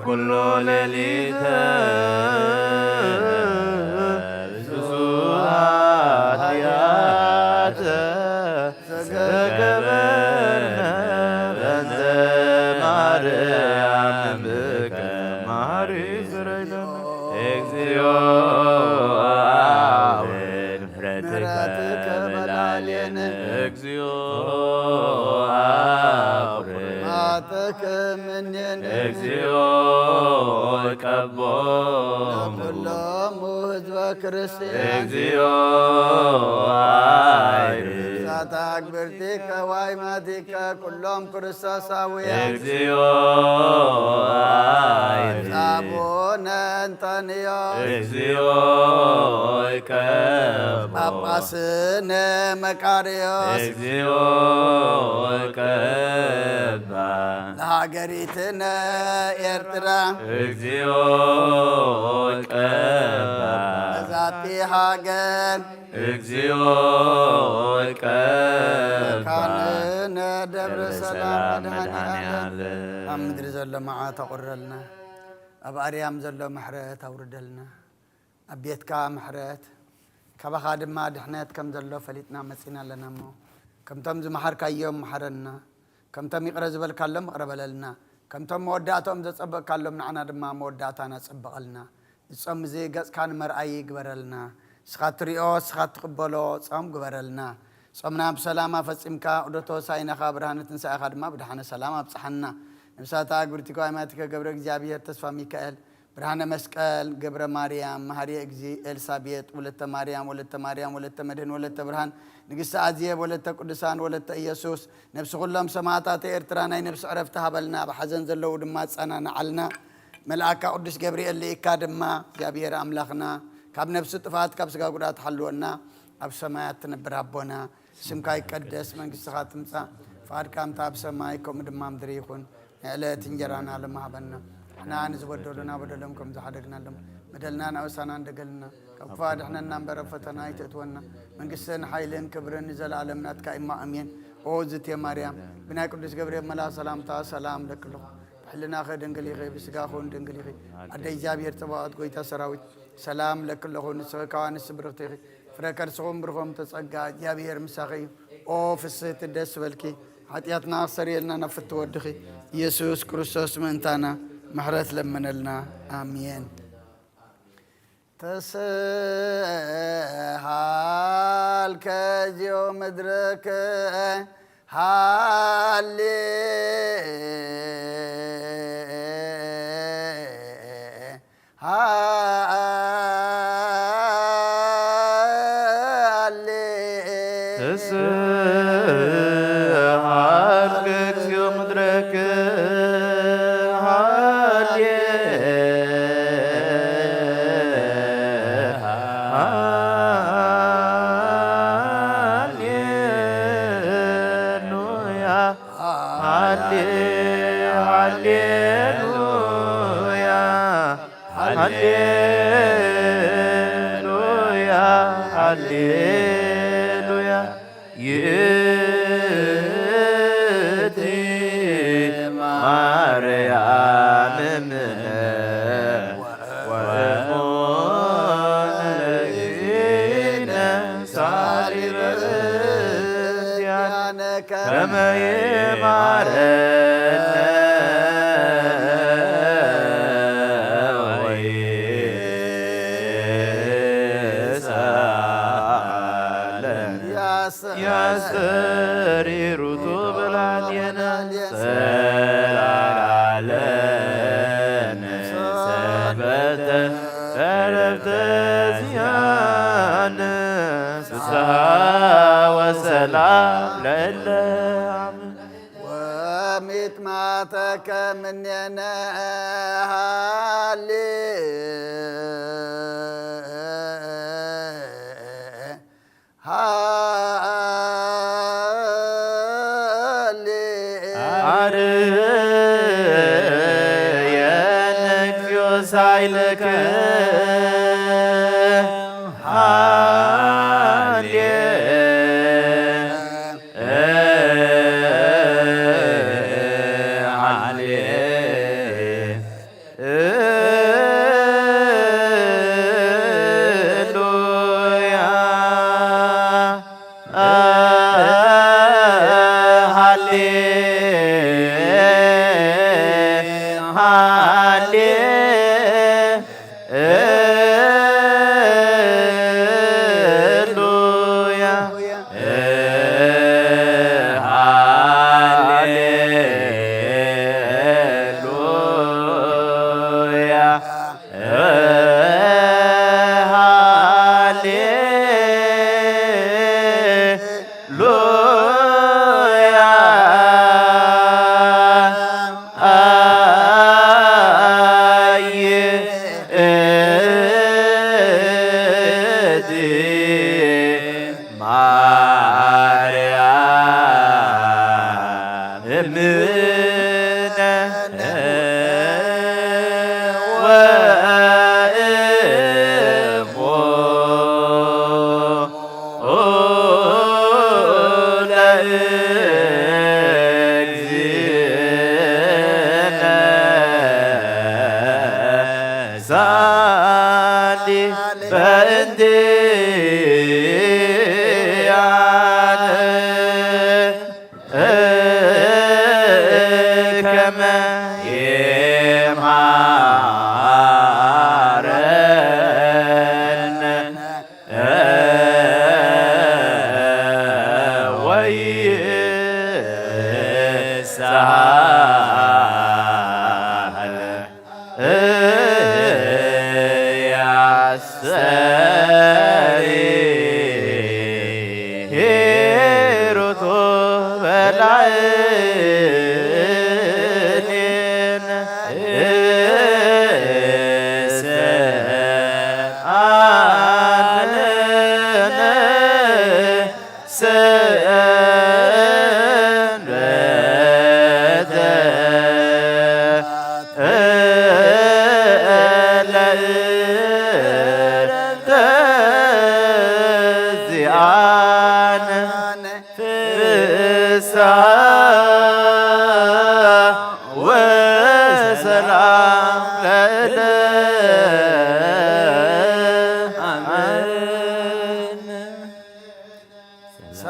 ኩሎ ሌሊተ ብዙ ኃጢአተ ዘገበርነ በእንተ ማርያም ብከ ማሪ ስረይለነ። እግዚኦ አብ ምሕረትከ በላዕሌነ። እግዚኦ አብ ማተከ ምኔነ። እግዚኦ ቀቦ ኩሎሙ ህዝበ ክርስቲያን። እግዚኦ አይር ሳታ ግብርቲከ ዋይማቲከ ኩሎም ክርስቶሳውያን። እግዚኦ አይር ሳቡነ እንጠንዮ። እግዚኦ ቀቦ ጳጳስነ መቃርዮስ። እግዚኦ ቀባ ለሃገሪትነ ኤርትራ። እግዚኦ ቀባ በዛቲ ሃገር። እግዚኦ ቀባ መካንነ ደብረ ደብረ ሰላም ሰላም መድኃኔ መድኃኔ ዓለም። ዓለም። ኣብ ምድሪ ዘሎ መዓት ኣቑረልና፣ ኣብ ኣርያም ዘሎ ምሕረት ኣውርደልና። ኣብ ቤትካ ምሕረት፣ ካባኻ ድማ ድሕነት ከም ዘሎ ፈሊጥና መጺና ኣለና እሞ፣ ከምቶም ዝመሓርካዮም መሓረና፣ ከምቶም ይቕረ ዝበልካሎም ይቕረ በለልና፣ ከምቶም መወዳእታኦም ዘጸበቕካሎም ንዓና ድማ መወዳእታና ጸብቐልና። እዚ ጾም እዚ ገጽካ ንመርኣዪ ግበረልና። ንስኻ ትሪኦ፣ ንስኻ ትቕበሎ ጾም ግበረልና። ጾምና ብሰላም ኣፈጺምካ፣ ዑደተ ሆሳዕናኻ፣ ብርሃነ ትንሳኤኻ ድማ ብደሓነ ሰላም ኣብጽሓና። ነብሳታ ኣግብርቲከ ኣማትከ ገብረ እግዚኣብሔር ተስፋ ሚካኤል፣ ብርሃነ መስቀል ገብረ ማርያም፣ መሃርየ እግዚእ ኤልሳቤጥ ወለተ ማርያም፣ ወለተ ማርያም፣ ወለተ መድህን፣ ወለተ ብርሃን፣ ንግስቲ ኣዜብ ወለተ ቅዱሳን፣ ወለተ ኢየሱስ፣ ነብሲ ኩሎም ሰማዕታተ ኤርትራ ናይ ነብሲ ዕረፍቲ ሃበልና፣ ኣብ ሓዘን ዘለዉ ድማ ኣጸናንዓልና። መልኣካ ቅዱስ ገብርኤል ልኢካ ድማ እግዚኣብሔር ኣምላኽና ካብ ነብሲ ጥፍኣት ካብ ስጋ ጉድኣት ሓልወና። ኣብ ሰማያት ትነብር ኣቦና፣ ስምካ ይቀደስ፣ መንግስትኻ ትምጻእ፣ ፍቓድካ ከምታ ኣብ ሰማይ ከምኡ ድማ ኣብ ምድሪ ይኹን። ንዕለት እንጀራና ሎሚ ሃበና፣ ንሕና ንዝበደሉና በደሎም ከም ዝሓደግናሎም፣ በደልና ናበሳና እንደገልና፣ ካብ ክፉእ ኣድሕነና እምበር ኣብ ፈተና ኣይተእትወና። መንግስትን ሓይልን ክብርን ንዘለኣለም ናትካ እሞ ኣሜን። ኦ ዝቴ ማርያም፣ ብናይ ቅዱስ ገብርኤል መልኣኽ ሰላምታ ሰላም እለኪ ኣለኹ። ብሕልናኺ ድንግል ኢኺ፣ ብስጋኺ እውን ድንግል ኢኺ። ኣደ እግዚኣብሔር ጸባኦት፣ ጎይታ ሰራዊት፣ ሰላም እለኪ ኣለኹ። ንስኺ ካብ ኣንስቲ ብርኽቲ ኢኺ፣ ፍረ ከርስኺ እውን ብሩኽ እዩ። ተጸጋ እግዚኣብሔር ምሳኺ እዩ። ኦ ፍስህቲ፣ ደስ በልኪ፣ ሓጢኣትና ክሰርየልና ናብ ፍትው ወድኺ ኢየሱስ ክርስቶስ ምእንታና ምሕረት ለምነልና። ኣሜን። ተስሃልከ እግዚኦ ምድርክ ሃሌ ሃሌ። ተስሃልከ እግዚኦ ምድረከ ሃሌ ሃሌሉያ ሃሌ ሃሌሉያ ሃሌሉያ ሃሌሉያ። ይእቲ ማርያም እምነ ወእሙነ ለእግዚእነ ሳሊበ እዝያነ ከመ ይማረነ ወይስአለነ። ያስተሪሩቱ በላዕሌነ ጸላእለነ ሰንበተ ዕረፍተ እዝያነ ፍስሓ ወሰላም ለእለ አምን። ወሚጥማተከ ምኔነ ሃሌ ሃሌ አርየነ እግዚኦ ሳይለከ ሃሌ ሃሌ ሃሌሉያ።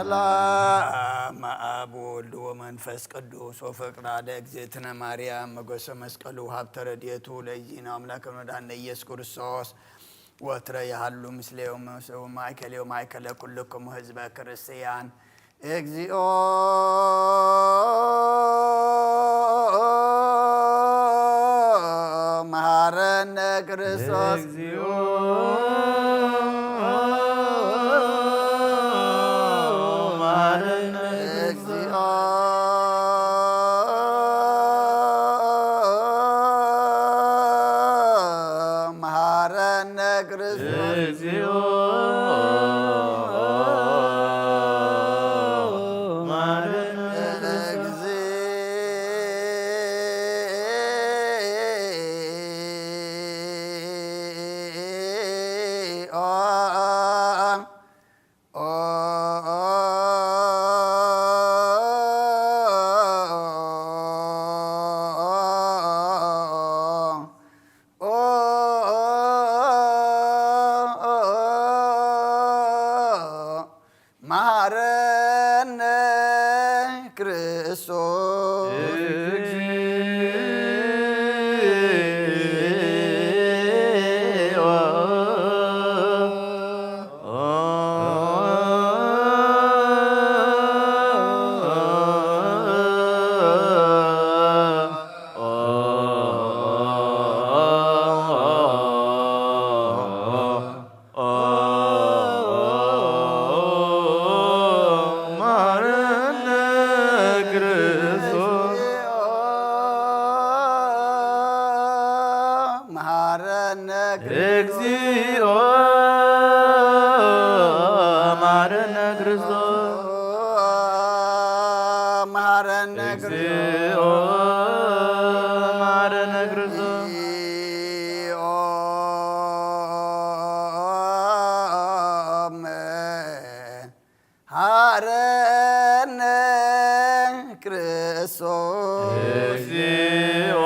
ሰላም አብ ወወልድ ወመንፈስ ቅዱስ ወፍቅራ ለእግዝእትነ ማርያም መጎሰ መስቀሉ ሀብተ ረድኤቱ ለእግዚእነ አምላክ መድኃኒነ ኢየሱስ ክርስቶስ ወትረ ያህሉ ምስሌው ማእከሌው ማእከለ ኩልክሙ ህዝበ ክርስቲያን። እግዚኦ መሐረነ ክርስቶስ። እግዚኦ መሐረነ። እግዚኦ መሐረነ ክርስቶስ። እግዚኦ መሐረነ። መሐረነ ክርስቶስ። መሐረነ። እግዚኦ መሐረነ ክርስቶስ። መሐረነ። እግዚኦ መሐረነ ክርስቶስ። መሐረነ ክርስቶስ። እግዚኦ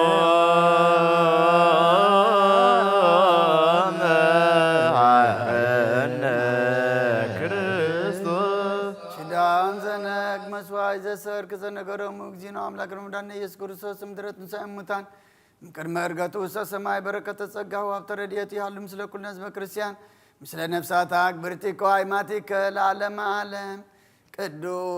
መሐረነ ክርስቶስ። ኪዳን ዘነግ መስዋዕት ዘሰርክ ዘነ ገረሙ። እግዚእነ ኣምላክ ረመዳን ኢየሱስ ክርስቶስ ምድረት ንሳኤ ሙታን ቅድመ እርገቱ ውስተ ሰማይ በረከተ ጸጋሁ ሃብተ ረድኤቱ ይሃሉ ምስለ ኩልነ ህዝበ ክርስቲያን ምስለ ነፍሳታ ኣግብርቲከ ወኣይማቲከ ለዓለመ ዓለም። ቅዱስ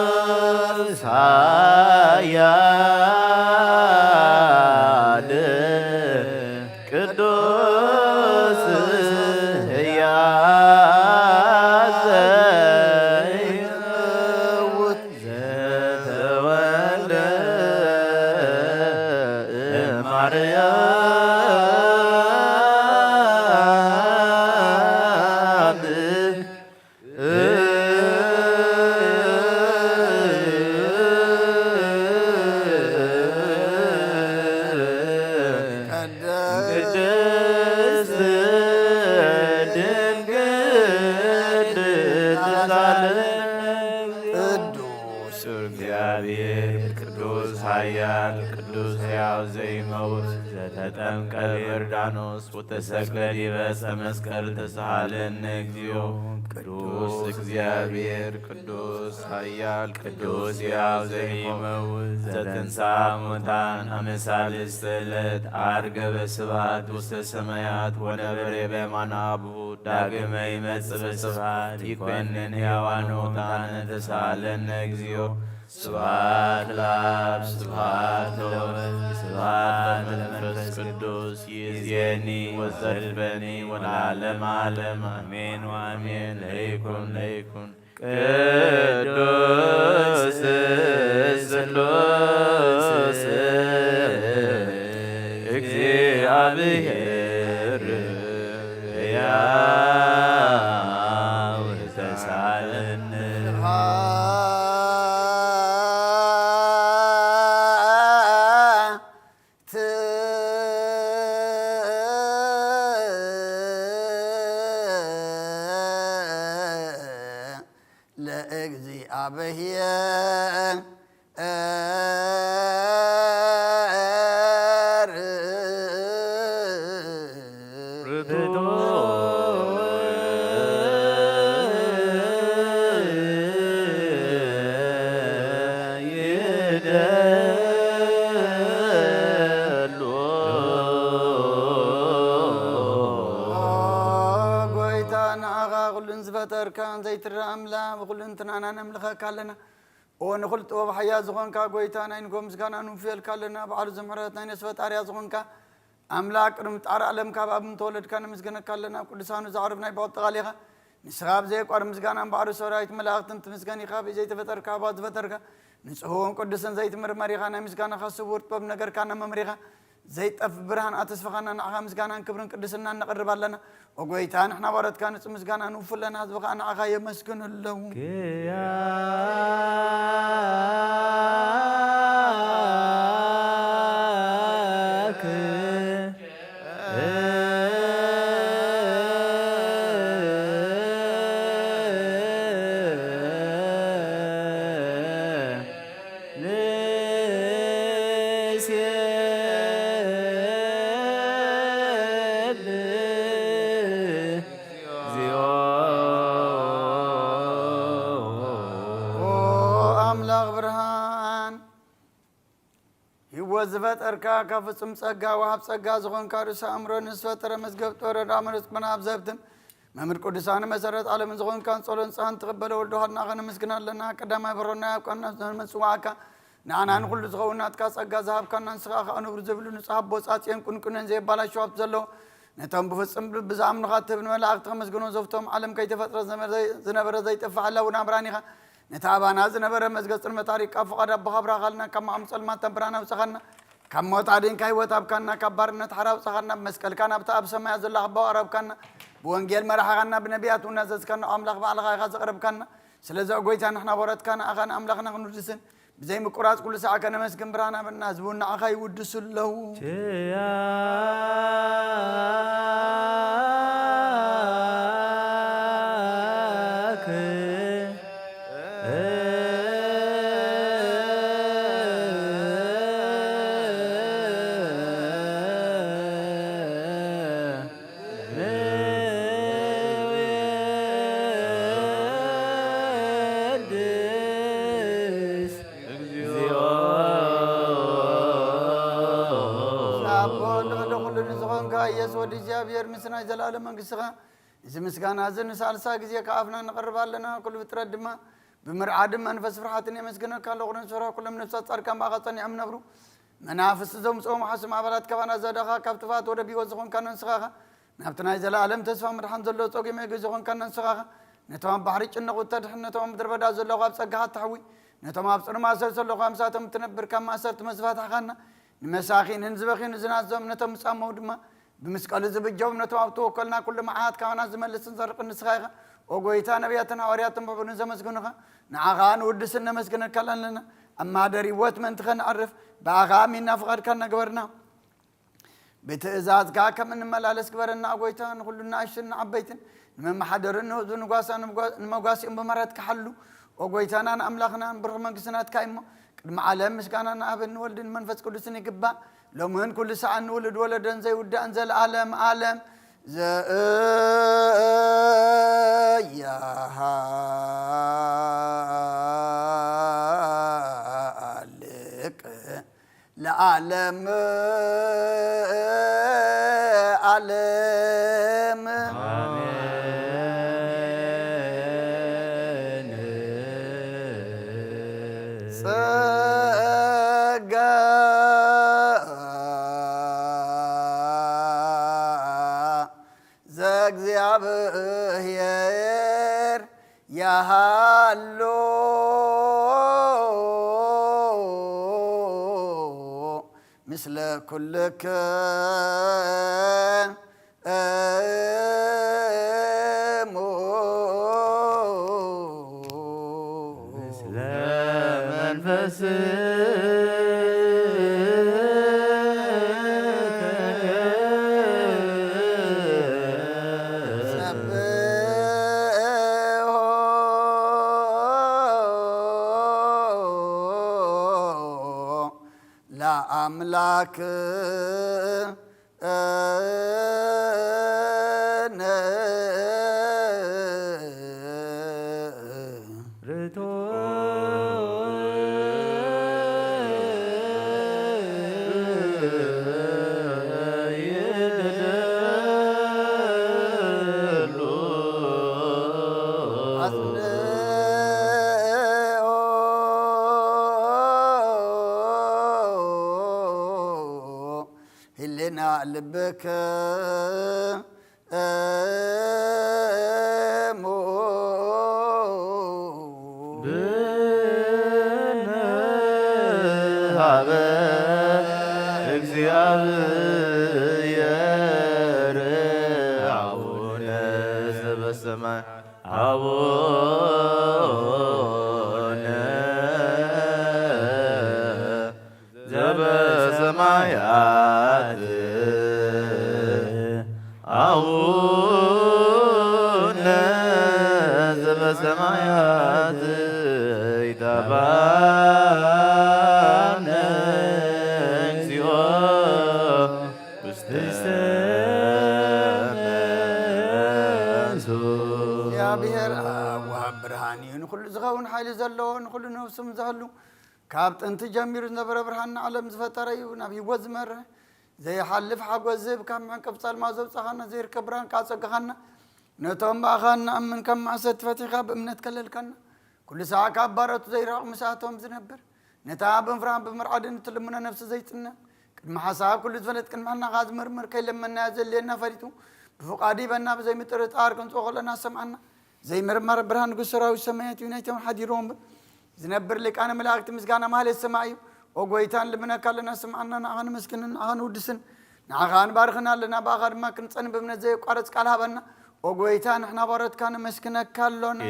ቅዱስ ኃያል ቅዱስ ሕያል ዘይመውት ዘተወልደ እማርያም። ቅድስት ድንግል ትሳለን። ቅዱስ እግዚአብሔር፣ ቅዱስ ኃያል፣ ቅዱስ ሕያው ዘይመውት፣ ዘተጠምቀ በዮርዳኖስ ወተሰቅለ ዲበ ዕፀ መስቀል ተሳሃለነ እግዚኦ። ቅዱስ እግዚአብሔር፣ ቅዱስ ኃያል፣ ቅዱስ ሕያው ዘይመውት፣ ዘተንሳ ሙታን አመ ሳልስት ዕለት አርገበ ስብሐት ውስተ ሰማያት ወነበረ በየማነ አቡሁ ዳግመ ይመጽእ በስብሐት ይኮንን ሕያዋን ሙታነ ተሳሃለነ እግዚኦ። ስብሐት ለአብ፣ ስብሐት ለወልድ፣ ስብሐት ለመንፈስ ቅዱስ፣ ይእዜኒ ወዘልፈኒ ወለዓለመ ዓለም፣ አሜን ወአሜን። ለይኩን፣ ለይኩን። ቅዱስ ስሉስ እግዚአብሔር ሕያው ተሳለነ። ለእግዚአብሔር። ጎይታ፣ ንዓኻ ኩሉን ዝፈጠርካ ዘይትረኣ ኣምላኽ፣ ብኹሉ እንትናና ነምልኸካ ኣለና። ኦ ንኹሉ ጥበብ ሓያ ዝኾንካ ጎይታ፣ ናይ ንጎ ምስጋና ንውፍየልካ ኣለና። በዓሉ ዝምሕረት ናይ ነፍሲ ፈጣርያ ዝኾንካ ኣምላኽ፣ ቅድሚ ጣር ዓለም ካብ ኣብ ምተወለድካ ነመስግነካ ኣለና። ኣብ ቅዱሳኑ ዘዕርፍ ናይ ብቕጥቓል ኢኻ። ንስኻ ኣብ ዘየቋርብ ምስጋና እምበኣር ሰራዊት መላእኽትን ትምስገን ኢኻ። ብዘይተፈጠርካ፣ ብኣብ ዝፈጠርካ፣ ንጹህን ቅዱስን ዘይትምርመር ኢኻ። ናይ ምስጋናኻ ስውር ጥበብ ነገርካ እናመምሪኻ፣ ዘይጠፍ ብርሃን ኣተስፍኻና፣ ንዓኻ ምስጋናን ክብርን ቅድስናን ነቕርብ ኣለና። ኦ ጎይታ፣ ንሕና ባሮትካ ንጹህ ምስጋና ንውፉ ኣለና፣ ህዝቢ ኸኣ ንዓኻ የመስግኑ ኣለዉ። ክያክ ንሴል እግዚኦ። ኦ ኣምላኽ ብርሃን፣ ህይወት ዝፈጠርካ፣ ካብ ፍጹም ጸጋ ወሃብ ጸጋ ዝኾንካ፣ ርእሰ ኣእምሮ ንዝፈጠረ፣ መዝገብ ጥበብ ረዳ መሬት መናብ ዘብትን መምህር ቅዱሳን መሰረት ዓለምን ዝኾንካ፣ ጸሎን ንስሓን ትቕበል ወልድ ዋሕድ ንዓኻ ነመስግን ኣለና። ቀዳማይ በሮና ኣብ ቀና መጽዋዕካ ንዓና ንኹሉ ዝኸውን ናትካ ጸጋ ዝሃብካና፣ ንስኻ ኸኣ ንቡር ዝብሉ ንጹሕ ኣቦ ጻጽየን ቁንቁነን ዘየባላሽው ሃብቲ ዘለዎ፣ ነቶም ብፍጹም ልቢ ዝኣምኑኻ ትህብ ንመላእኽቲ ከመስግኖ ዘፍቶም ዓለም ከይተፈጥረ ዝነበረ ዘይጠፍእ ሓላዊ ናብራን ኢኻ። ነቲ ኣባና ዝነበረ መዝገብ ጽልመት ኣሪቕካ፣ ፍቓድ ኣቦኻ ኣብራኻልና፣ ካብ መቓም ጸልማት ተንብራና ኣውጽኻና፣ ካብ ሞት ኣዲንካ ህይወት ኣብካና፣ ካብ ባርነት ሓራ ኣውጽኻና፣ ብመስቀልካ ናብታ ኣብ ሰማያ ዘላ ክባው ኣረብካና፣ ብወንጌል መራሕኻና፣ ብነቢያት እውን ኣዘዝካና፣ ኣምላኽ ባዕልኻ ኢኻ ዘቕረብካና። ስለዚ ኦ ጎይታ ንሕና ወረትካ ንኣኻ ንኣምላኽና ክንውድስን ብዘይ ምቁራጽ ኩሉ ሳዕ ከነመስግን ብርሃን ኣበና፣ ህዝቡ ንዓኻ ይውድሱ ኣለዉ። ኪያክ ንውድስ እግዚኦ። ኣቦ ልዕሊ ኩሉ ንዝኾንካ ኢየሱስ ወዲ እግዚኣብሔር፣ ምስ ናይ ዘለኣለም መንግስትኻ፣ እዚ ምስጋና እዚ ንሳልሳ ግዜ ካብ ኣፍና ነቕርብ ኣለና። ኩሉ ፍጥረት ድማ ብምርዓድን መንፈስ ፍርሓትን የመስግነካ ኣለኹ። ነንስራ ኩሎም ነፍሳት ጻድቃን ብኣኻ ጸኒዖም ነብሩ። መናፍስቲ ዘምጽኦም ሓሱም ኣባላት ካባና ዘዳኻ፣ ካብ ጥፋት ወደ ህይወት ዝኾንካ ነንስኻ ኢኻ። ናብቲ ናይ ዘለኣለም ተስፋ ምድሓን ዘሎ ጸጉ መግቢ ዝኾንካ ነንስኻ ኢኻ። ነቶም ኣብ ባሕሪ ጭነቑ እተድሕን፣ ነቶም ኣብ ምድረ በዳ ዘለኹ ኣብ ጸጋኻ እተሕዊ፣ ነቶም ኣብ ጽኑዕ ማእሰርቲ ዘለኹ ምሳቶም እትነብር፣ ካብ ማእሰርቲ መዝፋትሕኻና፣ ንመሳኺንን ዝበኽዩን ዝናዞም፣ ነቶም ዝጻመዉ ድማ ብመስቀሉ ዝብጀዎም፣ ነቶም ኣብ ተወከልና ኩሉ መዓት ካባና ዝመልስን ዘርቅን ንስኻ ኢኻ። ኦ ጎይታ፣ ነቢያትን ሃዋርያትን ብሕቡርን ዘመስግኑኻ፣ ንዓኻ ንውድስን ነመስግነካን ኣለና። ኣብ ማህደር ህይወት ምእንቲ ኸነዕርፍ፣ ብኣኻ ኣሚንና ፍቓድካ እናገበርና ብትእዛዝካ ከም እንመላለስ ግበረና። ኦ ጎይታ፣ ንኹሉ ንኣሽቱን ንዓበይትን፣ ንመመሓደርን ንህዝቡ ንጓሳ ንምጓ-፣ ንመጓሲኦም ብምሕረትካ ሓሉ። ኦ ጎይታናን ኣምላኽናን፣ ብሩኽ መንግስቲ ናትካ እዩ እሞ፣ ቅድሚ ዓለም ምስጋና ንኣብን ንወልድን መንፈስ ቅዱስን ይግባእ፣ ሎምን ኩሉ ሰዓን፣ ንውሉድ ወለዶን ዘይውዳእን፣ ዘለኣለም ዓለም። ዘያሃልቅ ለዓለም ዓለም። ኣሜን። ጸጋ ዘእግዚኣብሔር ያሃሎ ምስለ ኩልክሙ። ምስለ መንፈስከ። ሰብሖ ለአምላክ። ርቱዕ ይደሉ። ህልና ልብክ እሙ። ብንሃበ እግዚኣብሔር አቡነ ዘበሰማይ። አቡነ ዘበሰማያት፣ አቡነ ዘበሰማያት፣ ይትባረክ እግዚኦ ውስተ መንሱ። እግዚኣብሔር ኣብ ወሃብ ብርሃን እዩ፣ ንኹሉ ዝኸውን ሓይሊ ዘለዎ፣ ንኹሉ ነፍሱም ዘህሉ፣ ካብ ጥንቲ ጀሚሩ ዝነበረ ብርሃን ንዓለም ዝፈጠረ እዩ፣ ናብ ህይወት ዝመርሕ ዘይሓልፍ ሓጎስ ዝህብ፣ ካብ ምዕንቀፍ ጸልማ ዘውጻኻና፣ ዘይርከብ ብርሃን ከኣ ጸጋኻና፣ ነቶም ብኣኻ እንኣምን ካብ ማእሰርቲ ፈቲሕካ ብእምነት ከለልካና። ኩሉ ሰዓት ካብ ባሮቱ ዘይርሕቕ ምስኣቶም ዝነብር፣ ነታ ብምፍራህን ብምርዓድን እትልምኖ ነፍሲ ዘይጽነ፣ ቅድሚ ሓሳብ ኩሉ ዝፈለጥ፣ ቅድሚ ሕልናኻ ዝምርምር፣ ከይለመናዮ ዘድልየና ፈሊጡ ብፍቓዱ ይበና፣ ብዘይ ምጥርጣር ክንጽኦ ከለና ዝሰምዓና፣ ዘይምርመር ብርሃን ንጉስ ሰራዊት ሰማያት እዩ፣ ናይቶም ሓዲርዎም ዝነብር ሊቃነ መላእክት ምስጋና ማህሌት ሰማይ እዩ። ኦ ጎይታ፣ ንልምነካ ኣለና፣ ስምዓና፣ ንዓኻ ነመስግንን ንዓኻ ንውድስን። ንዓኻ ንባርኽን ኣለና፣ ብኣኻ ድማ ክንጸን ብእምነት ዘየቋረጽ ቃል ሃበና። ኦ ጎይታ፣ ንሕና ባሮትካ ነመስግነካ ኣሎና።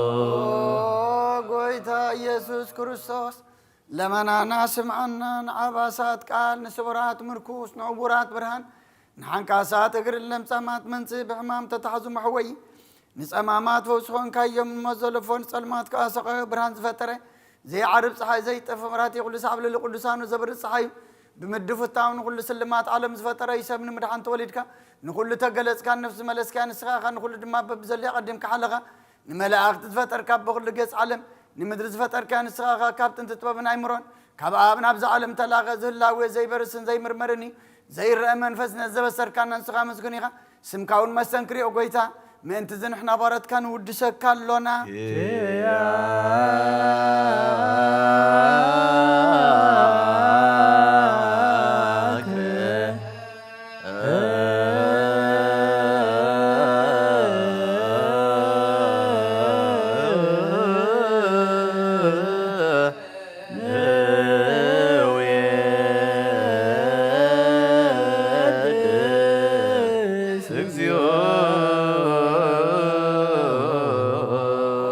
ኦ ጎይታ ኢየሱስ ክርስቶስ፣ ለመናና ስምዓና፣ ንዓባሳት ቃል፣ ንስቡራት ምርኩስ፣ ንዕቡራት ብርሃን፣ ንሓንካሳት እግርን ለምጻማት መንጽህ ብሕማም ተታሕዙ መሕወይ፣ ንጸማማት ፈውሲ ኾንካዮም፣ ንሞት ዘለፎ ንጸልማት ከኣ ሰቐዮ ብርሃን ዝፈጠረ፣ ዘይዓርብ ጸሓይ ዘይጠፍእ መብራህቲ፣ ኩሉ ሳዕ ኣብ ልዕሊ ቅዱሳኑ ዘብርህ ጸሓይ እዩ። ብምድፍታው ንኹሉ ስልማት ዓለም ዝፈጠረ እዩ፣ ሰብ ንምድሓን ተወሊድካ፣ ንኹሉ ተገለጽካ፣ ነፍሲ መለስካ ንስኻ ኢኻ፣ ንኹሉ ድማ በብዘለዮ ቀዲምካ ሓለኻ። ንመላእኽቲ ዝፈጠርካ፣ በኹሉ ገጽ ዓለም ንምድሪ ዝፈጠርካ ንስኻ ኢኻ፣ ካብ ጥንቲ ጥበብን ኣይምሮን ካብ ኣብ ናብዛ ዓለም ተላኸ፣ ዝህላዌ ዘይበርስን ዘይምርመርን እዩ። ዘይረአ መንፈስ ነዚ ዘበሰርካና ንስኻ ምስጉን ኢኻ። ስምካ እውን መስተንክር እዩ፣ ኦ ጎይታ። ምእንቲ እዚ ንሕና ባሮትካ ንውድሰካ ኣሎና።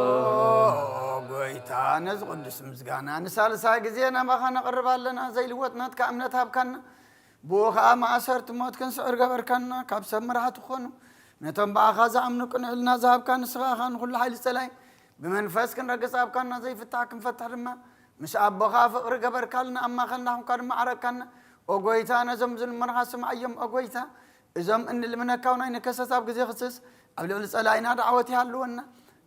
ኦ ጎይታ፣ ነዚ ቅዱስ ምስጋና ንሳልሳይ ግዜ ናባኻ ነቕርብ ኣለና። ዘይልወጥ ናትካ እምነት ሃብካና። ብኡ ኸኣ ማእሰርቲ ሞት ክንስዕር ገበርካና። ካብ ሰብ መራሕቲ ክኾኑ ነቶም ብኣኻ ዝኣምኑ ቅንዕልና ዝሃብካ ንስኻ ኢኻ። ንኹሉ ሓይሊ ጸላኢ ብመንፈስ ክንረግጽ ሃብካና። ዘይፍታሕ ክንፈትሕ ድማ ምስ ኣቦኻ ፍቕሪ ገበርካልና። ኣብ ማእከልና ኹንካ ድማ ዓረቅካና። ኦ ጎይታ፣ ነዞም ዝልምኑኻ ስምዓዮም። ኦ ጎይታ፣ እዞም እንልምነካ እውን ኣይንከሰስ። ኣብ ግዜ ክስስ ኣብ ልዕሊ ጸላኢና ደዓወት ይሃልወና።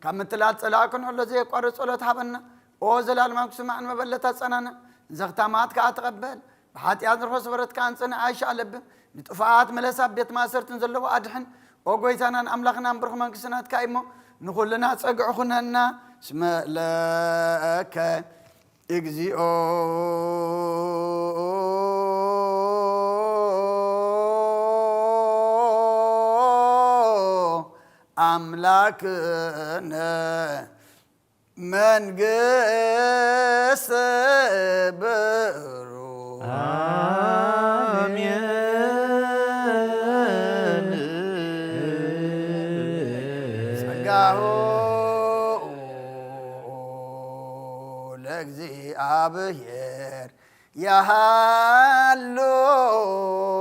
ካብ ምትላል ጸላኢ ክንሕሎ ዘየቋርጽ ጸሎት ሃበና። ኦ ዘላለማዊ ክስማዕ ንመበለት ኣጸናንዕ። ንዘኽታማት ከኣ ተቐበል። ብሓጢኣት ንርሆ ስበረት ከኣ ንጽንዕ ኣይሻለብም። ንጥፉኣት ምለስ፣ ኣብ ቤት ማእሰርትን ዘለዎ ኣድሕን። ኦ ጎይታናን ኣምላኽናን ብሩኽ መንግስቲ ናትካ እዩ እሞ ንኹልና ጸግዒ ኩነና። እስመ ለከ እግዚኣብኦ ኣምላክነ መንግስት ብሩ አሜን። ጸጋሁ ለእግዚኣብሔር ያሃሉ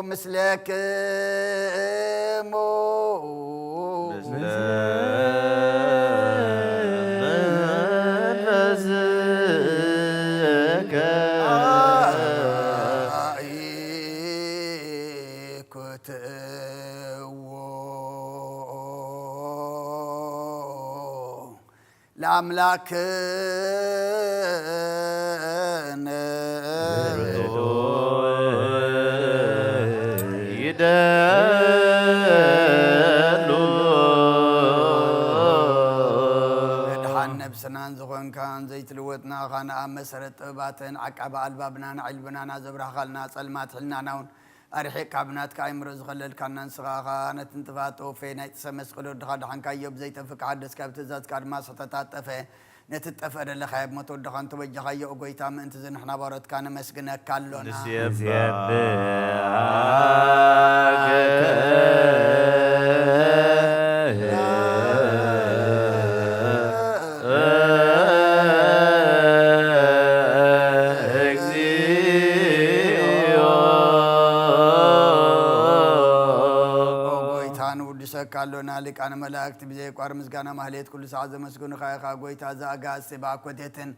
ምስለክሙ። ምስለ መንፈስከ። ኩትዎ ለአምላክነ። ይደሉ። መድሓን ነብስናን ዝኾንካን ዘይትልወጥ ንኣኻ ንኣብ መሰረት ጥበባትን ዓቃቢ ኣልባብናን ኣዕልብናና ዘብራህኻልና ጸልማት ሕልናና እውን ኣርሒቕካ ብናትካ ኣእምሮ ዝኸለልካና ንስኻ ኢኻ። ነቲ ንጥፍኣት ተወፈየ ናይቲ ሰብ መስቀል ወድኻ ደሓንካዮ፣ ብዘይጠፍእ ክሓደስ ካብ ትእዛዝካ ድማ ስሕተታት ጠፍአ። ነቲ ትጠፍእ ደለኻዮ ብሞት ወድኻ እንተበጃኻዮ፣ ኦ ጎይታ፣ ምእንቲ እዚ ንሕና ባሮትካ ነመስግነካ ኣሎና። ንሴብሐከ። እግዚኦ። ኦ ጎይታ፣ ንውድሰካ ኣሎና። ሊቃነ መላእክት ብዘየቋር ምስጋና ማህሌት ኩሉ ሰዓት ዘመስግኑኻ ኢኻ። ጎይታ፣ እዛ ኣጋእዝቲ ብኣኮቴትን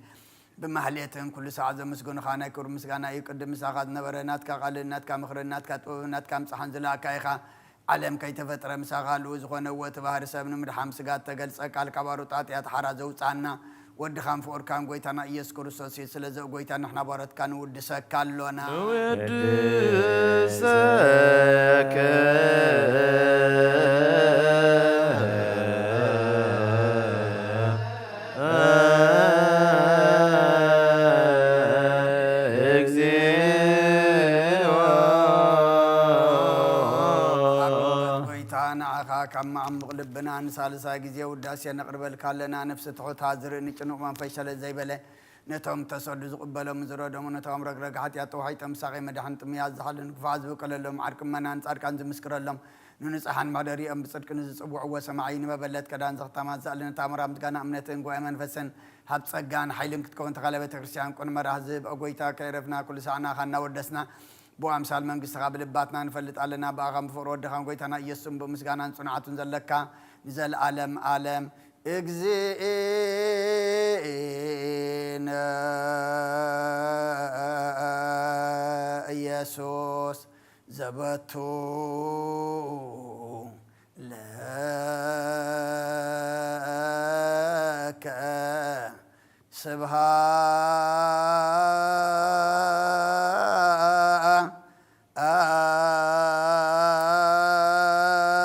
ብማህሌትን ኩሉ ሰዓት ዘመስግኑኻ ናይ ክብሪ ምስጋና እዩ። ቅድም ምሳኻ ዝነበረ ናትካ ቃልን ናትካ ምኽርን ናትካ ጥበብን ናትካ ምጽሓን ዝለኣካ ኢኻ። ዓለም ከይተፈጥረ ምሳኻ ህልው ዝኾነ እወ እቲ ባህሪ ሰብ ንምድሓን ስጋ እተገልጸ ቃል ካብ ኣሩጣጥያት ሓራ ዘውጽኣና ወድኻን ፍቑርካን ጎይታና ኢየሱስ ክርስቶስ እዩ። ስለዚ ኦ ጎይታ ንሕና ባሮትካ ንውድሰካ ኣሎና። ንውድሰከ እግዚኦ። ኣቦት ጎይታ ንዓኻ ካብ መዓሙቕ ልብና ንሳልሳይ ግዜ ውዳሴ ነቕርበልካ ኣለና። ነፍሲ ትሑት ዝርኢ ንጭኑቕ መንፈስ ሸለል ዘይበለ ነቶም ተሰዱ ዝቕበሎም ዝረደሙ ነቶም ረግረግ ሓጢኣት ተዋሒጦም ሳቒ መድሓን ጥምያት ዝሓልን ክፉዓት ዝብቀለሎም ዓርቂ እመናን ጻድቃን ዝምስክረሎም ንንጹሓን መሕደሪኦም ብጽድቂ ንዝጽውዕዎ ሰማዒ ንመበለት ከዳን ዘኽታማት ዘኣልን ታምራ ምስጋና እምነትን ጉባኤ መንፈስን ሃብ ጸጋን ሓይልን ክትከውን ተኻለ ቤተ ክርስቲያን ቁን መራህ ዝህብ ኦ ጎይታ ከይረፍና ኩሉ ሳዕ ንኣኻ እናወደስና ብኣምሳል መንግስትኻ ብልባትና ንፈልጥ ኣለና። ብኣኻን ብፍቕሪ ወድኻን ጎይታና ኢየሱስን ብምስጋናን ጽንዓቱን ዘለካ ንዘለኣለም ኣለም። እግዚእነ ኢየሱስ ዘበቱ ለከ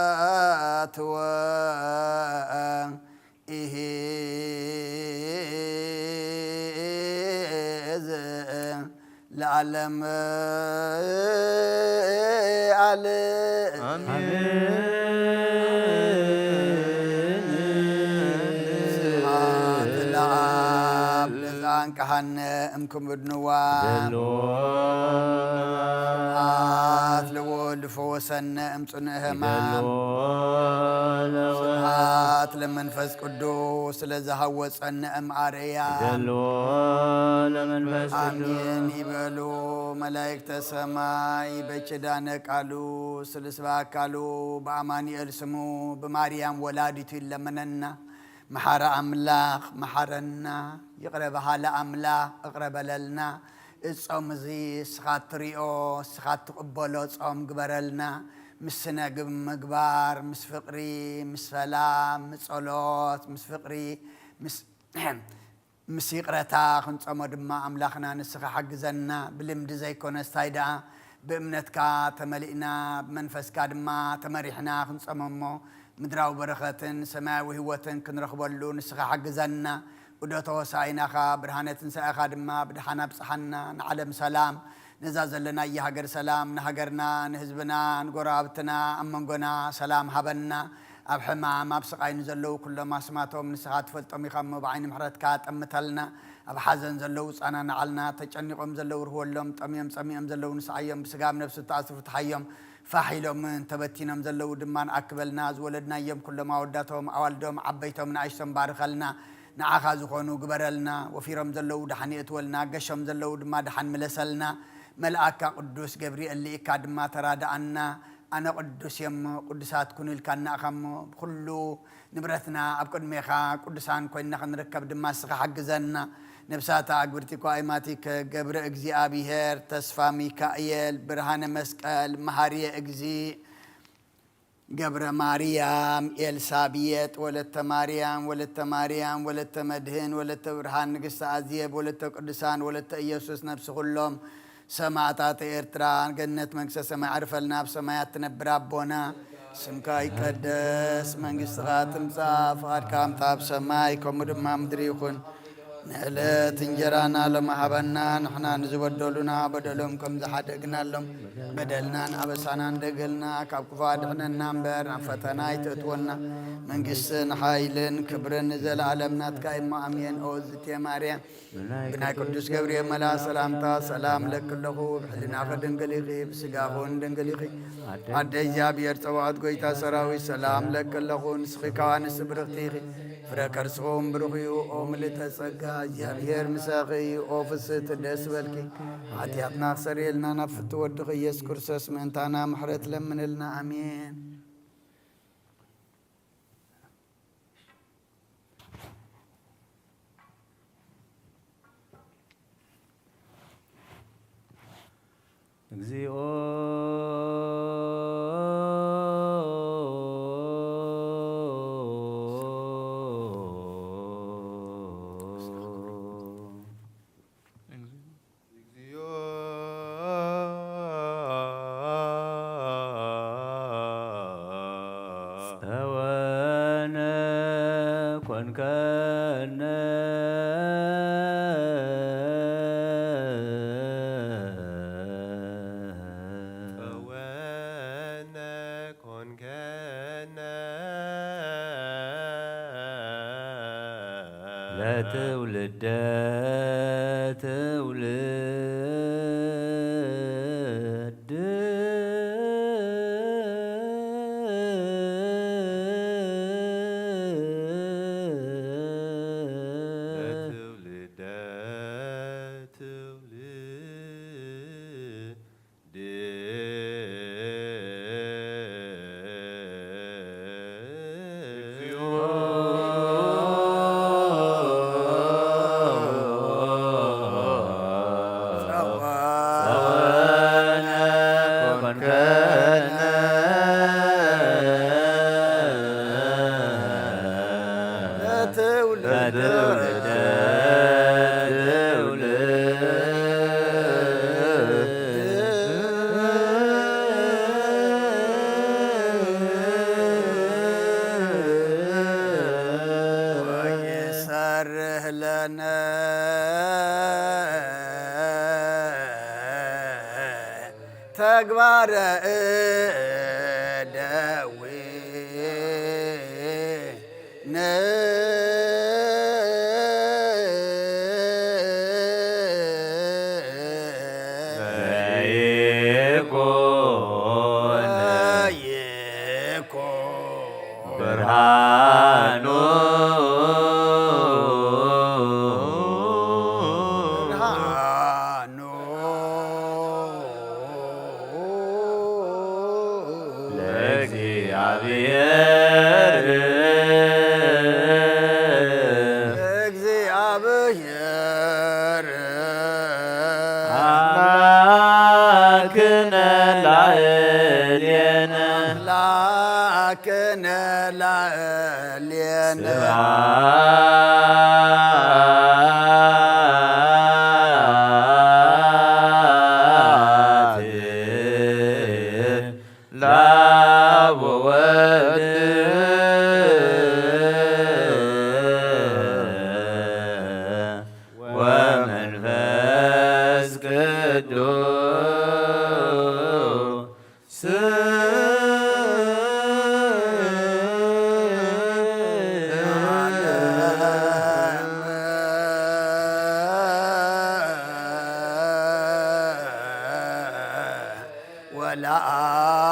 ስብሃት ወኢሂዝ ለዓለም ኣለ። ኣሜን። ስብሐት ለአብ ለዘአንቀሐነ እምክም እድንዋ። ስብሐት ለወልድ ፈወሰነ እምጽኑዕ ሕማም። ስብሐት ለመንፈስ ቅዱስ ለዘሃወጸነ እም ኣርያ። ይደልዎ ለመንፈስ ቅዱስ። ኣሜን ይበሉ መላእክተ ሰማይ። በኪዳነ ቃሉ ስልስባ ኣካሉ ብኣማኑኤል ስሙ ብማርያም ወላዲቱ ይለመነና። መሓረ ኣምላኽ መሓረና። ይቕረ በሃሊ ኣምላኽ እቕረ በለልና። እዚ ጾም እዚ እስኻ ትሪኦ እስኻ ትቕበሎ ጾም ግበረልና። ምስ ስነ ግብ ምግባር ምስ ፍቕሪ ምስ ሰላም ምስ ጸሎት ምስ ፍቕሪ ምስ ምስ ይቕረታ ክንጸሞ ድማ ኣምላኽና ንስኻ ሓግዘና። ብልምዲ ዘይኮነስ ታይ ደኣ ብእምነትካ ተመሊእና ብመንፈስካ ድማ ተመሪሕና ክንጸሞ እሞ ምድራዊ በረኸትን ሰማያዊ ህይወትን ክንረኽበሉ ንስኻ ሓግዘና። ዑደተ ሆሳኢናኻ ብርሃነ ትንሳኤኻ ድማ ብድሓን ኣብጽሓና። ንዓለም ሰላም ነዛ ዘለናያ ሃገር ሰላም ንሃገርና ንህዝብና ንጎረባብትና ኣብ መንጎና ሰላም ሃበና። ኣብ ሕማም ኣብ ስቓይ ንዘለዉ ኩሎም ኣስማቶም ንስኻ ትፈልጦም ኢኻ እሞ ብዓይኒ ምሕረትካ ጠምተልና። ኣብ ሓዘን ዘለዉ ጻናንዓልና። ተጨኒቖም ዘለዉ ርህወሎም። ጠምዮም ጸሚኦም ዘለዉ ንስዓዮም። ብስጋ ኣብ ነብሲ ዝተኣስሩ ፍትሓዮም። ፋሕ ኢሎም ተበቲኖም ዘለዉ ድማ ንኣክበልና። ዝወለድናዮም ኩሎም ኣወዳቶም ኣዋልዶም ዓበይቶም ንኣሽቶም ባርኸልና። ንዓኻ ዝኾኑ ግበረልና። ወፊሮም ዘለዉ ደሓን የእትወልና። ገሾም ዘለዉ ድማ ደሓን ምለሰልና። መልኣካ ቅዱስ ገብርኤል ልኢካ ድማ ተራድኣና። ኣነ ቅዱስ እየ እሞ ቅዱሳት ኩኑ ኢልካና ኢኻ እሞ ብኹሉ ንብረትና ኣብ ቅድሜኻ ቅዱሳን ኮይንና ክንርከብ ድማ እስኻ ሓግዘና። ነብሳታ ኣግብርቲ እኳ ኣይማቲከ ገብረ እግዚኣብሔር ተስፋ ሚካኤል ብርሃነ መስቀል መሃርየ እግዚእ ገብረ ማርያም ኤልሳብየጥ ወለተ ማርያም ወለተ ማርያም ወለተ መድህን ወለተ ብርሃን ንግስተ ኣዜብ ወለተ ቅዱሳን ወለተ ኢየሱስ ነብሲ ኩሎም ሰማእታት ኤርትራ ገነት መንግስተ ሰማይ ዕርፈልና። ኣብ ሰማያት ትነብር ኣቦና ስምካ ይቀደስ፣ መንግስትኻ ትምጻእ፣ ፍቓድካ ከምታ ኣብ ሰማይ ከምኡ ድማ ምድሪ ይኹን። ንዕለት እንጀራና ሎሚ ሃበና፣ ንሕና ንዝበደሉና በደሎም ከም ዝሓደግናሎም በደልናን ኣበሳናን ደገልና ካብ ክፉ ኣድሕነና እምበር ናብ ፈተና ኣይተእትወና። መንግስትን ሓይልን ክብርን ንዘለኣለም ናትካ እሞ ኣሜን። ኦ ዝቴ ማርያም ብናይ ቅዱስ ገብርኤል መልኣ ሰላምታ ሰላም ለኪ ኣለኹ። ብሕልናኺ ድንግል ኢኺ፣ ብስጋኺ እውን ድንግል ኢኺ። ኣደ እግዚኣብሔር ጸባኦት ጎይታ ሰራዊት ሰላም ለኪ ኣለኹ። ንስኺ ካብ ኣንስቲ ብርኽቲ ኢኺ፣ ፍረ ከርስኺ እውን ብሩኽ እዩ። ኦ ምልእተ ጸጋ እግዚኣብሔር ምሳኺ እዩ። ኦ ፍስሕቲ ደስ በልኪ፣ ሓጢኣትና ክሰርየልና ናብ ፍቲ ወድኺ ኢየሱስ ክርስቶስ ምእንታና ምሕረት ለምንልና። ኣሜን። እግዚኦ ትውልደ ትውልድ ትውልደ ትውልድ ወይሰርህ ለነ ተግባረ እደዊነ ዘይኮነ ይኮነ ብርሃኑ ብርሃኑ ለእግዚኣብሔር እግዚአብሔር አምላክነ ላዕሌነ አምላክነ ላዕሌነ ስብሐት ለአብ ወወልድ ወመንፈስ ቅዱስ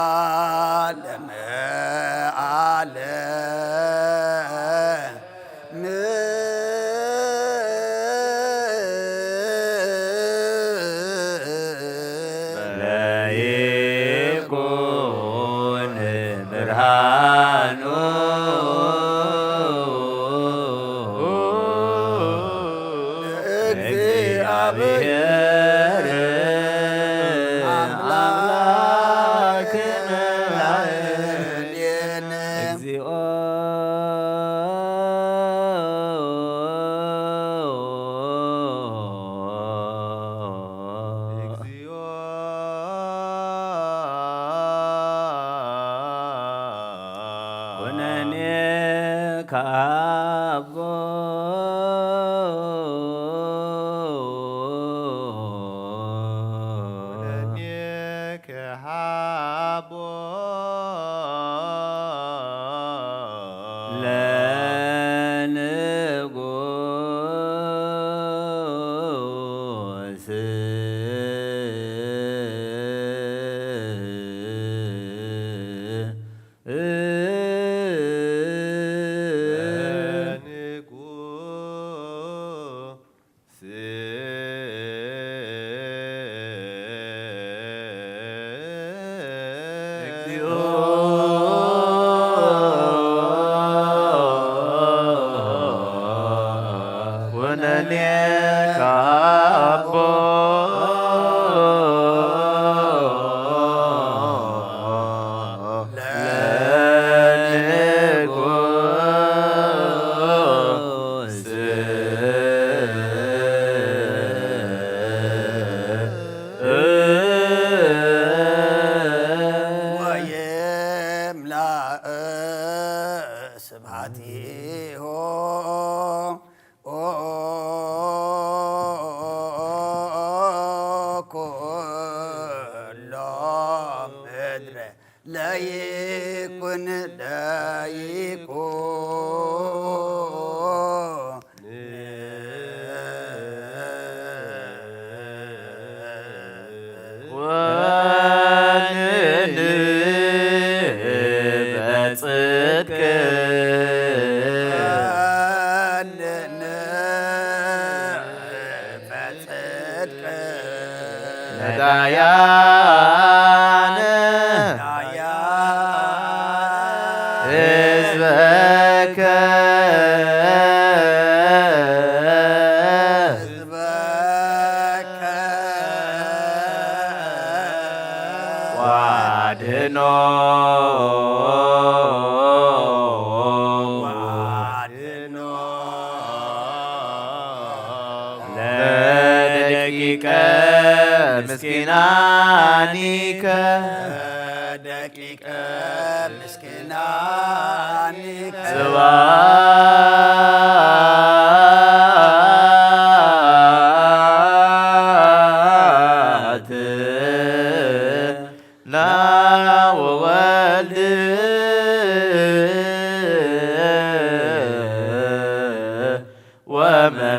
ወለዓለመ ዓለም። ለይኩን ብርሃኑ እግዚአብሔር አምላክነ ላዕሌነ። እግዚኦ እግዚኦ ኩነኔ ከአቦ ኩነኔ ከሃቦ ለንጉስ ኩነኔ ከአቦ ለንጉስ ወይምላእ ስብሐቲሁ ኩሎ ምድረ ለይኩን ለይኩን ዳያነ ህዝበከ ህዝበከ ዋድኖ ዋድኖ ለደቂቀ ምስኪናኒከ ደቂቀ ምስኪናኒከ ስብሐት ና ወወልድ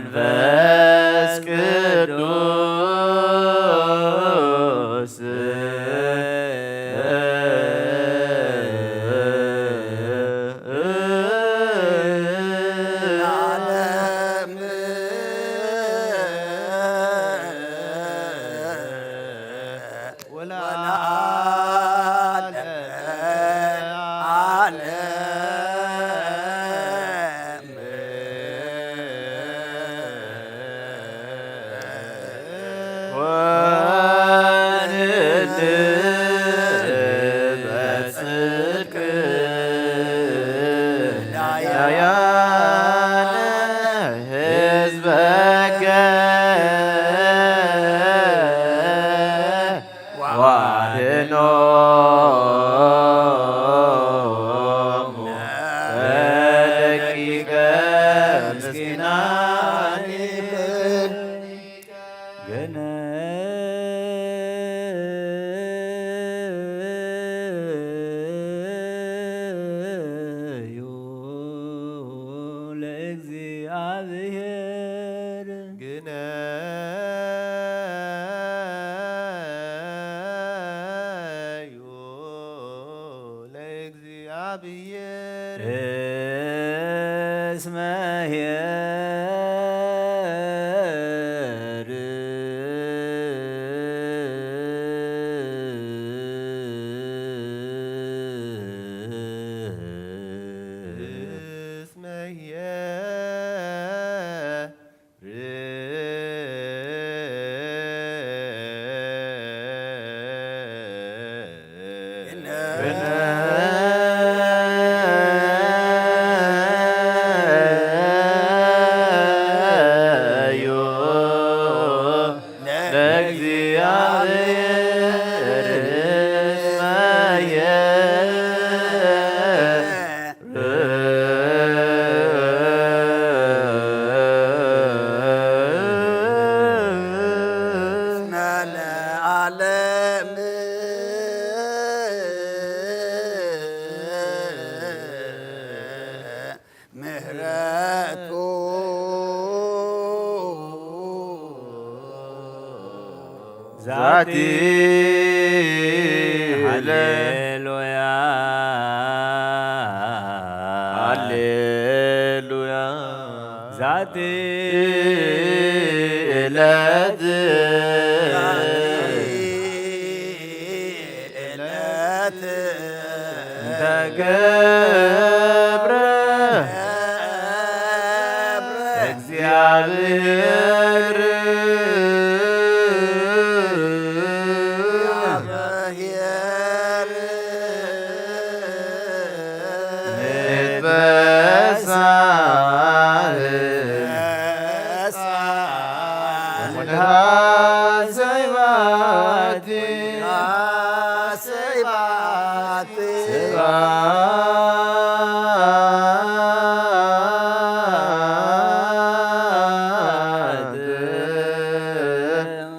ወመንፈስ ቅዱስ ለዓለም ወለዓለመ ዓለም። ወንንበጽልክ ዳያነ ህዝበከ ዋድኖሙ ለደቂቀ ምስኪናኒከ ግነዩ ለእግዚኣብሔር። ግነዩ ለእግዚኣብሔር። እስመ ኄር እስመ ኄር ግነዩ ለእግዚኣብሔር እስመ ኄር እስመ ለዓለም ምህረቱ ዛቲ ሃሌሉያ ሃሌሉያ ዛቲ ዕለት ዕለት እንተ ገብረ እግዚአብሔር ስብሐት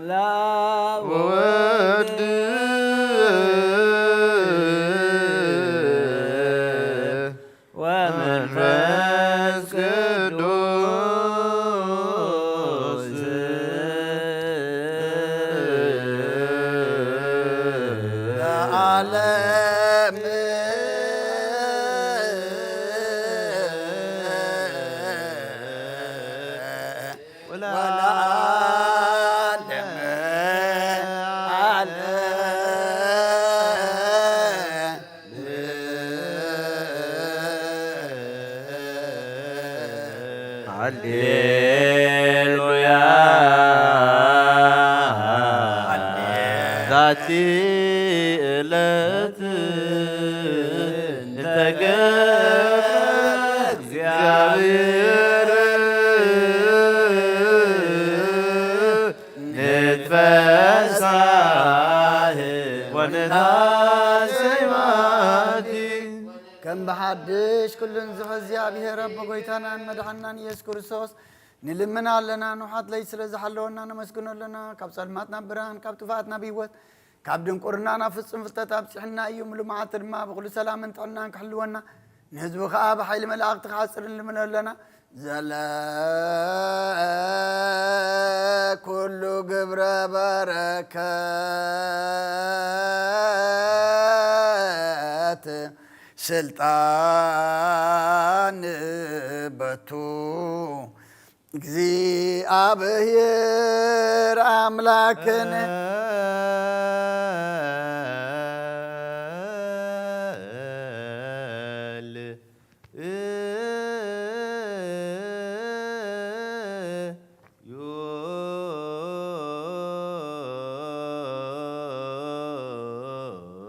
ለአብ ወወልድ ወመንፈስ ቅዱስ ለዓለም ሃሌሉያ። ዛቲ ዕለት እንተ ገብረ እግዚኣብሔር ንትፈሳህ ወንታሰይ ማቲ። ከም ብሓድሽ ኩሉን ዝሕዝ እግዚኣብሔር ኣቦ ጎይታናን መድሓናን ኢየሱስ ክርስቶስ ንልምን ኣለና። ንውሓት ለይቲ ስለ ዝሓለወና ነመስግኖ ኣለና። ካብ ጸልማት ናብ ብርሃን፣ ካብ ጥፍኣት ናብ ህይወት፣ ካብ ድንቁርና ናብ ፍጹም ፍልጠት ኣብጺሕና እዩ። ምሉእ መዓልቲ ድማ ብኹሉ ሰላምን ጥዕናን ክሕልወና፣ ንህዝቡ ኸኣ ብሓይሊ መላእኽቲ ክሓጽር ንልምኖ ኣለና። ዘለ ኩሉ ግብረ በረከት ስልጣን በቱ እግዚኣብሔር ኣምላክን።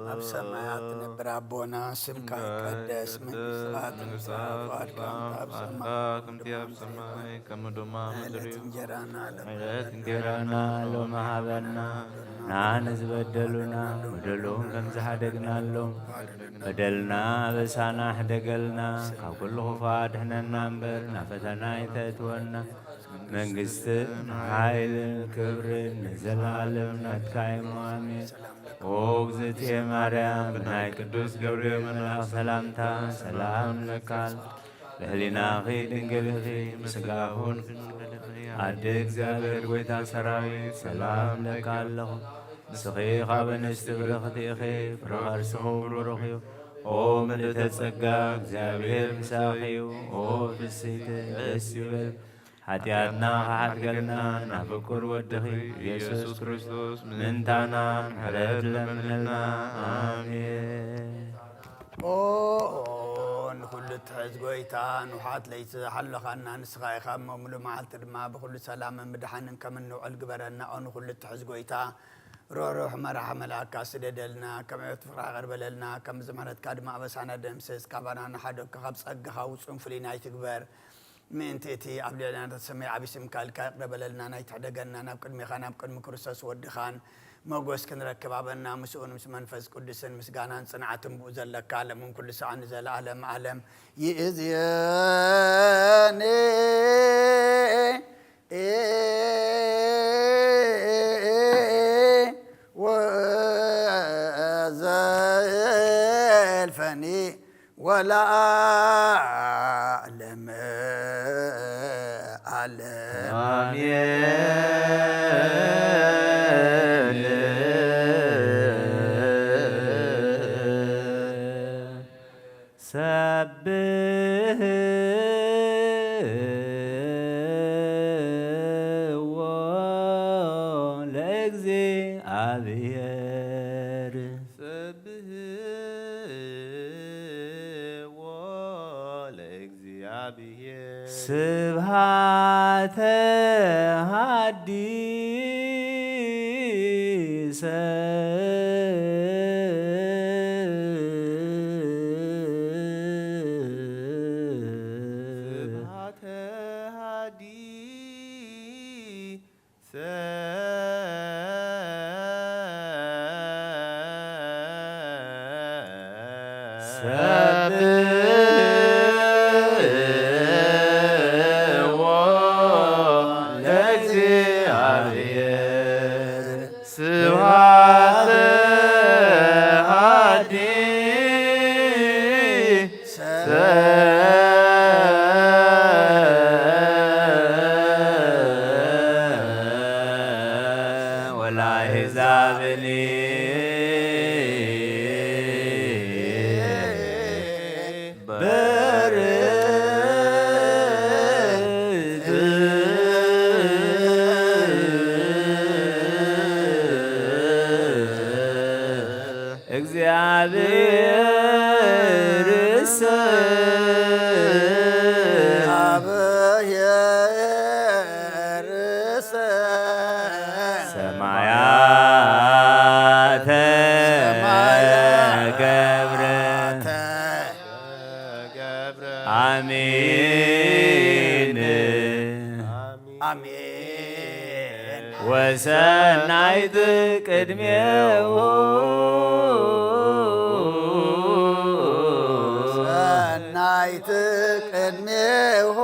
ኣብ ሰማያት ትነብር ኣቦና፣ ስምካ ይቀደስ፣ መንግስትኻ ትምጻእ፣ ፍቓድካ ከምቲ ኣብ ሰማይ ከምቲ ኣብ ሰማይ ከምኡ ድማ ኣብ ምድሪ ዕለት እንጀራና ዕለት እንጀራና ሎሚ ሃበና፣ ንዓና ዝበደሉና በደሎም ከም ዝሓደግናሎም፣ በደልና ኣበሳና ሕደገልና፣ ካብ ኩሉ ክፉእ ኣድሕነና እምበር፣ ናብ ፈተና ኣይተእትወና። መንግስትን ሓይልን ክብርን ንዘለኣለም ናትካ እዩ። ኣሜን። ኦ እግዝእትየ ማርያም፣ ብናይ ቅዱስ ገብርኤል መልኣኽ ሰላምታ ሰላም እብለኪ። ብህሊናኺ ድንግል ኢኺ፣ ብስጋኺ እውን ድንግል ኢኺ። ኣደ እግዚኣብሔር ጎይታ ሰራዊት፣ ሰላም እብለኪ ኣለኹ። ንስኺ ካብ ኣንስቲ ብርኽቲ ኢኺ፣ ፍረ ከርስኺ እውን ብሩኽ እዩ። ኦ ምልእተ ጸጋ፣ እግዚኣብሔር ምሳኺ እዩ። ኦ ፍስሕቲ ደስ ይበል፣ ሓጢኣትና ክሓድገልና ናብ ፍቁር ወድኺ ኢየሱስ ክርስቶስ ምእንታና ምሕረት ለምንልና። ኣሜን። ኦ ንኹሉ እትሕዝ ጎይታ፣ ንውሓት ለይቲ ዝሓለኻና ንስኻ ኢኻ እሞ፣ ምሉእ መዓልቲ ድማ ብኹሉ ሰላምን ምድሓንን ከም እንውዕል ግበረና። ኦ ንኹሉ እትሕዝ ጎይታ፣ ሮሩሕ መራሒ መልኣካ ስደደልና፣ ከም ዕብት ፍቕራ ቅርበለልና፣ ከም ምሕረትካ ድማ ኣበሳና ደምስስ፣ ካባና ንሓደግካ ካብ ጸጋኻ ውጹን ፍሉይን ኣይትግበር። ምእንቲ እቲ ኣብ ልዕሌና ተሰመየ ዓቢ ስምካ ኢልካ ይቕረ በለልና፣ ናይ ትሕደገና፣ ናብ ቅድሜኻን ኣብ ቅድሚ ክርስቶስ ወድኻን ሞገስ ክንረክብ ሃበና። ምስኡን ምስ መንፈስ ቅዱስን ምስጋናን ጽንዓትን ብኡ ዘለካ፣ ለምን ኩሉ ሰዓት ንዘለዓለም ዓለም ይእዝየኒ። ወዘልፈኒ ወለዓለመ ዓለም። ኣሜን። ሰብሕዎ ለእግዚኣብሔር። ሰብሕዎ ለእግዚኣብሔር። ስብሐተ ሐዲሰ። ስብሐተ ሐዲሰ። ሰብሕዎ ለእግዚኣብሔር። ስብሐተ ሐዲሰ። ወለአሕዛብኒ በርትዕ። እግዚኣብሔርሰ አብየ ሰማያተ ገብረ አሜን። አሜን። ወሰናይት ቅድሜሁ ሰናይት ቅድሜሁ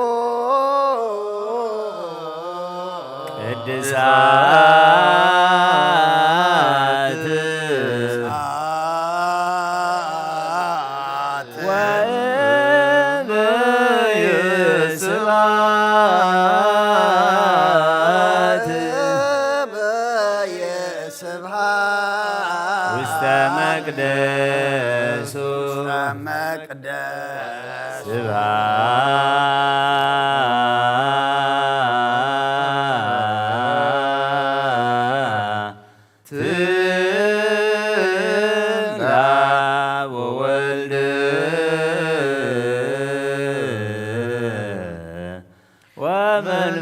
ቅድሳት ወእበየ ስብሐት ውስተ መቅደሱ ስብሐት ለአብ ወወልድ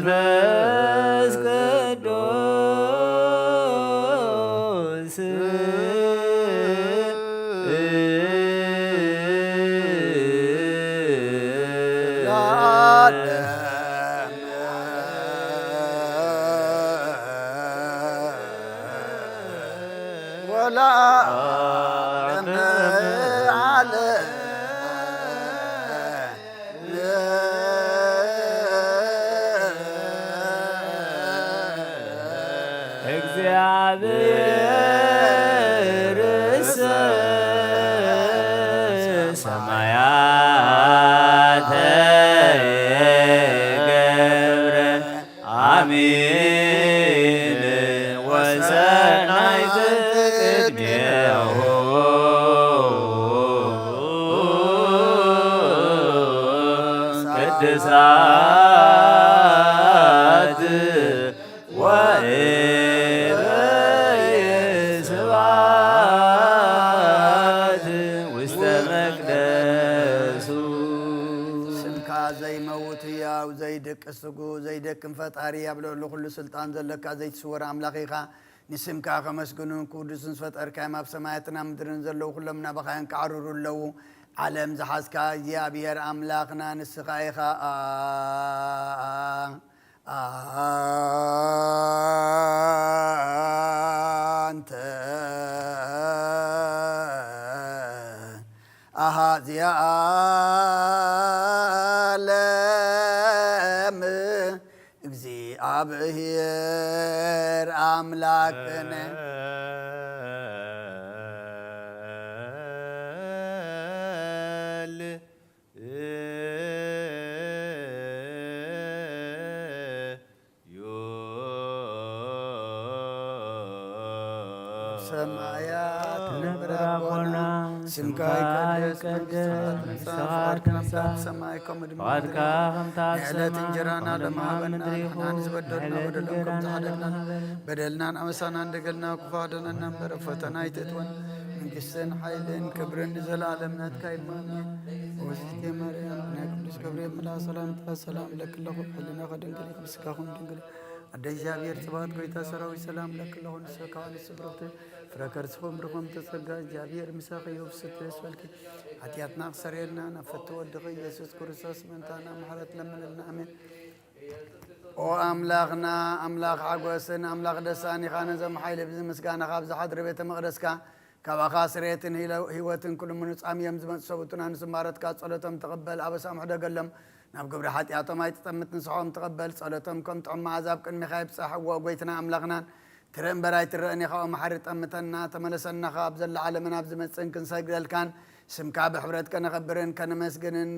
ወመንፈስ ቅዱስ ለዓለም ወለዓለመ ዓለም። እግዚአብሔርሰ ሰማያተ ገብረ አሜን። ወሰናይት ቅድሜሁ ቅድሳት ወእበየ ስብሐት ውስተ መቅደሱ። ስምካ ዘይመውት ህያው፣ ዘይደቅስ ትጉህ፣ ዘይደክም ፈጣሪ፣ ኣብ ልዕሊ ኩሉ ስልጣን ዘለካ ዘይትስወር ኣምላኽ ኢኻ። ንስምካ ከመስግኑን ክውድሱን ዝፈጠርካዮም ኣብ ሰማያትን ኣብ ምድርን ዘለዉ ኩሎም ናባኻ የንቃዕርሩ ኣለዉ። ዓለም ዝሓዝካ እግዚኣብሔር ኣምላኽና ንስኻ ኢኻ። ኣንተ ኣሃዚ ዓለም እግዚኣብሔር ኣምላክነ። ሰማያት ትነብር ኣቦና፣ ስምካ ይቀደስ፣ መንግስትኻ ትምጻእ፣ ፍቓድካ ከም ትምጻእ፣ ሰማይ ከምኡ ድማ ፍቓድካ ምድሪ። ከምታ ኣብ ንዕለት ሰማይ እንጀራና ከምኡ ድማ ለመሃበና፣ ምድሪ ንሕና ይኹን። ንዝበደልና ንዕለት በደሎም ከም እንጀራና ዝሓደግና፣ ሃበና። በደልናን ኣበሳናን እንደገልና ክፉ ኣድሕነና እምበር፣ ኣብ ፈተና ኣይተእትወና። መንግስትን ሓይልን ክብርን ንዘለኣለም ናትካ እዩ። ኣሜን። ወስቴ ማርያም ናይ ቅዱስ ገብርኤል መልኣክ ሰላምታ ሰላም ለክለኹ፣ ሕሊናኸ ድንግል እዩ፣ ስጋኹም ድንግል እዩ። ኣደ እግዚኣብሔር ጽባኦት ጎይታ ሰራዊት ሰላም ለክለኹ፣ ንስኻ ንስብረኽቲ ፍረ ከርስኹም ርኹም ተጸጋ እግዚኣብሔር ምሳኺ እዩ። ብስቲ ደስ በልኪ፣ ሓጢኣትና ክሰረየልና ናብ ፍትው ወድኺ ኢየሱስ ክርስቶስ ምእንታና ምሕረት ለምንልና። ኣሜን። ኦ ኣምላኽና፣ ኣምላኽ ሓጎስን ኣምላኽ ደስታን ኢኻ። ነዞም ሓይሊ ብዚ ምስጋናኻ ኣብ ዝሓድሪ ቤተ መቕደስካ ካባኻ ስርየትን ሂለ-፣ ህይወትን ክልምኑ ጻምዮም ዝመጹ ሰብኡትና ንስም ባሮትካ ጸሎቶም ተቐበል፣ ኣበሳኦም ሕደገሎም፣ ናብ ግብሪ ሓጢኣቶም ኣይትጠምት፣ ንስሖም ተቐበል፣ ጸሎቶም ከም ጥዑም መኣዛ ኣብ ቅድሚኻ ይብጻሕ። እወ ጎይትና ኣምላኽናን ትርኢ እምበር ኣይትረእን ኢኻ፣ ኦ መሓሪ ጠምተና፣ ተመለሰና፣ ካብ ዘለዓለምን ኣብ ዝመጽእን ክንሰግደልካን ስምካ ብሕብረት ከነኸብርን ከነመስግንን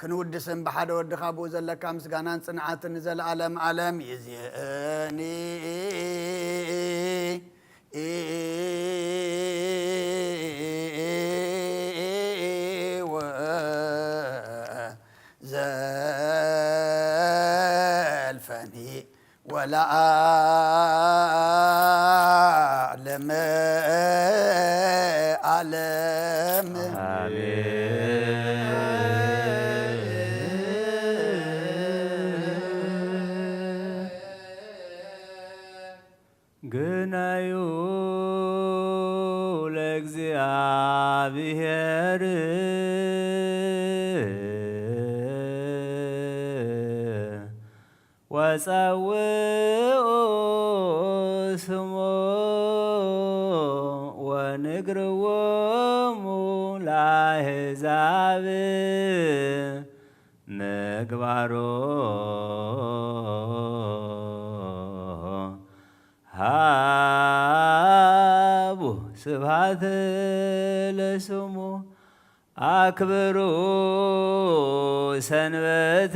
ክንውድስን ብሓደ ወድኻ ብኡ ዘለካ ምስጋናን ጽንዓትን ንዘለዓለም ዓለም ይእዜኒ። ወዘልፈኒ ወለዓለመ ዓለም። አሜን። ግናይ ለእግዚኣብሔር ወጸውዑ ስሞ ወንግርዎሙ ለአሕዛብ ምግባሮ ሃቡ ስብሐት ለስሙ። አክብሩ ሰንበት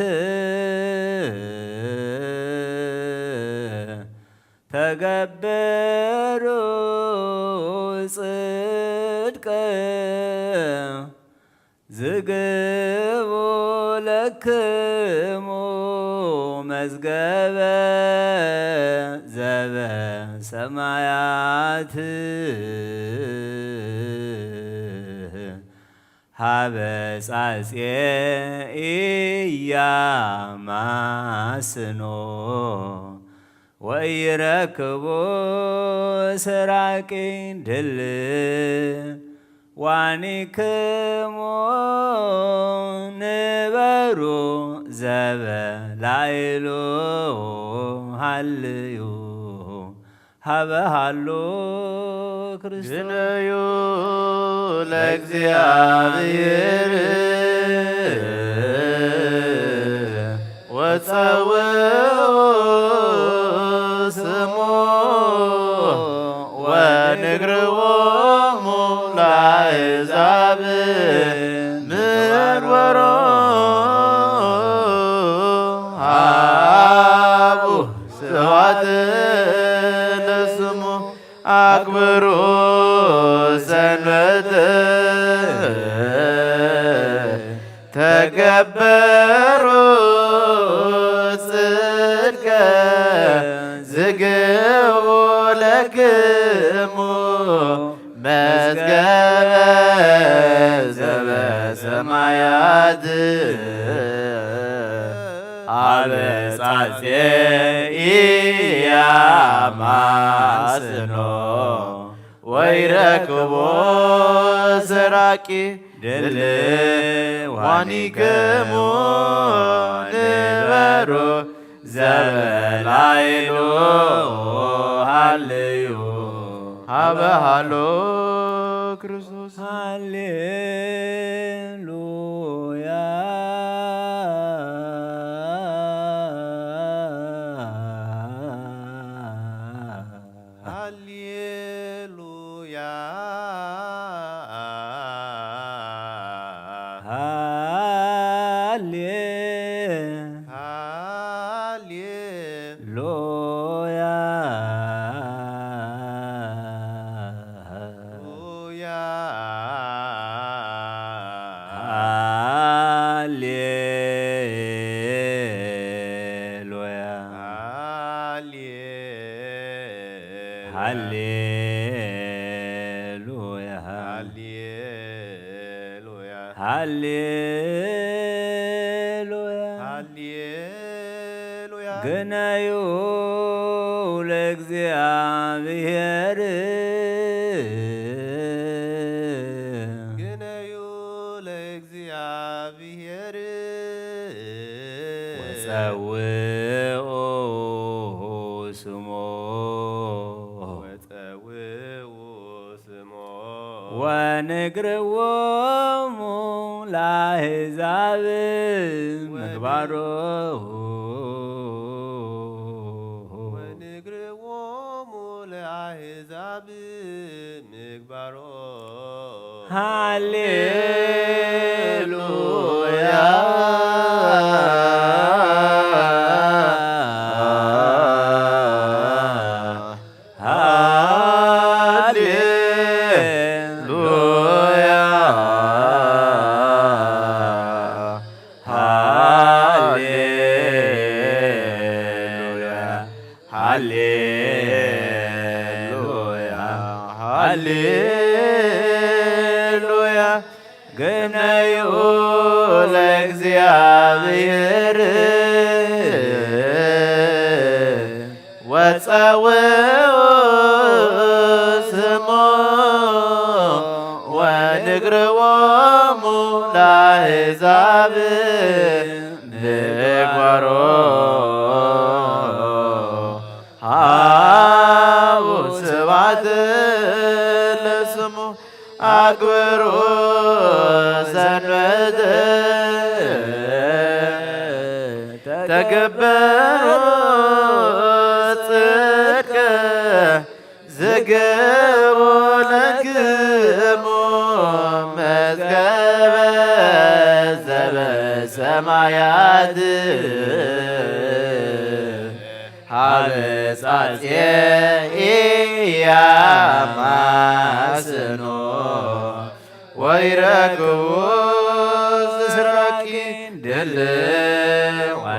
ተገበሩ ጽድቅ ዝግቡ ለክሙ መዝገበ ዘበሰማያት ሀበ ጻጼ ኢያማስኖ ወኢረክቦ ሰራቂ ድል ዋኒክሞ ንበሩ ዘበላይሉ ሃልዩ ሀበ ሃሎ ክርስቶስ። ግነዩ ለእግዚኣብሔር ወጸውዑ ስሙ ወንግርዎሙ ለአሕዛብ ምግበሮ ሃቡ ስብሐት ለስሙ። አክብሩ ሰንበት ተገበሩ ጽድቀ ዝግቡ ለክሙ መዝገበ ዘበሰማያት ሀበ ጻጼ ኢያማስኖ ወይረክቦ ሰራቂ ድል ዋኒክሙ ንበሩ ዘበላይሉ ሃልዩ ሀበ ሃሎ ክርስቶስ። ሃሌሉያ። ሃሌሉያ። ሃሌ ሃሌ ሉያ። ሉያ። ሃሌ ሉያ። ሃሌ ሃሌ ሉያ። ሃሌ ሉያ። ሃሌ ሉያ። ሃሌ ሉያ። ግነዩ ለእግዚኣብሔር። ግነዩ ለእግዚኣብሔር። ወጸውዑ ስሞ። ወጸውዑ ስሞ። ወንግርዎሙ ለአሕዛብ ምግባሮ። ወንግርዎሙ ለአሕዛብ ምግባሮ። ሃሌሉያ። ሃሌሉያ። ሃሌሉያ። ሃሌሉያ። ሃሌሉያ። ግነዩ ለእግዚኣብሔር ወጸውዑ ለስሙ ኣክብሩ ሰንበት ተገበሩ ጽድቀ ዝግቡ ለክሙ መዝገበ ዘበሰማያት ሀበ ጻጽየ ኢያማስኖ ወይረክቡ ስራኪ ድልዋኒክሙ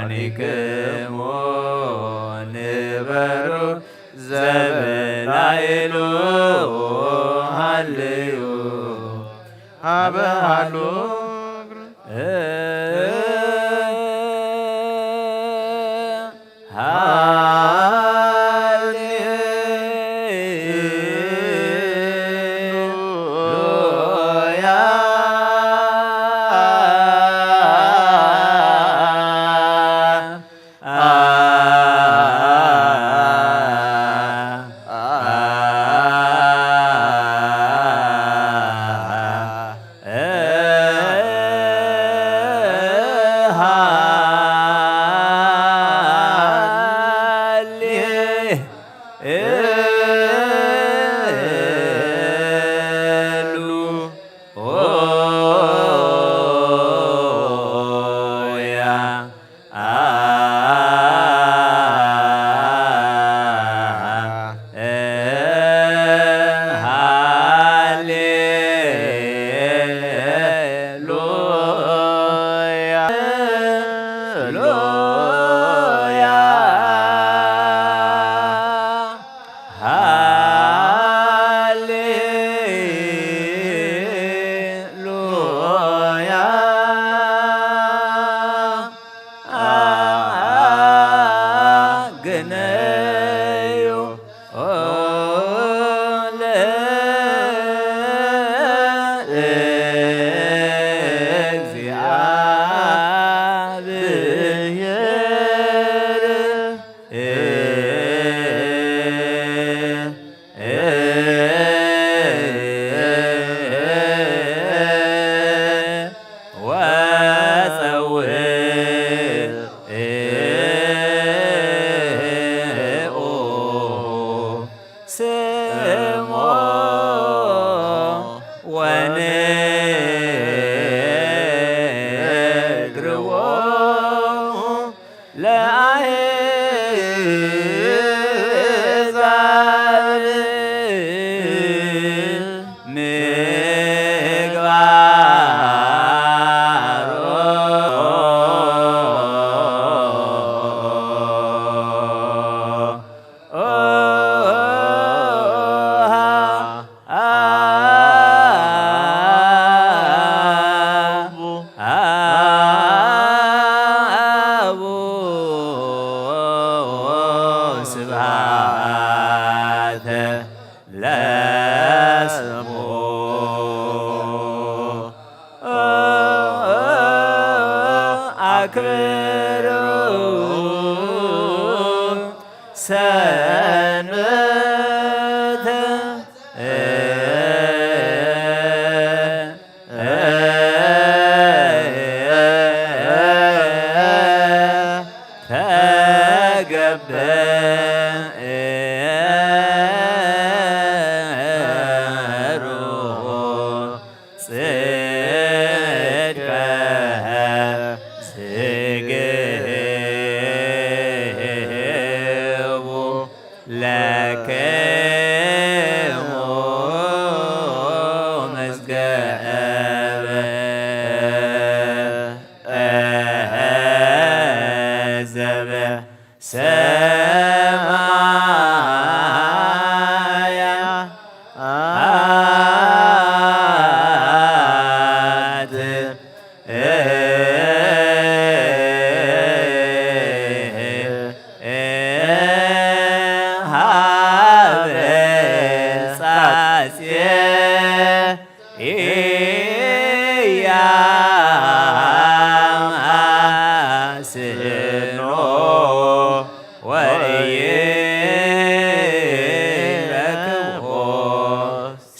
ንበሩ ዘበላይሉ ሃልዩ ሀበ ሃሉ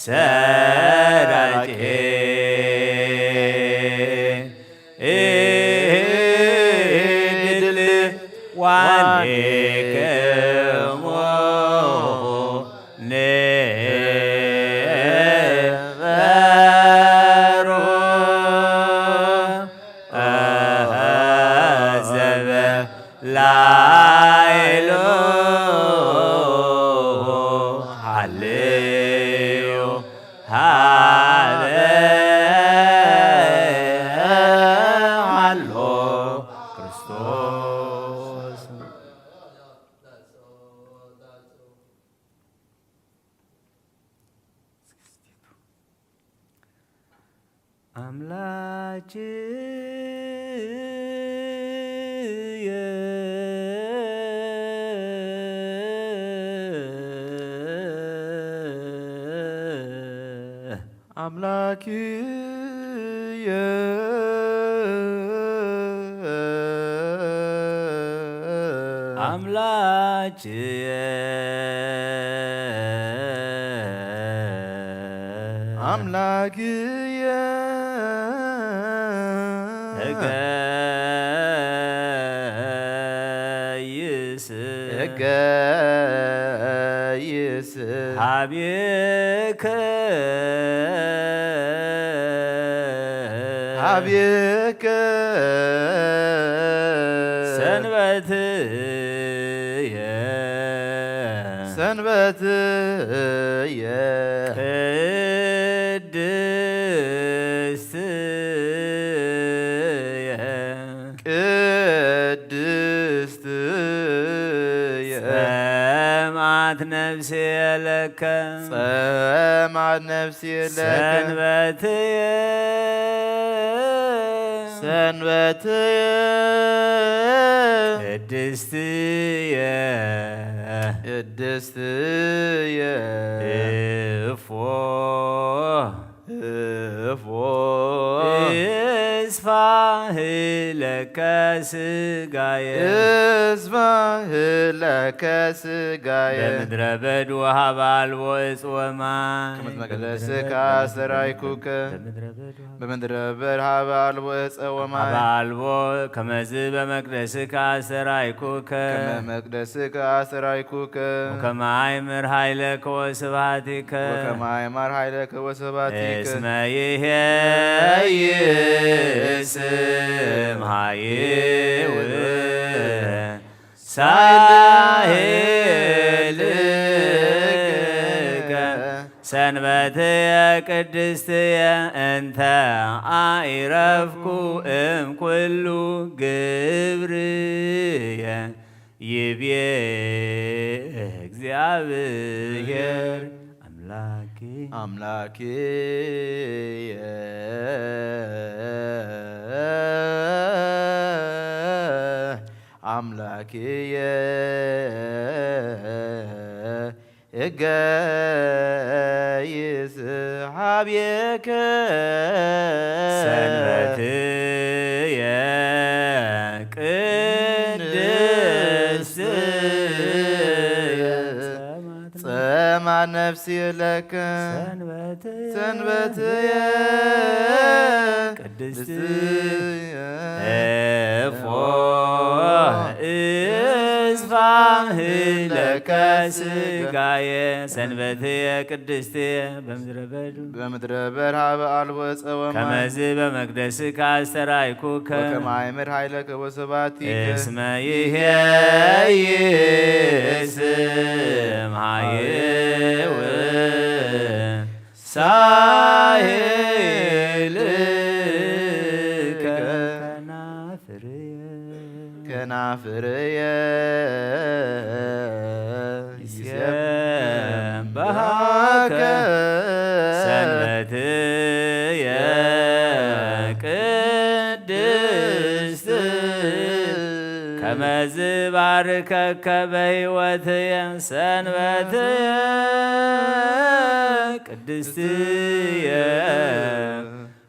ሰራቂ ድል ዋኔክሙ ንበሩ ዘበ ላይሉ ሃልዩ ሃበ ሃሎ ክርስቶስ። ኣምላክየ ኣምላክየ ኣምላክየ ኣምላክየ እገይስ እገይስ ሀቤከ ሀቤከ ሰንበትየ ሰንበትየ ቅድስትየ ቅድስትየ ጸማት ነፍስየ ለከ ጸማት ነፍስየ ለከ ሰንበትየ ሰንበትየ ቅድስትየ ቅድስትየ እፎ እፎ እስፋ ህለከ ስጋየ እስፋ ህለከ ስጋየ በምድረ በዱ ሀበ አልቦ እፅ ወማይ ከመ መቅደስከ አስተርአይኩከ በምድረ በዱ በምድረ በዳ ሀበ አልቦ እፀ ወማይ ሀበ አልቦ ከመዝ በመቅደስከ አስተርአይኩከ ከመ መቅደስከ አስተርአይኩከ ወከመ አይምር ኃይለከ ወስብሐቲከ ወከመ አይምር ኃይለከ ወስብሐቲከ እስመ ይሄይ ስም ኃይው ሳሄልከ ሰንበትየ ቅድስትየ እንተ አኢረፍኩ እምኩሉ ግብርየ ይቤ እግዚአብሔር አምላኪ አምላኪየ አምላኪየ እገይስ ሀቤከ ሰንበትየ ቅድስት ጸማት ነፍስየ ለከ ሰንበትየ ሰንበትየ ቅድስት ቅድስትየ እፎ እስፋ ህለከ ስጋየ ሰንበትየ ቅድስትየ በምድረ በዱ በምድረ በዳ ሀበ አልቦ እፀ ወማይ ከመዝ በመቅደስከ አስተርአይኩከ ወከመ አይምር ኃይለከ ወስብሐቲከ እስመ ይሄይ ስም ኃይው ሳሄልከ ከናፍርየ ከናፍርየ ይሴብሐከ ይሴብሐከ ሰንበትየ ቅድስት ከመዝ ባርከከ በሕይወትየ ሰንበትየ ቅድስትየ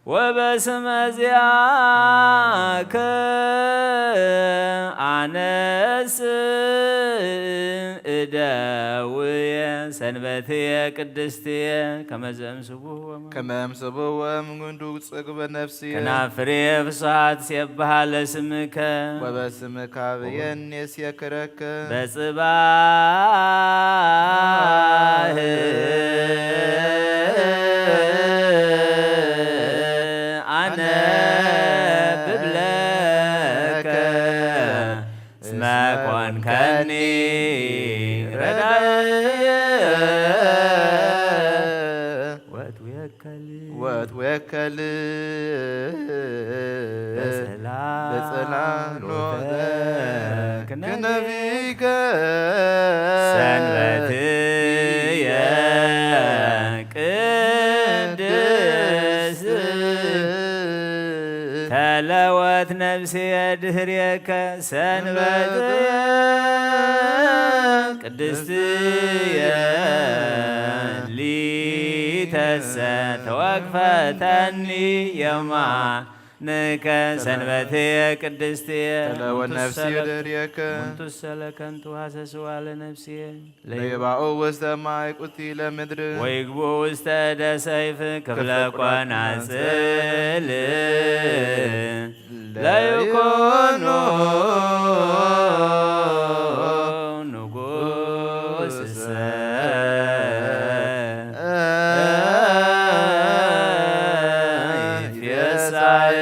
ወበስመ ዚአከ አነስ እደውየ ሰንበትየ ቅድስትየ ከመ ዘእምስብዎ ከመ እምስብዎ እምጉንዱ ጽግበ ነፍስየ ከናፍርየ ፍስሓት ሴብሃ ለስምከ ወበስምከ ብየኔስ የክረክ በጽባህ ኣነ ብብለከ እስመ ኮንከኒ ረዳየ ወትዌከል ወትዌከል በጸላ በጸላሎተ ሎተ ክነቢከ ሰንበትየ ቅድስት ተለወት ነፍስየ ድህሬከ ሰንበትየ ቅድስትየ ሊተሰ ተወክፈተኒ የማንከ ሰንበትየ ቅድስትየ ተለወት ነፍስየ ድህሬከ ሙንቱሰ ለከንቱ ሀሰስዋ ለነፍስየ ለይባኡ ውስተ ማይ ቁቲ ለምድር ወይግቡ ውስተ እደ ሰይፍ ክፍለ ቆናጽል ለይኮኖ ንጉስሰ ይትፌሳይ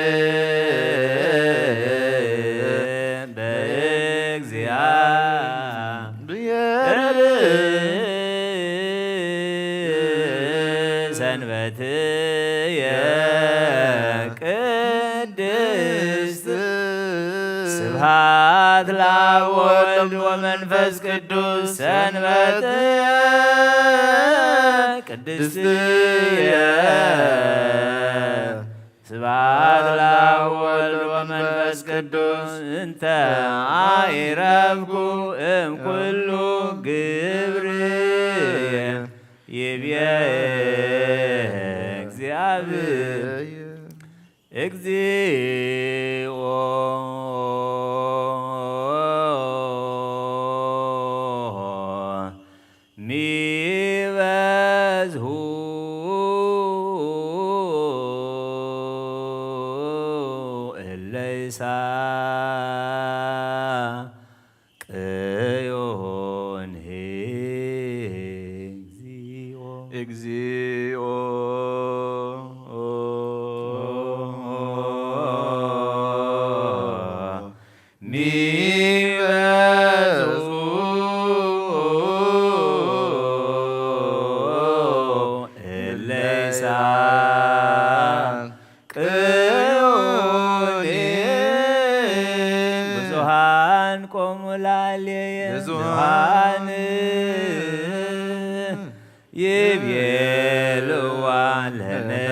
በእግዚአ ብሔር ሰንበትየ ቅድስት ስብሐት ለአብ ወወልድ ወመንፈስ ቅዱስ ሰንበትየ ቅድስትየ ስብሐት ለአብ ወወልድ ወመንፈስ ቅዱስ እንተ አኢረፍኩ እምኩሉ ግብር ይብየ እግዚአብሔር እግዚኦ ሚበዝሁ እለ ይሳቅዮን እግዚኦ። እግዚኦ ሚበዝሑ እለ ይሳቅዮኒ ብዙኃን ቆሙ ላዕሌየ ብዙኃን ይቤልዋ ለነፍስየ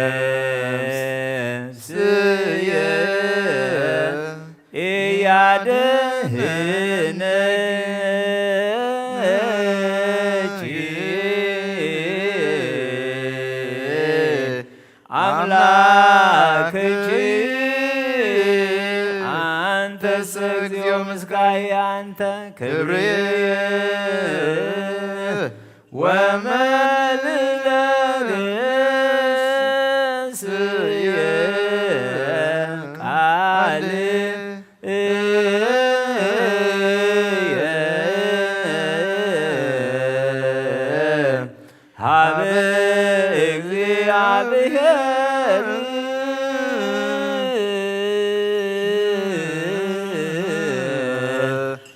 ኢያድህነኪ አምላክኪ አንተሰ እግዚኦ ምስጋየ አንተ ክብርየ ወመልዕለ ርእስየ ቃልየ ሀበ እግዚአብሔር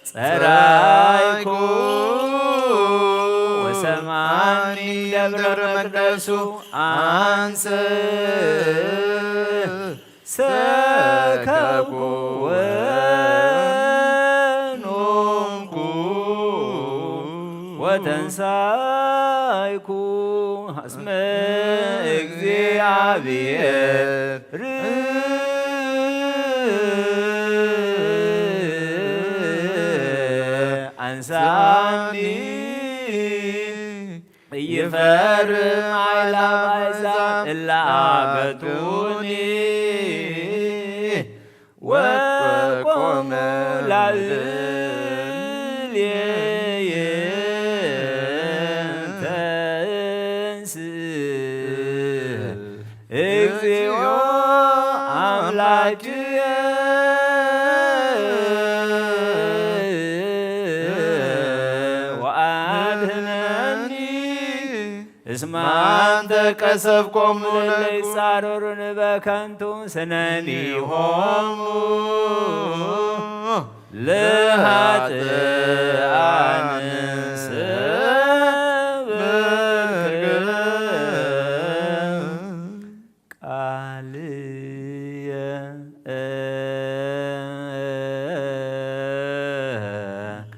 ጸራይኩ ወሰማኒ ደብረ መቅደሱ አንሰ ሰከብኩ ወኖምኩ ወተንሳይኩ እስመ እግዚአብሔር አንሳኒ። ኢይፈርህ አእላፍ አሕዛብ እለ አገቱኒ ወቆሙ ላዕሌየ። እግዚኦ አምላክየ ወአድህነኒ እስመ አንተ ቀሰብኮሙ ለይጻረሩኒ በከንቱ ስነኒሆሙ ለኃጥኣን ስብርክ ቃልየ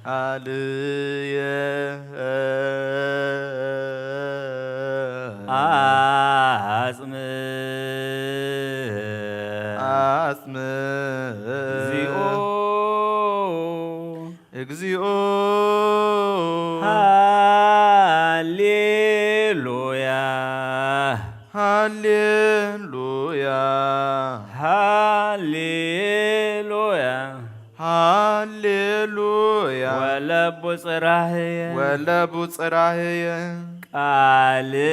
ቃልየ አጽም አጽም እግዚኦ እግዚኦ ሃሌሉያ ሃሌሉያ ሃሌሉያ ሃሌሉያ ወለቡ ጽራህየ ወለቡ ጽራህየ ቃልየ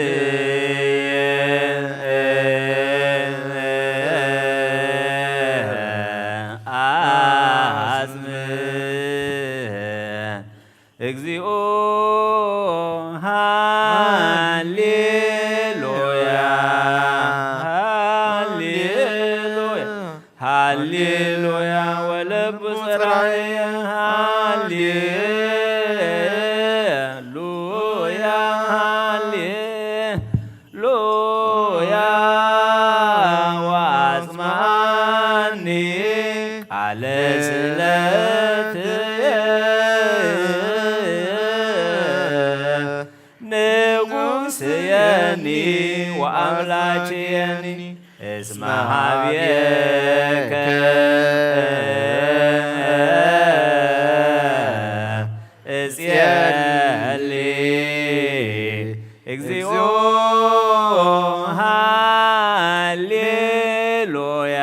አጽም እግዚኦ ሃሌሉያ ሃሌሉያ ሃሌሉያ ወለቡ ጽራህየ ሃሌሉያ ሃሌሉያ ወአጽምዓኒ ቃለ ስእለትየ ንጉስየኒ ወአምላክየኒ እስመ ሀቤከ እጼሊ እግዚኦ ሃሌሉያ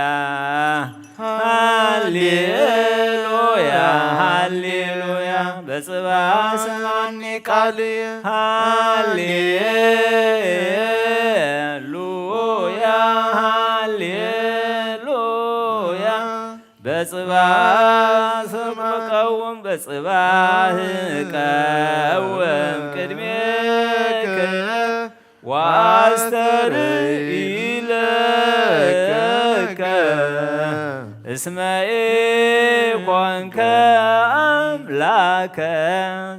ሃሌሉያ ሃሌሉያ በጽባሕ ስምዓኒ ቃልየ ሃሌሉያ ሃሌሉያ በጽባሕ ስምቀውም በጽባሕ ቀውም ቅድሜከ ወአስተርኢ ለከ እስመ ኢኮንከ አምላከ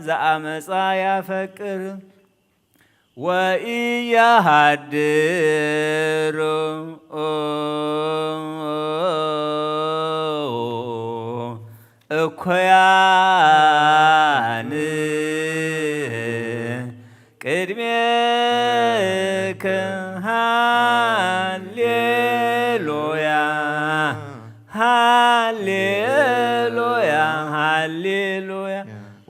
ዘአመፃ ያፈቅር ወኢያሃድሩ እኩያን ቅድሜክ ሃሌሉያ ሃሌሉያ ሃሌሉያ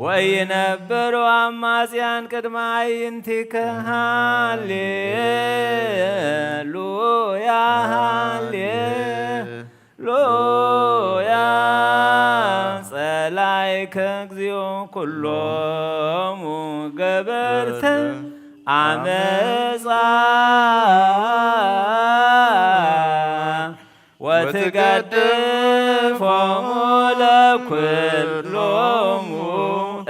ወይነብሩ አማጽያን ቅድመ አዕይንቲከ ሃሌሉያ ሃሌ ሉያ ጸላይከ እግዚኦ ኩሎሙ ገበርተ አመፃ ወትገድፎሙ ለኩሎሙ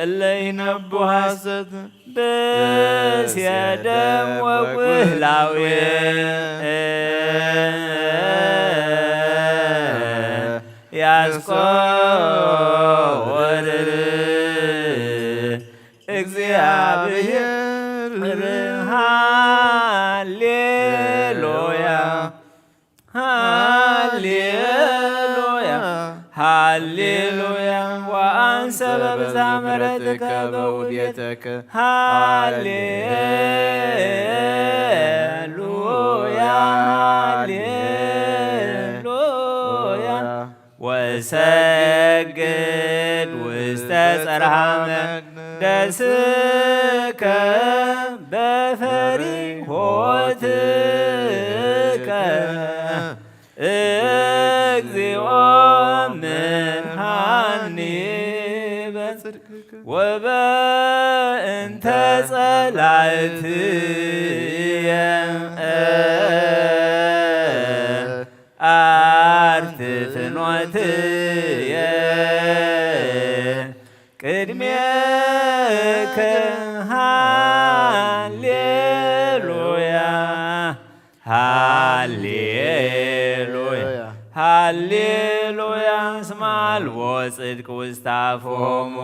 እለ ይነቡ ሐሰት ብእሴ ደም ወጉህላዌ ያስቆርር እግዚአብሔር ሃሌሉያ ሃሌሉያ ሃሌሉያ ወአንሰ በብዝኃ ምሕረትከ በውዴተከ ሃሌሉያ ሃሌሉያ ወሰግድ ውስተ ጸርሃ መቅደስከ በፈሪሆትከ እግዚኦ ምርሃኒ በጽድቅከ ወበእንተ ጸላእትየ አርት ፍኖትየ ቅድሜከ ሃሌሉያ ሃሌሉያ ሃሌሉያ እስመ አልቦ ጽድቅ ውስተ አፎሙ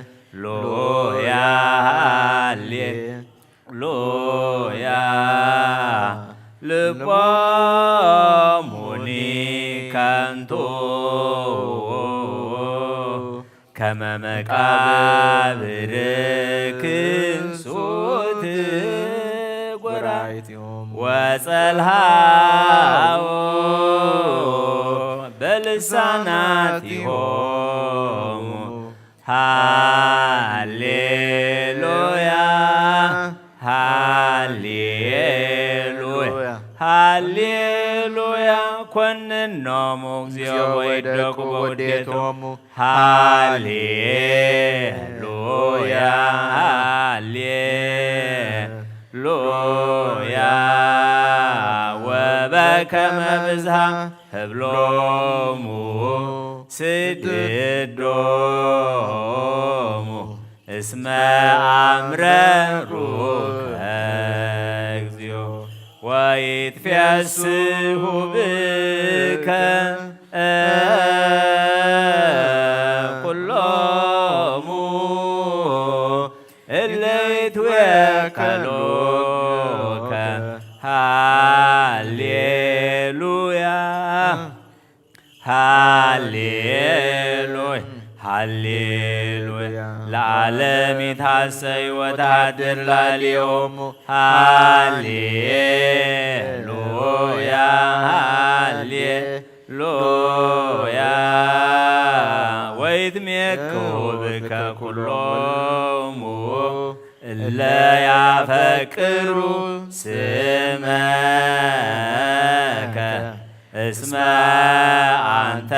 ሃሌሉያ ሃሌ ሉያ ልቦሙኒ ከንቱ ከመ መቃብር ክሱት ጎራይቲሆሙ ወጸልሃው በልሳናቲሆሙ ሃሌሉያ ሃሌሉያ ሃሌሉያ ኮንኖሙ እግዚኦ ወይደቁ በውዴቶሙ ሃሌሉያ ሃሌሉያ ወበከመ ብዝሃ ህብሎሙ ስድዶሙ እስመ አምረሩከ እግዚኦ ወይትፌስሁ ብከ ኩሎሙ እለ ይትዌከሉከ ሃሌሉያ ሃሌሉያ ሃሌሉያ ለዓለም ይትሐሰይ ወተሃድር ላዕሌሆሙ ሃሌሉያ ሃሌሉያ ወይትሜክሁ ብከ ኩሎሙ እለ ያፈቅሩ ስመከ እስመ አንተ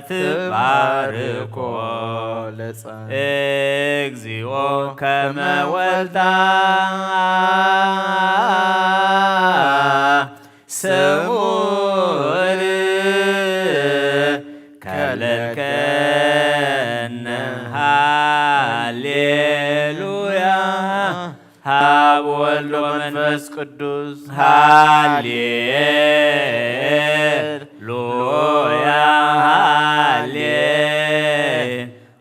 ትባርኮ ለጻ እግዚኦ ከመ ወልዳ ስሙር ከለልከነ ሃሌሉያ ሃብ ወልድ ወመንፈስ ቅዱስ ሃሌሉያ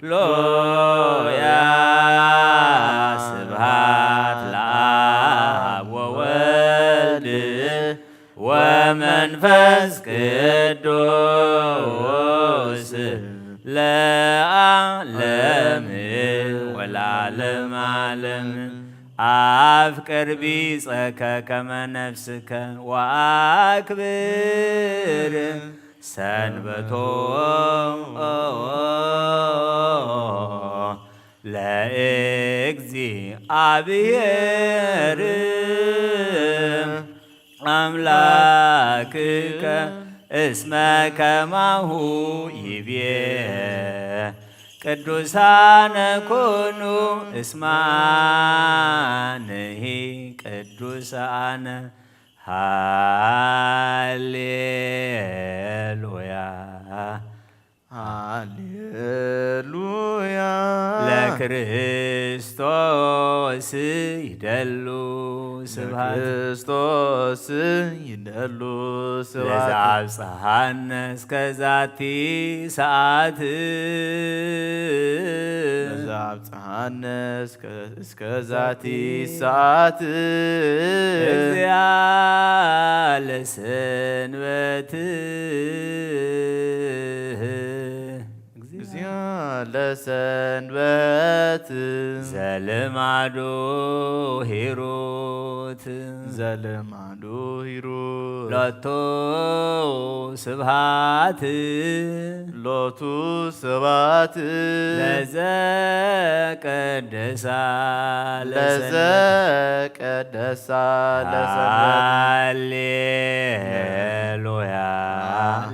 ሃሌሉያ ስብሐት ለአብ ወወልድ ወመንፈስ ቅዱስ ለዓለም ወለዓለመ ዓለም። አፍቅር ቢጸከ ከመ ነፍስከ ወአክብር ሰንበቶ ለእግዚአብሔር አምላክከ እስመ ከማሁ ይቤ ቅዱሳነ ኩኑ እስመ አነሂ ቅዱስ አነ ሃሌሉያ ሃሌሉያ ለክርስቶስ ይደሉ ስብሐት ለክርስቶስ ይደሉ ስብሐት ለዘአብጽሐነ እስከ ዛቲ ሰዓት ለዘአብጽሐነ እስከ እስከ ዛቲ ሰዓት እግዚአ ለሰንበት እግዚአ ለሰንበት ዘልማዱ ሂሩት ዘልማዱ ሂሩት ሎቱ ስብሐት ሎቱ ስብሐት ለዘ ቀደሳ ለዘ ለሰንበት ቀደሳ ለሰንበት ሃሌሉያ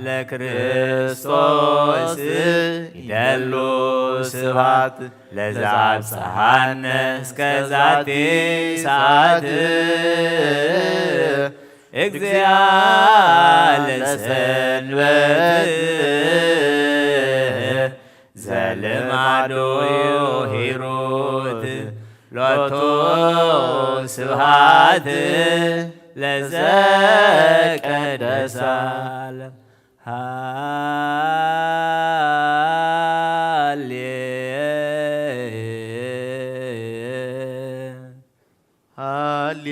ለክርስቶስ ይደሉ ስብሐት ለዘአብጽሐነ እስከ ዛቲ ሰዓት። እግዚአ ለሰንበት ዘልማዶ ሂሩት ሎቱ ስብሐት ለዘቀደሳ ሃሌ ሃሌ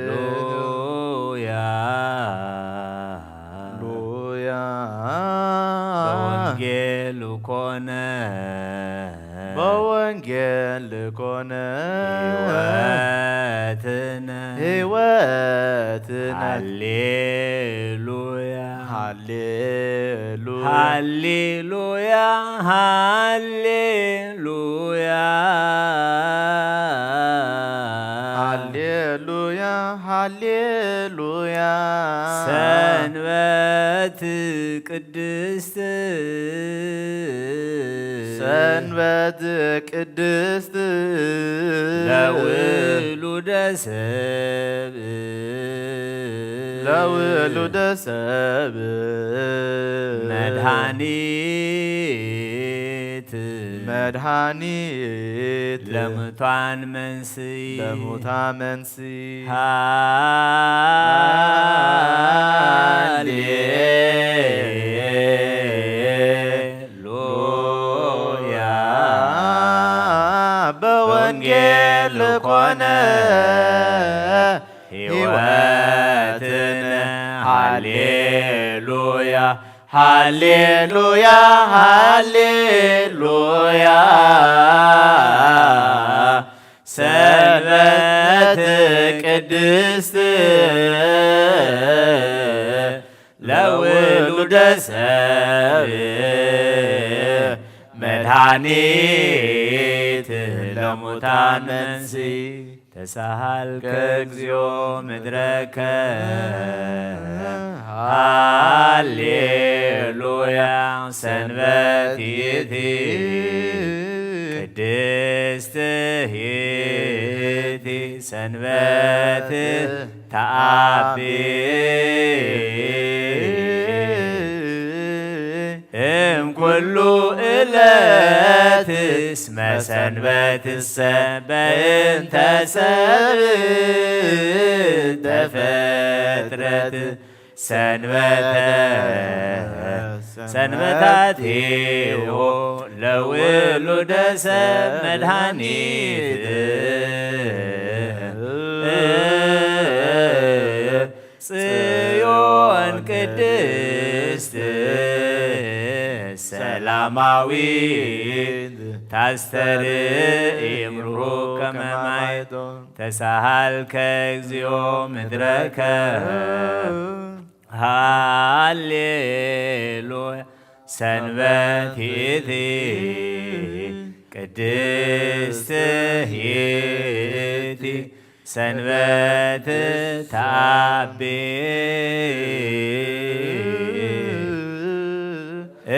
ሉያ ሉያ በወንጌል ኮነ በወንጌል ኮነ ሕይወትነ ሕይወትነ ሃሌሉያ ሃሌሉያ ሃሌሉያ ሃሌሉያ ሃሌሉያ ሃሌሉያ ሰንበት ቅድስት ሰንበት ቅድስት ለውሉደ ሰብ ለውሉደ ሰብ መድኃኒት መድኃኒት ለሙታን መንስይ ለሙታ መንስይ ሃሌ ሉያ በወንጌል ኮነ ሕይወትን ሃሌሉያ ሃሌሉያ ሃሌሉያ ሰንበት ቅድስት ለውሉደ ሰብ መድኃኒት ለሙታን መንስይ ተሳሃልከ እግዚኦ ምድረከ ሃሌሉያ ሰንበት ይእቲ ቅድስት ይእቲ ሰንበት ተአቢ እም ኩሉ ዕለት እስመ ሰንበትሰ በእንተ ሰብ ተፈጥረት ሰንበተ ሰንበታቲሁ ለውሉደ ሰብ መድኃኒት ጽዮን ቅድስት ሰላማዊት ታስተርኢ እምሩ ከመ ማይቶ ተሳሃልከ እግዚኦ ምድረከ ሃሌሉያ ሰንበት ይእቲ ቅድስት ይእቲ ሰንበት ተአቢ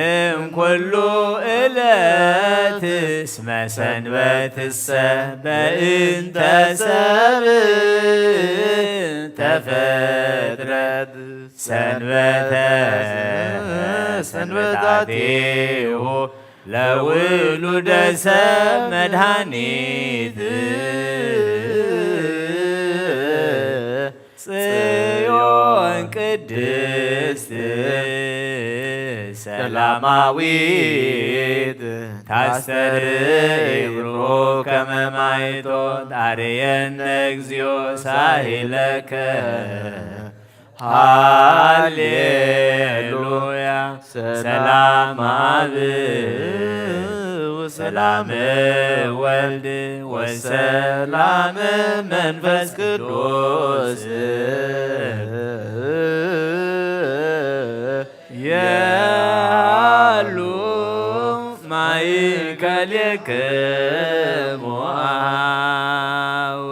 እም ኩሉ ዕለት እስመ ሰንበትሰ በእንተ ሰብ ተፈጥረት ሰንበተ ሰንበታቲሁ ለውሉደ ሰብ መድኃኒት ጽዮን ቅድስት ሰላማዊት ታስተርኢ እምሮ ከመ ማይቶ ታርየነ እግዚኦ ሳሂለከ ሃሌሉያ ሰላም አብ ወሰላም ወልድ ወሰላም መንፈስ ቅዱስ የሃሉ ማእከሌክሙ አብ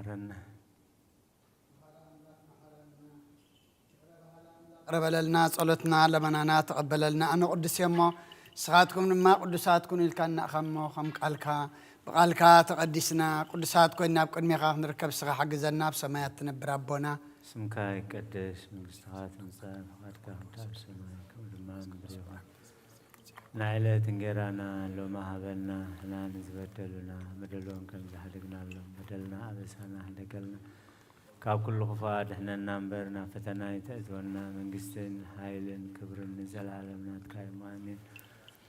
መሓረና። ይቕረ በለልና፣ ጸሎትና ለመናና ተቐበለልና። ኣነ ቅዱስ እየ እሞ ንስኻትኩም ድማ ቅዱሳት ኩኑ ኢልካና ኢኻ እሞ፣ ከም ቃልካ፣ ብቓልካ ተቐዲስና ቅዱሳት ኮይና ኣብ ቅድሜኻ ክንርከብ ንስኻ ሓግዘና። ኣብ ሰማያት ትነብር ኣቦና፣ ስምካ ይቀደስ፣ መንግስትኻ ትምጻእ፣ ፍቓድካ ከምቲ ኣብ ሰማይ ከምኡ ድማ ኣብ ምድሪ ይኹን። ንዕለት እንጌራና ሎሚ ሃበና፣ ንሕና ንዝበደሉና በደሎም ከም ዝሓደግናሎም በደልና ኣበሳና ሕደገልና። ካብ ኩሉ ክፉእ ኣድሕነና እምበር፣ ናብ ፈተና ኣይተእትወና። መንግስትን ሓይልን ክብርን ንዘለዓለም ናትካ እዩ። ኣሜን።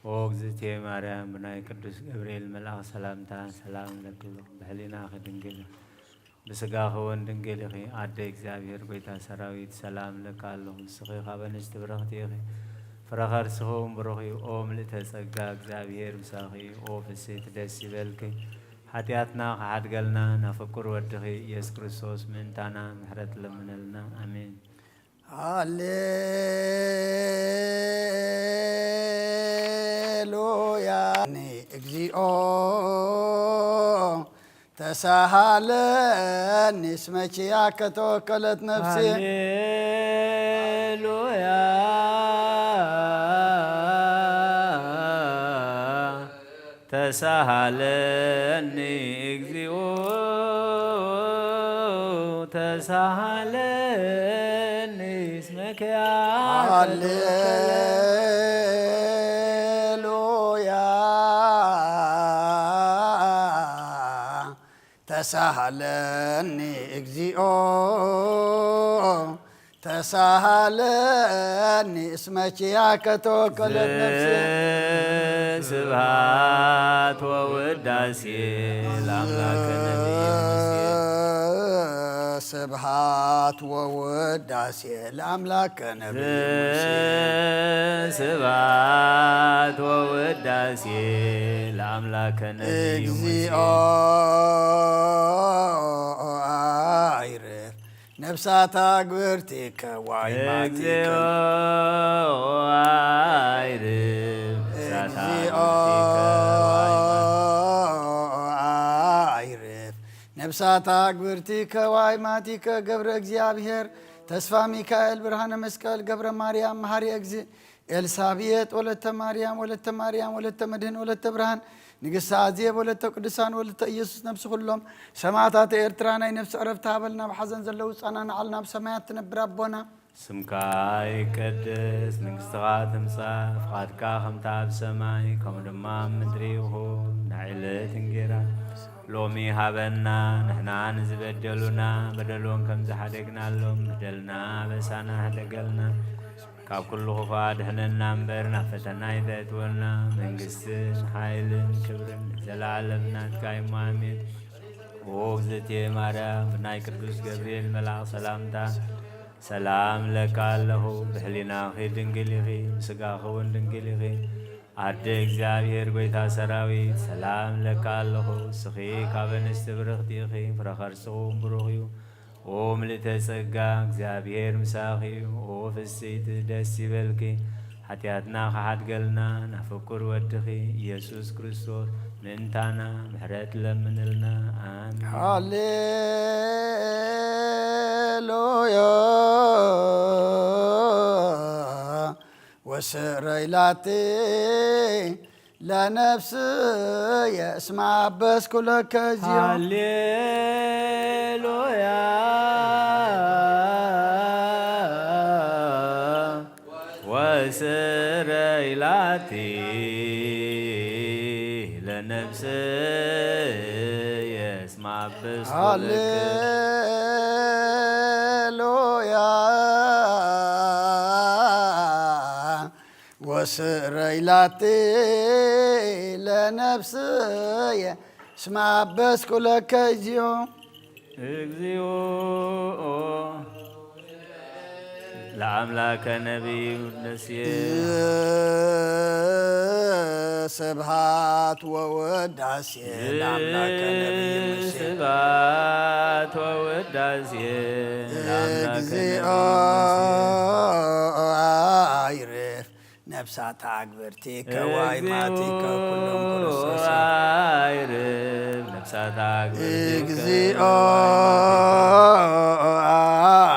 ኦ እግዝእትየ ማርያም፣ ብናይ ቅዱስ ገብርኤል መልኣኽ ሰላምታ ሰላም እለኪ። ብሕሊናኺ ድንግል ኢኺ፣ ብስጋኺ እውን ድንግል ኢኺ። ኣደ እግዚኣብሔር፣ ጎይታ ሰራዊት፣ ሰላም እለኪ ኣለኹ። ንስኺ ካብ ኣንስቲ ብርኽቲ ኢኺ፣ ፍረ ከርስኺ እውን ብሩኽ እዩ። ኦ ምልእተ ጸጋ፣ እግዚኣብሔር ምሳኺ እዩ። ኦ ፍስሕቲ፣ ደስ ይበልኪ፣ ሓጢኣትና ክሓድገልና ናብ ፍቁር ወድኺ ኢየሱስ ክርስቶስ ምእንታና ምሕረት ለምነልና። ኣሜን። ሃሌሉያ። ኒ እግዚኦ ተሳሃለኒ እስመ ኪያከ ተወከለት ነፍሴ። ሃሌሉያ። ተሳሃለኒ እግዚኦ ተሳሃለኒ እስመ ኪያከ ተወከለ። ሃሌሉያ። ተሳሃለኒ እግዚኦ ተሳሃለኒ እስመ ኪያከ ተወከለት ነፍሴ። ስብሐት ወውዳሴ ለአምላከ ነቢይ ሙሴ። ስብሐት ወውዳሴ ለአምላከ ነቢይ ሙሴ። ስብሐት ወውዳሴ ለአምላከ ነቢይ ሙሴ። እግዚኦ አይርፍ ነፍሳት አግብርቲከ ዋይማቲከ። እግዚኦ አይርፍ ነፍሳት እግዚኦ አግብርቲከ ዋይማቲከ። አይርፍ ነፍሳት አግብርቲከ ዋይማቲከ። ገብረ እግዚኣብሔር፣ ተስፋ ሚካኤል፣ ብርሃነ መስቀል፣ ገብረ ማርያም፣ መሐሪ እግዚእ፣ ኤልሳቤጥ ወለተ ማርያም፣ ወለተ ማርያም፣ ወለተ መድህን፣ ወለተ ብርሃን፣ ንግስቲ ኣዜብ፣ ወለተ ቅዱሳን፣ ወለተ ኢየሱስ፣ ነፍሲ ኩሎም ሰማዕታተ ኤርትራ ናይ ነፍሲ ዕረፍቲ ሃበልና። ኣብ ሓዘን ዘለዉ ጸናንዓልና፣ ኣብ ሰማያት ትነብር ኣቦና። ስምካ ይቀደስ፣ መንግስትኻ ትምጻእ፣ ፍቓድካ ከምታ ኣብ ሰማይ ከምኡ ድማ ኣብ ምድሪ ይኹን። ናይ ዕለት እንጌራ ሎሚ ሃበና፣ ንሕና ንዝበደሉና በደሎም ከም ዝሓደግናሎም በደልና ኣበሳና ሕደገልና። ካብ ኩሉ ክፉእ ኣድሕነና እምበር፣ ናብ ፈተና ኣይተእትወና። መንግስትን ሓይልን ክብርን ንዘለዓለም ናትካ እዩ። ኣሜን። ኦ እግዝእትየ ማርያም፣ ብናይ ቅዱስ ገብርኤል መልኣኽ ሰላምታ ሰላም እለኪ ኣለኹ። ብሕሊናኺ ድንግል ኢኺ፣ ብስጋኺ እውን ድንግል ኢኺ። ኣደ እግዚኣብሔር፣ ጎይታ ሰራዊት፣ ሰላም እለኪ ኣለኹ። ንስኺ ካብ ኣንስቲ ብርኽቲ ኢኺ፣ ፍረ ከርስኺ እውን ብሩኽ እዩ። ኦ ምልእተ ጸጋ፣ እግዚኣብሔር ምሳኺ እዩ። ኦ ፍስሕቲ፣ ደስ ይበልኪ፣ ሓጢኣትና ክሓድገልና ናብ ፍቁር ወድኺ ኢየሱስ ክርስቶስ ምእንታና ምሕረት ለምንልና። ኣሜን። ሃሌሉያ። ወስረይ ላቲ ለነፍስየ እስመ አበስኩ ለከ እግዚኦ። ሃሌሉያ። ወስረይ ላቲ ለነፍስየ እስመ አበስኩ ለከ። ሃሌሉያ። ወስረይ ላቲ ለነፍስየ እስመ አበስኩ ለከ እግዚኦ። እግዚኦ ለአምላከ ነቢይ ሙሴ። ስብሐት ወውዳሴ ለአምላከ ነቢይ ሙሴ። ስብሐት ወውዳሴ ለአምላከ እግዚኦ ነቢይ ሙሴ። አይርፍ ነፍሳት አግብርቲከ ዋይማቲከ ኩሎም ክርስቶስ። አይርፍ ነፍሳት ኣግብርቲከ እግዚኦ ወአይማቲከ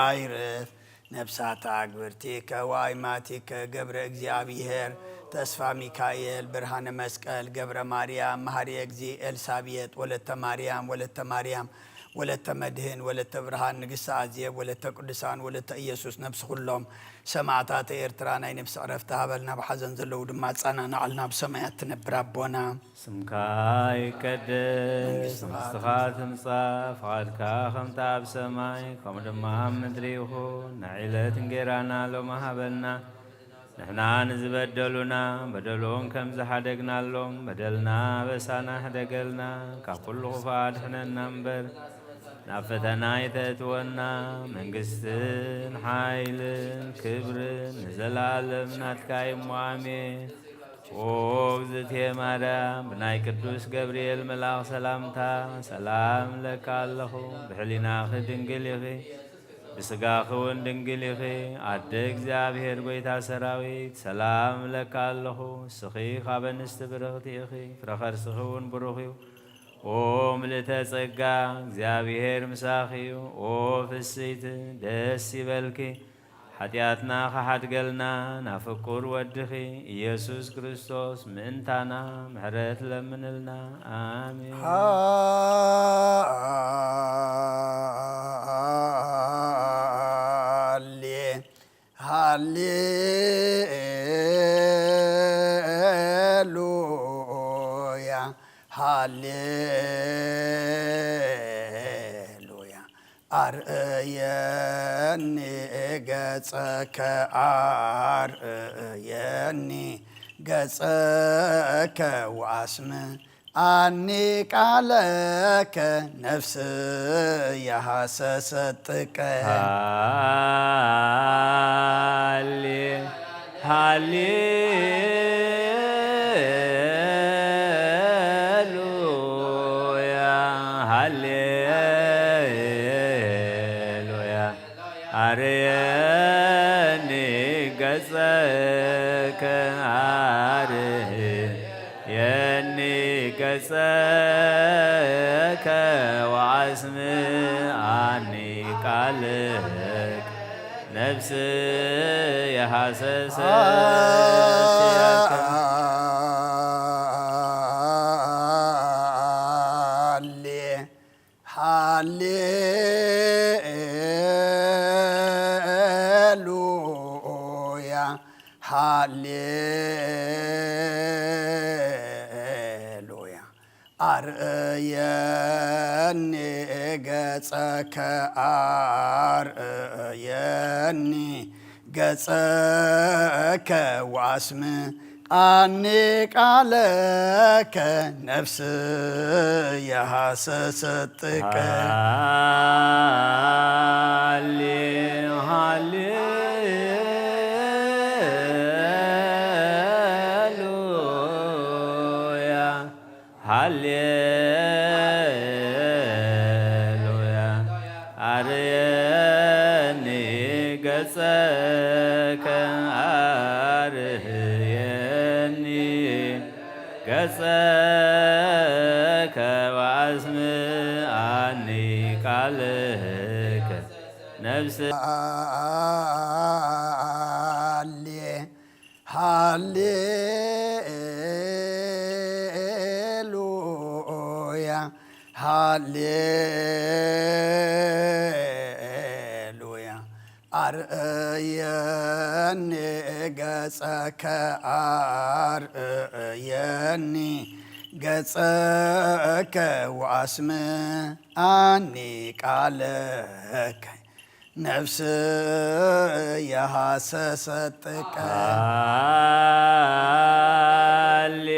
አይርፍ ነፍሳት አግብርቲከ ወአይማቲከ ገብረ እግዚአብሔር ተስፋ ሚካኤል ብርሃነ መስቀል ገብረ ማርያም መሐሪ እግዚእ ኤልሳቤጥ ወለተ ማርያም ወለተ ማርያም ወለተ መድህን ወለተ ብርሃን ንግስተ አዜብ ወለተ ቅዱሳን ወለተ ኢየሱስ ነፍሲ ኩሎም ሰማዕታተ ኤርትራ ናይ ነፍሲ ዕረፍቲ ሃበልና ብሓዘን ዘለዉ ድማ ኣጸናንዓልና ብሰማያት ትነብር ኣቦና ስምካ ይቀደስ፣ መንግስትኻ ትምጻእ፣ ፍቓድካ ከምቲ ኣብ ሰማይ ከምኡ ድማ ኣብ ምድሪ ይኹን። ንዕለት እንጌራና ሎሚ ሃበና፣ ንሕና ንዝበደሉና በደሎም ከም ዝሓደግናሎም በደልና ኣበሳና ሕደገልና፣ ካብ ኩሉ ክፉእ ኣድሕነና እምበር ናብ ፈተና ኣይተእትወና። መንግስትን ሓይልን ክብርን ንዘለኣለም ናትካ እዩ እሞ ኣሜን። ኦ እግዝእትየ ማርያም፣ ብናይ ቅዱስ ገብርኤል መልኣኽ ሰላምታ ሰላም እብለኪ ኣለኹ። ብሕሊናኺ ድንግል ኢኺ፣ ብስጋኺ እውን ድንግል ኢኺ። ኣደ እግዚኣብሔር ጐይታ ሰራዊት፣ ሰላም እብለኪ ኣለኹ። ንስኺ ካብ ኣንስቲ ብርኽቲ ኢኺ፣ ፍረ ከርስኺ እውን ብሩኽ እዩ። ኦ ምልእተ ጸጋ፣ እግዚኣብሔር ምሳኺ እዩ። ኦ ፍስይቲ፣ ደስ ይበልኪ። ሓጢኣትና ኽሓድገልና ናብ ፍቁር ወድኺ ኢየሱስ ክርስቶስ ምእንታና ምሕረት ለምንልና። ኣሜን። ሃሌ ሃሌሉያ ሃሌሉያ ኣርእየኒ ገጸከ ኣርእየኒ ገጸከ ወኣስምዓኒ ቃለከ ነፍስየ ሃሰሰት ጥቀ ሃሌ ሃሌሉያ ሃሌሉያ ኣርየኒ ገጸከ ኣርየኒ ገጸከ ወኣስምዓኒ ቃልከ ነፍስየ ሃሰሰት ያከ ሃሌ ሃሌሉያ ሃሌሉያ ኣርእየኒ ገጸከ ኣርእየኒ ገጸከ ወኣስምዓኒ ቃለከ ነፍስየ ሃሰሰት ጥቀ ሃሌ ሃሌሉያ ሃሌሉያ ኣርየኒ ገጸከ ኣርየኒ ገጸከ ወኣስምዓኒ ቃልከ ነፍስ ሃሌ ሃሌሉያ ሃሌሉያ ኣርእየኒ ገጸከ ኣርእየኒ ገጸከ ወኣስምዓኒ ቃለከ ነፍስየ ሃሰሰት ጥቀ ሃሌ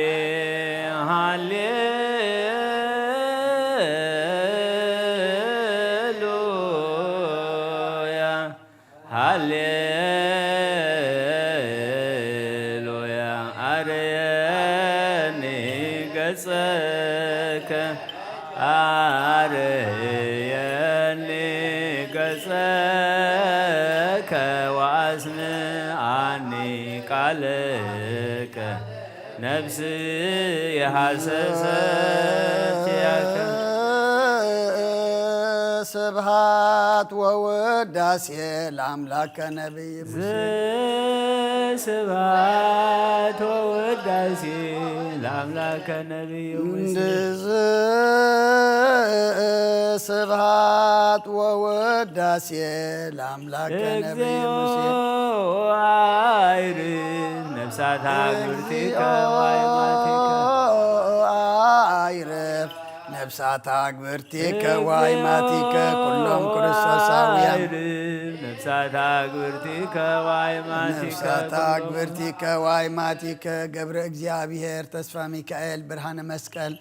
ሃሌሉያ ሃሌሉያ ኣርየኒ ገጸከ ኣርየኒ ገጸከ ወኣስምዓኒ ቃልከ ነፍስየ ሃሰሰት ያከ ስብሐት ወውዳሴ ለአምላከ ነቢይ ሙሴ። ዘስብሐት ወውዳሴ ለአምላከ ነቢይ ሙሴ። እንድዝ ስብሐት ወውዳሴ ለአምላከ ነቢይ እግዚኦ ሙሴ። አይርፍ ነፍሳት አግብርቲከ ዋይማቲከ። አይርፍ ነፍሳት አግብርቲከ ዋይማቲከ ኩሎም ክርስቶሳውያን። አይርፍ ነፍሳት አግብርቲከ ዋይማቲከ ነፍሳት ኩሎም አግብርቲከ ዋይማቲከ ገብረ እግዚኣብሔር ተስፋ ሚካኤል ብርሃነ መስቀል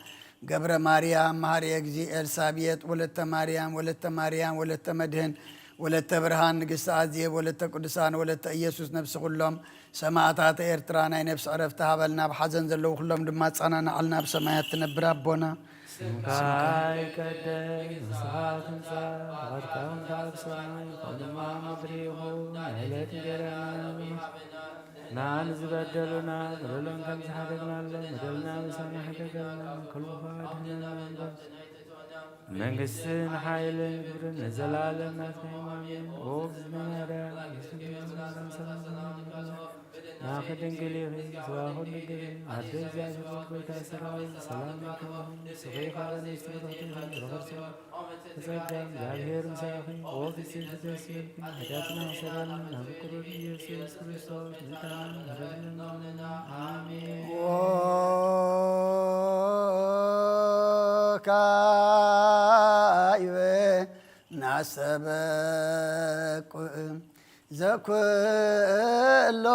ገብረ ማርያም መሐሪ እግዚእ ኤልሳቤጥ ወለተ ማርያም ወለተ ማርያም ወለተ መድህን ወለተ ብርሃን ንግሥተ አዜብ ወለተ ቅዱሳን ወለተ ኢየሱስ ነፍሲ ኩሎም ሰማዕታት ኤርትራ ናይ ነፍሲ ዕረፍቲ ሃበልና። ኣብ ሓዘን ዘለዉ ኩሎም ድማ ኣጸናንዓልና። ኣብ ሰማያት ትነብር ኣቦና ስምካ ይቀደስ፣ ንስኻ ትምጻእ፣ ፍቓድካ ትኹን ኣብ ሰማይ ከምኡ ድማ ኣብ ምድሪ ይኹን። ናይ ዕለት እንጀራና ንሃበና፣ ንዝበደሉና በደሎም ከም ዝሓደግናሎም በደልና ምሳና ሕደገልና፣ ካብ ክፉ ኣድሕነና እምበር። መንግስትን ሓይልን ክብርን ንዘለኣለም ናትካ እዩ። ኣሜን። ኦ እግዝእትነ ማርያም፣ ሰላም ንዓኺ ድንግል ኢኺ፣ ስጋኺ ድንግል እዩ። ኣደ እግዚኣብሔር፣ ጎይታ ሰራዊት፣ ሰላም ለኪ ይኹን። ንስኺ ካብ ኣንስቲ ብሩኽቲ ኢኺ፣ ብሩኽ ፍሬ ጸጋ እግዚኣብሔር ምሳኺ። ኦ ፍጽምቲ ተስፋ፣ ኃጢአትና ይሰረልና፣ ናብ ቅሩብ ኢየሱስ ክርስቶስ ምእንታና ምሕረትነ። ኣሜን። ወካዕበ ናስተበቁ ዘኩሎ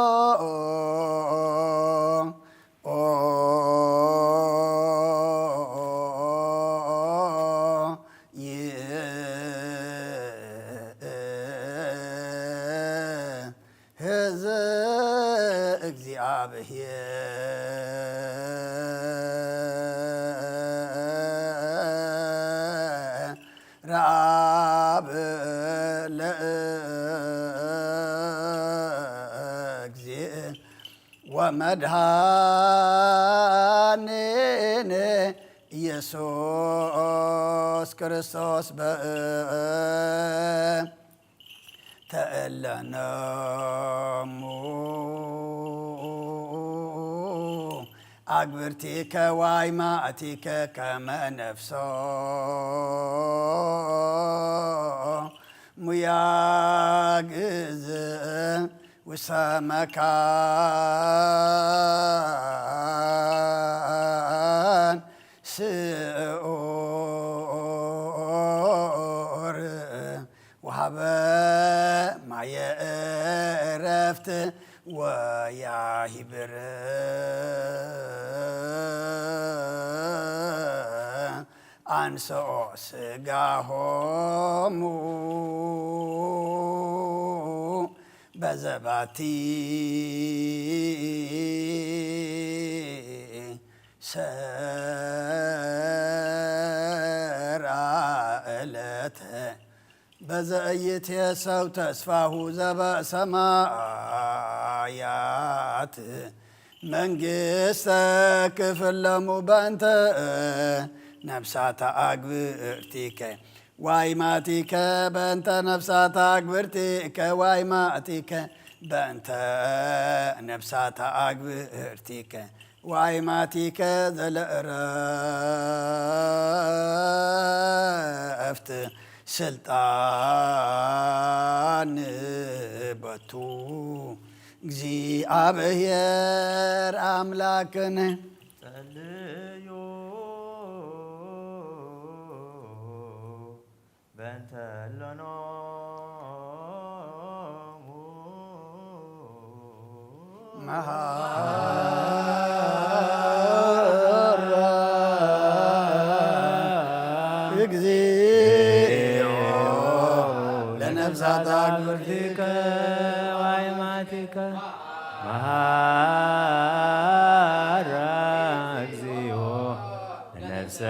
ይእዝ እግዚአብሔር አብ ለእግዚእ ወመድኃኒነ ኢየሱስ ክርስቶስ በ ተእለነሙ አግብርቲከ ዋይማእቲከ ከመ ነፍሶ ሙያግዝ ውሰመካን ስዑር ወሀበ ማየ እረፍት ወያሂብር አንስኦ ስጋሆሙ በዘባቲ ሰርአ ዕለተ በዘእይት የሰው ተስፋሁ ዘበሰማያት መንግስተ ክፍለሙ በእንተ ነፍሳተ አግብርቲከ ዋይማቲከ በእንተ ነፍሳተ አግብርቲከ ዋይማቲከ በእንተ ነፍሳተ አግብርቲከ ዋይማቲከ ዘለእረፍት ስልጣን በቱ እግዚአብሔር አምላክነ ጸልዩ በእንተ እሎኖሙ መሃራ እግዚኦ ለነፍሳት አግብርቲከ ዋይማቲከ መሃራ እግዚኦ ነፍሰ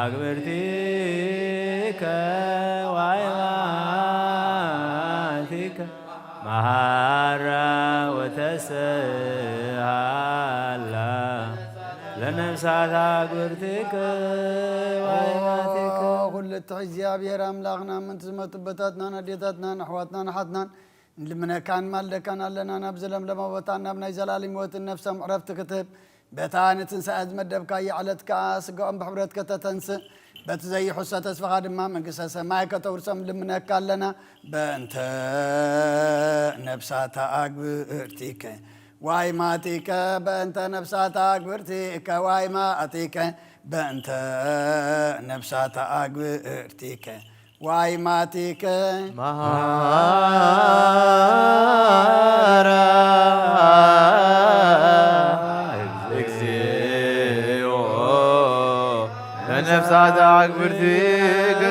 አግብርቲከ ዋይማቲከ መሃራ ወተስሃላ ለነፍሰ ታዛጉርቲከ ዋይማቲከ። ኩሉ ትሕዚ እግዚኣብሔር ኣምላኽና፣ ምእንቲ ዝመቱ ኣቦታትናን ኣዴታትናን ኣሕዋትናን ኣሓትናን ንልምነካን ማልደካን ኣለና። ናብ ዘለምለማ ቦታን ናብ ናይ ዘላለም ህይወትን ነፍሶም ዕረፍቲ ክትህብ፣ በታ ንትንሳኤ ዝመደብካያ ዕለት ከኣ ስጋኦም ብሕብረት ከተተንስእ፣ በቲ ዘይሕሶ ተስፋኻ ድማ መንግስተ ሰማይ ከተውርሶም ልምነካ ኣለና። በእንተ ነፍሳታ ኣግብርቲከ ዋይማቲከ፣ በእንተ ነፍሳታ ኣግብርቲከ ዋይማቲከ፣ በእንተ ነፍሳታ ኣግብርቲከ ዋይማቲከ። መሃራ እግዚኦ ለነፍሳት ኣግብርቲከ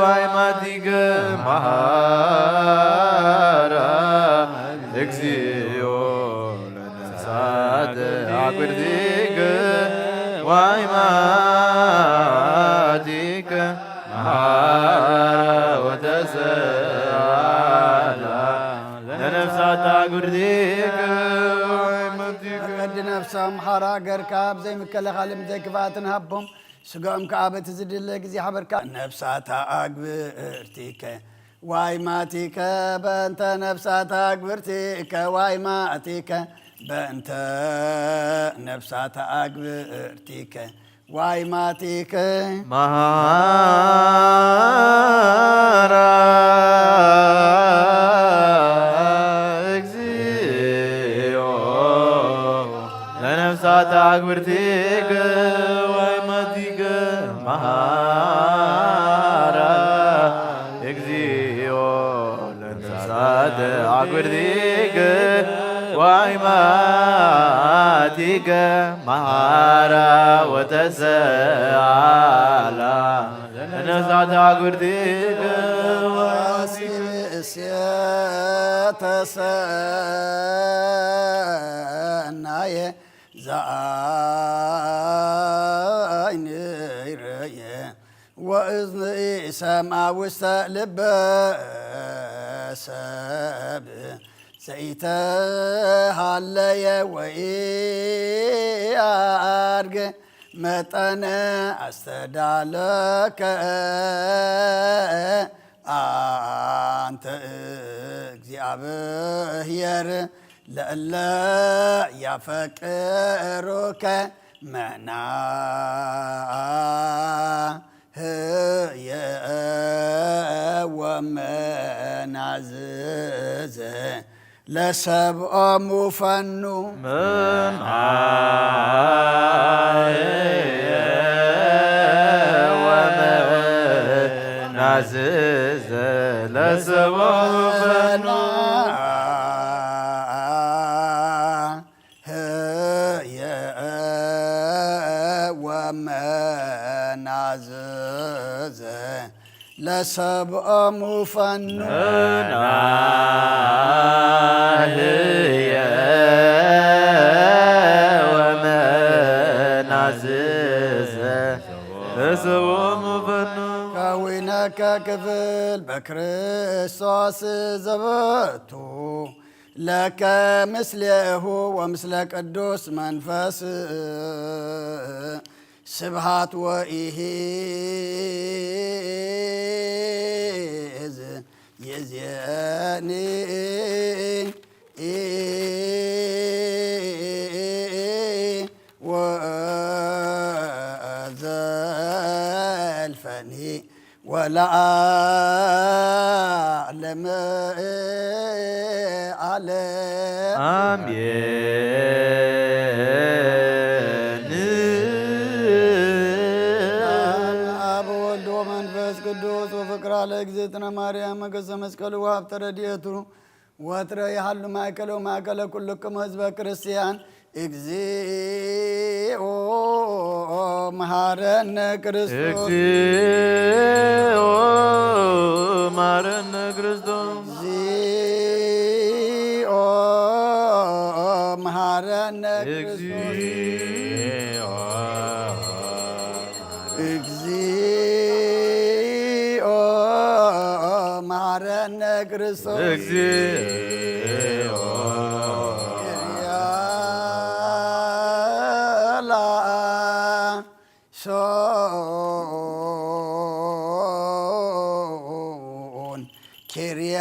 ዋይማቲከ። መሃራ እግዚኦ ለነፍሳት ኣግብርቲከ ዋይማቲከ። መሃራ ወተሰአላ ለነፍሳት ኣግብርቲከ ዋይማቲከ። ቀዲ ነፍሶም ሓራ ገርካ፣ ብዘይ ምክልኻልን ብዘይ ክፍኣትን ሃቦም። ስጋኦም ከኣ በቲ ዝድለ ግዜ ሓበርካ። ነፍሳታ ኣግብርቲከ ዋይማቲከ፣ በእንተ ነፍሳታ ኣግብርቲከ ዋይማቲከ፣ በእንተ ነፍሳታ ኣግብርቲከ ዋይማቲከ። መሃራ እግዚኦ ለነፍሳት ኣግብርቲከ ዋይማቲከ። መሃራ እግዚኦ ለነፍሳት ኣግብርቲከ ዋይማቲከ። መሃራ ወተሰአላ ለነፍሳት ኣግብርቲከ ዋይማቲከ። እሴተ ሰናየ ዘአይን ይረየ ወእዝኒ ሰምዐ ውስተ ልበ ሰብ ዘይተሃለየ ወኢአድገ መጠነ ኣስተዳለከ ኣንተ እግዚኣብሔር ለእለ ያፈቅሩከ መናህየ ወመናዝዘ ለሰብኦሙ ፈኑ። መናህየ ወመናዝዘ ለሰብኦሙ ፈኑ። ህየ ወመናዝዘ ለሰብኦሙ ፈኑ። መናህየ ወመናዝዘ ለሰብኦሙ ፈኑ። ከዊነከ ክፍል በክርስቶስ ዘበቱ ለከ ምስሌሁ ወምስለ ቅዱስ መንፈስ ስብሃት ወኢሂ እዝ የዜኒ ወዘልፈኒ ወለዓለመ ዓለም። አሜን። አብ ወልድ ወመንፈስ ቅዱስ ወፍቅራ ለእግዝእትነ ማርያም መገሰ መስቀሉ ወሀብተ ረድኤቱ ወትረ ይሃሉ ማእከለ ወማእከለ ኩልክሙ ህዝበ ክርስቲያን። እግዚኦ መሐረነ ክርስቶስ። እግዚኦ መሐረነ ክርስቶስ። እግዚኦ መሐረነ ክርስቶስ። እግዚኦ እግዚኦ መሐረነ ክርስቶስ። እግዚኦ ላይሶን፣ ኪርያ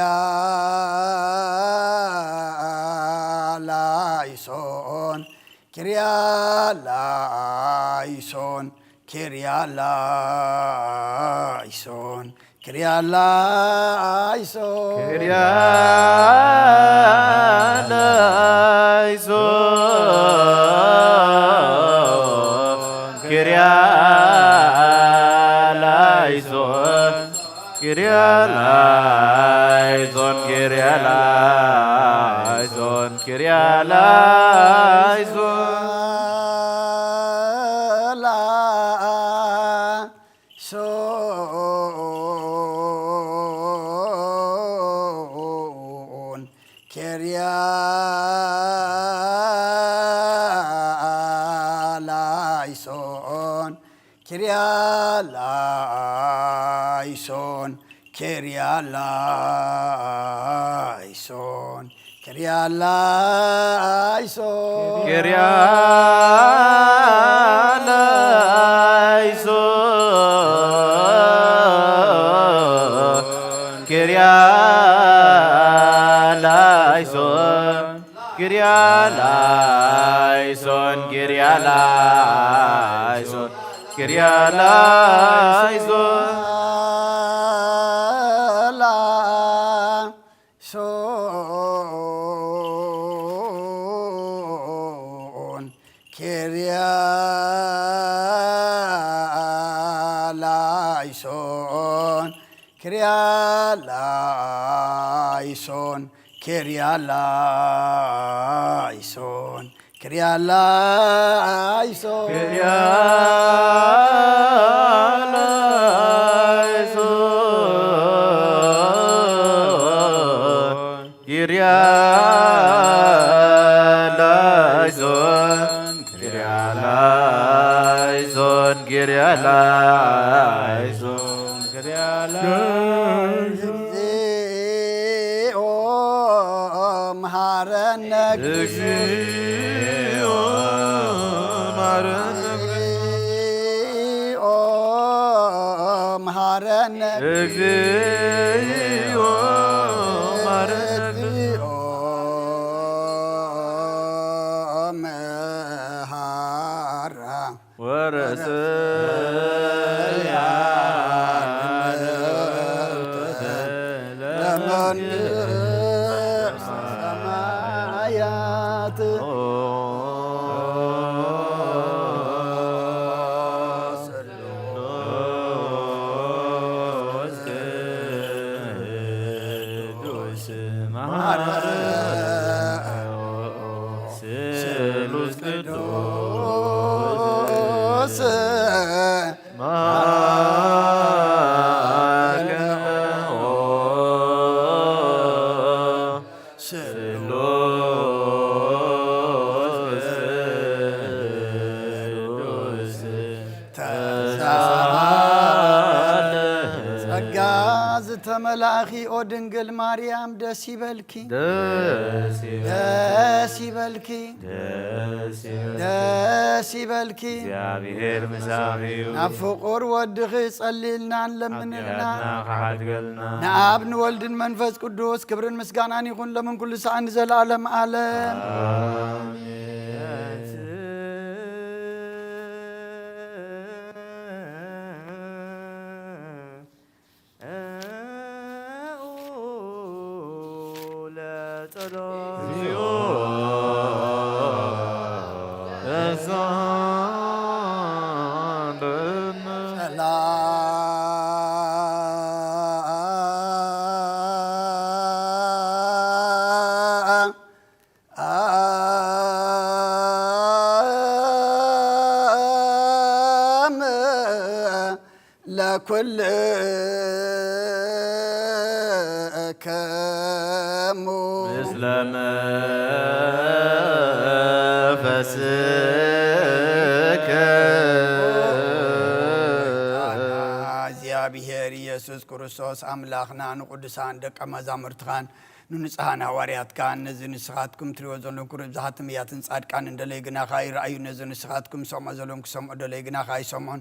ላይሶን፣ ኪርያ ላይሶን፣ ኪርያ ላይሶን፣ ኪርያ ላይሶን። ኪርያ ላይሶን፣ ኪርያ ላይሶን፣ ኪርያ ላይሶን፣ ኪርያ ላይሶን፣ ኪርያ ላይሶን። ላይሶን፣ ኪርያ ላይሶን፣ ኪርያ ላይሶን፣ ኪርያ ላይሶን፣ ኪርያ ላይሶን። ኪርያ ላይሶን፣ ኪርያ ላይሶን፣ ኪርያ ላይሶን፣ ኪርያ ላይሶን፣ ኪርያ ላይሶን። ላይሶን፣ ኪርያ ላይሶን፣ ኪርያ ላይሶን፣ ኪርያ ላይሶን፣ ኪርያ ላይሶን። ኪርያ ላይሶን፣ ኪርያ ላይሶን፣ ኪርያ ላይሶን፣ ኪርያ ላይሶን፣ ኪርያ ላይሶን። እግዚኦ መሐረነ፣ እግዚኦ መሐረነ፣ እግዚኦ መሐረነ፣ እግዚኦ መሐረነ፣ እግዚኦ መሐራ። ወረሰያ ለመንግስተ ሰማያት። ስሉስ ቅዱስ ማርያም ስሉስ ቅዱስ ተሳለ። ጸጋ ዝተመላእኺ ኦ ድንግል ማርያም ደስ ይበልኪ። ደስ ይበልኪ። ደስ ይበልኪ። ደስ ይበልኪ። ደስ ይበልኪ። እግዚኣብሔር ምሳኺ እዩ። ናብ ፍቑር ወድኺ ጸልይልናን ለምንልና። ሓጢኣትና ክሓድገልና። ንኣብ ንወልድን መንፈስ ቅዱስ ክብርን ምስጋናን ይኹን ለምን ኩሉ ሰዓት ንዘለዓለም ዓለም። ኣሜን። ለጸሎት። እግዚኦ ተሳለነ። ሰላም ለኩልክሙ። ምስለ መንፈስከ። እግዚኣብሔር ኢየሱስ ክርስቶስ ኣምላኽና ንቅዱሳን ደቀ መዛሙርትኻን ንንጹሃን ሃዋርያትካን ነዚ ንስኻትኩም ትሪእዎ ዘለኹም ክብሪ ብዝሓት ነቢያትን ጻድቃንን ደለይ ግናኻ ይረኣዩ። ነዚ ንስኻትኩም ዝሰምዖ ዘለኹም ክሰምዑ ደለይ ግናኻ ኣይሰምዑን።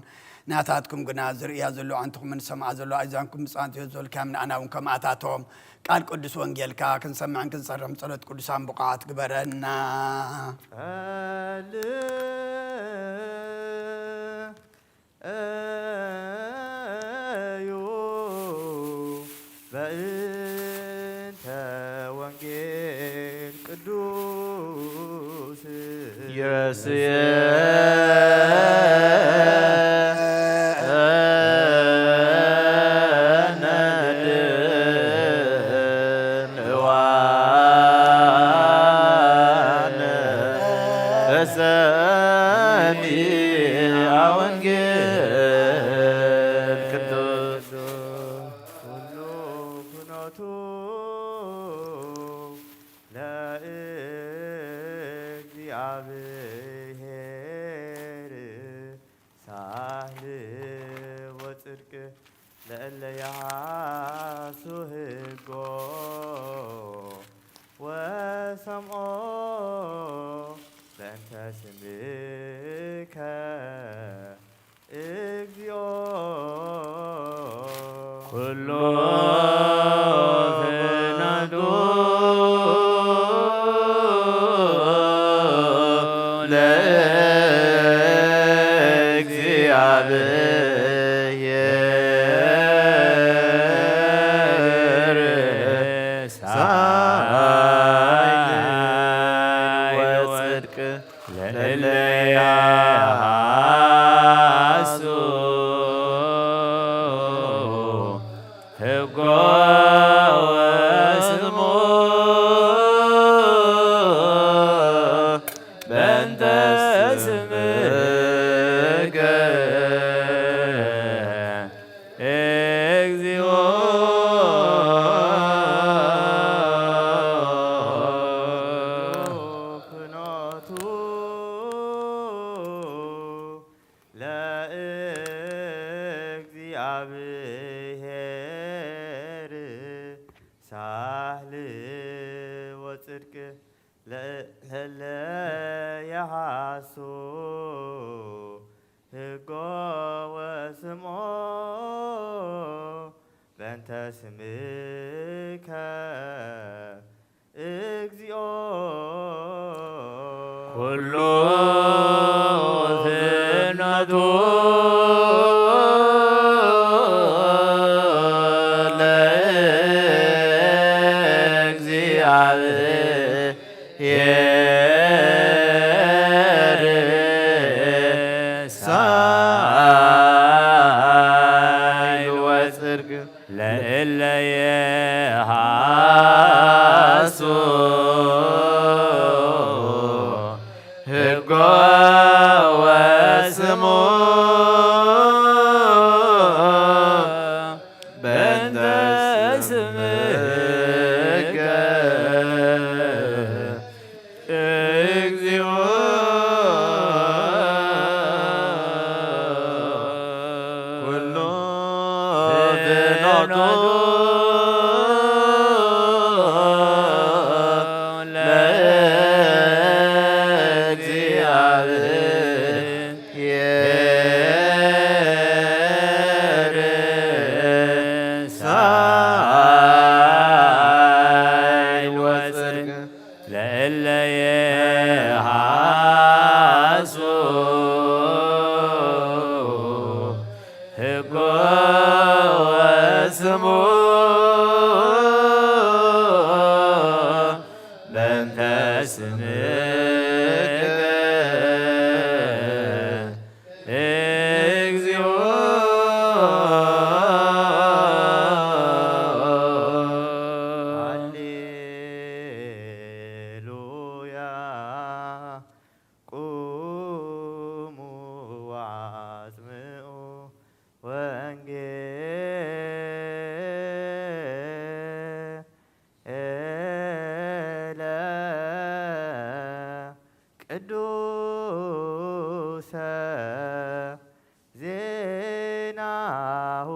ናታትኩም ግና ዝርእያ ዘሎ ኣንትኹምን ዝሰምዓ ዘሎ ኣእዛንኩም ብጻንት ህይወት ዝበልካዮም ንኣና እውን ከምኣታቶም ቃል ቅዱስ ወንጌልካ ክንሰምዕን ክንጸርም ጸሎት ቅዱሳን ብቑዓት ግበረና። ጸልእ እዩ በእንተ ወንጌል ቅዱስ ይረስየነ ድንዋነ በሰሚዐ ወንጌል ቅዱስ። ኩሉ ኩነቱ ለእግዚኣብሔር ሳህል ወጽድቅ ለእለ የሃሱ ህጎ ወሰምዖ በእንተ ስምከ እግዚኦ። ኩሉ ፍናዱ ለእግዚኣብሔር ሳይ ወጽድቅ ለእለ የሃሱ ህጎ ወስሞ በእንተ ስምከ እግዚኦ። ኩነቱ ለእግዚኣብሔር ሳህል ወጽድቅ ለእለ የሃሱ ህጎ ወስምዖ በእንተ ስምከ እግዚኦ። ኩሉ ፍኖቱ ለእግዚኣብሔር ሳይል ወጽድቅ ለእለ የሃሱ ህጎ ወስሞ በእንተ ስምከ እግዚኦ። ኩሉ ፍኖቱ ለእግዚኣብሔር ሳይል ወጽድቅ ለእለ የሃሱ ህጎ ወስሞ በእንተ ስምከ እግዚኦ። ሃሌሉያ። ቁሙ ወአጽምዑ ወንጌለ ቅዱሰ ዜናሁ።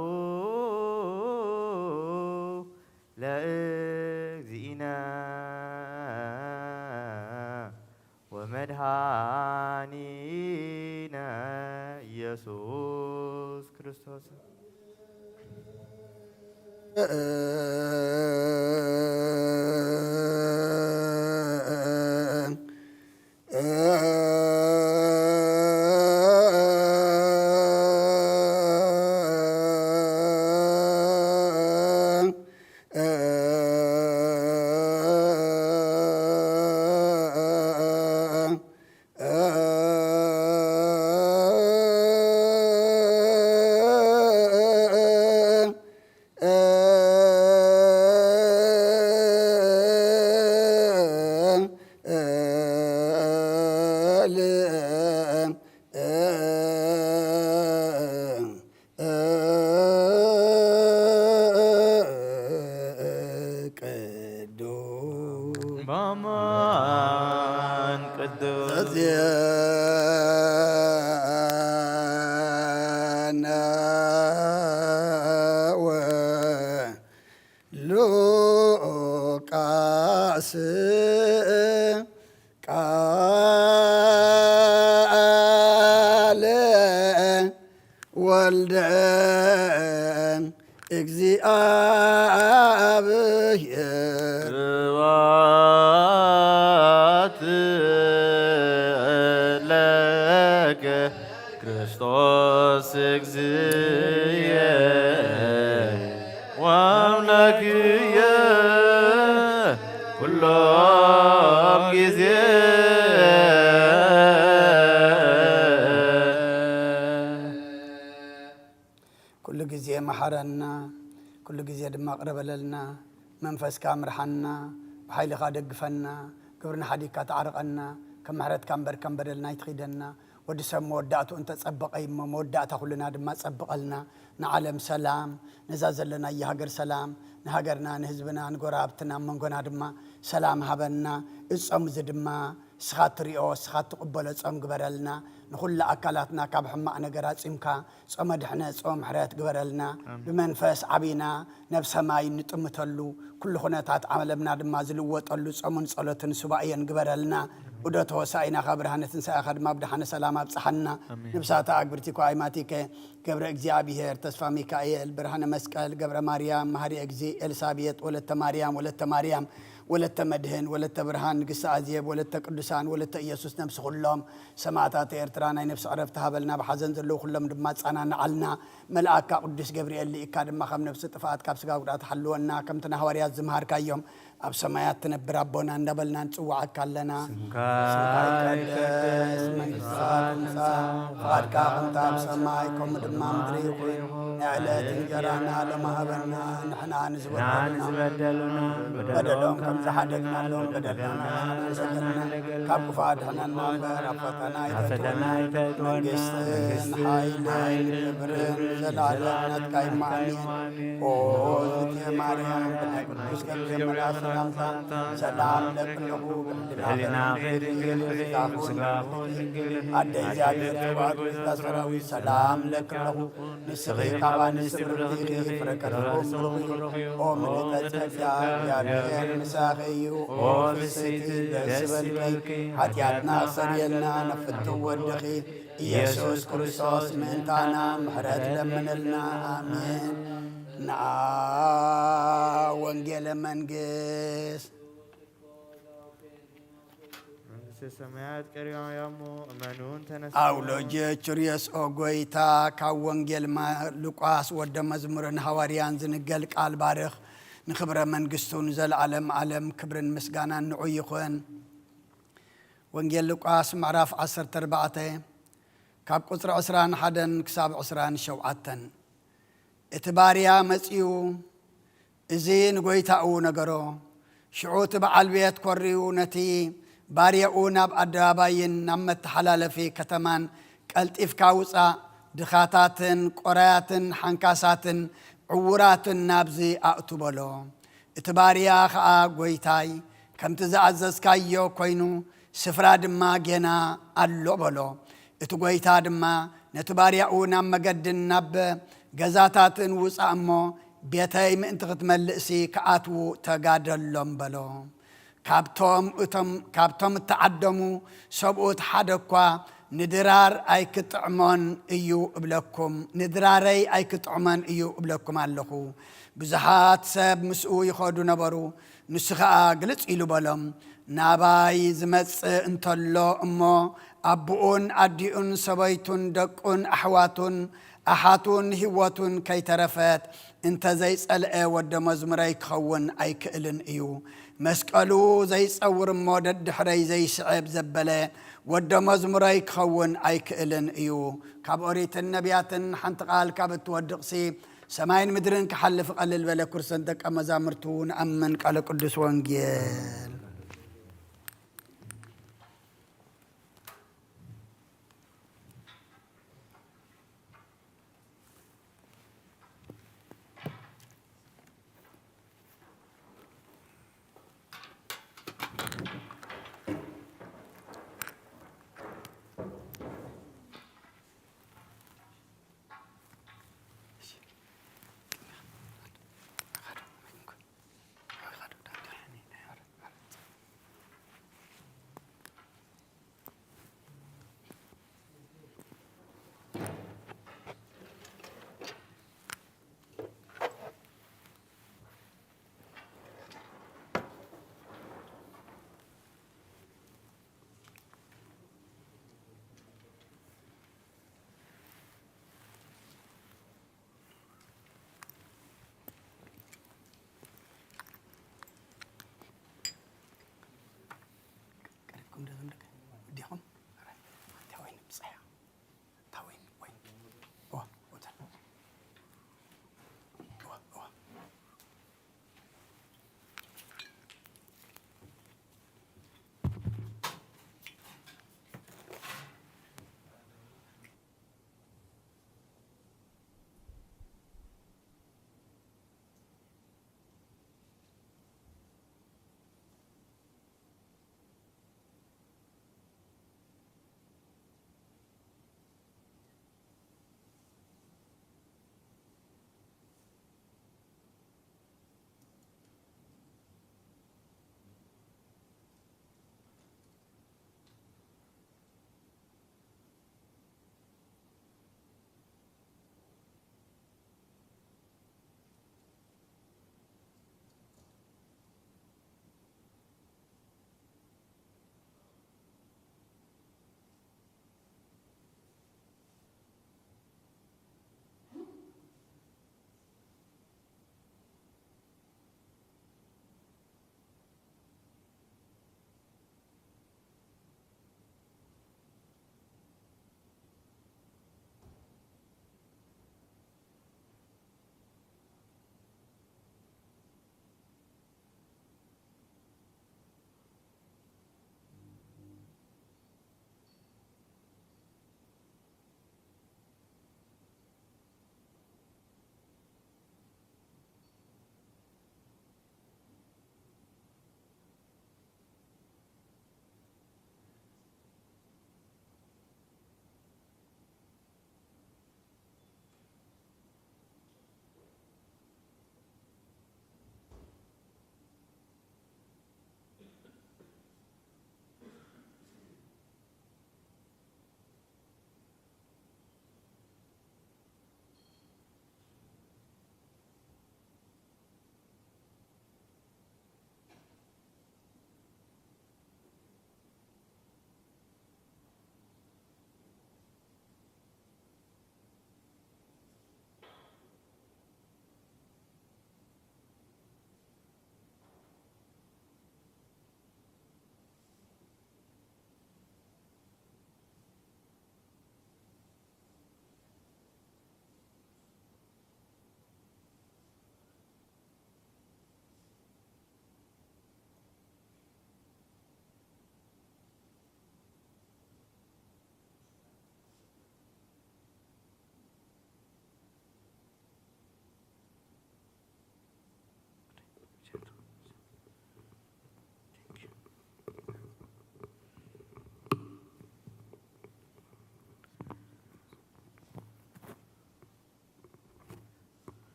ኢየሱስ ክርስቶስ። ቅዱስ በማን ቅዱስ ዜና ወሉቃስ ቃለ ወልደ እግዚአብሔር። ስብሐት ለከ ክርስቶስ እግዚእየ ወአምላክየ ኩሎም ጊዜ። ኩሉ ግዜ መሓረና፣ ኩሉ ግዜ ድማ ቅረ በለልና። መንፈስካ ምርሓና፣ ብሓይልኻ ደግፈና፣ ግብርና ሓዲግካ ተዓርቐና፣ ከም ምሕረትካ እምበር ከም በደልና ኣይትኺደና። ወዲ ሰብ መወዳእትኡ እንተጸበቐ እዩ እሞ፣ መወዳእታ ኩልና ድማ ጸብቐልና። ንዓለም ሰላም፣ ነዛ ዘለናያ ሃገር ሰላም፣ ንሃገርና፣ ንህዝብና፣ ንጎረባብትና፣ ኣብ መንጎና ድማ ሰላም ሃበና። እጾም እዚ ድማ እስኻ ትሪኦ፣ እስኻ ትቕበሎ ጾም ግበረልና። ንኹሉ ኣካላትና ካብ ሕማቕ ነገር ኣጺምካ፣ ጾመ ድሕነት፣ ጾመ ምሕረት ግበረልና። ኣሜን። ብመንፈስ ዓቢና፣ ናብ ሰማይ እንጥምተሉ፣ ኩሉ ኩነታት ዓለምና ድማ ዝልወጠሉ ጾምን ጸሎትን ሱባኤን ግበረልና። ዑደት ሆሳኢናኻ፣ ብርሃነ ትንሳኤኻ ድማ ብደሓነ ሰላም ኣብጽሓና። ኣሜን። ነብሳታ ኣግብርቲኮ ኣይማቲከ፣ ገብረ እግዚኣብሔር፣ ተስፋ ሚካኤል፣ ብርሃነ መስቀል፣ ገብረ ማርያም፣ መሃሪ እግዚእ፣ ኤልሳቤጥ፣ ወለተ ማርያም፣ ወለተ ማርያም፣ ወለተ መድህን፣ ወለተ ብርሃን፣ ንግስቲ ኣዜብ፣ ወለተ ቅዱሳን፣ ወለተ ኢየሱስ፣ ነብሲ ኩሎም ሰማእታት ኤርትራ ናይ ነብሲ ዕረፍቲ ሃበልና፣ ብሓዘን ዘለዉ ኩሎም ድማ ኣጸናንዓልና። መልኣካ ቅዱስ ገብርኤል ልኢካ ድማ ካብ ነብሲ ጥፍኣት፣ ካብ ስጋ ጉድኣት ሓልወና፣ ከምቲ ንሃዋርያት ዝመሃርካዮም፣ ኣብ ሰማያት ትነብር ኣቦና እንዳበልና ንጽውዓካ ኣለና። ስምካ ይቀደስ፣ መንግስትኻ ትምጻእ፣ ፍቓድካ ከምቲ ኣብ ሰማይ ከምኡ ድማ ምድሪ ይኹን። ናይ ዕለት እንጀራና ሎሚ ሃበና፣ ንሕና ንዝበደሉና በደሎም ከም ዝሓደግናሎም በደልና ንሕና ንሓድግ፣ ካብ ክፉእ ኣድሕነና እምበር ኣብ ፈተና ኣይተእትወና። መንግስትን ሓይልን ክብርን ዘለዓለም ናትካ እዩ። ኣሜን። ኦ እግዝእትየ ማርያም፣ ብናይ ቅዱስ ገብርኤል መልኣክ ሰላምታ ሰላም እለኪ ኣለኹ። ብህሊናኺ ድንግል ኢኺ፣ ብስጋኺ እውን ድንግል ኢኺ። ኣደ እግዚኣብሔር፣ ተባረኪ፣ ሰራዊት ሰላም እለኪ ኣለኹ። ንስኺ ካብ ኣንስቲ ብርኽቲ ኢኺ፣ ፍረ ከርሥኺ እውን ብሩኽ እዩ። ኦ ምልዕተ ጸጋ፣ እግዚኣብሔር ምሳኺ እዩ። ኦ ፍስሕቲ ደስ ይበልኪ፣ ሓጢኣትና ኣስተሰርየልና፣ ናብ ፍትው ወድኺ ኢየሱስ ክርስቶስ ምእንታና ምሕረት ለምንልና። ኣሜን። ንኣ ወንጌለ መንግስት መንግስተ ሰማያት ቀሪባ እያ እሞ እመኑ ተነሱ። ኣውሎጀ ቹርዮስ ኦ ጎይታ፣ ካብ ወንጌል ማ-፣ ሉቃስ ወደ መዝሙርን ሃዋርያን ዝንገል ቃል ባርኽ። ንኽብረ መንግስቱ ንዘለዓለም ዓለም ክብርን ምስጋናን ንዑ ይኹን። ወንጌል ሉቃስ ምዕራፍ ዓሰርተ ኣርባዕተ ካብ ቁጽሪ ዕስራን ሓደን ክሳብ ዕስራን ሸውዓተን። እቲ ባርያ መጺኡ እዚ ንጎይታኡ ነገሮ። ሽዑ እቲ በዓል ቤት ኮርዩ ነቲ ባርያኡ ናብ ኣደባባይን ናብ መተሓላለፊ ከተማን ቀልጢፍካ ውጻእ፣ ድኻታትን ቆራያትን ሓንካሳትን ዕዉራትን ናብዚ ኣእቱ በሎ። እቲ ባርያ ኸኣ፣ ጎይታይ፣ ከምቲ ዝኣዘዝካዮ ኰይኑ፣ ስፍራ ድማ ጌና ኣሎ በሎ። እቲ ጐይታ ድማ ነቲ ባርያኡ፣ ናብ መገድን ናብ ገዛታትን ውጻእ እሞ፣ ቤተይ ምእንቲ ክትመልእሲ ክኣትዉ ተጋደሎም በሎ። ካብቶም እቶም፣ ካብቶም እተዓደሙ ሰብኡት ሓደ እኳ ንድራር ኣይክጥዕሞን እዩ እብለኩም፣ ንድራረይ ኣይክጥዕሞን እዩ እብለኩም ኣለኹ። ብዙሓት ሰብ ምስኡ ይኸዱ ነበሩ፣ ንሱ ኸኣ ግልጽ ኢሉ በሎም፣ ናባይ ዝመጽእ እንተሎ እሞ ኣቦኡን ኣዲኡን ሰበይቱን ደቁን ኣሕዋቱን ኣሓቱን ህይወቱን ከይተረፈት እንተ ዘይጸልአ ወደ መዝሙረይ ክኸውን ኣይክእልን እዩ። መስቀሉ ዘይጸውር እሞ ደድሕረይ ዘይስዕብ ዘበለ ወደ መዝሙረይ ክኸውን ኣይክእልን እዩ። ካብ ኦሪትን ነቢያትን ሓንቲ ቃል ካብ እትወድቕሲ ሰማይን ምድርን ክሓልፍ ቀልል በለ። ኩርሰን ደቀ መዛሙርቱ ንኣምን ቃለ ቅዱስ ወንጌል።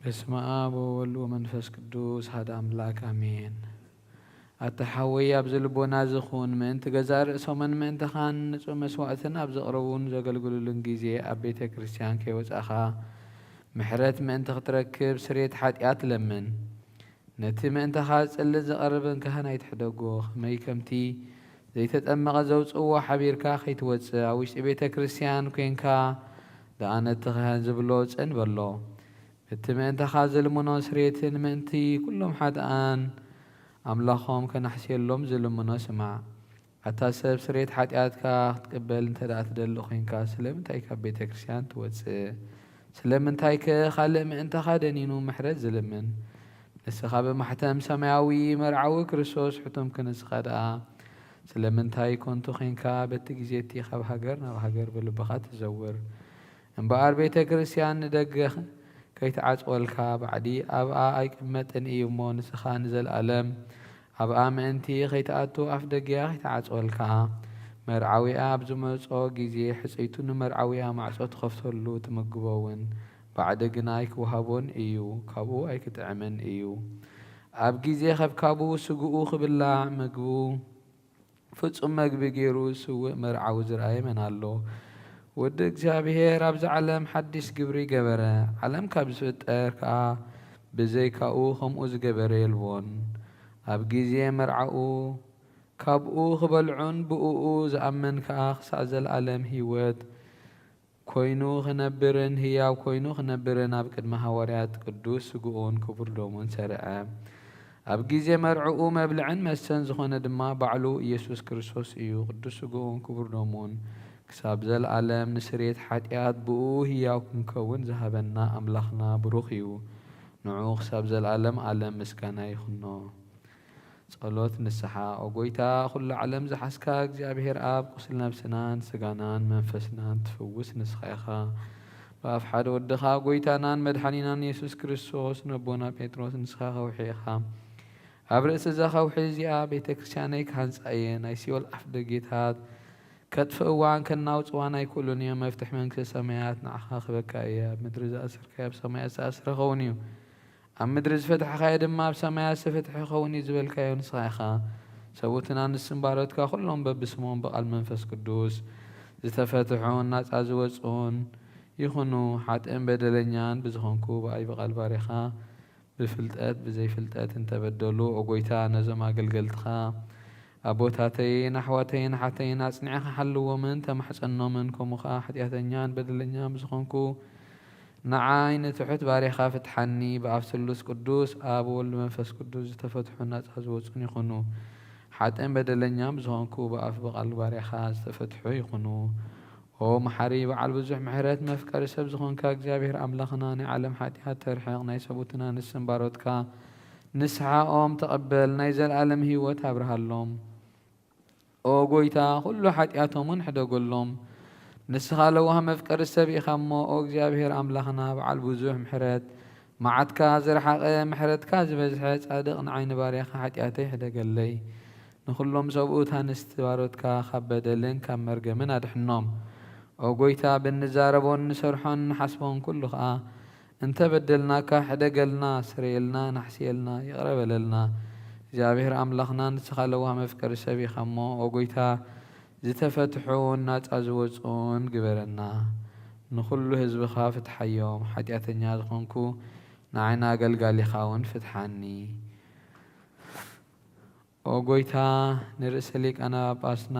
በስመ አብ ወወልድ ወመንፈስ ቅዱስ ሓደ አምላክ አሜን። ኣታ ሓወይ፣ ኣብዚ ልቦና እዚ ኹን፣ ምእንቲ ገዛእ ርእሶምን ምእንትኻን ንጹህ መስዋእትን ኣብ ዘቕርቡን ዘገልግሉሉን ግዜ ኣብ ቤተ ክርስቲያን ከይወጻኻ ምሕረት ምእንቲ ክትረክብ ስርየት ሓጢኣት ለምን። ነቲ ምእንታኻ ዝጽልእ ዝቐርብን ካህን ኣይትሕደጎ። ከመይ ከምቲ ዘይተጠመቐ ዘውጽእዎ ሓቢርካ ከይትወጽእ፣ ኣብ ውሽጢ ቤተ ክርስቲያን ኮንካ ደኣ ነቲ ካህን ዝብሎ ጽን በሎ። እቲ ምእንታኻ ዝልምኖ ስርየትን ምእንቲ ኩሎም ሓጥኣን ኣምላኾም ከናሕስየሎም ዝልምኖ ስማዕ። ኣታ ሰብ፣ ስርየት ሓጢኣትካ ክትቅበል እንተ ደኣ ትደሊ ኾይንካ፣ ስለምንታይ ካብ ቤተ ክርስቲያን ትወጽእ? ስለምንታይከ ካልእ ምእንታኻ ደኒኑ ምሕረት ዝልምን? ንስኻ ብማሕተም ሰማያዊ መርዓዊ ክርስቶስ ሕቱም ክንስኻ ደኣ፣ ስለምንታይ ኮንቱ ኾይንካ በቲ ግዜ እቲ ካብ ሃገር ናብ ሃገር ብልብኻ ትዘውር? እምበኣር ቤተ ክርስቲያን ንደገ ከይትዓጽወልካ፣ ባዕዲ ኣብኣ ኣይቅመጥን እዩ እሞ፣ ንስኻ ንዘለኣለም ኣብኣ ምእንቲ ኸይትኣቱ ኣፍ ደጊኣ ኸይትዓጽወልካ፣ መርዓዊኣ ኣብ ዝመጾ ግዜ ሕጽይቱ ንመርዓዊኣ ማዕጾ ትኸፍተሉ፣ ትምግቦ እውን ባዕዲ ግናይ ክወሃቦን እዩ፣ ካብኡ ኣይክጥዕምን እዩ። ኣብ ግዜ ኸብካቡ ስግኡ ክብላዕ ምግቡ ፍጹም መግቢ ገይሩ ስውእ መርዓዊ ዝረኣየ መን ኣሎ? ወዲ እግዚኣብሔር ኣብዚ ዓለም ሓድሽ ግብሪ ገበረ። ዓለም ካብ ዝፍጠር ከኣ ብዘይካኡ ኸምኡ ዝገበረ የልቦን። ኣብ ግዜ መርዓኡ ካብኡ ኽበልዑን ብእኡ ዝኣምን ከኣ ክሳዕ ዘለኣለም ህይወት ኮይኑ ኽነብርን ህያው ኮይኑ ኽነብርን ኣብ ቅድሚ ሃዋርያት ቅዱስ ስግኡን ክቡር ደሙን ሰርዐ። ኣብ ግዜ መርዕኡ መብልዕን መስተን ዝኾነ ድማ ባዕሉ ኢየሱስ ክርስቶስ እዩ። ቅዱስ ስግኡን ክቡር ደሙን ክሳብ ዘለኣለም ንስርየት ሓጢኣት ብእኡ ህያው ክንከውን ዝሃበና ኣምላኽና ብሩኽ እዩ። ንዑ ክሳብ ዘለኣለም ኣለም ምስጋና ይኹኖ። ጸሎት ንስሓ። ኦ ጎይታ፣ ኩሉ ዓለም ዝሓዝካ እግዚኣብሔር ኣብ፣ ቁስል ነፍስናን ስጋናን መንፈስናን ትፍውስ ንስኻ ኢኻ። ብኣፍ ሓደ ወድኻ ጎይታናን መድሓኒናን የሱስ ክርስቶስ ነቦና ጴጥሮስ ንስኻ ከውሒ ኢኻ። ኣብ ርእሲ እዛ ከውሒ እዚኣ ቤተ ክርስቲያነይ ክሃንጻ እየ። ናይ ሲኦል ኣፍ ደጌታት ከጥፍእዋን ከናውጽዋን ኣይክእሉን እዮም። መፍትሕ መንግስተ ሰማያት ንዓኻ ክበካ እየ። ኣብ ምድሪ ዝኣሰርካዮ ኣብ ሰማያት ዝተኣስረ ኸውን እዩ። ኣብ ምድሪ ዝፈታሕኻዮ ድማ ኣብ ሰማያት ዝተፈትሐ ክኸውን እዩ ዝበልካዮ ንስኻ ኢኻ። ሰብኡትን ኣንስትን ባሮትካ ኩሎም በብስሞም ብቓል መንፈስ ቅዱስ ዝተፈትሑን ናጻ ዝወጹን ይኹኑ። ሓጥእን በደለኛን ብዝኾንኩ ብኣይ ብቓል ባሪኻ ብፍልጠት ብዘይፍልጠት እንተበደሉ፣ ኦ ጎይታ፣ ነዞም ኣገልገልትኻ ኣቦታተይን ኣሕዋተይን ኣሓተይን ኣጽኒዕኻ ሓልዎምን ተማሕጸኖምን። ከምኡ ኸኣ ሓጢኣተኛን በደለኛን ብዝኾንኩ ንዓይ ንትሑት ባሪኻ ፍትሓኒ። ብኣፍ ስሉስ ቅዱስ ኣብ ወልድ መንፈስ ቅዱስ ዝተፈትሑ ናጻ ዝወጹን ይኹኑ። ሓጥእን በደለኛን ብዝኾንኩ ብኣፍ ብቓል ባሪኻ ዝተፈትሑ ይኹኑ። ኦ መሓሪ በዓል ብዙሕ ምሕረት መፍቀሪ ሰብ ዝኾንካ እግዚኣብሔር ኣምላኽና፣ ናይ ዓለም ሓጢኣት ተርሕቕ፣ ናይ ሰቡትና ንስም ባሮትካ ንስሓኦም ተቐበል፣ ናይ ዘለኣለም ህይወት ኣብርሃሎም። ኦ ጎይታ፣ ኩሉ ሓጢኣቶምን ሕደጎሎም። ንስኻ ለዋህ መፍቀሪ ሰብ ኢኻ እሞ፣ ኦ እግዚኣብሔር ኣምላኽና፣ በዓል ብዙሕ ምሕረት፣ መዓትካ ዝረሓቐ፣ ምሕረትካ ዝበዝሐ፣ ጻድቕ ንዓይ ንባርያኻ ሓጢኣተይ ሕደገለይ። ንኹሎም ሰብኡት ኣንስቲ ባሮትካ ካብ በደልን ካብ መርገምን ኣድሕኖም። ኦ ጎይታ፣ ብንዛረቦን ንሰርሖን ንሓስቦን ኩሉ ኸኣ እንተ በደልናካ ሕደገልና፣ ስረየልና፣ ናሕስየልና፣ ይቕረ በለልና። እግዚኣብሔር ኣምላኽና ንስኻ ለዋህ መፍቀሪ ሰብ ኢኻ እሞ፣ ኦ ጎይታ፣ ዝተፈትሑን ናጻ ዝወጹን ግበረና። ንኹሉ ህዝብኻ ፍትሓዮም። ሓጢኣተኛ ዝኾንኩ ንዓይና ኣገልጋሊኻ እውን ፍትሓኒ። ኦ ጎይታ፣ ንርእሰ ሊቃነ ጳጳስና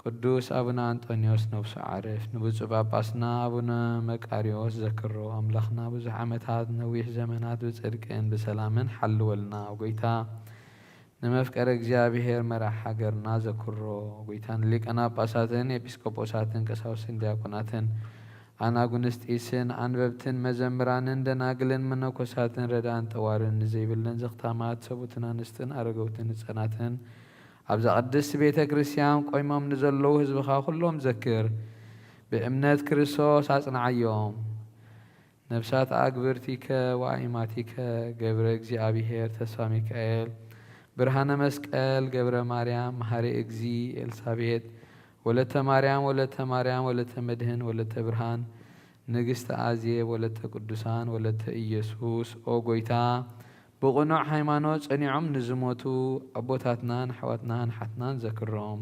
ቅዱስ ኣቡነ ኣንጦንዮስ ነፍሱ ዓርፍ፣ ንብፁዕ ጳጳስና ኣቡነ መቃርዮስ ዘክሮ። ኣምላኽና ብዙሕ ዓመታት ነዊሕ ዘመናት ብጽድቅን ብሰላምን ሓልወልና። ኦ ጎይታ፣ ንመፍቀረ እግዚኣብሔር መራሕ ሃገርና ዘክሮ። ኦ ጎይታ፣ ንሊቃነ ጳጳሳትን ኤጲስቆጶሳትን ቀሳውስትን ዲያቆናትን ኣናጉንስጢስን ኣንበብትን መዘምራንን ደናግልን መነኮሳትን ረዳእን ጠዋርን ንዘይብለን ዘኽታማት ሰቡትን ኣንስትን ኣረገውትን ህጻናትን ኣብዛ ቅድስት ቤተ ክርስቲያን ቆይሞም ንዘለዉ ህዝብኻ ኩሎም ዘክር። ብእምነት ክርስቶስ ኣጽንዓዮም። ነፍሳት ኣግብርቲከ ወኣይማቲከ ገብረ እግዚኣብሔር ተስፋ ሚካኤል ብርሃነ መስቀል ገብረ ማርያም መሃሪ እግዚ ኤልሳቤጥ ወለተ ማርያም ወለተ ማርያም ወለተ መድህን ወለተ ብርሃን ንግስቲ ኣዜብ ወለተ ቅዱሳን ወለተ ኢየሱስ፣ ኦ ጎይታ፣ ብቕኑዕ ሃይማኖት ጸኒዖም ንዝሞቱ ኣቦታትናን ኣሕዋትናን ሓትናን ዘክሮም።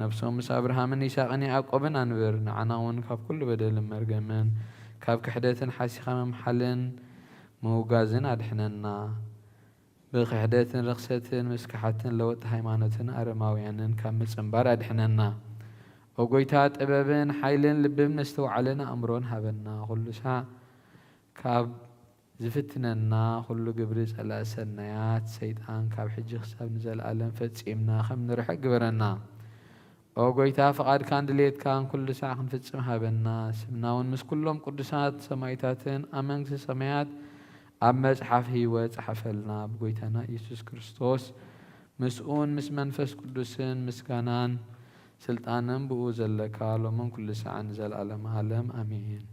ነፍሶም ምስ ኣብርሃምን ይስሐቅን ያዕቆብን ኣንብር። ንዓና እውን ካብ ኩሉ በደልን መርገምን፣ ካብ ክሕደትን ሓሲኻ ምምሓልን ምውጋዝን ኣድሕነና። ብክሕደትን ርኽሰትን ምስክሓትን ለወጥቲ ሃይማኖትን ኣረማውያንን ካብ ምጽንባር ኣድሕነና። ኦ ጎይታ፣ ጥበብን ሓይልን ልብን ምስትውዓልን ኣእምሮን ሃበና። ኩሉ ሳዕ ካብ ዝፍትነና ኩሉ ግብሪ ጸላኢ ሰናያት ሰይጣን ካብ ሕጂ ክሳብ ንዘለኣለም ፈጺምና ከም ንርሕቅ ግበረና። ኦ ጎይታ፣ ፍቓድካን ድሌትካን ኩሉ ሳዕ ክንፍጽም ሃበና። ስምና እውን ምስ ኩሎም ቅዱሳት ሰማይታትን ኣብ መንግስቲ ሰማያት ኣብ መጽሓፍ ህይወት ጸሓፈልና። ብጎይታና ኢየሱስ ክርስቶስ ምስኡን ምስ መንፈስ ቅዱስን ምስጋናን ስልጣንን ብኡ ዘለካ ሎምን ኩሉ ሳዕን ንዘለኣለም ዓለም ኣሜን።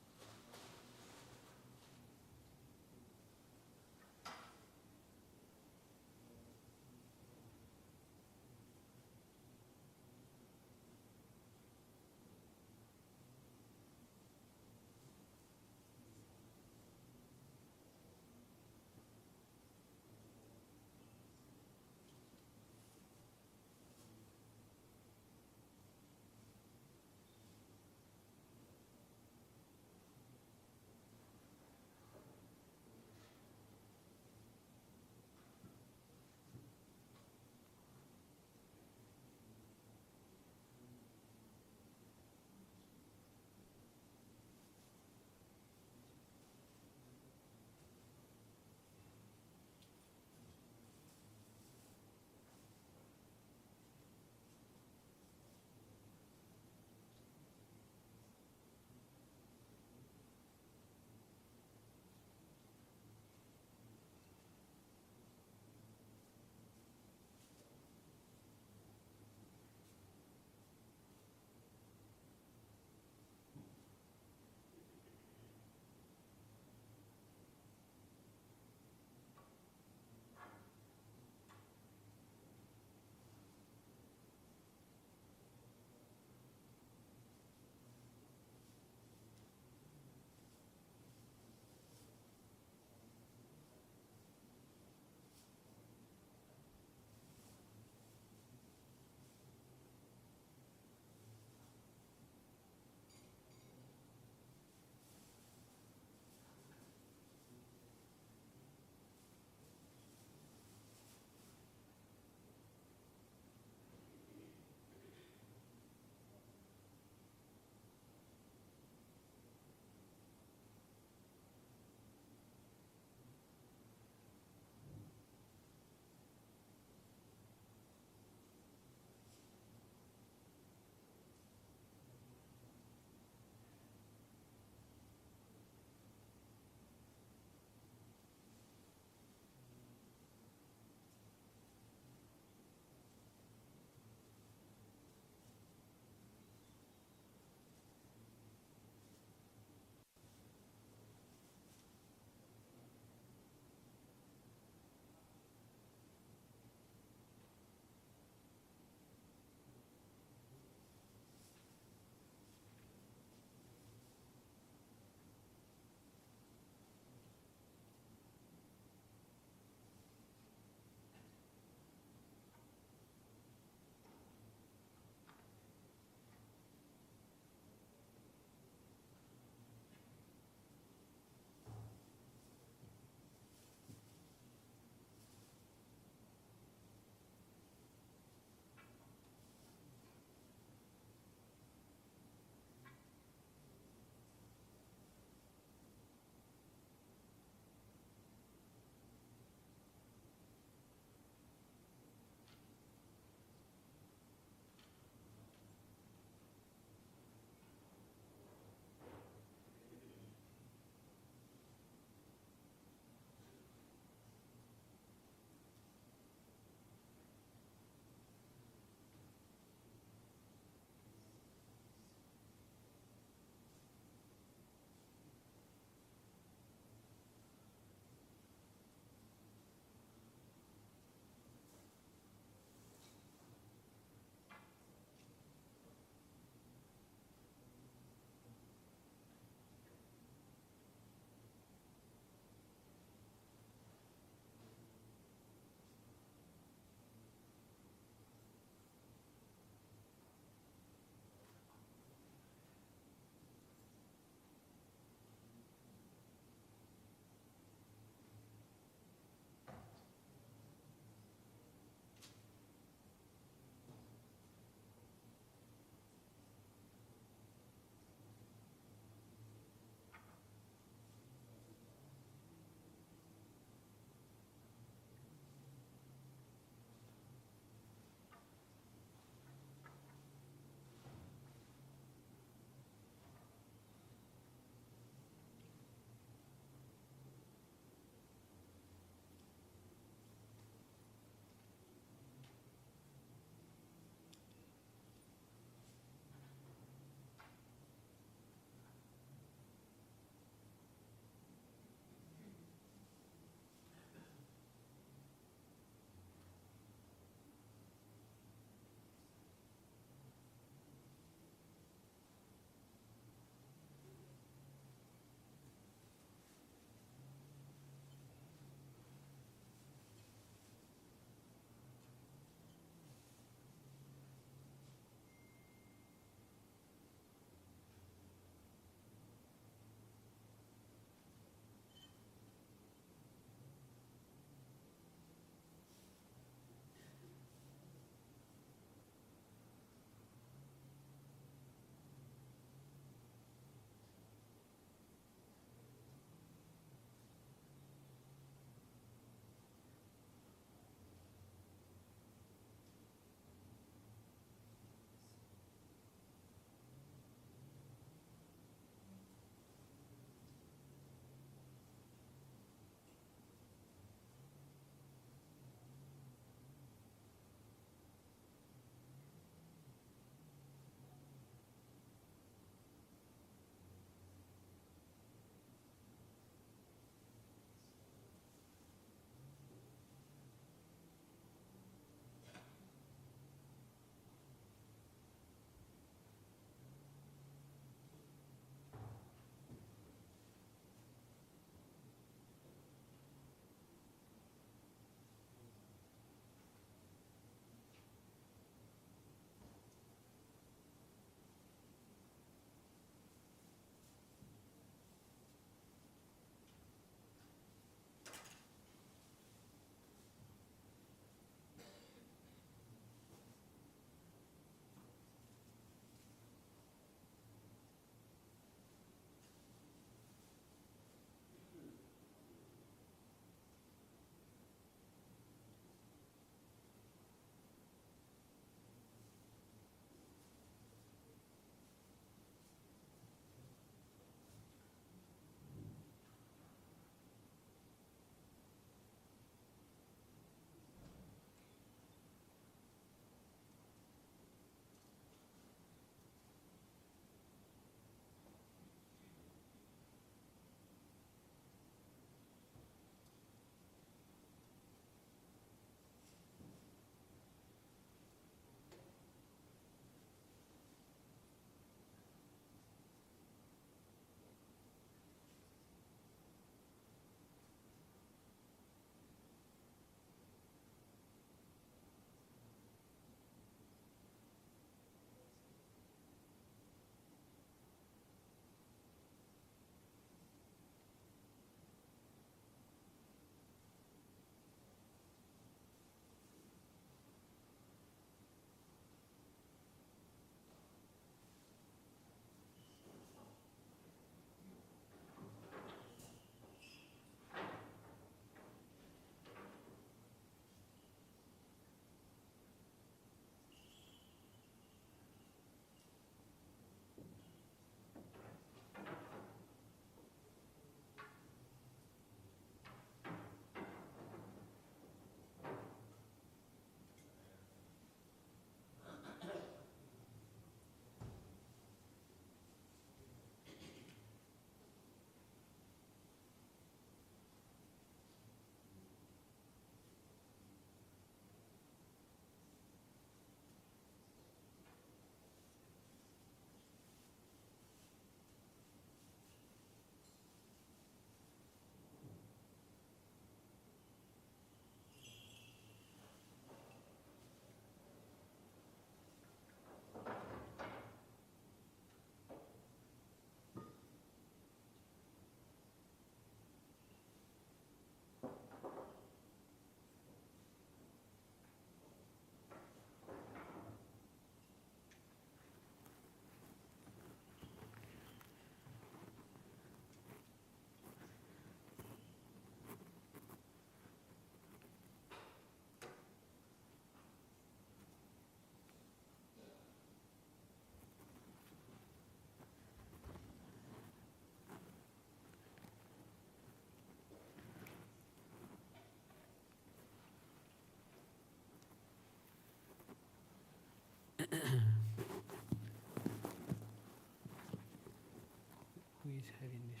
ውይ፣ ስሕብ ይንሽ።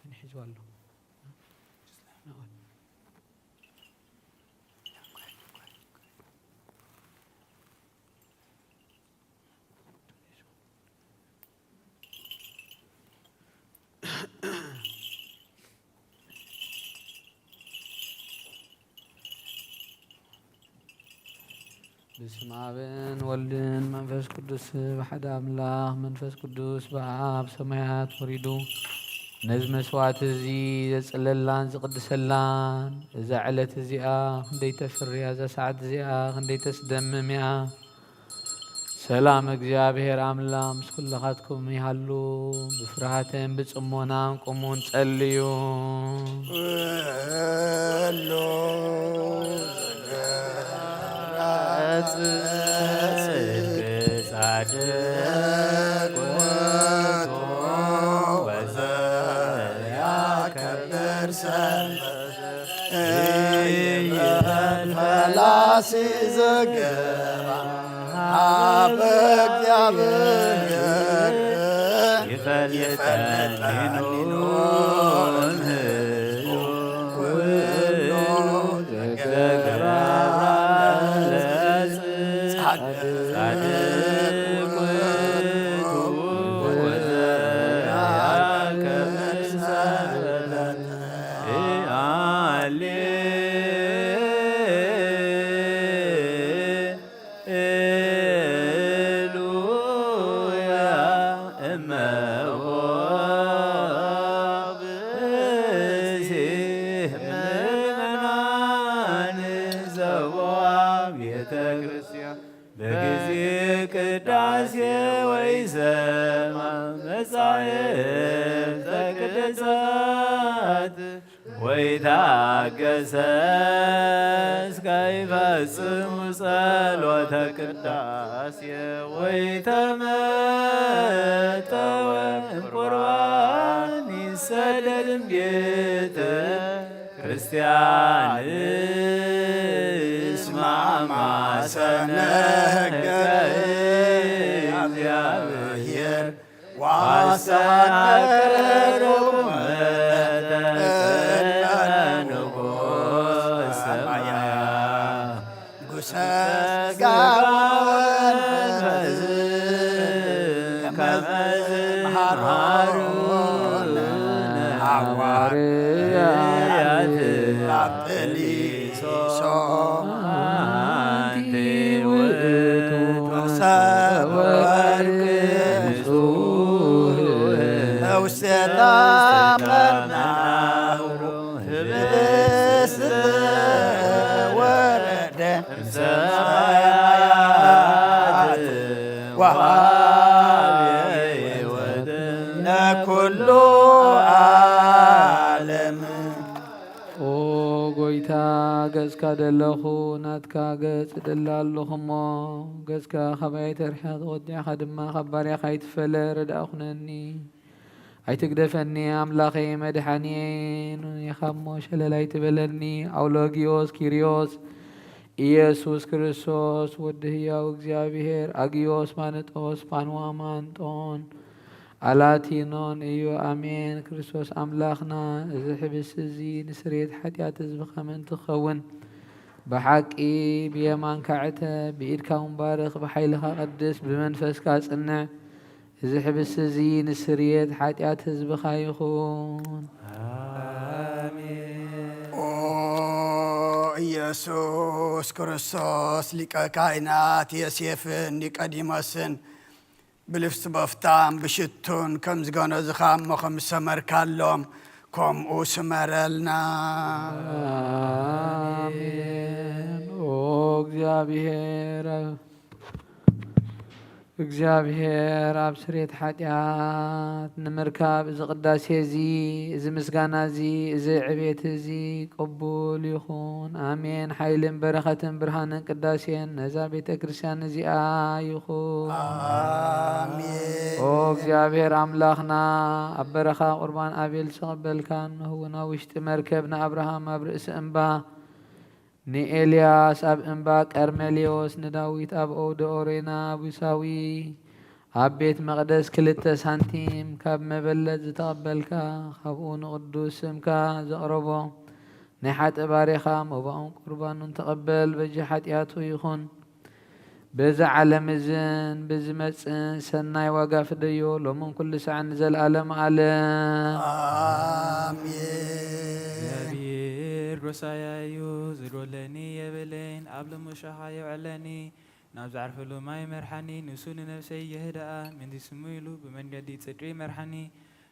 መን ሒዝዋ ኣሎ? በስመ ኣብን ወልድን መንፈስ ቅዱስ ብሓደ ኣምላኽ፣ መንፈስ ቅዱስ ብኣብ ሰማያት ወሪዱ ነዚ መስዋዕቲ እዚ ዘጽለላን ዝቕድሰላን፣ እዛ ዕለት እዚኣ ክንደይ ተፍርያ፣ እዛ ሰዓት እዚኣ ክንደይ ተስደምም እያ። ሰላም እግዚኣብሔር ኣምላኽ ምስ ኩልኻትኩም ይሃሉ። ብፍርሃትን ብጽሞናን ቁሙን ጸልዩ። ኩሉ ጽድቅ ጻድቅ ውእቱ ወዘያከብር ሰንበተ ይበል ፈላሲ ዘገባ ሀበ እግዚአብሔር ይፈልጠኒ ኖን ህዝቡ ኩሉ ዘገብራ ለጻድቅ ውእቱ ወዘያከብር ሰንበተ። ሃሌሉያ እመ ወብእሲት ምእመናን ዘቦ ቤተ ክርስቲያን በጊዜ ቅዳሴ ወይሰማ መጻሕፍተ ቅዱሳት ወይታገሰ እስከ ይፈጽሙ ጸሎተ ቅዳሴ ወይተመጠወ ቁርባን ይሰደድ እምቤተ ክርስቲያን እስማማ ሰነ ሕገ እግዚአብሔር ዋስተማከሩ ቅድመ ንጉሥ ሰማያ ንጉሠ ሥጋ ወመንፈስ ከመ መሃሮነ ሐዋርያት ሶ አንቲ ውእቱ ከርሰ ወርቅ ንጹሕ ውስቴታ መናውሮ ህብስት ወረደ እምሰማያት ወሃበ ሕይወት ለኩሉ ዓለም። ኦ ጎይታ፣ ገጽካ ደለኹ፣ ናትካ ገጽ እደሊ ኣለኹ እሞ፣ ገጽካ ካባይ ኣይተርሕቕ፣ ወዲዕካ ድማ ካብ ባርያኻ ኣይትፈለ፣ ረዳእ ኩነኒ፣ ኣይትግደፈኒ፣ ኣምላኸይ መድሓኒየይ፣ ንዑኻ እሞ ሸለል ኣይትበለኒ። ኣውሎጊዮስ ኪርዮስ፣ ኢየሱስ ክርስቶስ ወዲ ህያው እግዚኣብሔር፣ ኣጊዮስ ማንጦስ፣ ፋንዋ ማንጦን፣ ኣላቲኖን እዩ። ኣሜን። ክርስቶስ ኣምላኽና፣ እዚ ሕብስቲ እዚ ንስርየት ሓጢኣት ህዝብኻ ምእንቲ ክኸውን፣ ብሓቂ ብየማንካ ዕተ፣ ብኢድካ እውን ባርኽ፣ ብሓይልኻ ቀድስ፣ ብመንፈስካ ጽንዕ። እዚ ሕብስቲ እዚ ንስርየት ሓጢኣት ህዝብኻ ይኹን። ኣሜን። ኦ ኢየሱስ ክርስቶስ፣ ሊቀ ካህናት ዮሴፍን ኒቆዲሞስን፣ ብልብሲ በፍታን ብሽቱን ከም ዝገነዝኻ እሞ ከም ዝሰመርካሎም፣ ከምኡ ስመረልና። ኣሜን። ኦ እግዚኣብሔር፣ እግዚኣብሔር ኣብ ስርየት ሓጢኣት ንምርካብ እዚ ቅዳሴ እዚ፣ እዚ ምስጋና እዚ፣ እዚ ዕቤት እዚ ቅቡል ይኹን። ኣሜን። ሓይልን በረኸትን ብርሃንን ቅዳሴን ነዛ ቤተ ክርስቲያን እዚኣ ይኹን። ኣሜን። ኦ እግዚኣብሔር ኣምላኽና፣ ኣብ በረኻ ቁርባን ኣቤል ዝተቐበልካን ንህውና ውሽጢ መርከብ ንኣብርሃም ኣብ ርእሲ እምባ ንኤልያስ ኣብ እምባ ቀርሜሌዎስ፣ ንዳዊት ኣብ ኦውደ ኦሬና ቡሳዊ፣ ኣብ ቤት መቕደስ ክልተ ሳንቲም ካብ መበለት ዝተቐበልካ፣ ካብኡ ንቕዱስ ስምካ ዘቕረቦ ናይ ሓጥእ ባሪኻ መባኡን ቁርባኑን ተቐበል፣ በጃ ሓጢኣቱ ይኹን። በዚ ዓለም እዝን ብዝመጽእን ሰናይ ዋጋ ፍደዮ፣ ሎምን ኩሉ ሳዕን ንዘለዓለም ዓለም። ኣሜን። እግዚኣብሔር ጎሳያ እዩ፣ ዝዶለኒ የብለይን፣ ኣብ ልሙሻኻ የውዕለኒ፣ ናብ ዝዓርፈሉ ማይ መርሓኒ፣ ንሱ ንነፍሰይ የህድኣ፣ ምእንቲ ስሙ ኢሉ ብመንገዲ ጽድቂ መርሓኒ።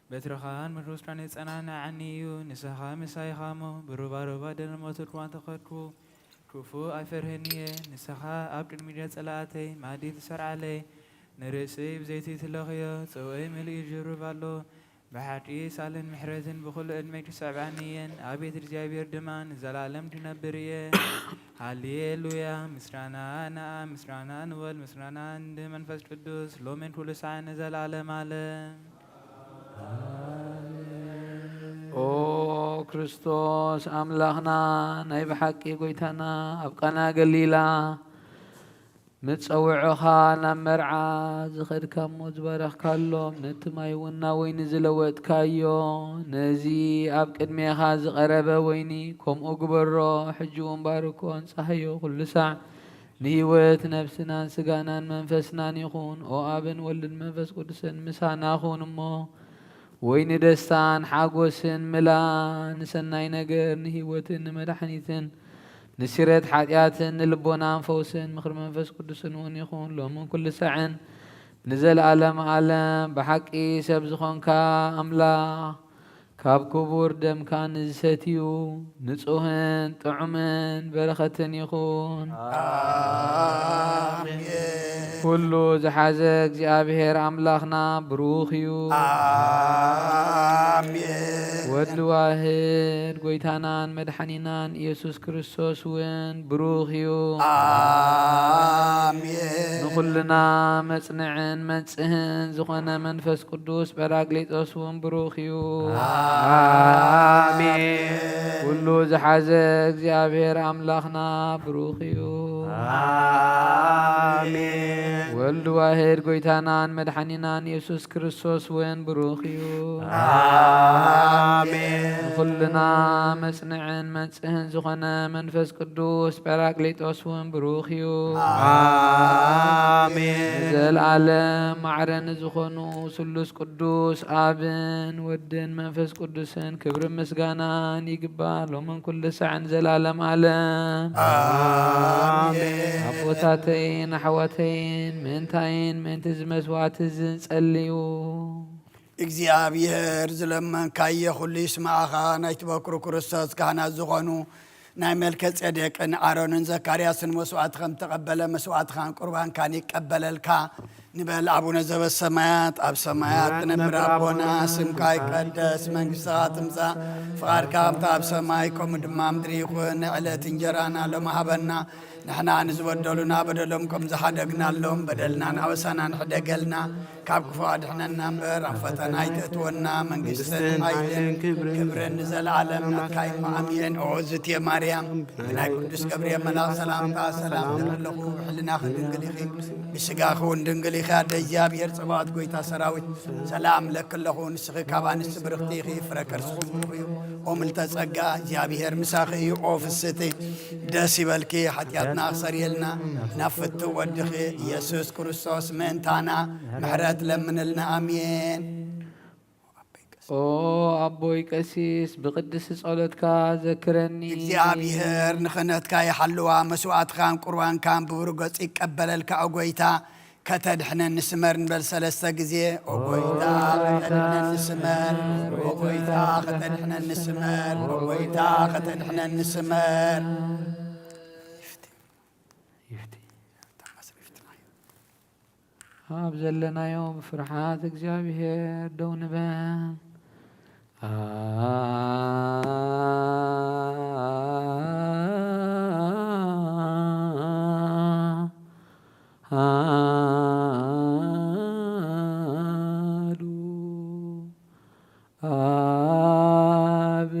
በትርኻን ምርኩስካን የጸናንዓኒ እዩ፣ ንስኻ ምሳይ ኢኻ እሞ፣ ብሩባሩባ ደለሞት እኳ እንተኸድኩ፣ ክፉእ ኣይፈርህን እየ። ንስኻ ኣብ ቅድሚት ጸላእተይ መኣዲ ትሰርዓለይ፣ ንርእሰይ ብዘይቲ ትለኽዮ፣ ጽውእይ ምሉእ ይጅርብ ኣሎ። ብሓቂ ሳልን ምሕረትን ብኹሉ ዕድመይ ክስዕባኒ እየን፣ ኣብ ቤት እግዚኣብሔር ድማ ንዘለኣለም ክነብር እየ። ሃሌሉያ! ምስጋና ንኣብ፣ ምስጋና ንወልድ፣ ምስጋና ንመንፈስ ቅዱስ፣ ሎሜን ኩሉ ሳዕ ንዘለኣለም ዓለም። ኦ ክርስቶስ ኣምላኽና፣ ናይ ብሓቂ ጎይታና፣ ኣብ ቃና ገሊላ ምጸውዖኻ ናብ መርዓ ዝኸድካ እሞ ዝበረኽካሎም፣ ነቲ ማይ እውን ናብ ወይኒ ዝለወጥካዮ፣ ነዚ ኣብ ቅድሜኻ ዝቐረበ ወይኒ ከምኡ ግበሮ። ሕጂ እውን ባርኮን ጸሃዮ ኩሉ ሳዕ ንህይወት ነፍስናን ስጋናን መንፈስናን ይኹን። ኦ ኣብን ወልድን መንፈስ ቅዱስን ምሳና ኩን እሞ፣ ወይኒ ደስታን ሓጎስን ምላ፣ ንሰናይ ነገር፣ ንህይወትን ንመድሓኒትን፣ ንስረት ሓጢኣትን ንልቦናን ፈውስን ምኽሪ መንፈስ ቅዱስን እውን ይኹን፣ ሎምን ኩሉ ሳዕን ንዘለኣለም ዓለም። ብሓቂ ሰብ ዝኾንካ ኣምላኽ፣ ካብ ክቡር ደምካ ንዝሰትዩ ንጹህን ጥዑምን በረኸትን ይኹን። ኣሜን። ኩሉ ዝሓዘ እግዚኣብሔር ኣምላኽና ብሩኽ እዩ። ኣሜን። ወዲ ዋህድ ጎይታናን መድሓኒናን ኢየሱስ ክርስቶስ እውን ብሩኽ እዩ። ኣሜን። ንኹልና መጽንዕን መንጽህን ዝኾነ መንፈስ ቅዱስ ጳራቅሊጦስ እውን ብሩኽ እዩ። ኣሜን። ኩሉ ዝሓዘ እግዚኣብሔር ኣምላኽና ብሩኽ እዩ። ኣሜን። ወልድ ዋህድ ጎይታናን መድሓኒናን ኢየሱስ ክርስቶስ እውን ብሩኽ እዩ። ኣሜን። ንኹልና መጽንዕን መንጽህን ዝኾነ መንፈስ ቅዱስ ጳራቅሊጦስ እውን ብሩኽ እዩ። ኣሜን። ንዘለዓለም ማዕረ ንዝኾኑ ስሉስ ቅዱስ ኣብን ወድን መንፈስ ቅዱስን ክብርን ምስጋናን ይግባእ፣ ሎምን ኩሉ ሳዕን ዘላለም ዓለም። ኣሜን። ኣቦታተይን ኣሕዋተይን፣ ምእንታይን ምእንቲ እዚ መስዋዕቲ እዚ ጸልዩ። እግዚኣብሔር ዝለመንካዮ ኩሉ ይስማዕኻ። ናይቲ በኩር ክርስቶስ ካህናት ዝኾኑ ናይ መልከ ጼዴቅን ኣሮንን ዘካርያስን መስዋዕቲ ከም ተቐበለ፣ መስዋዕትኻን ቁርባንካን ይቀበለልካ። ንበል። ኣቡነ ዘበሰማያት፣ ኣብ ሰማያት ትነብር ኣቦና፣ ስምካ ይቀደስ፣ መንግስትኻ ትምጻእ፣ ፍቓድካ ከምታ ኣብ ሰማይ ከምኡ ድማ ምድሪ ይኹን። ዕለት እንጀራና ሎም ሃበና፣ ንሕና ንዝበደሉና በደሎም ከም ዝሓደግናሎም በደልናን ኣበሳናን ሕደገልና፣ ካብ ክፉእ ኣድሕነና እምበር፣ ኣብ ፈተና ኣይተእትወና፣ መንግስትን መንግስትን ሓይልን ሓይልን ክብርን ክብርን ንዘለዓለም ናትካ እዩ። ኣሜን። ኦ ዝትየ ማርያም፣ ብናይ ቅዱስ ገብርኤል መልኣኽ ሰላምታ ሰላም እብል ኣለኹ። ብሕልናኺ ድንግል ኢኺ፣ ብስጋኺ እውን ድንግል ኢኺ። ኣደ እግዚኣብሔር ጸባኦት፣ ጎይታ ሰራዊት፣ ሰላም እብለኪ ኣለኹ። ንስኺ ካብ ኣንስቲ ብርኽቲ ኢኺ፣ ፍረ ከርስኺ ብሩኽ እዩ። ኦ ምልተ ጸጋ፣ እግዚኣብሔር ምሳኺ እዩ። ኦ ፍስቲ፣ ደስ ይበልኪ፣ ሓጢኣትና ክሰርየልና ናብ ፍትው ወድኺ ኢየሱስ ክርስቶስ ምእንታና ምሕረት ለምንልና። ኣሜን። ኦ ኣቦይ ቀሲስ፣ ብቅድስቲ ጸሎትካ ዘክረኒ። እግዚኣብሔር ንኽህነትካ ይሓልዋ፣ መስዋዕትኻን ቁርባንካን ብብሩህ ገጹ ይቀበለልካ። ኦ ጎይታ፣ ከተድሕነኒ ስመር ንበል ሰለስተ ግዜ። ኦ ጎይታ፣ ከተድሕነኒ ስመር። ኦ ጎይታ፣ ከተድሕነኒ ስመር። ኦ ጎይታ፣ ከተድሕነኒ ስመር። ይፍቲ። ኣብ ዘለናዮ ብፍርሃት እግዚኣብሔር ደው ንበል። ኣሃዱ ኣብ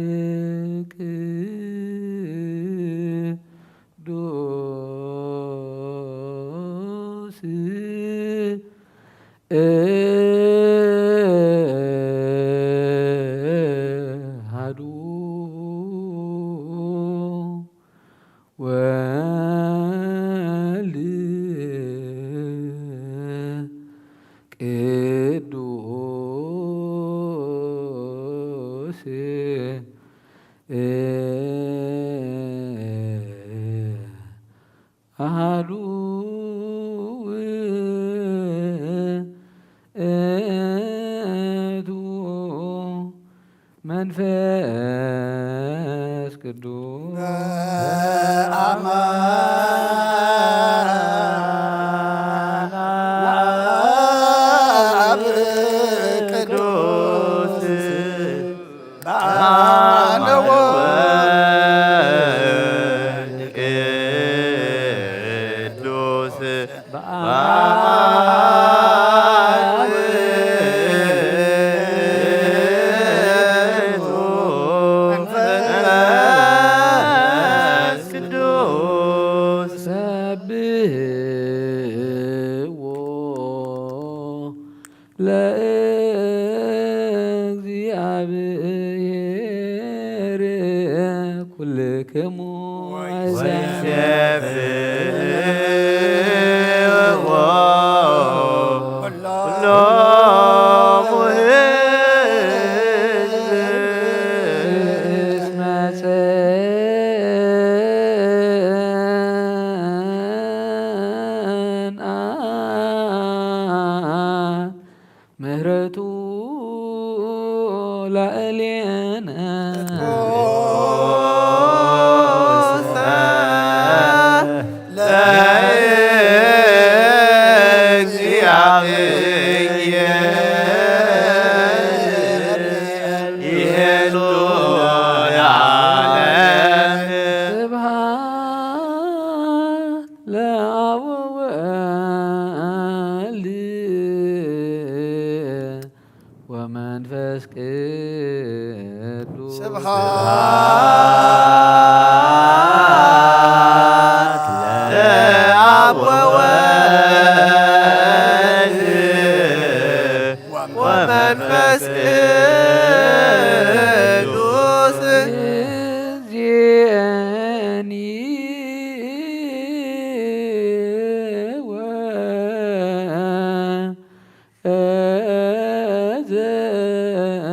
መንፈስ ቅዱስ በአማን አብ ቅዱስ በአማን ወወልድ ቅዱስ በአብ ወመንፈስ ቅዱስ ሰብሕዎ ለእግዚአብሔር ኩልክሙ ወይሴብሕዎ ኩሎሙ ሕዝብ እስመ ጽንዓት ምህረቱ ላዕሌነ። ለእግዚአብሔር ይሄሉ ያለ ስብሐት ለአብ ወወልድ ወመንፈስ ቅዱስ ስብሐት ለአብ ወወልድ ወመንፈስ ቅዱስ ዜኒ ወ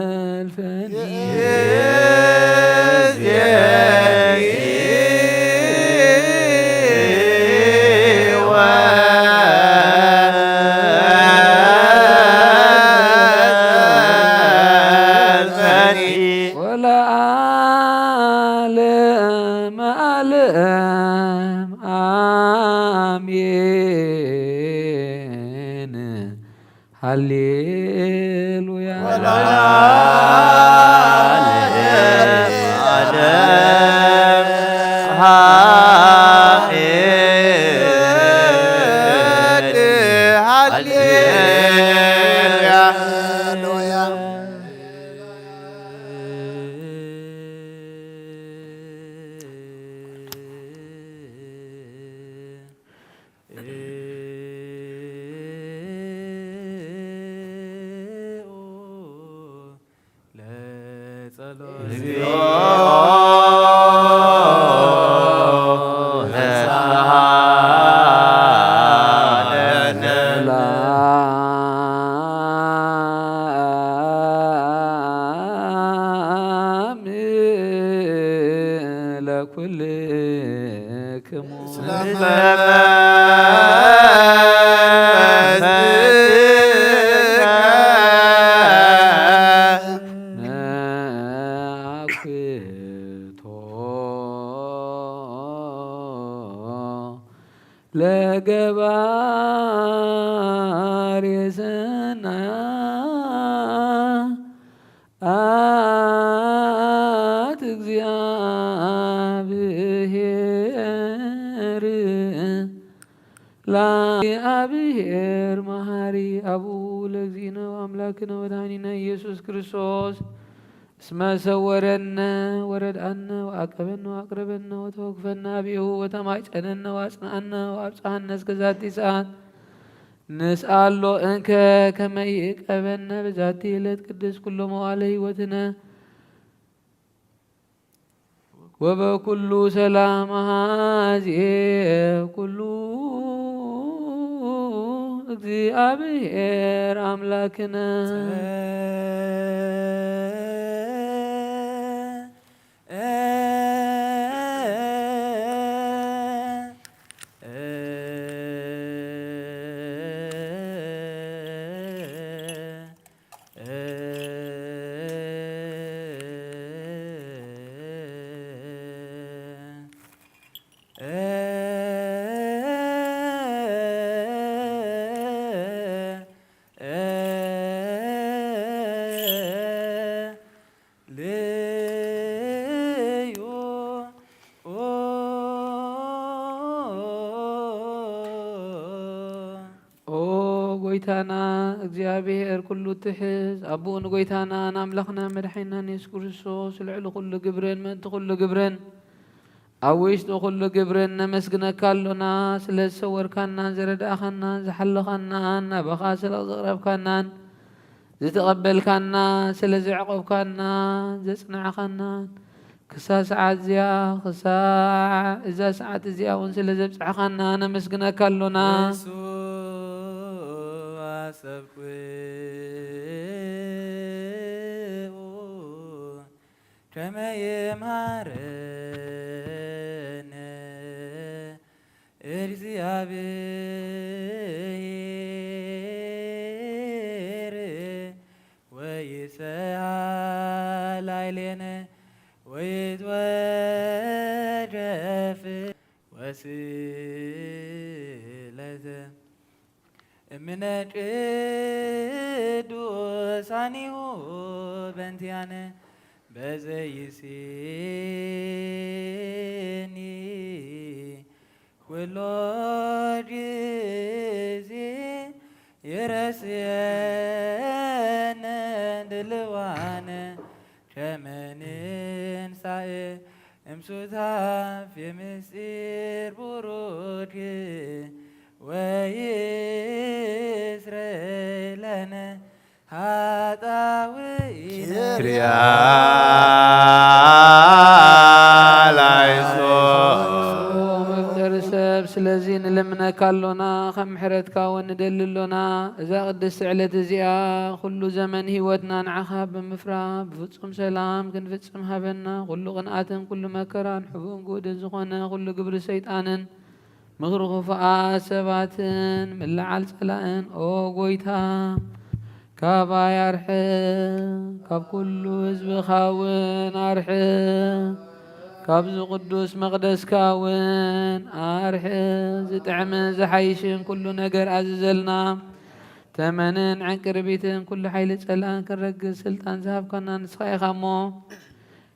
እዘልፈኒ ወለዓለመ ዓለም አሜን። ሃሌሉያ። ወለዓለመ ዓለም አሜን። ሃሌሉያ። እግዚኦ ለኩልክሙ ነአኩቶ ለገባሬ ሰናይ አት እግዚአብሔር ለእግዚአብሔር መሐሪ አቡ ለእግዚእነ ወአምላክነ ወመድኃኒነ ኢየሱስ ክርስቶስ እስመ ሰወረነ ወረድአነ ወአቀበነ ወአቅረበነ ወተወክፈነ አብሁ ወተማይጸነነ ወአጽንአነ ወአብጽሐነ እስከ ዛቲ ሰዓት ንስአሎ እንከ ከመ ይዕቀበነ በዛቲ ዕለት ቅድስት ኩሎ መዋዕለ ሕይወትነ ወበኩሉ ሰላም አሐዜ ኩሉ እግዚአብሔር አምላክነ። ጎይታና እግዚኣብሔር ኩሉ ትሕዝ ኣቦኡ ንጎይታናን ኣምላኽና መድሓኒናን የሱስ ክርስቶስ ልዕሊ ኩሉ ግብርን ምእንቲ ኩሉ ግብርን ኣብ ውሽጢ ኩሉ ግብርን ነመስግነካ ኣሎና። ስለ ዝሰወርካናን ዝረዳእኻናን ዝሓለኻናን ናባኻ ስለ ዘቕረብካናን ዝተቐበልካና ስለ ዘዕቆብካና ዘጽናዕኻናን ክሳብ ሰዓት እዚኣ ክሳዕ እዛ ሰዓት እዚኣ እውን ስለ ዘብጽሕኻና ነመስግነካ ኣሎና። ንሱ ኣሰብኩ ከመ ይምሃረነ እግዚኣብሔር ወይሰሃል ላዕሌነ ወይትወደፍ ወስእለተ እምነ ቅዱሳኒሁ በንቲያነ በዘይሴኒ ኩሎ ጊዜ ይረስየነ ድልዋነ ከመ ንንሳእ እምሱታፌ ምስጢር ቡሩክ ወይስረይ ለነ ኃጣውኢነ። ኪርያ ላይሶ። መፍጠሪ ሰብ፣ ስለዚ ንልምነካ ኣሎና፣ ካብ ምሕረትካ እውን ንደሊ ኣሎና። እዛ ቅድስቲ ዕለት እዚኣ ኩሉ ዘመን ህይወትና ንዓኻ ብምፍራ ብፍጹም ሰላም ክንፍጽም ሃበና። ኩሉ ቅንኣትን ኩሉ መከራን ሕቡእን ግሁድን ዝኾነ ኩሉ ግብሪ ሰይጣንን ምኽሪ ክፉኣት ሰባትን ምልዓል ጸላእን፣ ኦ ጐይታ፣ ካባይ ኣርሕቕ፣ ካብ ኩሉ ህዝብኻ እውን ኣርሕቕ፣ ካብዚ ቅዱስ መቕደስካ እውን ኣርሕቕ። ዝጥዕምን ዝሓይሽን ኩሉ ነገር ኣዝዘልና። ተመንን ዕንቅርቢትን ኩሉ ሓይሊ ጸላእን ክንረግጽ ስልጣን ዝሃብካና ንስኻ ኢኻ እሞ፣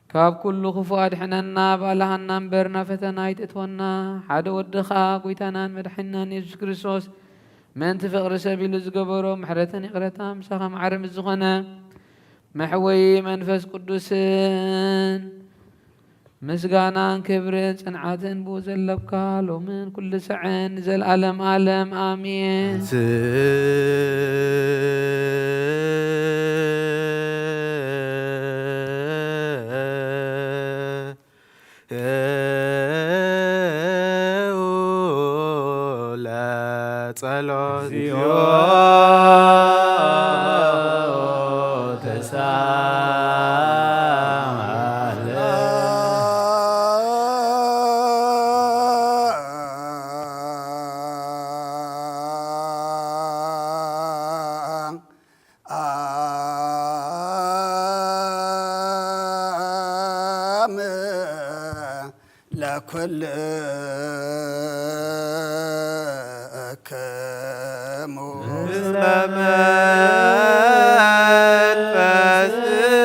ካብ ኩሉ ክፉእ ኣድሕነና፣ ባልሃና እምበር ናብ ፈተና ኣይትእትወና። ሓደ ወድኻ ጐይታናን መድሓኒናን የሱስ ክርስቶስ ምእንቲ ፍቕሪ ሰብ ኢሉ ዝገበሮ ምሕረትን ይቕረታ ምሳኻ ማዕረ ምስ ዝኾነ መሕወዪ መንፈስ ቅዱስን ምስጋናን ክብርን ጽንዓትን ብኡ ዘለካ ሎምን ኩሉ ሰዐን ንዘለኣለም ኣለም ኣሜን። ለጸሎት እግዚኦ ተሳማለ። አም ለኩልክሙ ምስለ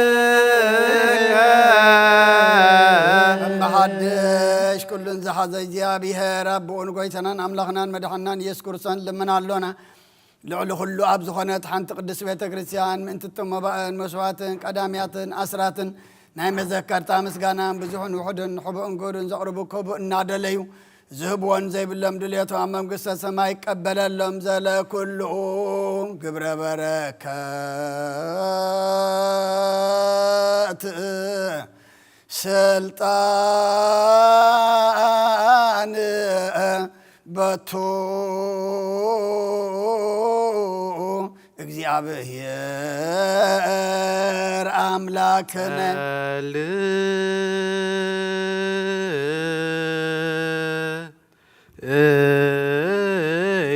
መንፈስከ። እምሓድሽ ኩሉን ዝሓዘ እግዚኣብሔር ኣቦኡን ጐይታናን ኣምላኽናን መድሓናን ኢየሱስ ክርስቶስ ልምና ኣሎና። ልዕሊ ኩሉ ኣብ ዝኾነት ሓንቲ ቅድስት ቤተ ክርስቲያን ምእንቲ እቶም መባእን መስዋዕትን ቀዳምያትን ኣስራትን ናይ መዘከርታ ምስጋናን ብዙሕን ውሑድን ሕቡእን ግሁድን ዘቕርቡ ክቡእ እናደለዩ ዝህብዎን ዘይብሎም ድልየቶም ኣብ መንግስተ ሰማይ ይቀበለሎም። ዘለ ኩሉ ግብረ በረከት ስልጣን በቱ እግዚአብሔር አምላክነ።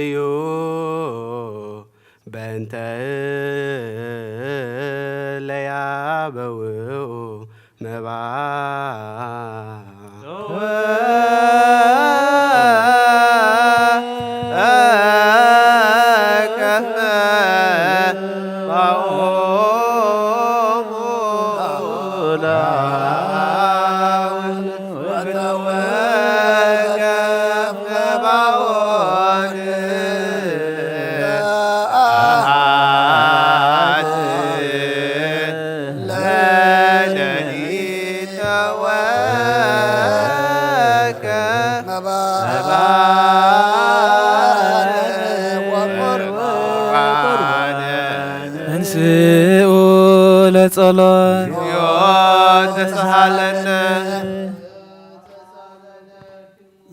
እዩ በእንተ ለያበውኡ መባ ጸሎት እግዚኦ ተሳሃለነ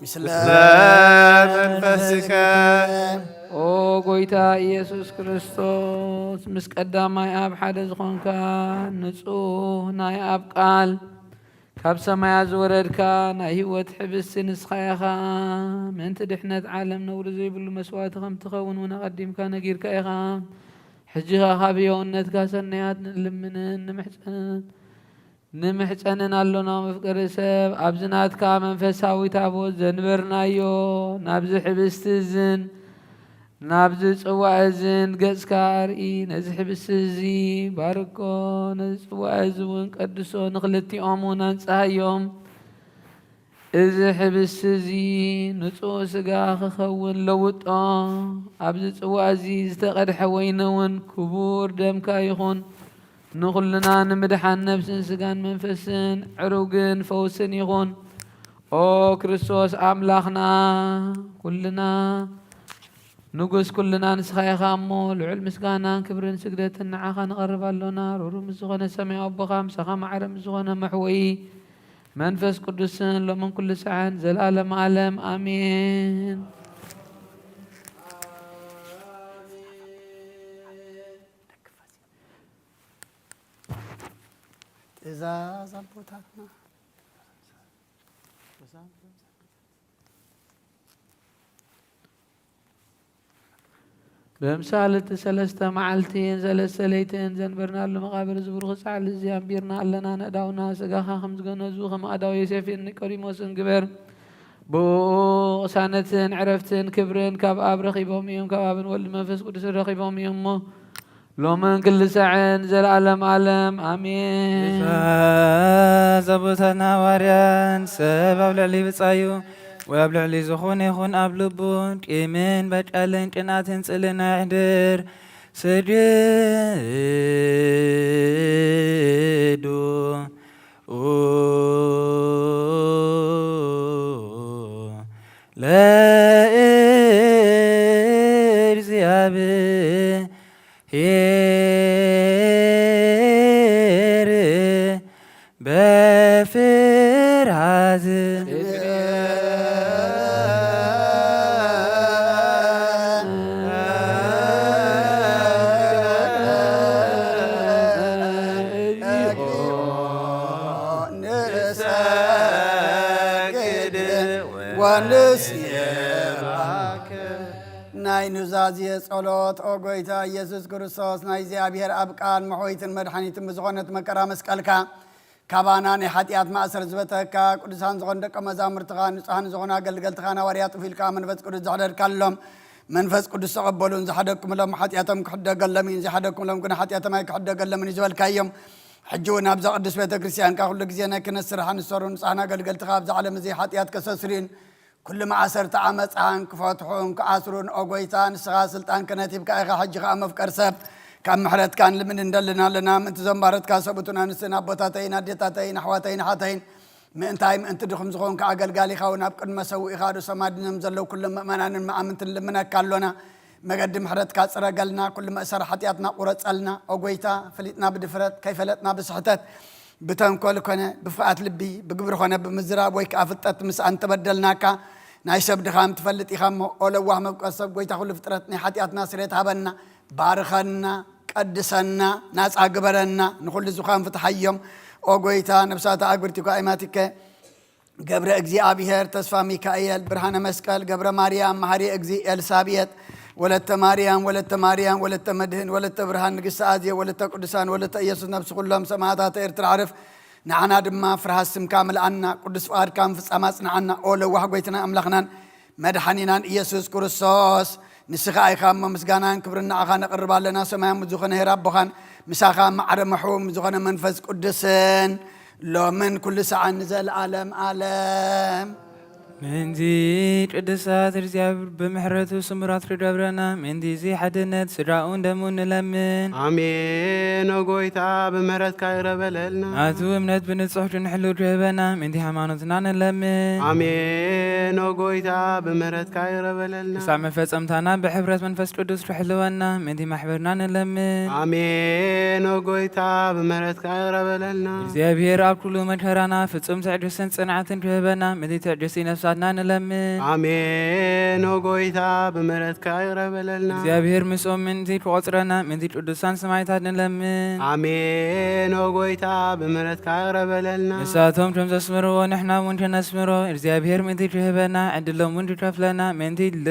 ምስለ መንፈስከ። ኦ ጎይታ ኢየሱስ ክርስቶስ፣ ምስ ቀዳማይ ኣብ ሓደ ዝኾንካ ንጹህ ናይ ኣብ ቃል፣ ካብ ሰማያ ዝወረድካ ናይ ህይወት ሕብስቲ ንስኻ ኢኻ። ምእንቲ ድሕነት ዓለም ነውሪ ዘይብሉ መስዋእቲ ከም ትኸውን እውን ኣቐዲምካ ነጊርካ ኢኻ። ሕጂ ኸኣ ካብ ህያውነትካ ሰናያት ንልምንን ንምሕጸንን ንምሕጸንን ኣሎና። መፍቀሪ ሰብ፣ ኣብዚ ናትካ መንፈሳዊ ታቦት ዘንበርናዮ፣ ናብዚ ሕብስቲ እዝን ናብዚ ጽዋእ እዝን ገጽካ ኣርኢ። ነዚ ሕብስቲ እዚ ባርኮ፣ ነዚ ጽዋእ እዚ እውን ቀድሶ፣ ንኽልቲኦም እውን ኣንጽሃዮም። እዚ ሕብስቲ እዚ ንጹህ ስጋ ክኸውን ለውጦ። ኣብዚ ጽዋእ እዚ ዝተቐድሐ ወይኒ እውን ክቡር ደምካ ይኹን። ንኹልና ንምድሓን ነፍስን ስጋን መንፈስን ዕሩግን ፈውስን ይኹን። ኦ ክርስቶስ ኣምላኽና፣ ኩልና ንጉስ ኩልና ንስኻ ኢኻ እሞ፣ ልዑል ምስጋናን ክብርን ስግደትን ንዓኻ ነቐርብ ኣሎና። ሩሩ ምስ ዝኾነ ሰማያዊ ኣቦኻ፣ ምሳኻ ማዕረ ምስ ዝኾነ መሕወዪ መንፈስ ቅዱስን ሎምን ኩሉ ሰዓን ዘላለም ዓለም ኣሜን። ትእዛዝ ኣቦታትና ብምሳል እቲ ሰለስተ መዓልትን ሰለስተ ለይትን ዘንበርናሉ መቓብር እዚ ብሩኽ ጻዕሊ እዚ ኣንቢርና ኣለና። ነእዳውና ስጋኻ ከም ዝገነዙ ከም ኣእዳው ዮሴፍን ኒቆዲሞስን ግበር። ብኡ ቅሳነትን ዕረፍትን ክብርን ካብ ኣብ ረኺቦም እዮም፣ ካብ ኣብን ወልድ መንፈስ ቅዱስን ረኺቦም እዮም እሞ ሎምን ክልሳዕን ዘለዓለም ዓለም ኣሜን። ዘቦታትና ሃዋርያን ሰብ ኣብ ልዕሊ ብጻዩ ወይ ኣብ ልዕሊ ዝኾነ ይኹን ኣብ ልቡ ቂምን በቀልን ቅናትን ጽልን ኣይሕድር። ስግዱ ለእግዚኣብሔር በፍርሃት ንሰግድ ወንስየባክ። ናይ ኑዛዜ ጸሎት። ኦ ጎይታ ኢየሱስ ክርስቶስ፣ ናይ እግዚኣብሔር ኣብ ቃል መሕወይትን መድሓኒትን ብዝኾነት መከራ መስቀልካ ካባና ናይ ሓጢኣት ማእሰር ዝበተካ፣ ቅዱሳን ዝኾኑ ደቀ መዛሙርትኻ፣ ንጹሃን ዝኾኑ ኣገልገልትኻ፣ ሃዋርያት ጡፍ ኢልካ መንፈስ ቅዱስ ዘሕደርካሎም፣ መንፈስ ቅዱስ ተቐበሉን ዝሓደግኩምሎም ሓጢኣቶም ክሕደገሎም እዩ፣ ዘይሓደግኩምሎም ግን ሓጢኣቶም ኣይክሕደገሎምን እዩ ዝበልካዮም። ሕጂ እውን ኣብዛ ቅዱስ ቤተ ክርስቲያንካ ኩሉ ግዜ ናይ ክህነት ስራሕን ዝሰሩ ንጹሃን ኣገልገልትኻ፣ ኣብዚ ዓለም እዚ ሓጢኣት ከሰስርዩን ኩሉ ማእሰርቲ ዓመፃን ክፈትሑን ክኣስሩን፣ ኦ ጎይታ፣ ንስኻ ስልጣን ክህነት ሂብካ ኢኻ። ሕጂ ኸዓ መፍቀር ሰብ፣ ካብ ምሕረትካ ንልምን እንደልን ኣለና። ምእንቲ እዞም ባሮትካ ሰብኡትን ኣንስትን ኣቦታተይን ኣዴታተይን ኣሕዋተይን ኣሓተይን፣ ምእንታይ ምእንቲ ድኹም ዝኾንካ ኣገልጋሊኻ እውን ኣብ ቅድመ ሰውኢኻ ርእሶም ኣድኖም ዘለዉ ኩሎም ምእመናንን መኣምንትን ንልምነካ ኣሎና። መገዲ ምሕረትካ ጽረገልና፣ ኩሉ መእሰሪ ሓጢኣትና ቁረጸልና። ኦ ጎይታ፣ ፈሊጥና ብድፍረት፣ ከይፈለጥና ብስሕተት፣ ብተንኮል ኮነ ብፍቓት ልቢ፣ ብግብሪ ኮነ ብምዝራብ ወይ ከኣ ፍልጠት ምስኣን ተበደልናካ፣ ናይ ሰብ ድኻም ትፈልጥ ኢኻ እሞ፣ ኦ ለዋህ መፍቀር ሰብ፣ ጎይታ ኩሉ ፍጥረት፣ ናይ ሓጢኣትና ስርየት ሃበና፣ ባርኸና፣ ቀድሰና፣ ናጻ ግበረና፣ ንኹሉ ዝዃን ፍትሓዮም። ኦ ጎይታ፣ ነብሳት ኣግብርቲ ጓይማቲከ፣ ገብረ እግዚኣብሔር፣ ተስፋ ሚካኤል፣ ብርሃነ መስቀል፣ ገብረ ማርያም፣ መሃሪ እግዚእ፣ ኤልሳቤጥ፣ ወለተ ማርያም፣ ወለተ ማርያም፣ ወለተ መድህን፣ ወለተ ብርሃን፣ ንግስቲ ኣዜ፣ ወለተ ቅዱሳን፣ ወለተ ኢየሱስ፣ ነብሲ ኩሎም ሰማዕታት ኤርትራ ዕርፍ፣ ንዓና ድማ ፍርሃት ስምካ ምልኣና፣ ቅዱስ ፍቓድካ ምፍጻም ኣጽንዓና። ኦ ለዋህ ጎይትናን ኣምላኽናን መድሓኒናን ኢየሱስ ክርስቶስ፣ ንስኻ ኢኻ እሞ ምስጋናን ክብርን ንዓኻ ነቕርብ ኣለና። ሰማያዊ ዝኾነ ሄር ኣቦኻን ምሳኻ ማዕረ ምሕው ዝኾነ መንፈስ ቅዱስን ሎምን ኩሉ ሰዓን ንዘለዓለም ዓለም። ምእንቲ ቅዱሳት እግዚኣብሔር ብምሕረቱ ስሙራት ክገብረና፣ ምእንቲ እዚ ሓድነት ስድራኡ እንደሙ ንለምን። ኣሜን። ኦ ጎይታ፣ ብምህረትካ ይቕረ በለልና። ናቱ እምነት ብንጹሕ ክንሕሉ ክህበና፣ ምእንቲ ሃይማኖትና ንለምን። ኣሜን። ኦ ጎይታ፣ ብምህረትካ ይቕረ በለልና። ክሳዕ መፈጸምታና ብሕብረት መንፈስ ቅዱስ ክሕልወና፣ ምእንቲ ማሕበርና ንለምን። ኣሜን። ኦ ጎይታ፣ ብምህረትካ ይቕረ በለልና። እግዚኣብሔር ኣብ ኩሉ መከራና ፍጹም ትዕግስትን ጽንዓትን ክህበና፣ ምእንቲ ትዕግስቲ ነፍሳትና ንለምን። ኣሜን። ኦ ጎይታ፣ ብምህረትካ ይቕረ በለልና። እግዚኣብሔር ምስኦም ምእንቲ ክቖጽረና፣ ምእንቲ ቅዱሳን ሰማዕታት ንለምን። ኣሜን። ኦ ጎይታ፣ ብምህረትካ ይቕረ በለልና። ንሳቶም ከም ዘስምርዎ ንሕና እውን ከነስምሮ፣ እግዚኣብሔር ምእንቲ ክህበና፣ ዕድሎም እውን ክከፍለና፣ ምእንቲ ል-፣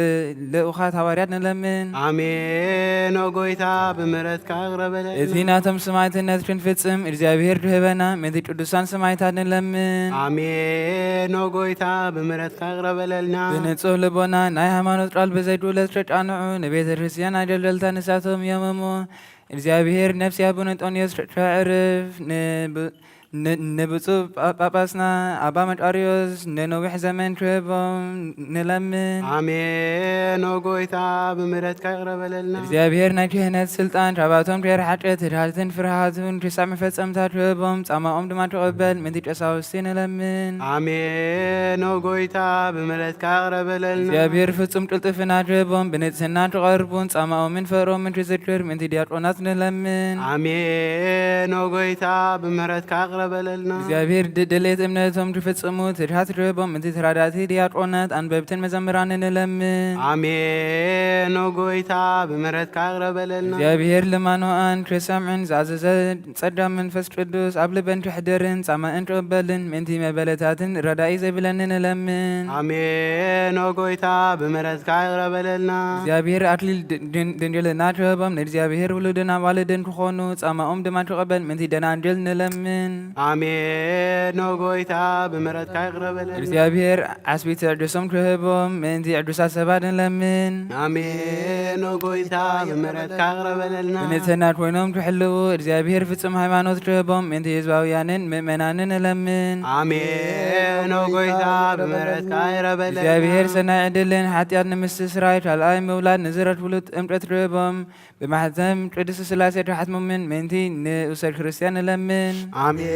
ልኡኻት ሃዋርያት ንለምን። ኣሜን። ኦ ጎይታ፣ ብምህረትካ ይቕረ በለልና። እቲ ናቶም ሰማዕትነት ክንፍጽም እግዚኣብሔር ክህበና፣ ምእንቲ ቅዱሳን ሰማዕታት ንለምን። ኣሜን። ኦ ጎይታ፣ ብምህረትካ ይቕረ በለልና። ብንጹህ ልቦና ናይ ሃይማኖት ቃል ብዘይጉድለት ከቃንዑ፣ ንቤተ ክርስቲያን ኣገልገልታ ንሳቶም እዮም እሞ፣ እግዚኣብሔር ነፍሲ ኣቡነ እንጦንዮስ ከዕርፍ፣ ንብ-፣ ን-፣ ንብፁዕ ጳ-፣ ጳጳስና ኣባ መቃርዮስ ንነዊሕ ዘመን ክህቦም ንለምን። ኣሜን። ኦ ጎይታ፣ ብምህረትካ ይቕረ በለልና። እግዚኣብሔር ናይ ክህነት ስልጣን ካባቶም ከይረሓቀ፣ ትድሃልትን ፍርሃትን ክሳዕ መፈጸምታ ክህቦም፣ ጻማኦም ድማ ክቕበል ምእንቲ ቀሳውስቲ ንለምን። ኣሜን። ኦ ጎይታ፣ ብምህረትካ ይቕረ በለልና። እግዚኣብሔር ፍጹም ቅልጥፍና ክህቦም፣ ብንጽህና ክቐርቡን ጻማኦምን ፍቕሮምን ክዝክር ምእንቲ ዲያቆናት ንለምን። ኣሜን። ኦ ጎይታ፣ ብምህረትካ ይቕረ በለልና። እግዚኣብሔር ድ-፣ ድሌት እምነቶም ክፍጽሙ ትድሃት ክህቦም፣ ምእንቲ ተራዳእቲ ዲያቆናት፣ ኣንበብትን መዘምራንን ንለምን። ኣሜን። ኦ ጎይታ፣ ብምህረትካ ይቕረ በለልና። እግዚኣብሔር ልማኖኣን ክሰምዕን ዝኣዘዘ ጸጋ መንፈስ ቅዱስ ኣብ ልበን ክሕድርን ጻማእን ክቕበልን ምእንቲ መበለታትን ረዳኢ ዘይብለኒ ንለምን። ኣሜን። ኦ ጎይታ፣ ብምህረትካ ይቕረ በለልና። እግዚኣብሔር ኣክሊል ድ-፣ ድን-፣ ድንግልና ክህቦም፣ ንእግዚኣብሔር ውሉድን ኣዋልድን ክኾኑ፣ ጻማኦም ድማ ክቕበል ምእንቲ ደናግል ንለምን። ኣሜን። ኦ ጎይታ፣ ብምህረትካ ይቕረ በለልና። እግዚኣብሔር ዓስቢ ትዕግስቶም ክህቦም ምእንቲ ዕዱሳት ሰባት ንለምን። ኣሜን። ኦ ጎይታ፣ ብምህረትካ ይቕረ በለልና። ብንጽህና ኮይኖም ክሕልዉ እግዚኣብሔር ፍጹም ሃይማኖት ክህቦም ምእንቲ ህዝባውያንን ምእመናንን ንለምን። ኣሜን። ኦ ጎይታ፣ ብምህረትካ ይቕረ በለልና። እግዚኣብሔር ሰናይ ዕድልን ሓጢኣት ንምስትስራይ ካልኣይ ምውላድ ንዝረክብሉ ጥምቀት ክህቦም ብማሕተም ቅድስት ስላሴ ክሓትሞምን ምእንቲ ንኡሰ ክርስቲያን ንለምን። ኣሜን።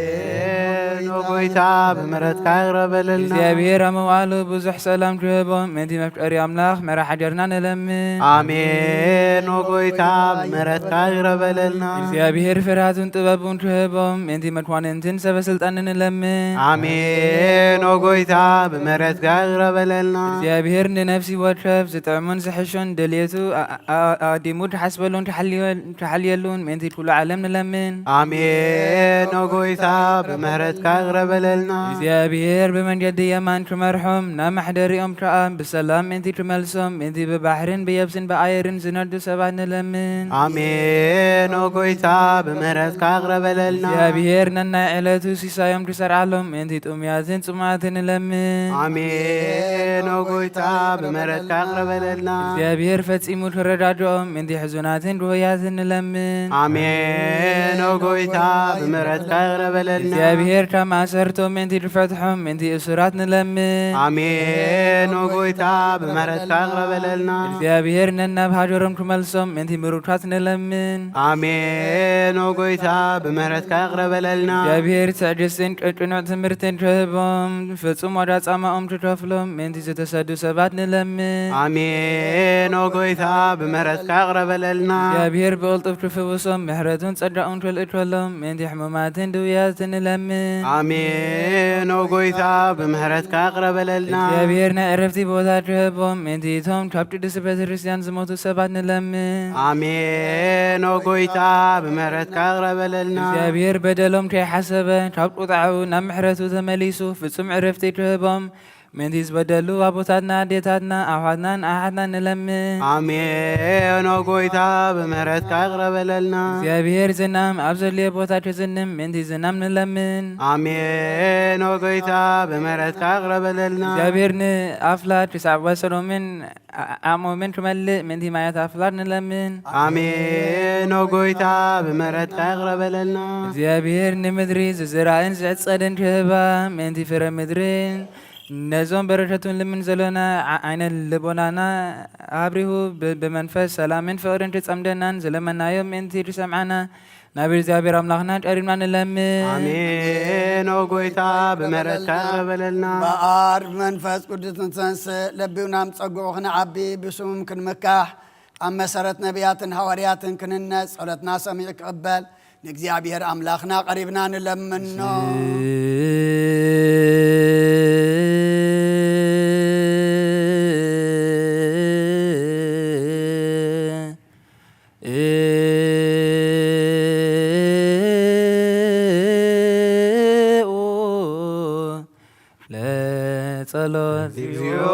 ኦ ጎይታ፣ ብምህረትካ ይቕረ በለልና። እግዚኣብሔር ኣብ መዋእሉ ብዙሕ ሰላም ክህቦም ምእንቲ መፍቀሪ ኣምላኽ መራሕ ሃገርና ንለምን። ኣሜን። ኦ ጎይታ፣ ብምህረትካ ይቕረ በለልና። እግዚኣብሔር ፍርሃቱን ጥበቡን ክህቦም ምእንቲ መኳንንትን ሰበ ስልጣንን ንለምን። ኣሜን። ኦ ጎይታ፣ ብምህረትካ ይቕረ በለልና። እግዚኣብሔር ንነፍሲ ወከፍ ዝጥዕሙን ዝሕሹን ድልየቱ ኣ-፣ ኣ-፣ ኣዲሙ ክሓስበሉን ክሓልዮ-፣ ክሓልየሉን ምእንቲ ኩሉ ዓለም ንለምን። ኣሜን። ኦ ጎይታ፣ ብምህረትካ ይቕረ በለልና። እግዚኣብሔር ብመንገዲ የማን ክመርሖም፣ ናብ ማሕደሪኦም ከኣ ብሰላም ምእንቲ ክመልሶም፣ ምእንቲ ብባሕርን ብየብስን ብኣየርን ዝነዱ ሰባት ንለምን። ኣሜን። ኦ ጎይታ፣ ብምህረትካ ይቕረ በለልና። እግዚኣብሔር ነናይ ዕለቱ ሲሳዮም ክሰርዓሎም፣ ምእንቲ ጥሙያትን ጽሙኣትን ንለምን። ኣሜን። ኦ ጎይታ፣ ብምህረትካ ይቕረ በለልና። እግዚኣብሔር ፈጺሙ ክረዳድኦም፣ ምእንቲ ሕዙናትን ድሆያትን ንለምን። ኣሜን። ኦ ጎይታ፣ ብምህረትካ ይቕረ በለልና። እግዚኣብሔር ካብ ማእሰርቶም ምእንቲ ክፈትሖም፣ ምእንቲ እሱራት ንለምን። ኣሜን። ኦ ጎይታ፣ ብምህረትካ ይቕረ በለልና። እግዚኣብሔር ነናብ ሃገሮም ክመልሶም፣ ምእንቲ ምሩካት ንለምን። ኣሜን። ኦ ጎይታ፣ ብምህረትካ ይቕረ በለልና። እግዚኣብሔር ትዕግስትን ቅኑዕ ትምህርትን ክህቦም፣ ፍጹም ዋጋ ጻማኦም ክከፍሎም፣ ምእንቲ ዝተሰዱ ሰባት ንለምን። ኣሜን። ኦ ጎይታ፣ ብምህረትካ ይቕረ በለልና። እግዚኣብሔር ብቕልጡፍ ክፍውሶም፣ ምሕረቱን ጸጋኡን ክልእከሎም፣ ምእንቲ ሕሙማትን ድውያትን ንለምን። ኣሜን። ኦ ጎይታ፣ ብምህረትካ ይቕረ በለልና። እግዚኣብሔር ናይ ዕረፍቲ ቦታ ክህቦም፣ ምእንቲ እቶም ካብ ቅድስቲ ቤተክርስትያን ዝሞቱ ሰባት ንለምን። ኣሜን። ኦ ጎይታ፣ ብምህረትካ ይቕረ በለልና። እግዚኣብሔር በደሎም ከይሓሰበ፣ ካብ ቁጣዕኡ ናብ ምሕረቱ ተመሊሱ፣ ፍጹም ዕረፍቲ ክህቦም፣ ምእንቲ ዝበደሉ ኣቦታትና፣ ኣዴታትና፣ ኣሕዋትናን ኣሓትናን ንለምን። ኣሜን። ኦ ጎይታ፣ ብምህረትካ ይቕረ በለልና። እግዚኣብሔር ዝናም ኣብ ዘድልዮ ቦታ ክዝንም፣ ምእንቲ ዝናም ንለምን። ኣሜን። ኦ ጎይታ፣ ብምህረትካ ይቕረ በለልና። እግዚኣብሔር ንኣፍላድ ክሳዕ ወሰኖምን ዓ-፣ ዓቕሞምን ክመልእ፣ ምእንቲ ማያት ኣፍላድ ንለምን። ኣሜን። ኦ ጎይታ፣ ብምህረትካ ይቕረ በለልና። እግዚኣብሔር ንምድሪ ዝዝራእን ዝዕጸድን ክህባ፣ ምእንቲ ፍረ ምድርን ነዞም በረከቱ ንልምን ዘለና ዓ-፣ ዓይነ ልቦናና ኣብሪሁ ብ-፣ ብመንፈስ ሰላምን ፍቕርን ክጸምደናን ዝለመናዮ ምእንቲ ዝሰምዓና ናብ እግዚኣብሔር ኣምላኽና ቀሪብና ንለምን። ኣሜን። ኦ ጎይታ፣ ብምህረትካ ይቕረ በለልና። በኣብ መንፈስ ቅዱስ ንተንስእ፣ ለቢውና ኣብ ጸግኡ ክንዓቢ፣ ብስሙም ክንምካሕ፣ ኣብ መሰረት ነቢያትን ሃዋርያትን ክንነጽ፣ ጸሎትና ሰሚዑ ክቕበል፣ ንእግዚኣብሔር ኣምላኽና ቀሪብና ንለምኖ። ለጸሎት። እግዚኦ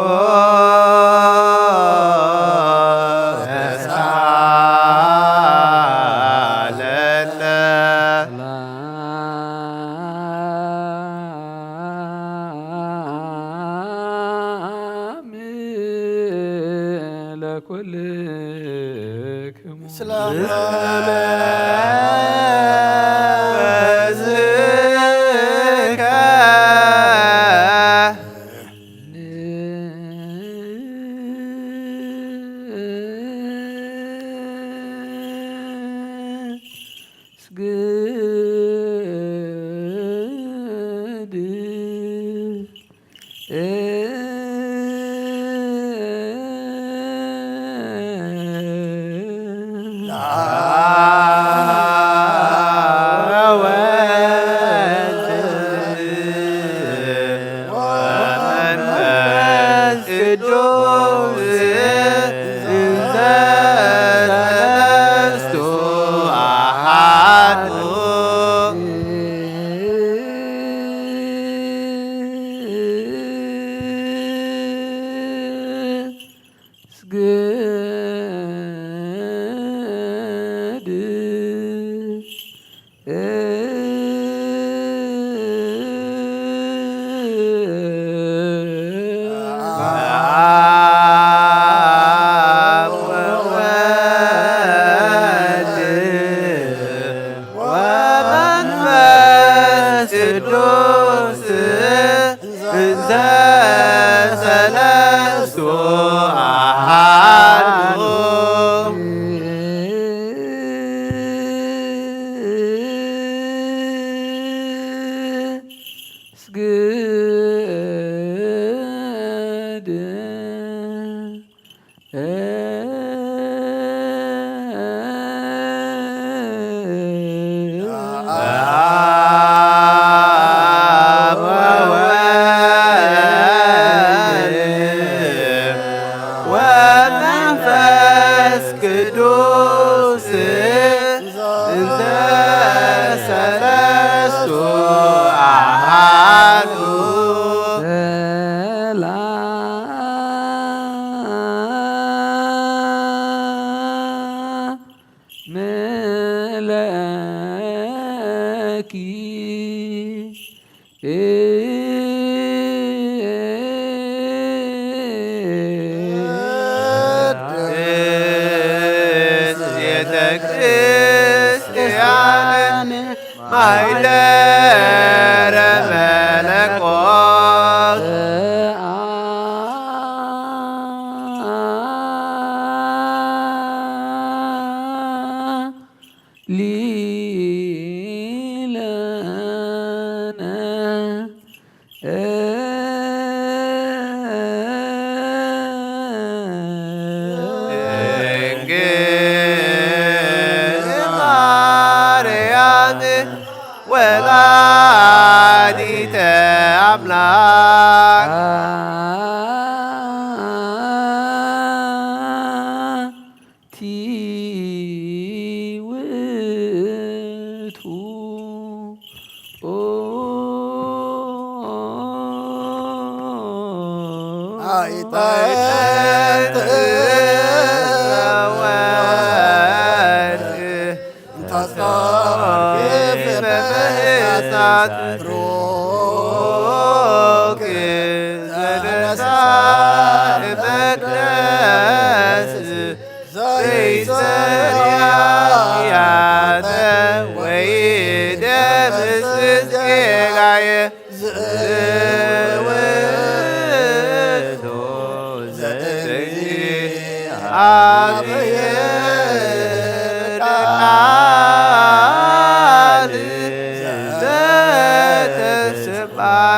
ተሳለነ። ሰላም ለኩልክሙ።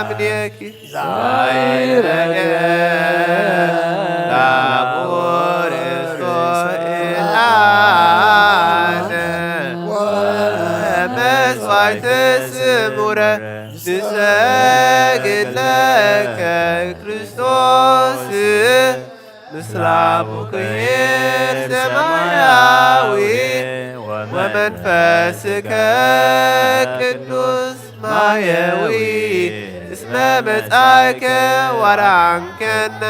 እምኔኪ ዘይረገ ላቦሬሶ ኤልሃነ ወመስዋዕተ ስሙረ ንሰግድ ለከ ክርስቶስ ምስለ አቡክሔር ሰማያዊ ወመንፈስከ ቅዱስ ማየዊ እስመ መጻእከ ወረአንከነ።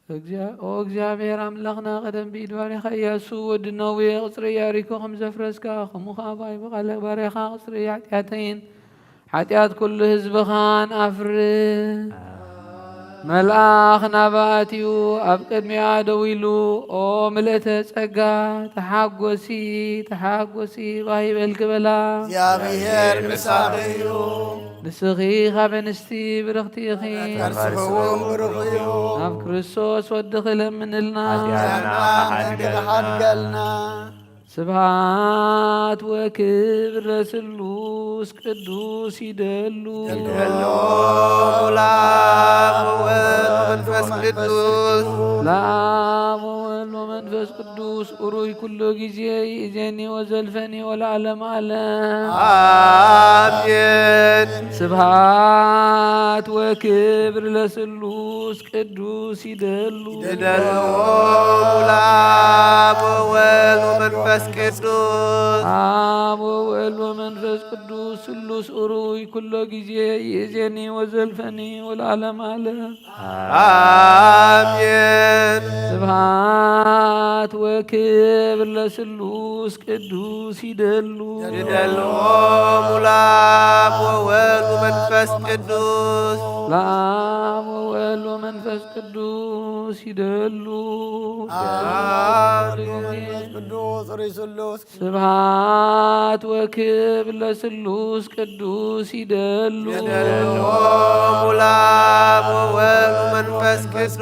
እግዚአ-፣ ኦ እግዚኣብሔር ኣምላኽና፣ ቀደም ብኢድ ባሪኻ ኢያሱ ወዲ ነዌ ቅጽሪ ኢያሪኮ ከም ዘፍረስካ፣ ከምኡ ኸኣ ብኣይ ብቓለ ባሪኻ ቅጽሪ ሓጢኣተይን ሓጢኣት ኩሉ ህዝብኻን ኣፍርስ። መልኣኽ ናብኣ ኣትዩ ኣብ ቅድሚኣ ደው ኢሉ፣ ኦ ምልእተ ጸጋ፣ ተሓጎሲ፣ ተሓጎሲ፣ ባህ ይበልኪ በላ። እግዚኣብሔር ምሳኺ እዩ። ንስኺ ካብ ኣንስቲ ብርኽቲ ኢኺ። ከርስኺ እውን ብሩኽ እዩ። ናብ ክርስቶስ ወድኺ ለምንልና። ኃጢአትና ኃጢአትና ሓድገልና። ሓድገልና። ስብሐት ወክብር ለስሉስ ቅዱስ ይደሉ። ይደሉ። ለአብ ወወልድ ወመንፈስ ቅዱስ። ለአብ ወወልድ ወመንፈስ ቅዱስ ኡሩይ ኩሎ ጊዜ ይእዜኒ ወዘልፈኒ ወለዓለመ ዓለም። አሜን። ስብሐት ወክብር ለስሉስ ቅዱስ ይደሉ። ይደሉ። ለአብ ወወልድ ወመንፈስ ቅዱስ። አብ ወወልድ ወመንፈስ ቅዱስ ስሉስ ኡሩይ ኩሎ ጊዜ ይእዜኒ ወዘልፈኒ ወለዓለመ ዓለም። አሜን። ስብሐት ወክብር ለስሉስ ቅዱስ ይደሉ። ይደልዎም ለአብ ወወልድ ወመንፈስ ቅዱስ። ለአብ ወወልድ ወመንፈስ ቅዱስ ይደሉ። አብ ወወልድ ወመንፈስ ቅዱስ ርሱሉስ። ስብሐት ወክብር ለስሉስ ቅዱስ ይደሉ። ይደልዎም ለአብ ወወልድ ወመንፈስ ቅዱስ።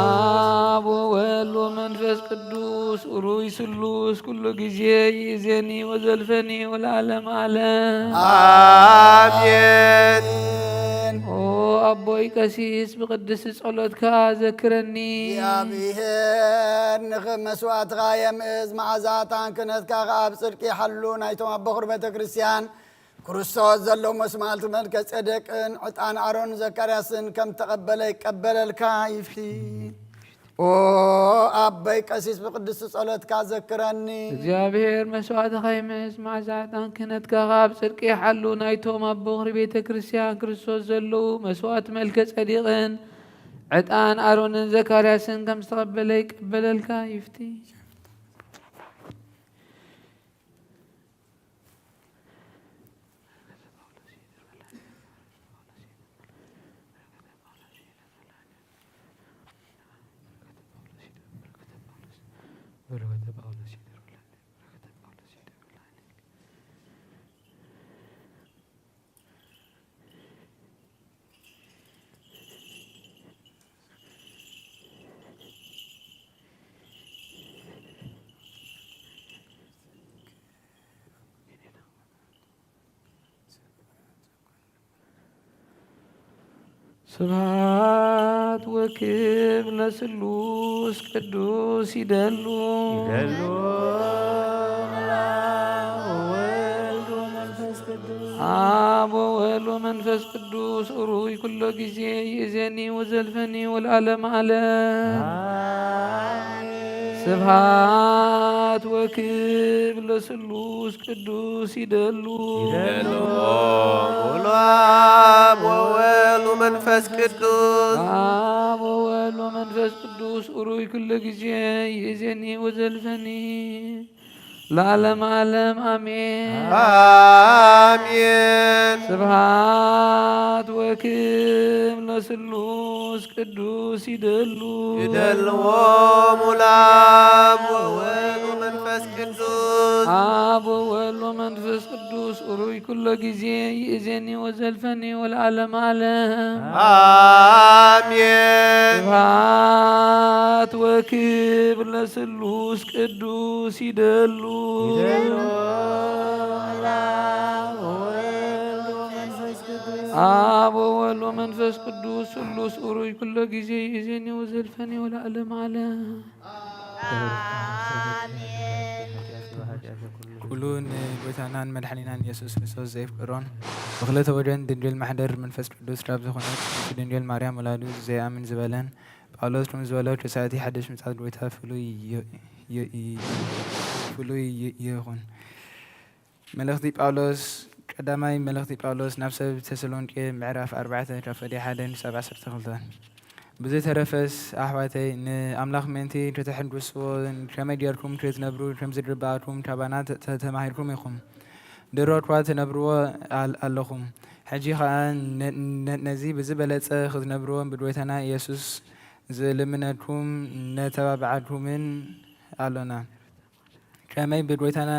አብ ወወልድ ወመንፈስ ቅዱስ ኡሩይ ስሉስ ኩሉ ጊዜ ይእዜኒ ወዘልፈኒ ወለዓለመ ዓለም። አሜን። ኦ ኣቦይ ቀሲስ ብቅድስቲ ጸሎትካ ዘክረኒ። እግዚኣብሔር ንኽብ መስዋዕትኻ የምእዝ፣ መዓዛ ዕጣን ክህነትካ ኸኣ ኣብ ጽድቂ ይሓሉ። ናይቶም ኣቦ ኹር ቤተ ክርስቲያን ክርስቶስ ዘለዎም መስዋዕቲ መልከ ጼዴቅን ዕጣን ኣሮን ዘካርያስን ከም ተቐበለ ይቀበለልካ ይፍቲ። ኦ ኣቦይ ቀሲስ ብቅድስቲ ጸሎትካ ዘክረኒ። እግዚኣብሔር መስዋዕትኻ ይምእዝ፣ መዓዛ ዕጣን ክህነትካ ኸኣ ኣብ ጽድቂ ይሓሉ። ናይቶም ኣቦ ኹር ቤተ ክርስቲያን ክርስቶስ ዘለዉ መስዋዕቲ መልከ ጼዴቅን ዕጣን ኣሮንን ዘካርያስን ከም ዝተቐበለ ይቀበለልካ ይፍቲ። ስብሐት ወክብር ለስሉስ ቅዱስ ይደሉ። ይደሉ። አብ ወወልድ ወመንፈስ ቅዱስ። አብ ወወልድ ወመንፈስ ቅዱስ ኡሩይ ኩሎ ጊዜ ይእዜኒ ወዘልፈኒ ወለዓለመ ዓለም። አሜን። ስብሐት ወክብር ለስሉስ ቅዱስ ይደሉ። ይደሉ። አብ ወወልድ ወመንፈስ ቅዱስ። አብ ወወልድ ወመንፈስ ቅዱስ ኡሩይ ኩሎ ጊዜ ይእዜኒ ወዘልፈኒ ለዓለመ ዓለም አሜን። አሜን። ስብሐት ወክብር ለስሉስ ቅዱስ ይደሉ። ይደልዎም ለአብ ወወልድ ወመንፈስ ቅዱስ። አብ ወወልድ ወመንፈስ ቅዱስ ሩይ ኩሎ ግዜ ይእዜኒ ወዘልፈኒ ወለዓለም ዓለም። ኣሜን። ስብሐት ወክብር ለስሉስ ቅዱስ ይደሉ። ይደሉ። አብ ወወልድ ወመንፈስ ቅዱስ ስሉስ ኡሩይ ኩሎ ግዜ ይእዜኒ ወዘልፈኒ ወለዓለም ዓለም። ኩሉ ንጎይታናን መድሓኒናን ኢየሱስ ክርስቶስ ዘየፍቅሮን ብክልተ ወገን ድንግል ማሕደር መንፈስ ቅዱስ ካብ ዝኾነት ድንግል ማርያም ወላዱ ዘይኣምን ዝበለን ጳውሎስ ከም ዝበሎ ተሳእቲ ሓድሽ ምጽኣት ጎይታ ፍሉይ ይ-፣ ይ-፣ ይ-፣ ፍሉይ ይ-፣ ይኹን። መልእኽቲ ጳውሎስ፣ ቀዳማይ መልእኽቲ ጳውሎስ ናብ ሰብ ተሰሎንቄ ምዕራፍ ኣርባዕተ ካብ ፈደይ ሓደ ንሳብ ዓሰርተ ክልተ። ብዝተረፈስ ኣሕዋተይ፣ ንኣምላኽ ምእንቲ ከተሐጉስዎ ከመይ ጌርኩም ክትነብሩ ከም ዝግብኣኩም ካባና ተ-፣ ተ-፣ ተማሂርኩም ኢኹም። ድሮ እኳ ትነብርዎ ኣል-፣ ኣለኹም። ሕጂ ኸኣ ነ-፣ ነ-፣ ነዚ ብዝበለጸ ክትነብርዎ ብጎይታና ኢየሱስ ዝልምነኩም ነተባብዓኩምን ኣሎና። ከመይ ብጎይታና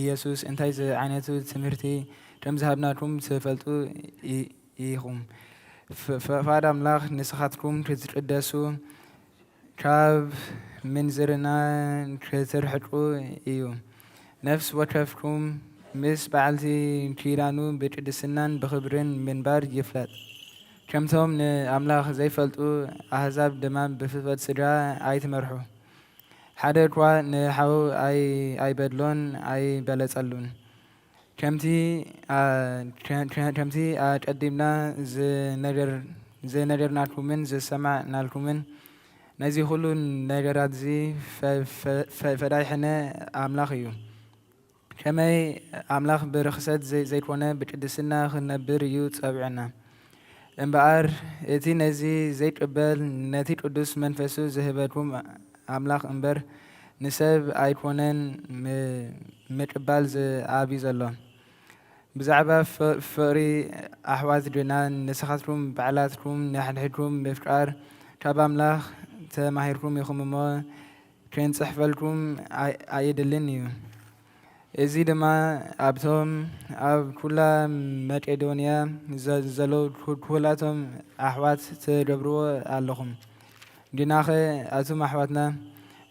ኢየሱስ እንታይ ዝዓይነቱ ትምህርቲ ከም ዝሃብናኩም ትፈልጡ ኢ-፣ ኢኹም። ፍ-፣ ፍቓድ ኣምላኽ ንስኻትኩም ክትቅደሱ ካብ ምንዝርና ክትርሕቁ እዩ። ነፍሲ ወከፍኩም ምስ በዓልቲ ኪዳኑ ብቅድስናን ብኽብርን ምንባር ይፍለጥ። ከምቶም ንኣምላኽ ዘይፈልጡ ኣህዛብ ድማ ብፍትወት ስጋ ኣይትመርሑ። ሓደ እኳ ንሓዉ ኣይ-፣ ኣይበድሎን ኣይበለጸሉን። ከምቲ፣ ኣ-፣ ከ-፣ ከ-፣ ከምቲ ኣቀዲምና ዝነገር-፣ ዝነገርናኩምን ዝሰማዕናልኩምን ነዚ ኩሉ ነገራትዚ ፈ-፣ ፈ-፣ ፈ-፣ ፈዳይ ሕነ ኣምላኽ እዩ። ከመይ ኣምላኽ ብርኽሰት ዘይ-፣ ዘይኮነ ብቅድስና ክንነብር እዩ ጸዊዑና። እምበኣር እቲ ነዚ ዘይቅበል ነቲ ቅዱስ መንፈሱ ዝህበኩም ኣምላኽ እምበር ንሰብ ኣይኮነን ም-፣ ምቅባል ዝኣብዩ ዘሎ። ብዛዕባ ፍ-፣ ፍቕሪ ኣሕዋት ግና ንስኻትኩም ባዕላትኩም ንሓድሕድኩም ምፍቃር ካብ ኣምላኽ ተማሂርኩም ኢኹም እሞ፣ ክንጽሕፈልኩም ኣይ-፣ ኣየድልን እዩ። እዚ ድማ ኣብቶም ኣብ ኩላ መቄዶንያ ዘ-፣ ዘለዉ ኩ-፣ ኩላቶም ኣሕዋት ትገብርዎ ኣለኹም። ግናኸ ኣቱም ኣሕዋትና፣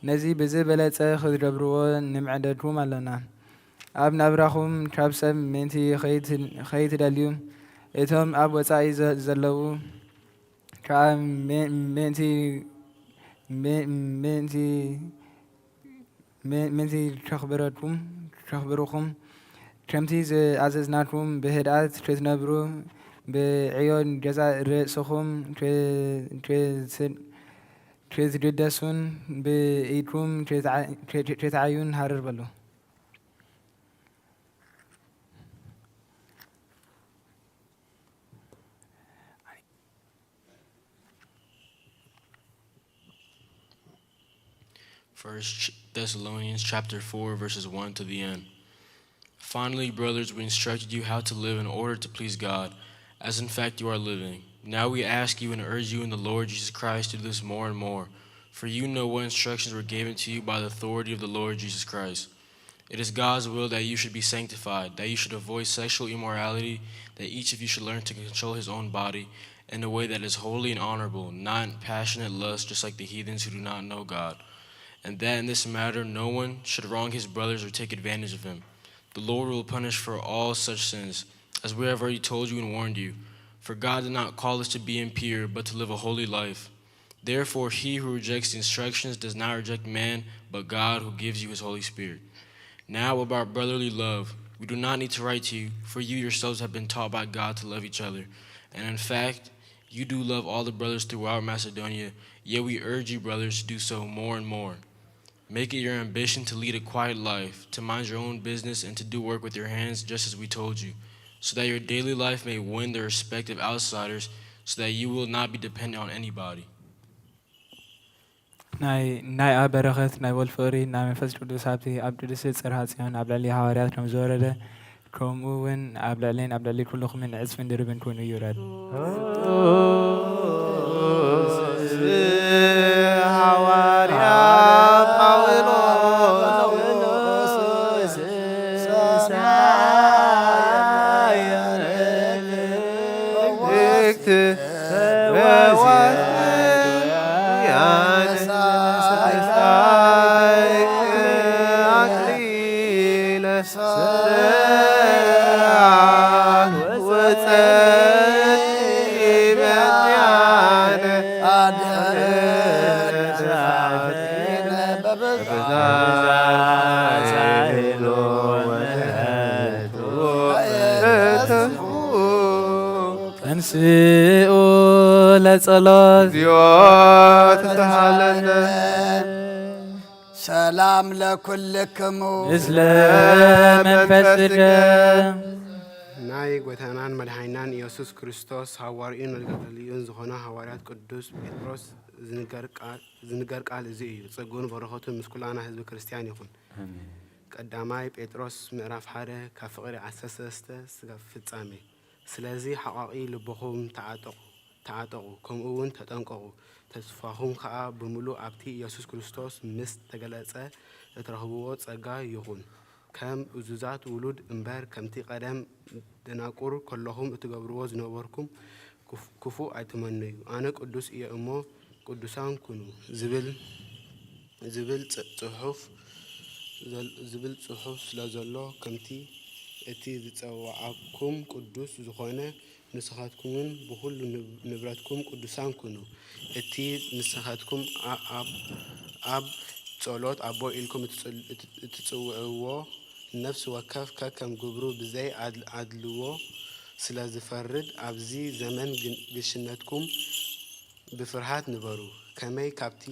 ነዚ ብዝበለጸ ክትገብርዎ ንምዕደኩም ኣሎና። ኣብ ናብራኹም ካብ ሰብ ምእንቲ ኸይት-፣ ኸይትደልዩ፣ እቶም ኣብ ወጻኢ ዘ-፣ ዘለዉ ከኣ ም-፣ ምእንቲ፣ ም-፣ ምእንቲ፣ ም-፣ ምእንቲ ከኽብረኩም፣ ከኽብርኹም፣ ከምቲ ዝኣዘዝናኩም ብህድኣት ክትነብሩ፣ ብዕዮ ገዛእ ርእስኹም ክ-፣ ክት-፣ ክትግደሱን ብኢድኩም ክትዓ-፣ ክት-፣ ክትዓዩን ሃረር በሉ። First Thessalonians chapter four, verses one to the end. Finally, brothers, we instructed you how to live in order to please God, as in fact you are living. Now we ask you and urge you in the Lord Jesus Christ to do this more and more, for you know what instructions were given to you by the authority of the Lord Jesus Christ. It is God's will that you should be sanctified, that you should avoid sexual immorality, that each of you should learn to control his own body in a way that is holy and honorable, not in passionate lust, just like the heathens who do not know God. And that in this matter no one should wrong his brothers or take advantage of him. The Lord will punish for all such sins, as we have already told you and warned you. For God did not call us to be impure, but to live a holy life. Therefore, he who rejects the instructions does not reject man, but God who gives you his Holy Spirit. Now, about brotherly love, we do not need to write to you, for you yourselves have been taught by God to love each other. And in fact, you do love all the brothers throughout Macedonia, yet we urge you, brothers, to do so more and more. Make it your ambition to lead a quiet life, to mind your own business, and to do work with your hands, just as we told you, so that your daily life may win the respect of outsiders, so that you will not be dependent on anybody. ናይ፣ ናይ ኣብ በረኸት፣ ናይ ወልድ ፍቕሪ፣ ናይ መንፈስ ቅዱስ ሃብቲ ኣብ ቅድስቲ ጽርሃ ጽዮን ኣብ ልዕሊ ሃዋርያት ከም ዝወረደ፣ ከምኡ እውን ኣብ ልዕሌን ኣብ ልዕሊ ኩልኹምን ዕጽፍን ድርብን ኮይኑ ይውረድ። ሃዋርያ ጳውሎስ ርዛይሎ ወለቱ ተንስኡ ለጸሎት። እግዚኦ ተሳሃለነ። ሰላም ለኩልክሙ። ምስለ መንፈስከ። ናይ ጎይታናን መድሓኒናን ኢየሱስ ክርስቶስ ሃዋርዩን መልእክተልዩን ዝኾነ ሃዋርያት ቅዱስ ጴጥሮስ ዝንገር ቃል፣ ዝንገር ቃል እዚ እዩ። ጸግኡን በረኸቱን ምስ ኩላና ህዝቢ ክርስቲያን ይኹን። ኣሜን። ቀዳማይ ጴጥሮስ ምዕራፍ ሓደ ካብ ፍቕሪ ዓሰርተ ሰለስተ ስጋብ ፍጻሜ። ስለዚ ሓቋቒ ልብኹም ተዓጠቑ፣ ተዓጠቑ፣ ከምኡ እውን ተጠንቀቑ። ተስፋኹም ከኣ ብምሉእ ኣብቲ ኢየሱስ ክርስቶስ ምስ ተገለጸ እትረኽብዎ ጸጋ ይኹን። ከም እዙዛት ውሉድ እምበር፣ ከምቲ ቀደም ደናቁር ከለኹም እትገብርዎ ዝነበርኩም ክፉ-፣ ክፉእ ኣይትመነዩ። ኣነ ቅዱስ እየ እሞ ቅዱሳን ኩኑ ዝብል፣ ዝብል ጽ-፣ ጽሑፍ ዘል-፣ ዝብል ጽሑፍ ስለ ዘሎ፣ ከምቲ እቲ ዝጸውዓኩም ቅዱስ ዝኾነ፣ ንስኻትኩምን ብኹሉ ንብ-፣ ንብረትኩም ቅዱሳን ኩኑ። እቲ ንስኻትኩም ኣ-፣ ኣብ፣ ኣብ ጸሎት ኣቦ ኢልኩም እትጽል-፣ እት-፣ እትጽውዕዎ፣ ነፍሲ ወከፍ ከከም ግብሩ ብዘይ ኣድ-፣ ኣድልዎ ስለ ዝፈርድ፣ ኣብዚ ዘመን ግን-፣ ግሽነትኩም ብፍርሃት ንበሩ። ከመይ ካብቲ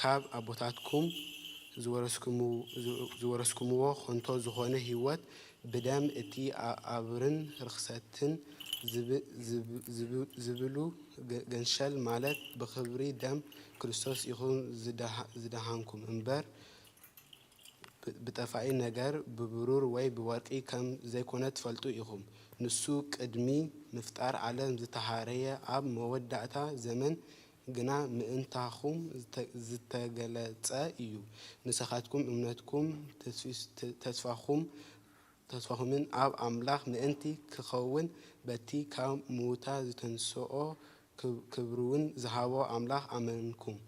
ካብ ኣቦታትኩም ዝወረስኩሙ-፣ ዝወረስኩምዎ ኸንቶ ዝኾነ ህይወት ብደም እቲ ኣ-፣ ኣብርን ርኽሰትን ዝብ-፣ ዝብ-፣ ዝብ-፣ ዝብሉ ገ-፣ ገንሸል ማለት ብኽብሪ ደም ክርስቶስ ኢኹም ዝደሃ-፣ ዝደሃንኩም እምበር፣ ብ-፣ ብጠፋኢ ነገር፣ ብብሩር ወይ ብወርቂ ከም ዘይኮነ ትፈልጡ ኢኹም። ንሱ ቅድሚ ምፍጣር ዓለም ዝተሃረየ፣ ኣብ መወዳእታ ዘመን ግና ምእንታኹም ዝተ-፣ ዝተገለጸ እዩ። ንስኻትኩም እምነትኩም ተስፊስ-፣ ተ-፣ ተስፋኹም፣ ተስፋኹምን ኣብ ኣምላኽ ምእንቲ ክኸውን በቲ ካብ ምዉታ ዝተንስኦ ክብ-፣ ክብሪውን ዝሃቦ ኣምላኽ ኣመንኩም።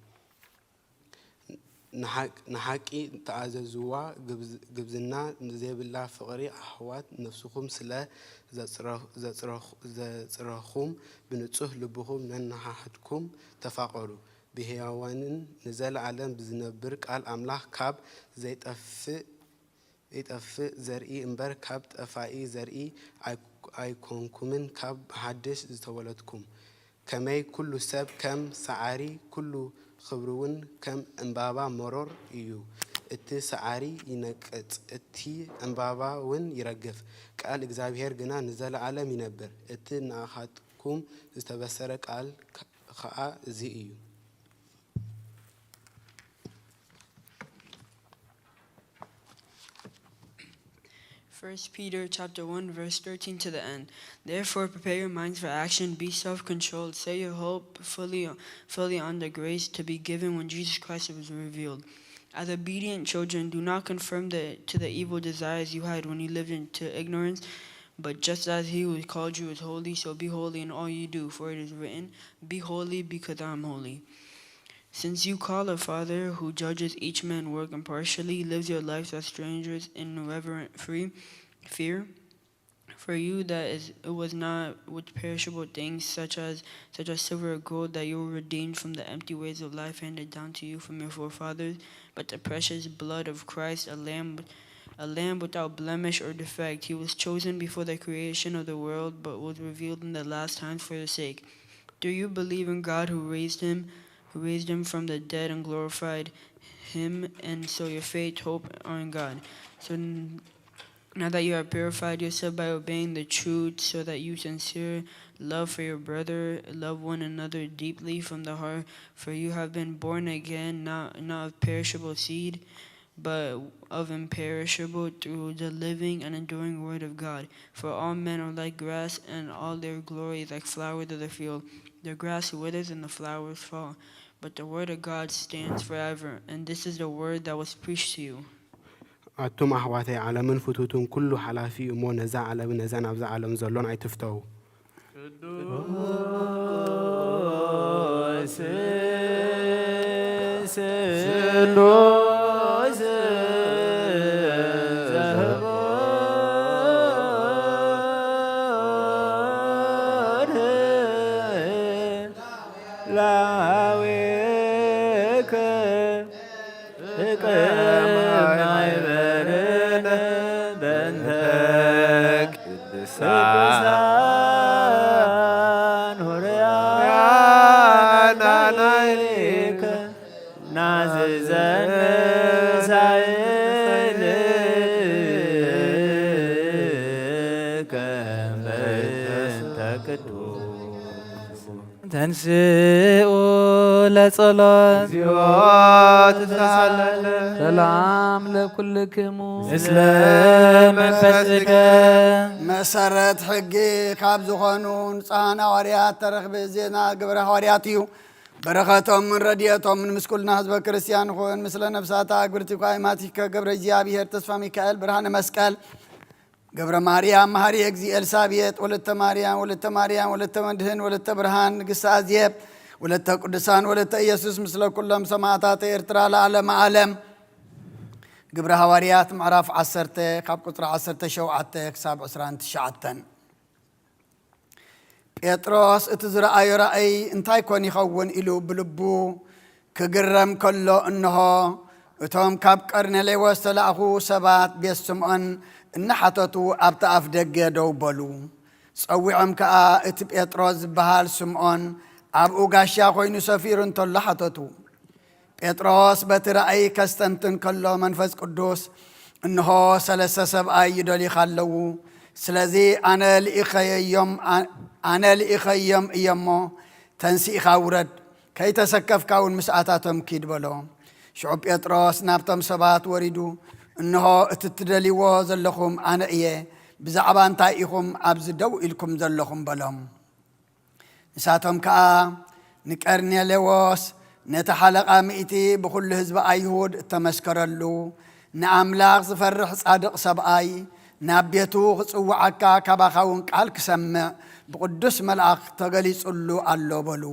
ንሓቅ-፣ ንሓቂ ተኣዘዝዋ፣ ግብዝ-፣ ግብዝና ዘይብላ ፍቕሪ ኣሕዋት ነፍስኹም ስለ ዘጽረ-፣ ዘጽረኹ-፣ ዘጽረኹም ብንጹህ ልብኹም ነንሓድኩም ተፋቐሩ። ብሕያዋንን ንዘለዓለም ብዝነብር ቃል ኣምላኽ ካብ ዘይጠፍእ ይጠፍእ ዘርኢ እምበር ካብ ጠፋኢ ዘርኢ ኣይ-፣ ኣይኮንኩምን፣ ካብ ሓድሽ ዝተወለድኩም። ከመይ ኩሉ ሰብ ከም ሰዓሪ፣ ኩሉ ክብሪውን ከም ዕምባባ መሮር እዩ። እቲ ሰዓሪ ይነቅጽ፣ እቲ ዕምባባውን ይረግፍ፣ ቃል እግዚኣብሔር ግና ንዘለዓለም ይነብር። እቲ ንኣኻትኩም ዝተበሰረ ቃል ከ-፣ ኸኣ እዚ እዩ። First Peter chapter one, verse thirteen to the end. Therefore, prepare your minds for action, be self-controlled, set your hope fully, fully on the grace to be given when Jesus Christ was revealed. As obedient children, do not conform the, to the evil desires you had when you lived in to ignorance, but just as he who called you is holy, so be holy in all you do, for it is written, "Be holy because I am holy." Since you call a father who judges each man's work impartially, lives your lives as strangers in reverent free fear, for you that is, it was not with perishable things such as, such as silver or gold, that you were redeemed from the empty ways of life handed down to you from your forefathers, but the precious blood of Christ, a lamb, a lamb without blemish or defect. He was chosen before the creation of the world, but was revealed in the last times for your sake. Do you believe in God who raised him, who raised him from the dead and glorified him? And so your faith, hope are in God. So n-, now that you have purified yourself by obeying the truth, so that you sincere love for your brother, love one another deeply from the heart, for you have been born again, not, not of perishable seed, but of imperishable, through the living and enduring word of God. For all men are like grass, and all their glory is like flowers of the field. The grass withers and the flowers fall, but the word of God stands forever. And this is the word that was preached to you. ኣቱም ኣሕዋተይ፣ ዓለምን ፍትውቱን ኩሉ ሓላፊ እዩ እሞ፣ ነዛ ዓለምን ነዛ ናብዛ ዓለም ዘሎን ኣይትፍተው። ቅዱስ ስሉስ ዘህቦ ላዌከ እንስኡ ለጸሎት። እግዚኦ ትሳለለ ሰላም ለኩልክሙ ምስለ መንፈስከ። መሰረት ሕጊ ካብ ዝኾኑ ንጹሃን ሃዋርያት ተረኽበ ዜና ግብረ ሃዋርያት እዩ። በረኸቶምን ረድኤቶምን ምስ ኩልና ህዝበ ክርስቲያን ይኹን። ምስለ ነፍሳታ ግብርቲ ኳይማቲከ ገብረ እግዚኣብሔር ተስፋ ሚካኤል ብርሃነ መስቀል ገብረ ማርያም መሃሪ እግዚእ ኤልሳቤጥ ወለተ ማርያም ወለተ ማርያም ወለተ መድህን ወለተ ብርሃን ንግስቲ ኣዜብ ወለተ ቅዱሳን ወለተ ኢየሱስ ምስለ ኩሎም ሰማዕታት ኤርትራ ለዓለመ ዓለም። ግብረ ሃዋርያት ምዕራፍ ዓሰርተ ካብ ቁጽሪ ዓሰርተ ሸውዓተ ክሳብ ዕስራን ትሽዓተን። ጴጥሮስ እቲ ዝረኣዮ ራእይ እንታይ ኮን ይኸውን ኢሉ ብልቡ ክግረም ከሎ፣ እንሆ እቶም ካብ ቀርኔሌዎስ ዝተላእኹ ሰባት ቤት ስምዖን እናሓተቱ ኣብቲ ኣፍ ደገ ደው በሉ። ጸዊዖም ከኣ እቲ ጴጥሮስ ዝበሃል ስምዖን ኣብኡ ጋሻ ኮይኑ ሰፊሩ እንተሎ ሓተቱ። ጴጥሮስ በቲ ራእይ ከስተንትን ከሎ መንፈስ ቅዱስ፣ እንሆ ሰለስተ ሰብኣይ ይደልዩኻ ኣለዉ። ስለዚ ኣነ ልኢኸዮም ኣነ ልኢኸዮም እየሞ ተንሲእኻ ውረድ፣ ከይተሰከፍካ እውን ምስኣታቶም ኪድ በሎ። ሽዑ ጴጥሮስ ናብቶም ሰባት ወሪዱ፣ እንሆ እቲ ትደልይዎ ዘለኹም ኣነ እየ፣ ብዛዕባ እንታይ ኢኹም ኣብዚ ደው ኢልኩም ዘለኹም በሎም። ንሳቶም ከኣ ንቀርኔሌዎስ ነቲ ሓለቓ ሚእቲ ብኹሉ ህዝቢ ኣይሁድ እተመስከረሉ ንኣምላኽ ዝፈርሕ ጻድቕ ሰብኣይ ናብ ቤቱ ክጽውዓካ ካባኻ እውን ቃል ክሰምዕ ብቕዱስ መልኣኽ ተገሊጹሉ ኣሎ በሉ።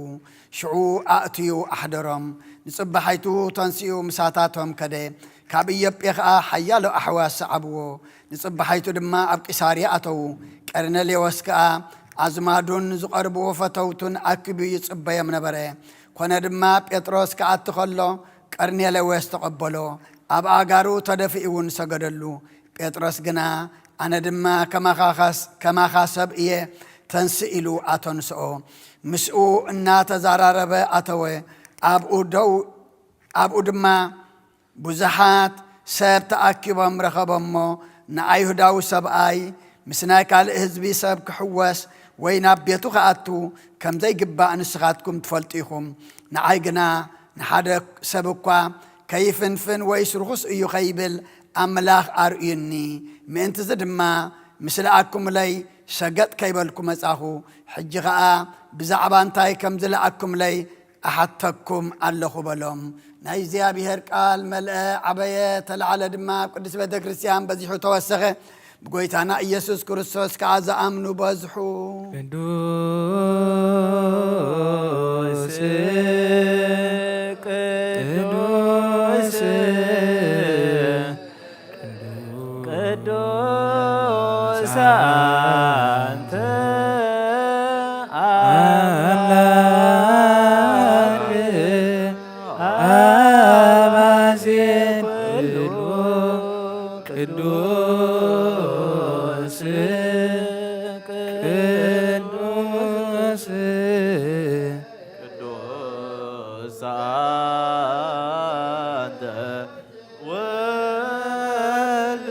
ሽዑ ኣእትዩ ኣሕደሮም። ንጽባሒቱ ተንሲኡ ምሳታቶም ከደ። ካብ ኢዮጴ ኸኣ ሓያሎ ኣሕዋት ሰዓብዎ። ንጽባሒቱ ድማ ኣብ ቂሳርያ ኣተዉ። ቀርኔሌዎስ ከኣ ኣዝማዱን ዝቐርብዎ ፈተውቱን ኣኪቡ ይጽበዮም ነበረ። ኮነ ድማ ጴጥሮስ ክኣቲ ኸሎ ቀርኔሌዎስ ተቐበሎ፣ ኣብ ኣእጋሩ ተደፊኡ እውን ሰገደሉ። ጴጥሮስ ግና ኣነ ድማ ከማኻ ሰብ እየ፣ ተንስእ ኢሉ ኣተንስኦ። ምስኡ እናተዛራረበ ኣተወ። ኣብኡ ደው ኣብኡ ድማ ብዙሓት ሰብ ተኣኪቦም ረኸቦሞ፣ ንኣይሁዳዊ ሰብኣይ ምስ ናይ ካልእ ህዝቢ ሰብ ክሕወስ ወይ ናብ ቤቱ ክኣቱ ከም ዘይግባእ ንስኻትኩም ትፈልጡ ኢኹም። ንዓይ ግና ንሓደ ሰብ እኳ ከይፍንፍን ወይስ ርኹስ እዩ ከይብል ኣምላኽ ኣርእዩኒ። ምእንትዚ ድማ ምስ ለኣኩምለይ ሰገጥ ከይበልኩ መጻኹ። ሕጂ ኸኣ ብዛዕባ እንታይ ከም ዝለኣኩምለይ እሓተኩም ኣለኹ በሎም። ናይ እግዚኣብሔር ቃል መልአ፣ ዓበየ፣ ተላዕለ ድማ ኣብ ቅድስት ቤተ ክርስቲያን በዚሑ ተወሰኸ። ብጎይታና ኢየሱስ ክርስቶስ ከኣ ዝኣምኑ በዝሑ። ቅዱስ ቅዱስ ቅዱስ አንተ አምላክ አባዜ ኩሉ ቅዱስ ቅዱስ ቅዱስ አንተ ወልድ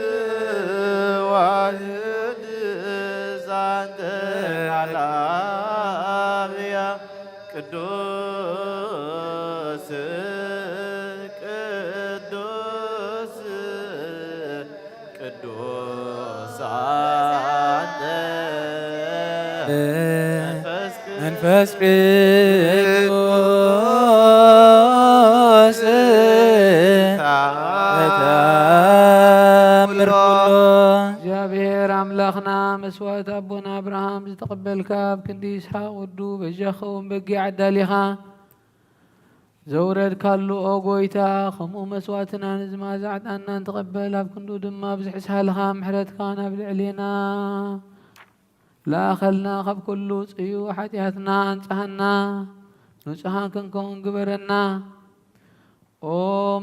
ዋህድ ዛንተ ቃል አብያ ቅዱስ ቅዱስ ቅዱስ አንተ መንፈስ መንፈስ ቅዱስ ተአምር ኩሎ። እግዚኣብሔር ኣምላኽና መስዋዕት ኣቦና ኣብርሃም ዝተቐበልካ ኣብ ክንዲ ይስሓቅ ወዱ በጃ ክኸውን በጊዕ ኣዳሊኻ ዘውረድካሉ ኦ ጎይታ፣ ከምኡ መስዋዕትና ንዝማዛ ዕጣንና ንትቐበል፣ ኣብ ክንዱ ድማ ብዝሒ ሳህልኻ ምሕረትካ ናብ ልዕሌና ለኣኸልና፣ ካብ ኩሉ ጽዩ ሓጢኣትና ኣንጽሃና፣ ንጹሃን ክንከውን ግበረና። ኦ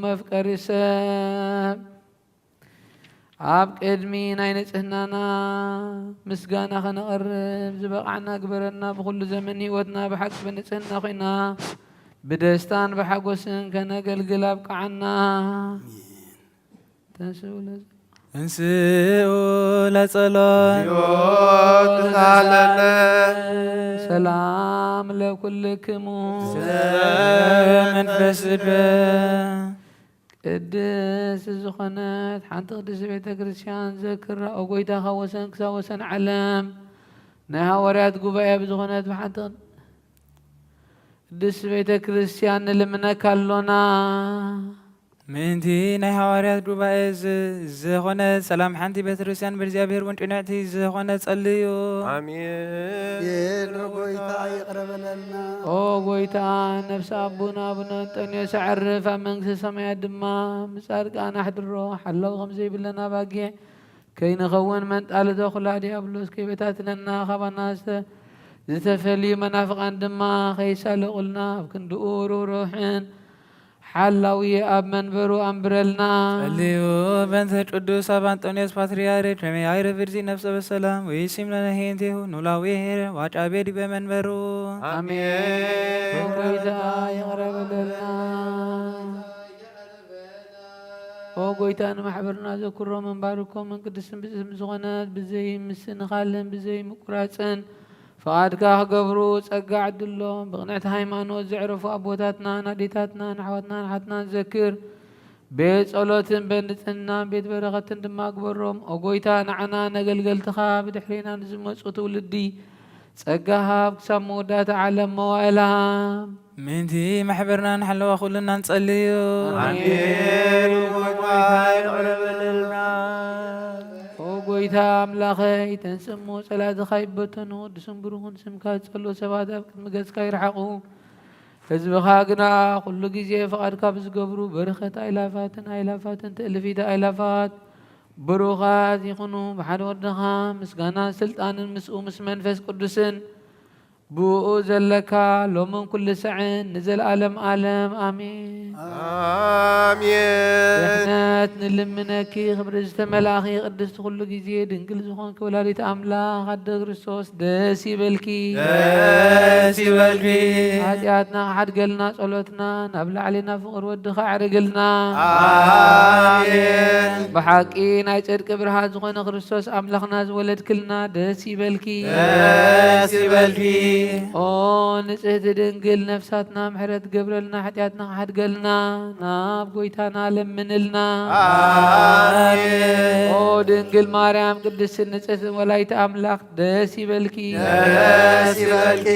መፍቀሪ ሰብ፣ ኣብ ቅድሚ ናይ ንጽህናና ምስጋና ከነቕርብ ዝበቓዕና ግበረና። ብኹሉ ዘመን ህይወትና ብሓቂ ብንጽህና ኮይና ብደስታን ብሓጎስን ከነገልግል ኣብቅዓና። ተንስኡ ለጸ- እንስኡ ለጸሎት። ሕይወት ተሳለለ። ሰላም ለኩልክሙ። ስለ መንፈስከ። ቅድስት ዝኾነት ሓንቲ ቅድስት ቤተ ክርስቲያን ዘክራ፣ ኦ ጎይታ፣ ካብ ወሰን ክሳብ ወሰን ዓለም ናይ ሃዋርያት ጉባኤ ብዝኾነት ብሓንቲ ቅድስት ቤተ ክርስቲያን ንልምነካ ኣሎና። ምእንቲ ናይ ሃዋርያት ጉባኤ ዝ-፣ ዝኾነት ሰላም ሓንቲ ቤተ ክርስቲያን ብእግዚኣብሔር እውን ቅንዕቲ ዝኾነት ጸልዩ። ኣሜን። ኦ ጎይታ፣ ይቕረ በለልና። ኦ ጎይታ፣ ነፍሲ ኣቦና ኣቡነ እንጠንዮስ ኣዕርፍ፣ ኣብ መንግስተ ሰማያት ድማ ምስ ጻድቃን ኣሕድሮ። ሓላው ከም ዘይብለና ባጊዕ ከይንኸውን መንጣልቶ ኩላ ዲያብሎስ ከይበታትነና፣ ካባና ዝተ-፣ ዝተፈልዩ መናፍቃን ድማ ከይሳለቑልና፣ ኣብ ክንድኡ ርህሩህን ሓላዊ ኣብ መንበሩ ኣንብረልና። ጸልዩ። በእንተ ቅዱስ ኣባ እንጦንዮስ ፓትርያርክ ከመ ይዕርፍ እግዚእ ነፍሰ በሰላም ወይሲም ለነ ሄንቴሁ ኖላዊ ሄረ ዋጫቤ ዲበ መንበሩ። ኣሜን። ጎይታ ይቕረ በለልና። ኦ ጎይታ፣ ንማሕበርና ዘክሮምን ባርኮምን ቅድስትን ብፅዕትን ዝኾነት ብዘይ ምስንኻልን ብዘይ ምቁራፅን ፍቓድካ ክገብሩ ጸጋ ዕድሎም። ብቕንዕቲ ሃይማኖት ዘዕረፉ ኣቦታትናን ኣዴታትናን ኣሕዋትናን ኣሓትናን ዘክር። ቤት ጸሎትን ቤት ንጽህናን ቤት በረኸትን ድማ ግበሮም። ኦ ጎይታ፣ ንዓና ነገልገልትኻ ብድሕሬና ንዝመጹ ትውልዲ ጸጋ ሃብ ክሳብ መወዳእታ ዓለም መዋእላ። ምእንቲ ማሕበርናን ሓለዋ ኩልና ንጸልዩ። ኣሜን። ጎይታ ይቕረ በለልና። ኦ ጎይታ ኣምላኸይ፣ ተንስእሞ ጸላእትኻ ይበተኑ፣ ቅዱስን ብሩኽን ስምካ ዝጸልኡ ሰባት ኣብ ቅድሚ ገጽካ ይርሓቑ። ህዝብኻ ግና ኩሉ ግዜ ፍቓድካ ብዝገብሩ በረኸት ኣይላፋትን ኣይላፋትን ትእልፊት ኣይላፋት ብሩኻት ይኹኑ። ብሓደ ወድኻ ምስጋናን ስልጣንን ምስኡ ምስ መንፈስ ቅዱስን ብኡ ዘለካ ሎምን ኩሉ ሳዕን ንዘለኣለም ኣለም ኣሜን። ኣሜን። ድሕነት ንልምነኪ ክብሪ ዝተመላእኺ ቅድስቲ ኩሉ ግዜ ድንግል ዝኾንኪ ወላዲት ኣምላኽ ኣደ ክርስቶስ ደስ ይበልኪ። ደስ ይበልኪ። ሓጢኣትና ክሓድገልና ጸሎትና ናብ ላዕሊ ናብ ፍቕሪ ወድኻ ኣዕርግልና። ኣሜን። ብሓቂ ናይ ጽድቂ ብርሃን ዝኾነ ክርስቶስ ኣምላኽና ዝወለድክልና ደስ ይበልኪ። ደስ ይበልኪ። ኦ ንጽህቲ ድንግል ነፍሳትና ምሕረት ገብረልና ሓጢኣትና ክሓድገልና ናብ ጎይታና ለምንልና። ኣሜን። ኦ ድንግል ማርያም ቅድስት ንጽህቲ ወላዲተ ኣምላኽ ደስ ይበልኪ። ደስ ይበልኪ።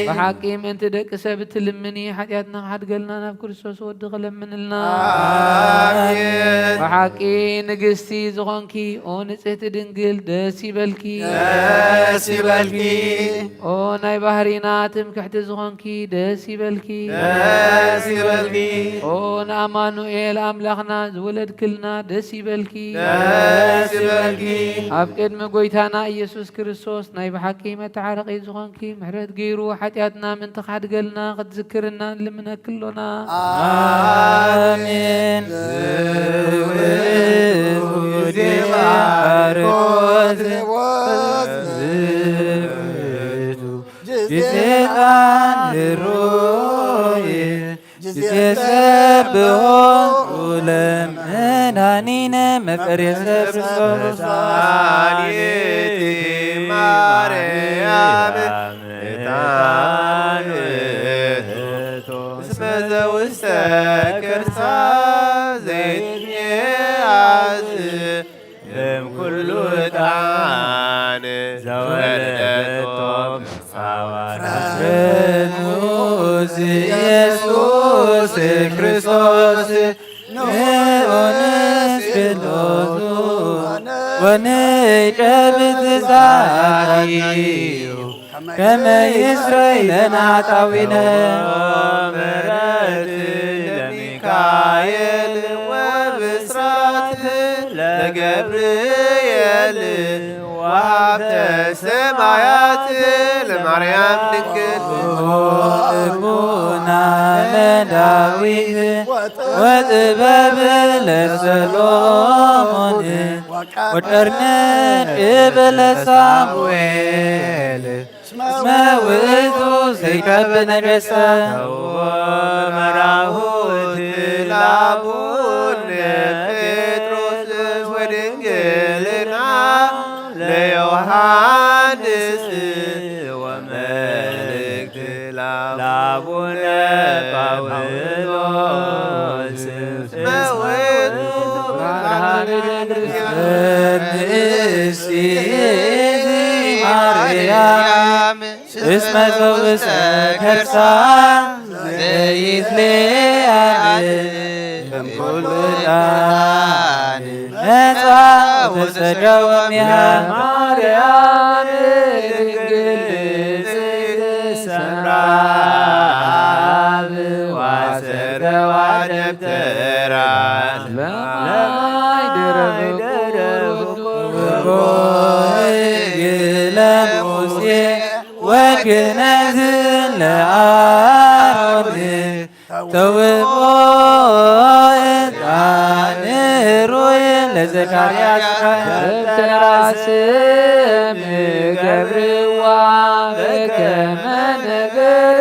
ብሓቂ ምእንቲ ደቂ ሰብ እትልምኒ ሓጢኣትና ክሓድገልና ናብ ክርስቶስ ወድኺ ለምንልና። ኣሜን። ብሓቂ ንግስቲ ዝኾንኪ ኦ ንጽህቲ ድንግል ደስ ይበልኪ። ደስ ይበልኪ። ኦ ናይ ባህሪና ትምክሕቲ ዝኾንኪ ደስ ይበልኪ። ደስ ይበልኪ። ኦ ንኣማኑኤል ኣምላኽና ዝወለድክልና ደስ ይበልኪ። ደስ ይበልኪ። ኣብ ቅድሚ ጎይታና ኢየሱስ ክርስቶስ ናይ ብሓቂ መተዓረቒ ዝኾንኪ ምሕረት ገይሩ ሓጢኣትና ምእንቲ ክሓድገልና ክትዝክርና ንልምነኪ ኣሎና። ኣሜን። ዝውእቱ ጊዜ ባርኮት ጊዜ ቃል ሩይ ጊዜ ሰብሖ ለመድኃኒነ መፍቀሬ ሰብ ክርስቶስ። ሳሊቲ ማርያም ዕጣን ውእቶ እስመ ዘውስተ ከርሳ ዘይትሜአዝ እምኩሉ ዕጣን ዘወለደቶ ጻዋራ ንዑስ ኢየሱስ ክርስቶስ ንዑንስ ክሎቱ ወንጨብጥ ዛዩ ከመ ይስረይ ለነ ኃጣውኢነ። ምሕረት ለሚካኤል ወብስራት ለገብርኤል ወሀብተ ሰማያት ለማርያም ድንግል። ልቡና ለዳዊት ወጥበብ ለሰሎሞን ወቀርነ ቅብ ለሳሙኤል እስመ ውእቱ ዘይቀብ ነገሥተ። ተወ መራሁ ትላቡነ ጴጥሮስ ወድንግልና ለዮሐንስ ወመለ እስመ ዘውስተ ከርሳ ዘይትለዓል እምኩሉ ዕጣን መጻ ወተጸገወ እምኔሃ። ማርያም ድንግል ንጽሕት ሰምራ አብ ዋሰርገዋ ደብተራ ለማይ ደረፍቁ እግለ ሙሴ ወክነዝን ለአሮን ተውቦ ዕጣን ሩይ ለዘካርያስ። ደብተራ ስም ገብርዋ በከመ ነገር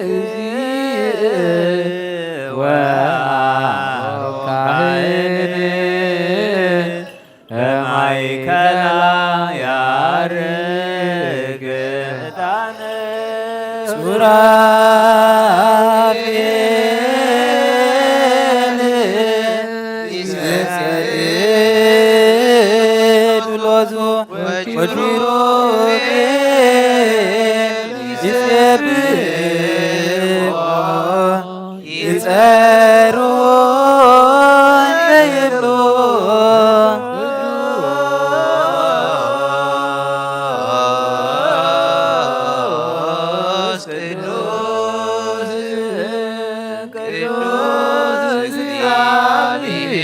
እግዚእ ወአሮን ካህን በማእከላ ያርግ ዕጣን። ሱራፌል ይሰግድ ሎቱ ወኪሩቤል ይሴብሖ ይጸሩ ለይብሉ። ቅዱስ ቅዱስ ቅዱስ እግዚአብሔር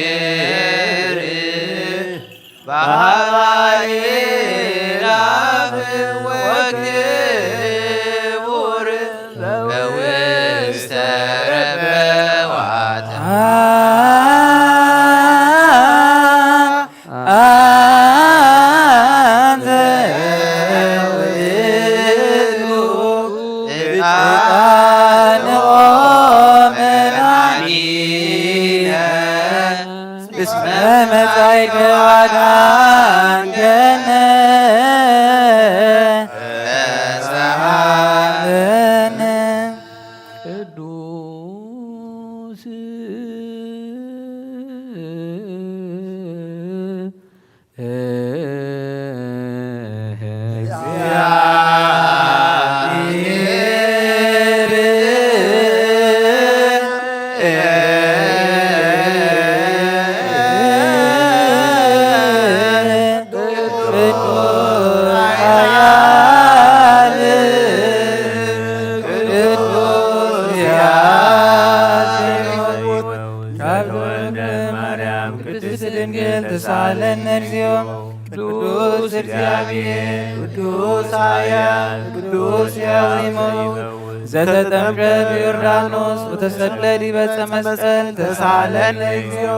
በኃይል አብ ወክቡር በውስተ ረበዋት። አንተ ውእቱ ዕጣንኦ መድኃኒነ እስመ መጻእከ ወአድኃንከነ። ቅዱስ ቅድስት ድንግል ተሳለነ እግዚኦ። ቅዱስ እግዚአብሔር፣ ቅዱስ ኃያል፣ ቅዱስ ሕያው ይመውት ዘተጠምቀ በዮርዳኖስ ወተሰቅለ ዲበ ዕፀ መስቀል ተሳለነ እግዚኦ።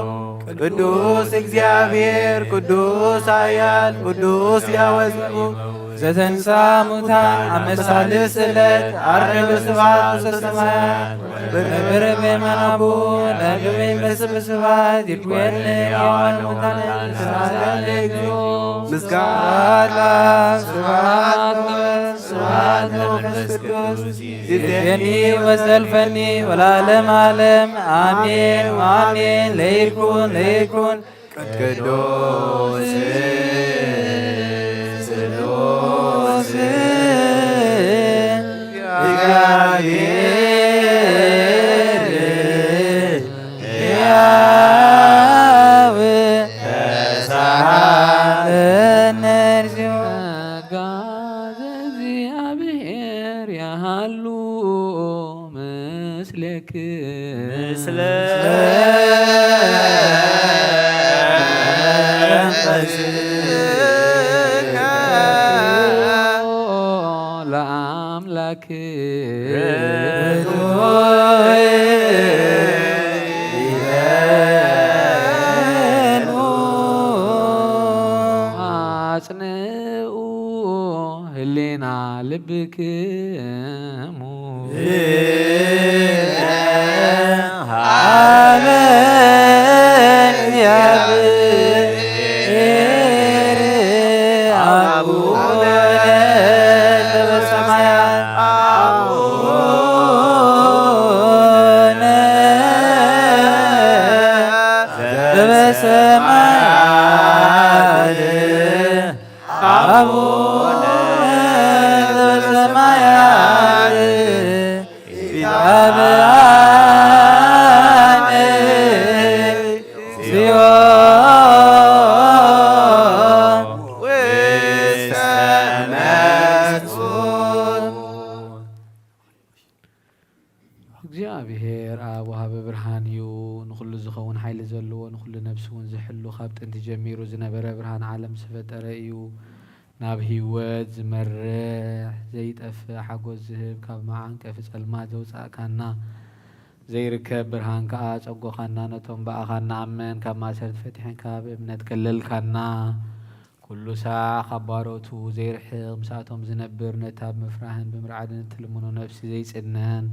ቅዱስ እግዚአብሔር፣ ቅዱስ ኃያል፣ ቅዱስ ሕያው ይመውት ዘተንሳ ሙታን አመሳልስ ዕለት አረገ ስብሐት ውስተ ሰማያት ወነበረ በየማነ አቡ ለግብር በስብስባት ይኮን ያዋን ሙታን ተሳለ እግዚኦ። ምስጋና ስብሐት ስብሐት ለመንፈስ ቅዱስ ይዜኒ ወዘልፈኒ ወላለም ዓለም አሜን ወአሜን። ለይኩን ለይኩን ቅዱስ ስሉስ እግዚአብሔር ሕያው ተሳሃለነ እግዚኦ። ጸጋ ዘእግዚአብሔር ያሃሉ ምስሌክ ምስለ መንፈስከ ለአምላክ አጽንኡ ህሊና ልብክሙ ሀበ እግዚአብሔር አቡነ ዘበሰማያት። አቡነ ዘበሰማያት አቡነ ዘበሰማያት እውን ዝሕሉ፣ ካብ ጥንቲ ጀሚሩ ዝነበረ፣ ብርሃን ዓለም ዝፈጠረ እዩ። ናብ ህይወት ዝመርሕ ዘይጠፍእ ሓጎስ ዝህብ፣ ካብ መዓንቀፊ ጸልማት ዘውጻእካና፣ ዘይርከብ ብርሃን ከኣ ጸጎኻና። ነቶም ብኣኻ ንኣምን ካብ ማእሰርቲ ፈቲሕካ ብእምነት ከለልካና። ኩሉ ሳዕ ካብ ባሮቱ ዘይርሕቕ፣ ምስኣቶም ዝነብር፣ ነታ ብምፍራህን ብምርዓድን እትልምኖ ነፍሲ ዘይጽነን፣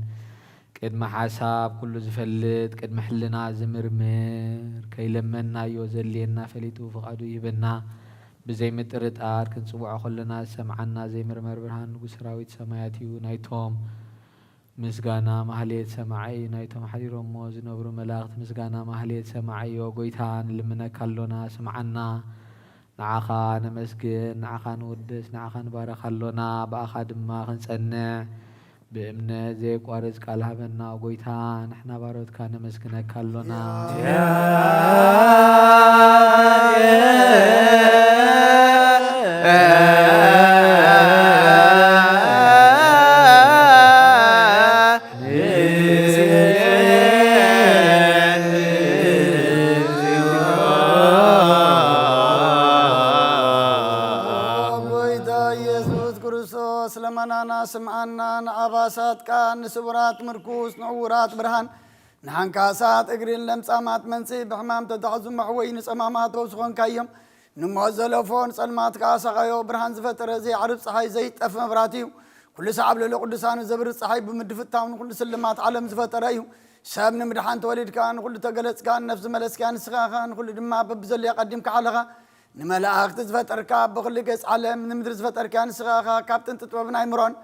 ቅድሚ ሓሳብ ኩሉ ዝፈልጥ፣ ቅድሚ ሕልና ዝምርምር፣ ከይለመንናዮ ዘድልየና ፈሊጡ ፍቓዱ ይህበና። ብዘይ ምጥርጣር ክንጽውዖ ከለና ዝሰምዓና ዘይምርመር ብርሃን ንጉስ ሰራዊት ሰማያት እዩ። ናይቶም ምስጋና ማህሌት ሰማዒ እዩ። ናይቶም ሓዲሮሞ ዝነብሩ መላእኽቲ ምስጋና ማህሌት ሰማዒ እዩ። ኦ ጎይታ፣ ንልምነካ ኣሎና፣ ስምዓና። ንዓኻ ነመስግን፣ ንዓኻ ንውድስ፣ ንዓኻ ንባረኽ ኣሎና። ብኣኻ ድማ ክንጸንዕ ብእምነት ዘየቋርጽ ቃል ሃበና። ኦ ጎይታ፣ ንሕና ባሮትካ ነመስግነካ ኣሎና። ጎይታ ኢየሱስ ክርስቶስ ለመናና ስምዓና፣ ንኣባሳት ቃል፣ ንስቡራት ምርኩስ፣ ንዕውራት ብርሃን፣ ንሓንካሳት እግሪን ለምጻማት መንጽኢ፣ ብሕማም ተታሕዙ መሕወይ፣ ንጸማማት ፈውሲ ኾንካዮም። ንሞት ዘለፎ ንጸልማት ከኣ ሰቓዮ፣ ብርሃን ዝፈጠረ ዘይዓርብ ጸሓይ ዘይጠፍ መብራህቲ እዩ። ኩሉ ሰዓብ ልዕሊ ቅዱሳኑ ዘብርህ ጸሓይ ብምድፍታው ንኹሉ ስልማት ዓለም ዝፈጠረ እዩ። ሰብ ንምድሓን ተወሊድካ፣ ንኹሉ ተገለጽካ፣ ንነፍሲ መለስካ፣ ንስኻ ኢኻ ንኹሉ ድማ በብዘለዮ ቀዲምካ ሓለኻ። ንመላእኽቲ ዝፈጠርካ፣ ብኹሉ ገጽ ዓለም ንምድሪ ዝፈጠርካ ንስኻ ኢኻ። ካብ ጥንቲ ጥበብን ኣይምሮን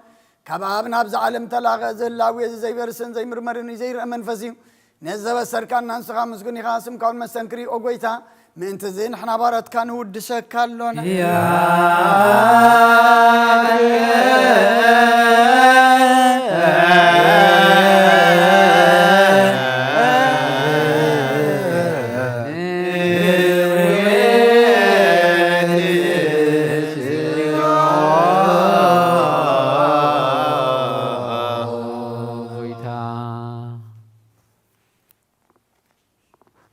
ካብ ኣብ ናብዚ ዓለም ተላኸ። እዚ ህላዌ እዚ ዘይበርስን ዘይምርመርን እዩ፣ ዘይርአ መንፈስ እዩ። ነዚ ዘበሰርካና ንስኻ ምስጉን ኢኻ፣ ስምካ እውን መስተንክር እዩ። ኦ ጎይታ፣ ምእንቲ እዚ ንሕና ባሮትካ ንውድሰካ ኣሎና። ጎይታ፣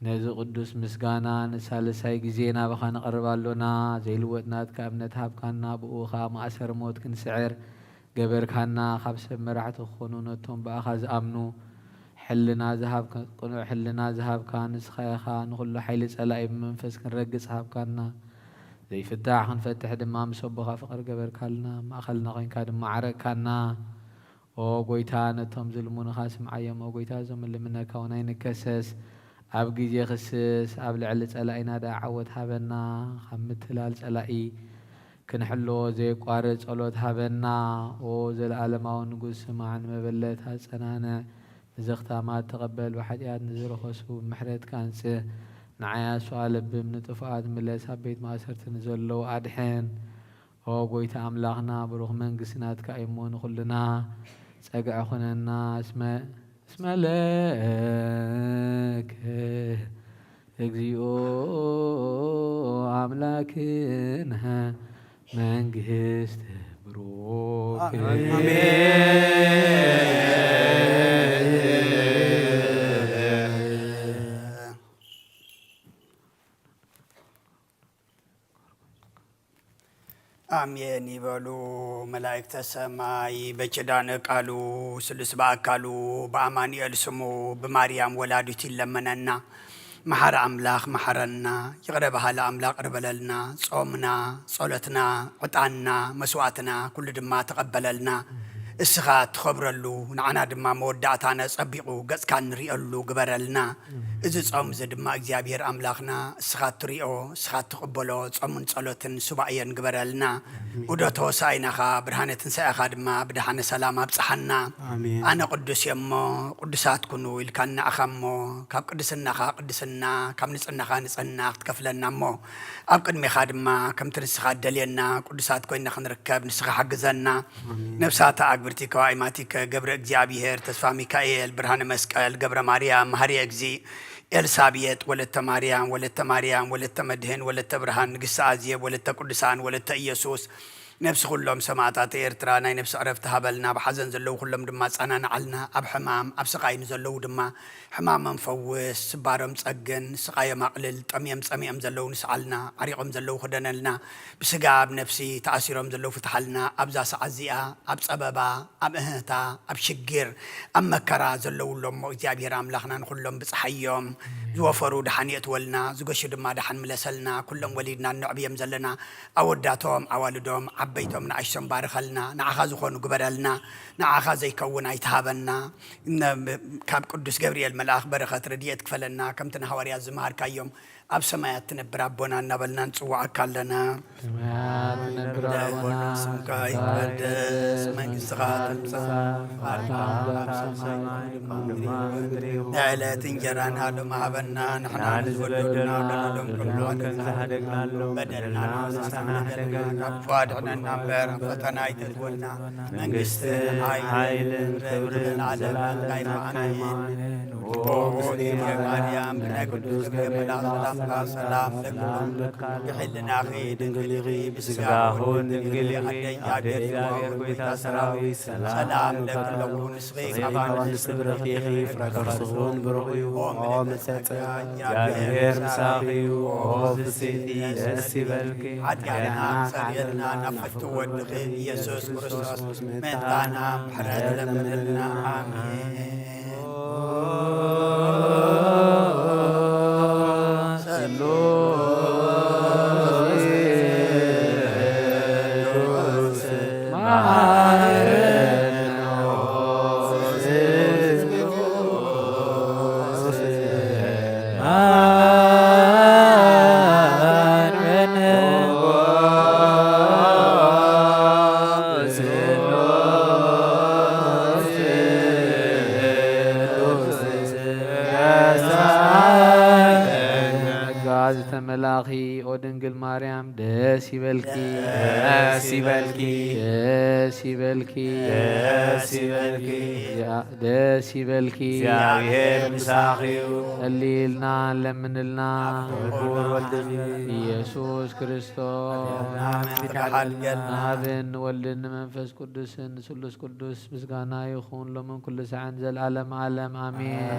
ነዚ ቅዱስ ምስጋና ንሳልሳይ ግዜ ናባኻ ንቐርብ ኣሎና። ዘይልወጥ ናትካ እምነት ሃብካና፣ ብኡ ኸኣ ማእሰር ሞት ክንስዕር ገበርካና። ካብ ሰብ መራሕቲ ክኾኑ ነቶም ብኣኻ ዝኣምኑ ሕልና ዝሃብካ፣ ቅኑዕ ሕልና ዝሃብካ ንስኻ ኢኻ። ንኹሉ ሓይሊ ጸላኢ ብመንፈስ ክንረግጽ ሃብካና። ዘይፍታሕ ክንፈትሕ ድማ ምስ ኣቦኻ ፍቕሪ ገበርካልና። ኣብ ማእከልና ኾይንካ ድማ ዓረቅካና። ኦ ጎይታ፣ ነቶም ዝልምኑኻ ስምዓዮም። ኦ ጎይታ፣ እዞም እንልምነካ እውን ኣይንከሰስ። ኣብ ግዜ ክስስ፣ ኣብ ልዕሊ ጸላኢና ደኣ ዓወት ሃበና። ካብ ምትላል ጸላኢ ክንሕልዎ ዘየቋርጽ ጸሎት ሃበና። ኦ ዘለኣለማዊ ንጉስ፣ ስማዕ፣ ንመበለት ኣጸናንዕ። ንዘኽታማት ተቐበል፣ ብሓጢኣት ንዝረኸሱ ብምሕረትካ ኣንጽህ። ንዓያሱ ኣለብም፣ ንጥፉኣት ምለስ፣ ኣብ ቤት ማእሰርቲ ንዘለዉ ኣድሕን። ኦ ጎይታ ኣምላኽና፣ ብሩኽ መንግስቲ ናትካ እዩ እሞ፣ ንኹልና ጸግዒ ኩነና። እስመ፣ እስመ ለከ እግዚኦ ኣምላክነ መንግስት ብሩክ። አሜን። ኣሜን ይበሉ መላእክተ ሰማይ። በኪዳነ ቃሉ ስሉስ ብኣካሉ ብኣማኑኤል ስሙ ብማርያም ወላዲቱ ይለመነና። መሓሪ ኣምላኽ መሓረና፣ ይቕረ በሃሊ ኣምላኽ ይቕረ በለልና። ጾምና፣ ጸሎትና፣ ዕጣንና፣ መስዋዕትና ኩሉ ድማ ተቐበለልና። እስኻ እትኸብረሉ፣ ንዓና ድማ መወዳእታና ጸቢቑ ገጽካ እንርእየሉ ግበረልና። እዚ ጾም እዚ ድማ እግዚኣብሔር ኣምላኽና እስኻ እትሪኦ፣ እስኻ እትቕበሎ ጾምን ጸሎትን ሱባኤን ግበረልና። ዑደት ሆሳኢናኻ ብርሃነ ትንሳኤኻ ድማ ብደሓነ ሰላም ኣብጽሓና። ኣሜን። ኣነ ቅዱስ እየ እሞ ቅዱሳት ኩኑ ኢልካ ንዓኻ እሞ፣ ካብ ቅድስናኻ ቅድስና፣ ካብ ንጽህናኻ ንጽህና ክትከፍለና እሞ፣ ኣብ ቅድሜኻ ድማ ከምቲ ንስኻ እትደልየና ቅዱሳት ኮይና ክንርከብ ንስኻ ሓግዘና። ኣሜን። ነፍሳተ ኣግብርቲ ከዋኢማቲከ ገብረ እግዚኣብሔር፣ ተስፋ ሚካኤል፣ ብርሃነ መስቀል፣ ገብረ ማርያም፣ መሃርየ እግዚእ፣ ኤልሳቤጥ፣ ወለተ ማርያም፣ ወለተ ማርያም፣ ወለተ መድህን፣ ወለተ ብርሃን፣ ንግስቲ ኣዜብ፣ ወለተ ቅዱሳን፣ ወለተ ኢየሱስ፣ ነፍሲ ኩሎም ሰማእታት ኤርትራ ናይ ነፍሲ ዕረፍቲ ሃበልና፣ ኣብ ሓዘን ዘለዉ ኩሎም ድማ ኣጸናንዓልና፣ ኣብ ሕማም ኣብ ስቓይ ንዘለዉ ድማ ሕማሞም ፈውስ፣ ስባሮም ጸግን፣ ስቓዮም ኣቕልል፣ ጠምዮም ጸሚኦም ዘለዉ ንስዓልና፣ ዓሪቖም ዘለዉ ክደነልና፣ ብስጋ ኣብ ነፍሲ ተኣሲሮም ዘለዉ ፍትሓልና፣ ኣብዛ ሰዓት እዚኣ ኣብ ጸበባ ኣብ እህህታ ኣብ ሽግር ኣብ መከራ ዘለዉ ኣለሞ እግዚኣብሔር ኣምላኽና ንኹሎም ብጽሓዮም ዝወፈሩ ደሓን የእትወልና ዝገሹ ድማ ደሓን ምለሰልና ኩሎም ወሊድና እነዕብዮም ዘለና ኣወዳቶም ኣዋልዶም ዓበይቶም ንኣሽቶም ባርኸልና ንዓኻ ዝኾኑ ግበረልና ንዓኻ ዘይከውን ኣይትሃበና እነ- ካብ ቅዱስ ገብርኤል መልኣኽ በረኸት ረድኤት ክፈለና ከምቲ ንሃዋርያት ዝመሃርካዮም ኣብ ሰማያት ትነብር ኣቦና እናበልና ንጽውዓካ ኣለና። ሰማያት ትነብር ኣቦና ስምካ ይትቀደስ መንግስትኻ ትምጻእ ፍቃድካ ኣብ ሰማይ ከም ከምኡ ድማ ምድሪ ይኹን። ንዕለት እንጀራና ሎም ሃበና ንሕና ንዝበደሉና በደሎም ከም ዝሃደግናሎም በደልና ንስና ንሓደጋ ካብ ክፉእ ኣድሕነና እምበር ኣብ ፈተና ኣይተእትወና መንግስትን ሓይልን ክብርን ዘለዓለም ናይካ እዩ። ኦ እግዝእትየ ማርያም ብናይ ቅዱስ ገብርኤል ሰላምታ ሰላም ለኪ ብሕልናኺ ድንግል ኢኺ ብስጋኹን ድንግል ኢኺ ኣደ እግዚኣብሔር ጎይታ ሰራዊት ሰላም ለኪ ኣለኹ ንስኺ ካብ ኣንስቲ ብርኺ ኢኺ ፍረ ከርስኹን ብሩኽ እዩ ኦ ምልዕተ ጸጋ እግዚኣብሔር ምሳኺ እዩ ኦ ፍስሕቲ ደስ ይበልኪ ኃጢአትና ሰሪየልና ናብ ፍትው ወድኺ ኢየሱስ ክርስቶስ ምእንታና ምሕረት ለምንልና ኣሜን። ጸጋ ዝተመላኺ ኦ ድንግል ማርያም ደስ ይበልኪ ደስ ይበልኪ ደስ ይበልኪ ደስ ይበልኪ ደስ ይበልኪ እግዚኣብሔር ምሳኺ እዩ። ጸልይልና ለምንልና ክቡር ወልድኺ ኢየሱስ ክርስቶስ ተሓልገልና ንኣብን ንወልድን ንመንፈስ ቅዱስን ንስሉስ ቅዱስ ምስጋና ይኹን ሎምን ኩሉ ሰዓን ዘልኣለም ኣለም ኣሜን።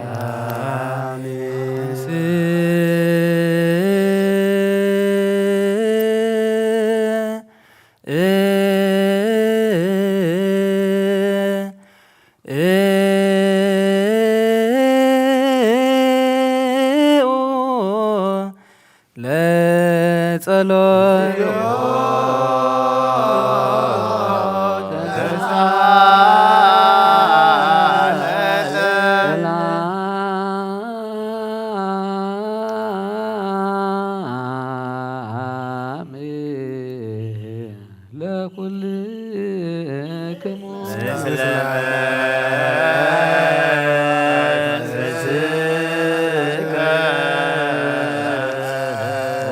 ለኩልክሙ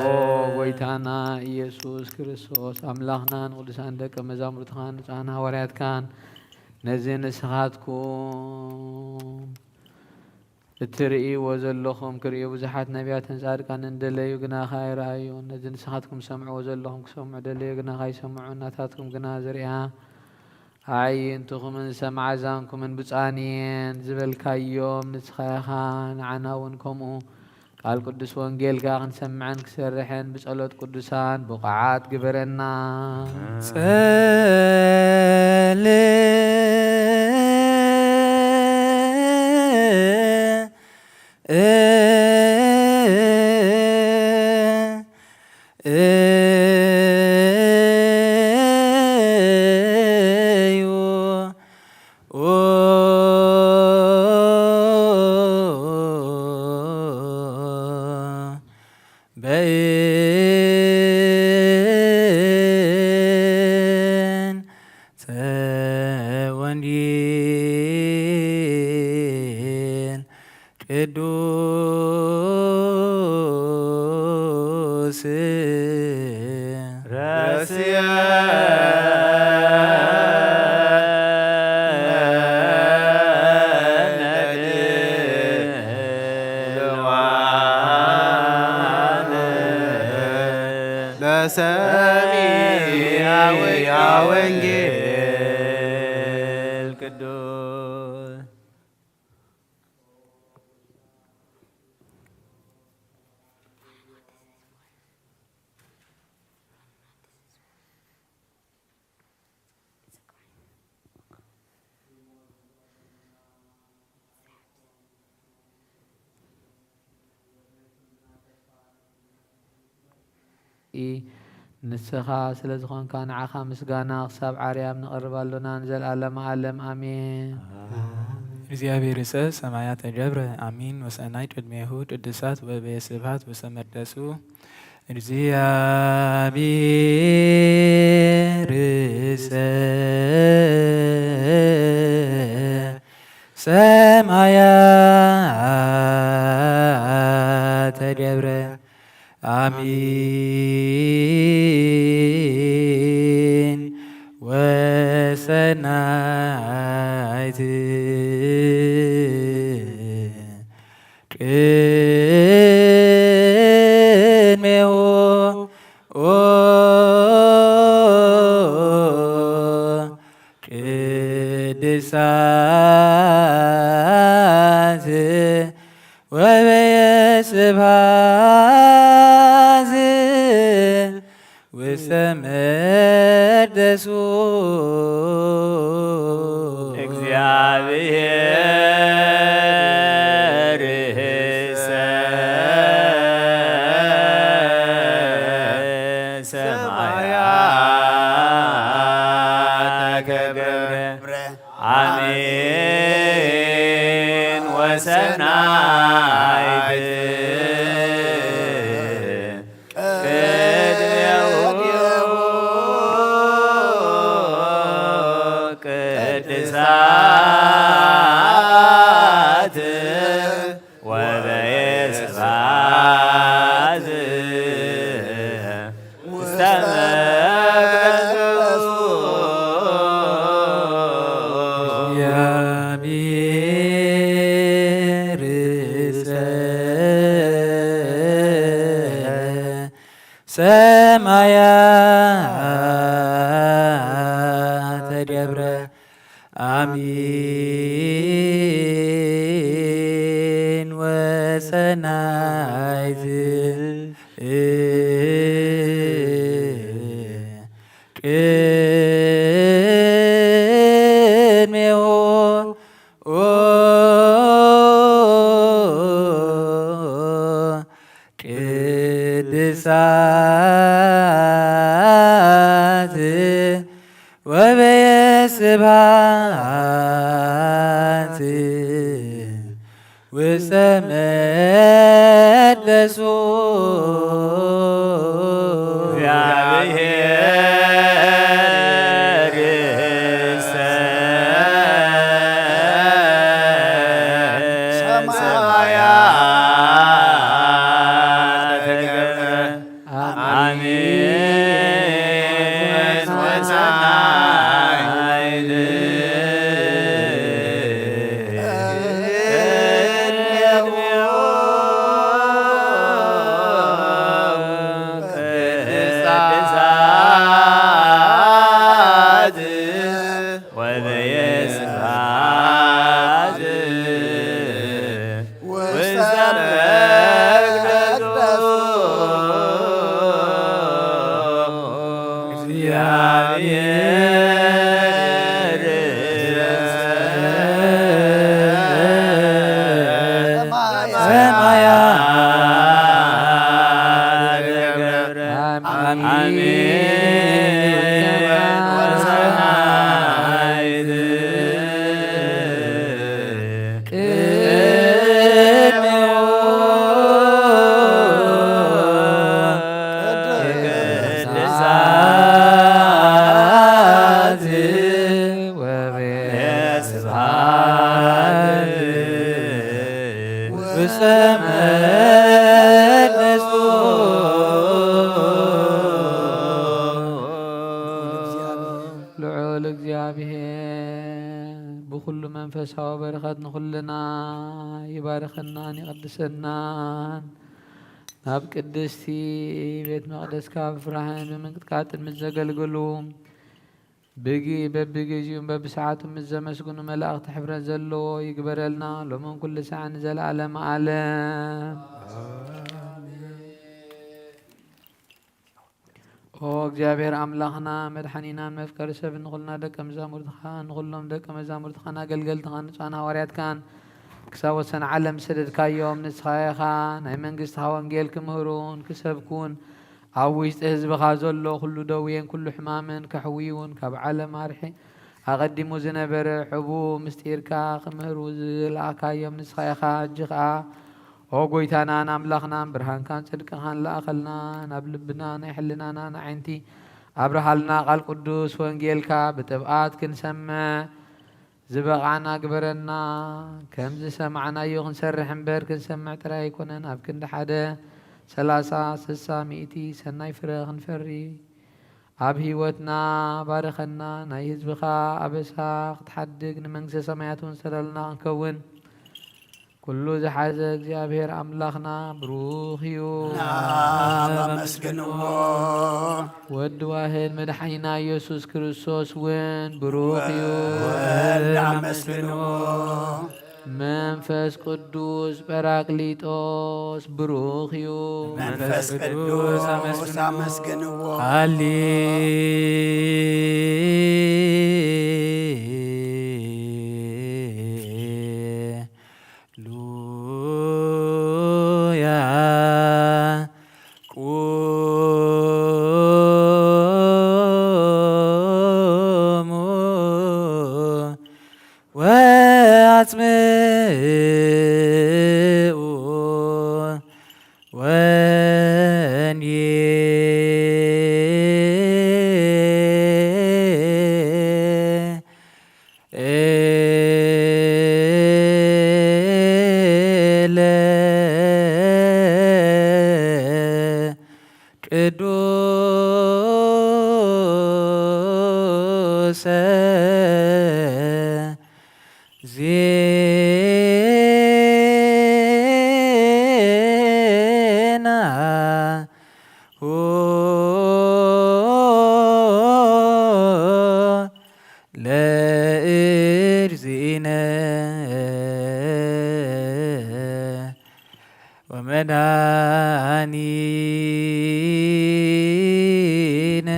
ኦ ጎይታና ኢየሱስ ክርስቶስ ኣምላኽና ንቅዱሳን ደቀ መዛሙርትኻን ንጻን ሃዋርያትካን ነዚ ንስኻትኩም እትርእይዎ ዘለኹም ክርእዩ ብዙሓት ነቢያትን ጻድቃንን ደለዩ ግና ከኣ ኣይረኣዩን። ነዚ ንስኻትኩም ትሰምዕዎ ዘለኹም ክሰምዑ ደለዩ ግና ከኣ ኣይሰምዑን። ናታትኩም ግና ዝርእያ ኣዕይንትኹምን ዝሰምዓ ኣዛንኩምን ብፁዓን እየን ዝበልካዮም ንስኻ ኢኻ። ንዓና እውን ከምኡ ቃል ቅዱስ ወንጌል ከኣ ክንሰምዐን ክሰርሐን ብጸሎት ቅዱሳን ብቑዓት ግበረና። ጸል እዩ በይን ወንጌል ቅዱስ ረስየ ሰሚዐ ወንጌል ቅዱስ። ንስኻ ስለ ዝኾንካ፣ ንዓኻ ምስጋና ክሳብ ዓርያም ነቕርብ ኣሎና፣ ንዘለኣለመ ዓለም። ኣሜን። እግዚኣብሔር ይስእ ሰማያተ ገብረ ኣሚን ወሰናይ ቅድሜሁ ቅዱሳት ወበየ ስብሐት ውስተ መቅደሱ። እግዚኣብሔር ይስእ ሰማያተ ገብረ ኣሚን ወሰናይት ቅድሜሁ ቅድሳት ወበየ ስብሐት ውስተ መቅደሱ። እግዚአብሔር ሰማያተ ገብረ አሜን ወሰናይት ቅድሜሁ ቅድሳት ወበየ ስብሐት ውስተ መቅደሱ። ሰማያተ ገብረ አሚን ወሰናይት ቅድሜሁ ቅድሳት ወበየ ስብሐት ውስተ መቅደሱ። እግዚአብሔር ሰማያተ ገብረ አሚን ወሰናይት ቅድሳት ወበየ ስብሐት ውስተ መቅደሱ። እግዚአብሔር ሰማያት ገብረ አሚን ወሰናይት ቅድሜሁ ቅድሳት ወበየ ስብሐት ውስተ መቅደሱ። ልዑል እግዚኣብሔር ብኹሉ መንፈሳዊ በረኸት ንኹልና ይባርኸናን ይቐድሰናን። ናብ ቅድስቲ ቤት መቕደስካ ብፍርሃን ብምንቅጥቃጥን ምስ ዘገልግሉ፣ ብጊ-፣ በብጊዜኡን በብሰዓቱን ምስ ዘመስግኑ መላእኽቲ ሕብረት ዘለዎ ይግበረልና፣ ሎምን ኩሉ ሳዕ ንዘለዓለመ ዓለም። ኦ እግዚኣብሔር ኣምላኽና መድሓኒናን መፍቀሪ ሰብ፣ ንኹልና ደቀ መዛሙርትኻ፣ ንኹሎም ደቀ መዛሙርትኻን ኣገልገልትኻን ንጹሓን ሃዋርያትካን ክሳብ ወሰን ዓለም ዝሰደድካዮም፣ ንስኻ ኢኻ ናይ መንግስትኻ ወንጌል ክምህሩን ክሰብኩን፣ ኣብ ውሽጢ ህዝብኻ ዘሎ ኩሉ ደዌን ኩሉ ሕማምን ከሕውዩን፣ ካብ ዓለም ኣርሒ-፣ ኣቐዲሙ ዝነበረ ሕቡእ ምስጢርካ ክምህሩ ዝለኣኻዮም ንስኻ ኢኻ። ሕጂ ኸኣ ኦ ጎይታናን ኣምላኽናን ብርሃንካን ጽድቅኻን ለኣኸልና፣ ናብ ልብና ናይ ሕልናና ንዓይንቲ ኣብርሃልና። ቃል ቅዱስ ወንጌልካ ብጥብኣት ክንሰምዕ ዝበቓዕና ግበረና። ከም ዝሰማዕናዮ ክንሰርሕ እምበር ክንሰምዕ ጥራይ ኣይኮነን። ኣብ ክንዲ ሓደ ሰላሳ፣ ስሳ፣ ሚእቲ ሰናይ ፍረ ክንፈሪ ኣብ ህይወትና ባርኸና። ናይ ህዝብኻ ኣበሳ ክትሓድግ ንመንግስተ ሰማያት እውን ሰለልና ክንከውን ኩሉ ዝሓዘ እግዚኣብሔር ኣምላኽና ብሩኽ እዩ። ናብ ኣመስግንዎ። ወዲ ዋህድ መድሓኒና ኢየሱስ ክርስቶስ እውን ብሩኽ እዩ። ወልድ ኣመስግንዎ። መንፈስ ቅዱስ ጳራቅሊጦስ ብሩኽ እዩ። መንፈስ ቅዱስ ኣመስግንዎ። ሃሌ ሉያ። ቁሙ ወአጽምዑ ወንጌ ኤለ ቅዱሰ ዜና ሁ ለእግዚእነ ወመድኃኒነ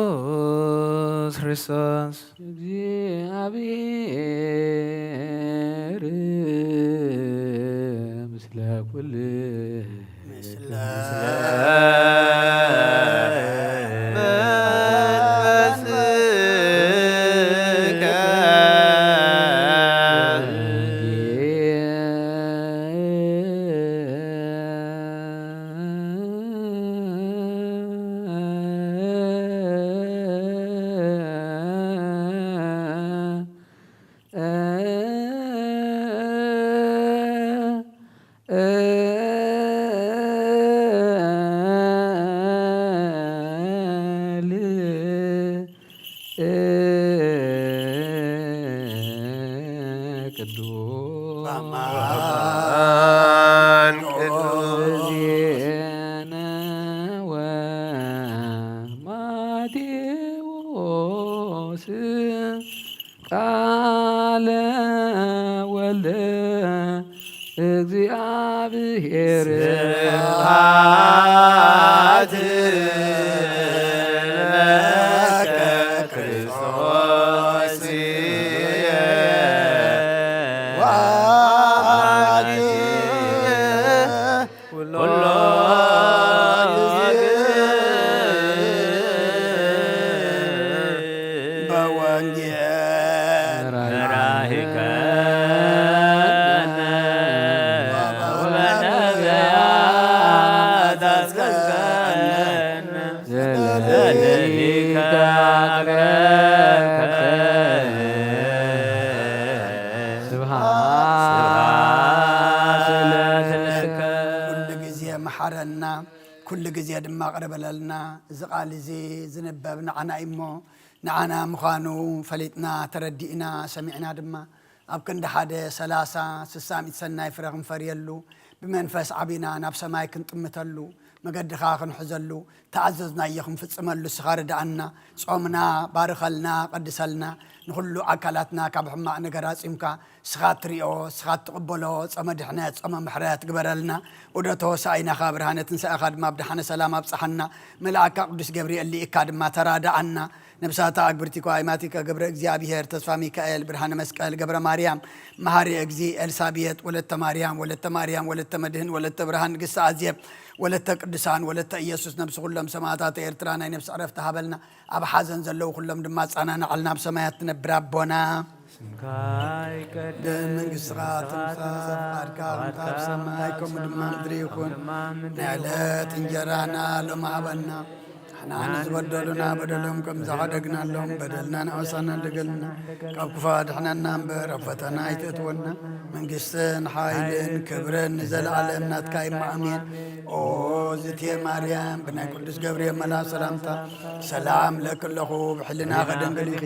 ኢየሱስ ክርስቶስ። እግዚአብሔር ምስለ ኩል ምስለ ቅዱስ አማን ቅዱስ ዜነ ወማቴዎስ ቃለ ወልደ እግዚአብሔር። ስብሐት ለከ ክርስቶስ ወአብ ኩሎ ጊዜ በወንጌል መራሂቀነ ወበነቢያት አስቀንቀነ ዘለሊከ አቅረብከ። ስብሐት ስብሐት ለስምከ። ኩሉ ግዜ መሓረና፣ ኩሉ ግዜ ድማ ቅርብ በለልና። እዚ ቃል እዚ ዝንበብ ንዓና እዩ እሞ፣ ንዓና ምዃኑ ፈሊጥና፣ ተረዲእና፣ ሰሚዕና ድማ ኣብ ክንዲ ሓደ ሰላሳ፣ ስሳ፣ ሚእቲ ሰናይ ፍረ ክንፈርየሉ፣ ብመንፈስ ዓቢና ናብ ሰማይ ክንጥምተሉ፣ መገድኻ ክንሕዘሉ፣ ተኣዘዝናዮ ክንፍጽመሉ ንስኻ ርድኣና። ጾምና ባርኸልና፣ ቀድሰልና። ንኹሉ ኣካላትና ካብ ሕማቕ ነገር ኣጺምካ ንስኻ እትሪኦ፣ ንስኻ እትቕበሎ ጾመ ድሕነት፣ ጾመ ምሕረት ግበረልና። ዑደት ሆሳኢናኻ፣ ብርሃነ ትንሳኤኻ ድማ ብደሓነ ሰላም ኣብጽሓና። መልኣካ ቅዱስ ገብርኤል ልኢካ ድማ ተራድኣና። ነብሳታ ኣግብርቲኮ ኣይማቲከ ገብረ እግዚኣብሔር፣ ተስፋ ሚካኤል፣ ብርሃነ መስቀል፣ ገብረ ማርያም፣ መሃሪ እግዚ፣ ኤልሳቤጥ፣ ወለተ ማርያም፣ ወለተ ማርያም፣ ወለተ መድህን፣ ወለተ ብርሃን፣ ንግስቲ ኣዜብ፣ ወለተ ቅዱሳን፣ ወለተ ኢየሱስ፣ ነብሲ ኩሎም ሰማዕታት ኤርትራ ናይ ነብሲ ዕረፍቲ ሃበልና። ኣብ ሓዘን ዘለዉ ኩሎም ድማ ኣጻናንዓልና። ኣብ ሰማያት ትነብር ኣቦና፣ ስምካ ይቀደስ፣ መንግስትኻ ትምጻእ፣ ፍቓድካ ከምታ ኣብ ሰማይ ከምኡ ድማ ምድሪ ይኹን። ናይ ዕለት እንጀራና ሎሚ ሃበና። ንዓና ንዝበደሉና በደሎም ከም ዝሓደግናሎም በደልና ንኣውሳና ደገልና፣ ካብ ክፉ ኣድሕነና እምበር ኣብ ፈተና ኣይተእትወና። መንግስትን ሓይልን ክብርን ንዘለኣለም ናትካ እዩ፣ ኣሜን። ኦ ዝቴ ማርያም፣ ብናይ ቅዱስ ገብርኤል መልኣክ ሰላምታ ሰላም ለኪ ኣለኹ፣ ብሕልናኺ ድንግል ኢኺ፣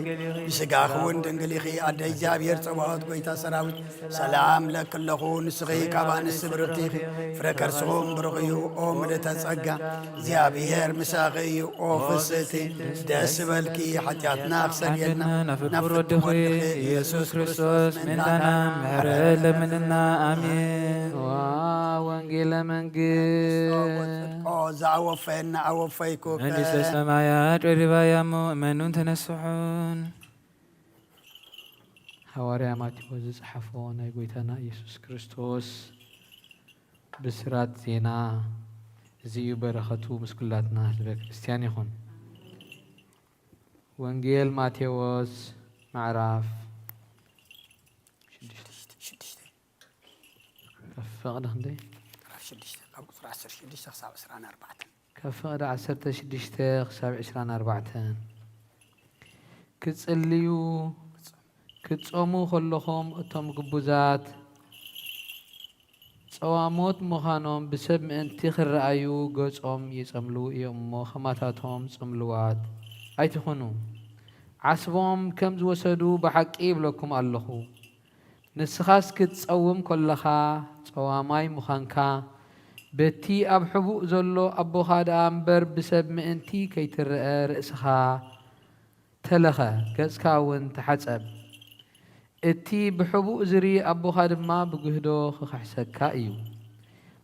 ብስጋኺ እውን ድንግል ኢኺ። ኣደ እግዚኣብሔር ጸባኦት፣ ጎይታ ሰራዊት፣ ሰላም ለኪ ኣለኹ፣ ንስኺ ካብ ኣንስቲ ብርኽቲ ኢኺ፣ ፍረ ከርስኹም ብሩኽ እዩ። ኦ ምልእተ ጸጋ፣ እግዚኣብሔር ምሳኺ እዩ። ኦ ፍስእቲ፣ ደስ ይበልኪ፣ ሓጢኣትና ክሰርየልና ናብ ፍቁር ወድኺ ኢየሱስ ክርስቶስ ምእንታና ምሕረት ለምንና። ኣሜን። ዋ ወንጌለ መንግስት። ኦ ዘኣወፈየና ኣወፈይኩ። መንግስተ ሰማያት ቀሪባ እያ እሞ እመኑን ተነስሑን። ሃዋርያ ማቴዎስ ዝጸሓፎ ናይ ጎይታና ኢየሱስ ክርስቶስ ብስራት ዜና። እዚ እዩ በረኸቱ ምስ ኩላትና ህዝበ ክርስቲያን ይኹን። ወንጌል ማቴዎስ ምዕራፍ ሽዱሽተ። ሽዱሽተ። ካብ ፈቐደ ክንደይ? ምዕራፍ ሽዱሽተ፣ ካብ ቁጽሪ ዓሰርተ ሽዱሽተ ክሳብ ዕስራን ኣርባዕተን። ካብ ፈቐደ ዓሰርተ ሽዱሽተ ክሳብ ዕስራን ኣርባዕተን። ክጽልዩ፣ ክትጾሙ ከለኹም እቶም ግቡዛት ጸዋሞት ምዃኖም ብሰብ ምእንቲ ክረኣዩ ገጾም ይጸምልዉ እዮም እሞ፣ ከማታቶም ጽምሉዋት ኣይትኹኑ። ዓስቦም ከም ዝወሰዱ ብሓቂ ይብለኩም ኣለኹ። ንስኻስ ክትጸውም ከለኻ ጸዋማይ ምዃንካ፣ በቲ ኣብ ሕቡእ ዘሎ ኣቦኻ ደኣ እምበር ብሰብ ምእንቲ ከይትረአ ርእስኻ ተለኸ፣ ገጽካ እውን ተሓጸብ። እቲ ብሕቡእ ዝርኢ ኣቦኻ ድማ ብግህዶ ክኽሕሰካ እዩ።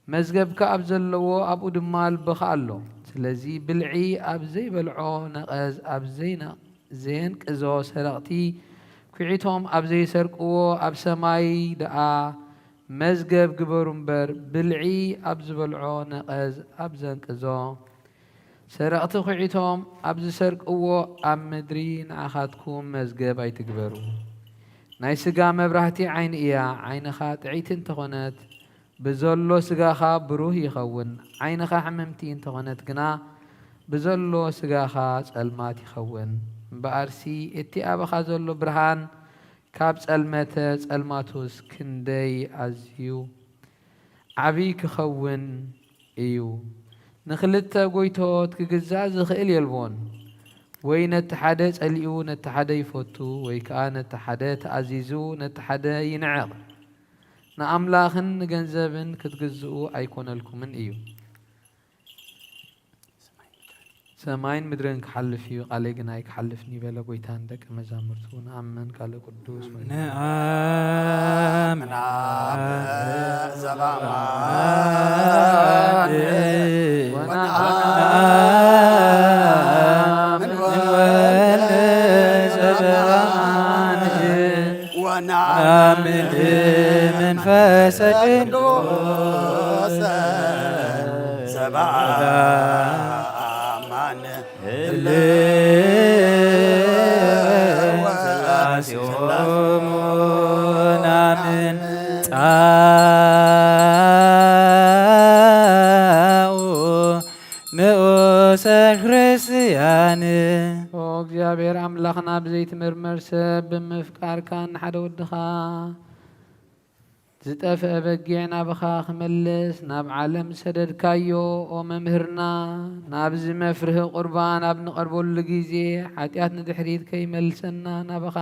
መዝገብካ ኣብ ዘለዎ ኣብኡ ድማ ልብኻ ኣሎ። ስለዚ ብልዒ ኣብ ዘይበልዖ ነቐዝ ኣብ ዘይነ-፣ ዘየንቅዞ ሰረቕቲ ኲዒቶም ኣብ ዘይሰርቅዎ ኣብ ሰማይ ደኣ መዝገብ ግበሩ እምበር፣ ብልዒ ኣብ ዝበልዖ ነቐዝ ኣብ ዘንቅዞ ሰረቕቲ ኲዒቶም ኣብ ዝሰርቅዎ ኣብ ምድሪ ንዓኻትኩም መዝገብ ኣይትግበሩ። ናይ ስጋ መብራህቲ ዓይኒ እያ። ዓይንኻ ጥዕይቲ እንተኾነት ብዘሎ ስጋኻ ብሩህ ይኸውን። ዓይንኻ ሕምምቲ እንተኾነት ግና ብዘሎ ስጋኻ ጸልማት ይኸውን። እምበኣርሲ እቲ ኣባኻ ዘሎ ብርሃን ካብ ጸልመተ፣ ጸልማቱስ ክንደይ ኣዝዩ ዓብዪ ክኸውን እዩ። ንኽልተ ጎይቶት ክግዛእ ዝኽእል የልቦን። ወይ ነቲ ሓደ ጸሊኡ ነቲ ሓደ ይፈቱ፣ ወይ ከኣ ነቲ ሓደ ተኣዚዙ ነቲ ሓደ ይንዕቕ። ንኣምላኽን ንገንዘብን ክትግዝኡ ኣይኮነልኩምን እዩ። ሰማይን ምድርን ክሓልፍ እዩ፣ ቃለይ ግን ኣይክሓልፍን እዩ በለ ጎይታ ንደቀ መዛሙርቱ። ንኣምን ካልእ ቅዱስ ወንጌል። ንኣምን ኣብ ዘበኣማን ወንኣምን ወልድ ዘበኣማን ወንኣምን መንፈሰ ቅዱስ ዘበኣማን ህልው ስላሴሆሙ ናምን ጻኡ ንኡሰ ክርስቲያን። ኦ እግዚኣብሔር ኣምላኽና፣ ብዘይትምርመር ሰብ ብምፍቃርካን ንሓደ ወድኻ ዝጠፍአ በጊዕ ናብኻ ክመልስ ናብ ዓለም ዝሰደድካዮ፣ ኦ መምህርና፣ ናብዚ መፍርሂ ቁርባን ኣብ ንቐርበሉ ግዜ፣ ሓጢኣት ንድሕሪት ከይመልሰና ናብኻ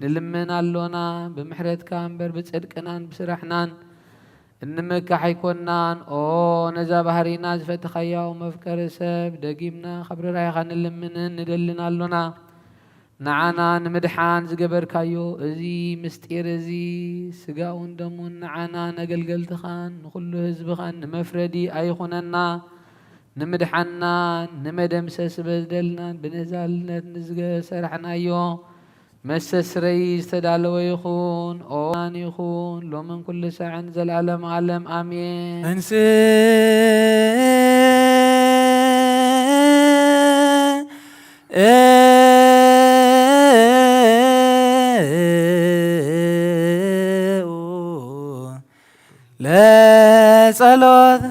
ንልምን ኣሎና። ብምሕረትካ እምበር ብጽድቅናን ብስራሕናን እንምካሕ ኣይኮናን። ኦ ነዛ ባህሪና ዝፈተኻያ መፍቀሪ ሰብ፣ ደጊምና ካብ ርራይኻ ንልምንን ንደልን ኣሎና። ንዓና ንምድሓን ዝገበርካዮ እዚ ምስጢር እዚ፣ ስጋኡን ደሙን ንዓና ነገልገልትኻን ንኹሉ ህዝብኻን ንመፍረዲ ኣይኹነና። ንምድሓንና ንመደምሰስ በደልናን ብንዛልነት ንዝገ-፣ ሰራሕናዮ መሰስረይ ዝተዳለወ ይኹን፣ ኦዋን ይኹን፣ ሎምን ኩሉ ሳዕን ዘልኣለም ዓለም ኣሜን። እንስ ለጸሎት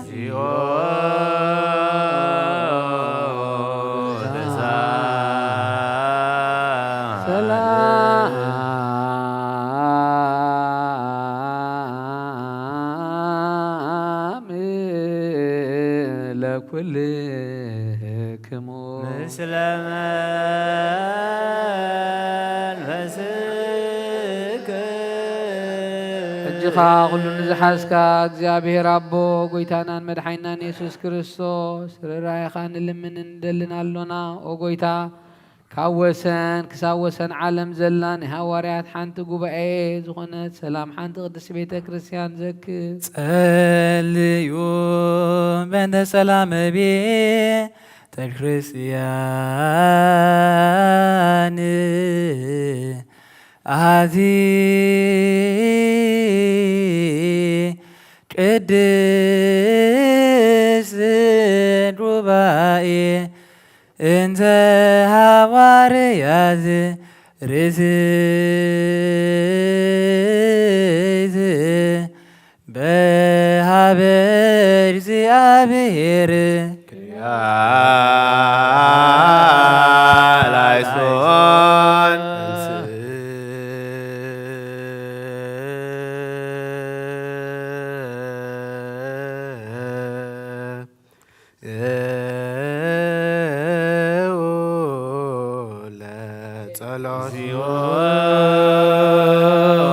ሰላም ለኩልክሙ። ምስለ መንፈስክ። ሕጂ ኸኣ ኹሉ ንዝሓዝካ እግዚኣብሔር ኣቦ፣ ጐይታናን መድሓኒናን የሱስ ክርስቶስ፣ ርራይኻ ንልምንን ንደልን ኣሎና። ኦ ጐይታ፣ ካብ ወሰን ክሳብ ወሰን ዓለም ዘላ ናይ ሃዋርያት ሓንቲ ጉባኤ ዝኾነት ሰላም ሓንቲ ቅድስቲ ቤተ ክርስቲያን ዘክር። ጸልዩ በእንተ ሰላም ቤተ ክርስቲያን ኣቲ ቅድስት ጉባኤ እንተ ሃዋርያት ርትዕት በሃበ እግዚኣብሔር። ክርያ ላይሶን።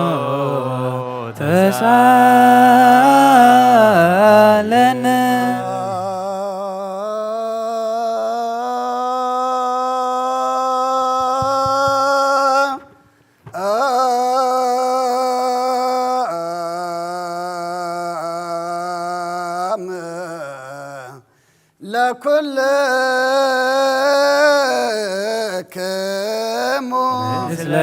ለጸሎት ተሳለነ። ለኩልክሙ ምስለ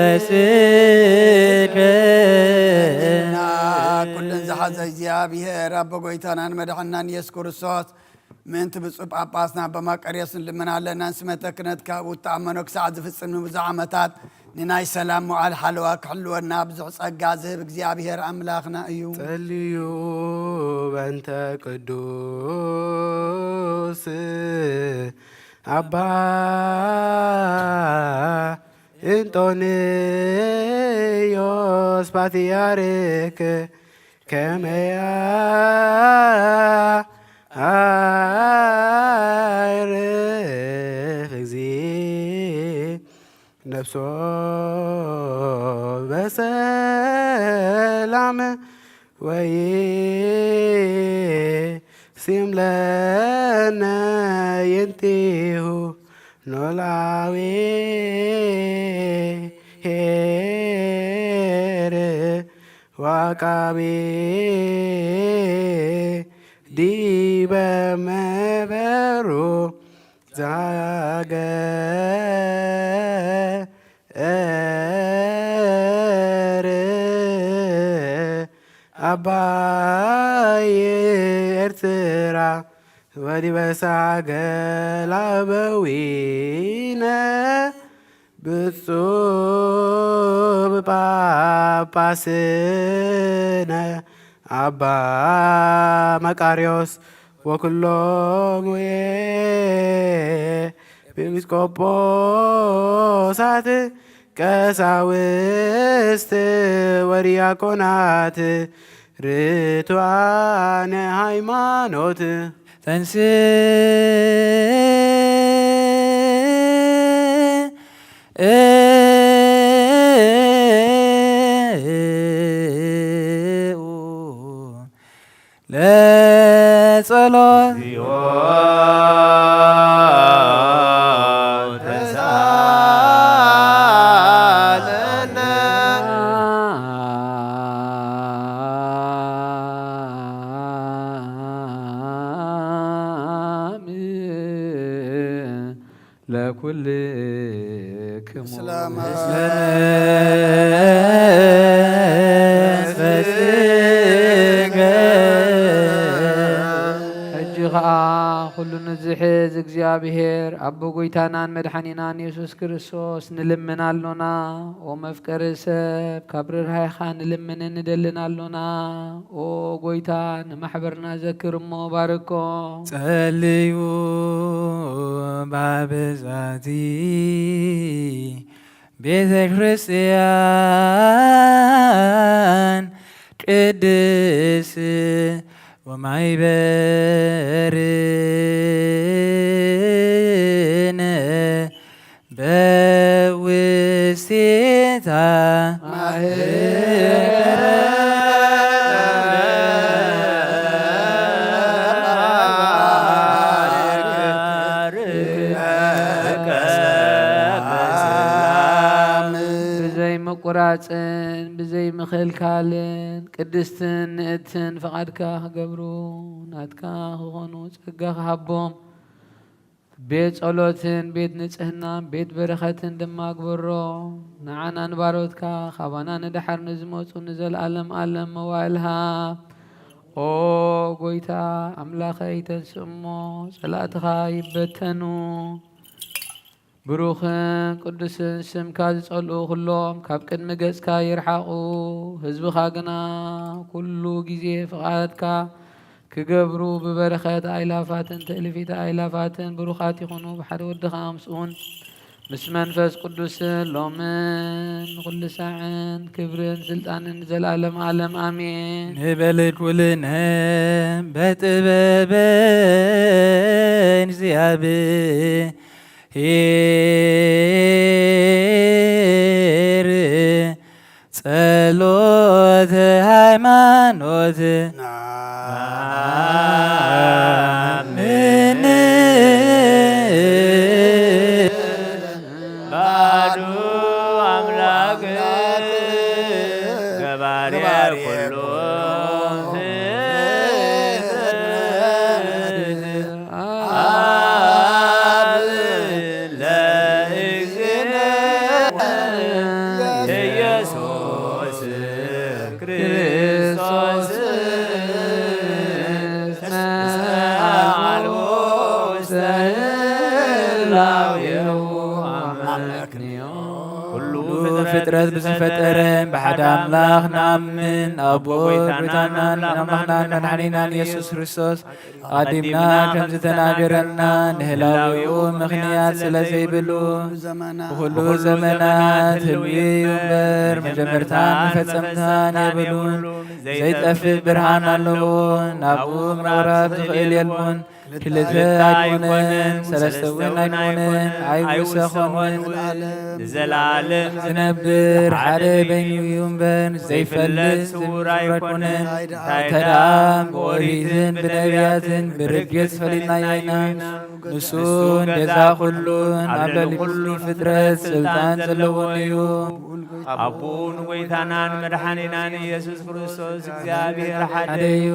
መንፈስከ። ኩልን ዝሓዘ እግዚኣብሔር ኣቦ ጐይታናን መድሓንናን ኢየሱስ ክርስቶስ፣ ምእንቲ ብፁዕ ጳጳስና ኣባ መቃርዮስ ንልምን ኣለና። ንስመተ ክህነት ካብኡ እተኣመኖ ክሳዕ ዝፍጽም ንብዙሕ ዓመታት ንናይ ሰላም መዋዕል ሓለዋ ክሕልወና ብዙሕ ጸጋ ዝህብ እግዚኣብሔር ኣምላኽና እዩ። ጸልዩ በእንተ ቅዱስ ኣባ እንጦንዮስ ፓትርያርክ ከመ ያዕርፍ እግዚእ ነፍሶ በሰላም ወይሲም ለነ ይንቲሁ ኖላዊ ኄር ወዐቃቢ ዲበ መንበሩ ዘሀገር። አባይ ኤርትራ ወዲበ ሳገል አበዊነ ብፁዕ ጳጳስነ አባ መቃርዮስ ወኩሎሙ ኤጲስቆጶሳት ቀሳውስት ወዲያቆናት ርቱዓነ ሃይማኖት ተንስ ለጸሎት ለኩልክሙ ሰላም። ሕጂ ኸኣ ኩሉ ንዝሕዝ እግዚኣብሔር ኣቦ ጐይታናን መድሓኒናን የሱስ ክርስቶስ ንልምን ኣሎና። ኦ መፍቀሪ ሰብ፣ ካብ ርህራሄኻ ንልምንን ንደልን ኣሎና። ኦ ጐይታ፣ ንማሕበርና ዘክር እሞ ባርኮ። ጸልዩ ባብዛቲ ቤተ ክርስቲያን ቅድስ ወማይበርን በውስቴታ ማህደረ ብዘይ ምቁራጽን ብዘይ ምኽልካልን ቅድስትን ንእትን ፍቓድካ ክገብሩ ናትካ ክኾኑ ጸጋ ክሃቦም። ቤት ጸሎትን ቤት ንጽህናን ቤት በረኸትን ድማ ግበሮ። ንዓና ንባሮትካ ካባና ንደሓር ንዝመጹ ንዘለኣለም ኣለም መዋእል ሃብ። ኦ ጐይታ ኣምላኸይ፣ ተንስእ እሞ ጸላእትኻ ይበተኑ። ብሩኽን ቅዱስን ስምካ ዝጸልኡ ኩሎም ካብ ቅድሚ ገጽካ ይርሓቑ። ህዝብኻ ግና ኩሉ ግዜ ፍቓድካ ክገብሩ ብበረኸት ኣእላፋትን ትእልፊተ ኣእላፋትን ብሩኻት ይኹኑ። ብሓደ ወድኻ ምስኡን ምስ መንፈስ ቅዱስን ሎምን ኩሉ ሳዕን ክብርን ስልጣንን ንዘለኣለም ዓለም ኣሜን። ንበል ኩልነ በጥበበን እግዚኣብሔር ጸሎተ ሃይማኖት ናምን ባዱ ኣምላክ ገባሬ ኩሉ ፍጥረት ኣብ ለእግዚእነ ኢየሱስ ክርስቶስ እስመ አልቦ ውስተ ህላዌሁ አመክንዮ። ኩሉ ፍጥረት ብዝፈጠረ ብሓደ ኣምላኽ ንኣምን፣ ኣቦ ጐይታናን ኣምላኽናን መድሓኒናን ኢየሱስ ክርስቶስ ኣቐዲምና ከም ዝተናገረና፣ ንህላዌኡ ምኽንያት ስለ ዘይብሉ፣ ብኹሉ ዘመናት ህልዊ እዩ እምበር፣ መጀመርታን መፈጸምታን የብሉን። ዘይጠፍእ ብርሃን ኣለዎ፣ ናብኡ ምቕራብ ዝኽእል የልቦን። ክልተ ኣይኮነን፣ ሰለስተ እውን ኣይኮነን፣ ኣይውሰኸን። ንዘለኣለም ዝነብር ሓደ በይኑ እዩ እምበር፣ ዘይፈልጥ ስውር ኣይኮነን። እንታይ ደኣ ብኦሪትን ብነቢያትን ብርግጽ ፈሊጥናዮ ኢና። ንሱ ቤዛ ኩሉን ኣብ ልዕሊ ኩሉ ፍጥረት ስልጣን ዘለዎን እዩ። ኣቦኡ ንጐይታናን መድሓኒናን ኢየሱስ ክርስቶስ እግዚኣብሔር ሓደ ሓደ እዩ።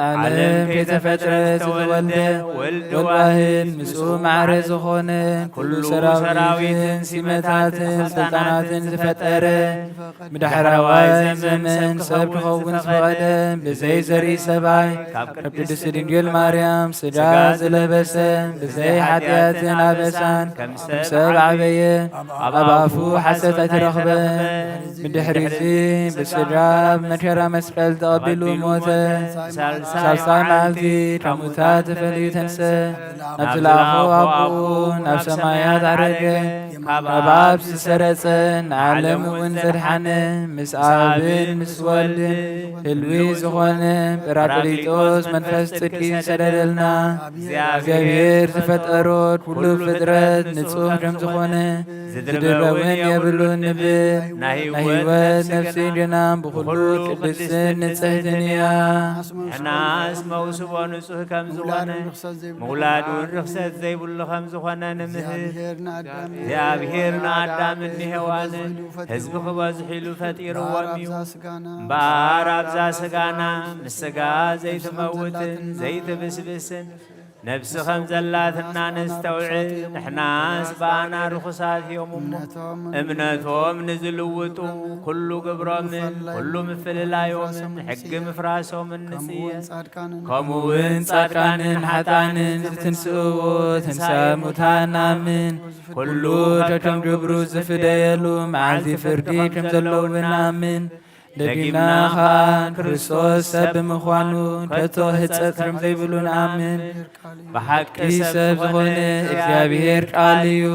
ዓለም ዓለም ከይተፈጥረ ዝተወልደ ዝተወልደ ወልድ ወልድ ዋህድ ዋህድ ምስኡ ምስኡ ማዕረ ዝኾነ ኩሉ ኩሉ ሰራዊትን ሰራዊትን ሲመታትን ስልጣናትን ስልጣናትን ዝፈጠረ ዝፈጠረ ምድሕራዋይ ዘመን ሰብ ክኸውን ዝፈቐደ ብዘይ ዘርኢ ሰብኣይ ካብ ቅድስት ድንግል ማርያም ስጋ ዝለበሰ ብዘይ ሓጢኣትን ኣበሳን ከም ሰብ ዓበየ። ኣብ ኣፉ ሓሰት ኣይተረኽበ። ብድሕሪዚ ብስድራ ብመከራ መስቀል ተቐቢሉ ሞተ። ሳልሳይ መዓልቲ ካብ ሙታት ተፈልዩ ተንሰ። ናብ ዝለኣኾ ኣቦኡ ናብ ሰማያት ዓረገ። ካብ ኣብ ዝሰረጸ ንዓለም እውን ዘድሓነ ምስ ኣብን ምስ ወልድን ህልዊ ዝኾነ ጳራቅሊጦስ መንፈስ ጽድቂ ዝሰደደልና እግዚኣብሔር ፈጠሮ ኩሉ ፍጥረት ንጹህ ከም ዝኾነ ዝድርበ እውን የብሉን ንብል። ናይ ህይወት ነፍሲ ደናም ብኹሉ ቅድስትን ንጽሕትን እያ። ንሕናስ መውስቦ ንጹህ ከም ዝኾነ ምውላድ እውን ርኽሰት ዘይብሉ ከም ዝኾነ ንምህር። እግዚኣብሔር ንኣዳምን ንሄዋንን ህዝቢ ክበዝሑ ኢሉ ፈጢርዎም እዩ። እምበኣር ኣብዛ ስጋና ምስ ስጋ ዘይትመውትን ዘይትብስብስን ነፍሲ ከም ዘላትና ነስተውዕል። ንሕናስ ብኣና ርኹሳት እዮም እሞ፣ እምነቶም ንዝልውጡ ኩሉ ግብሮምን ኩሉ ምፍልላዮምን ሕጊ ምፍራሶምን ንጽየፍ። ከምኡ እውን ጻድቃንን ሓጥኣንን ዝትንስእዎ ትንሳኤ ሙታን ንኣምን። ኩሉ ተቶም ግብሩ ዝፍደየሉ መዓልቲ ፍርዲ ከም ዘለዉ ንኣምን። ደጊምና ኸኣ ክርስቶስ ሰብ ብምዃኑ ከቶ ህጸት ከም ዘይብሉ ንኣምን። ብሓቂ ሰብ ዝኾነ እግዚኣብሔር ቃል እዩ።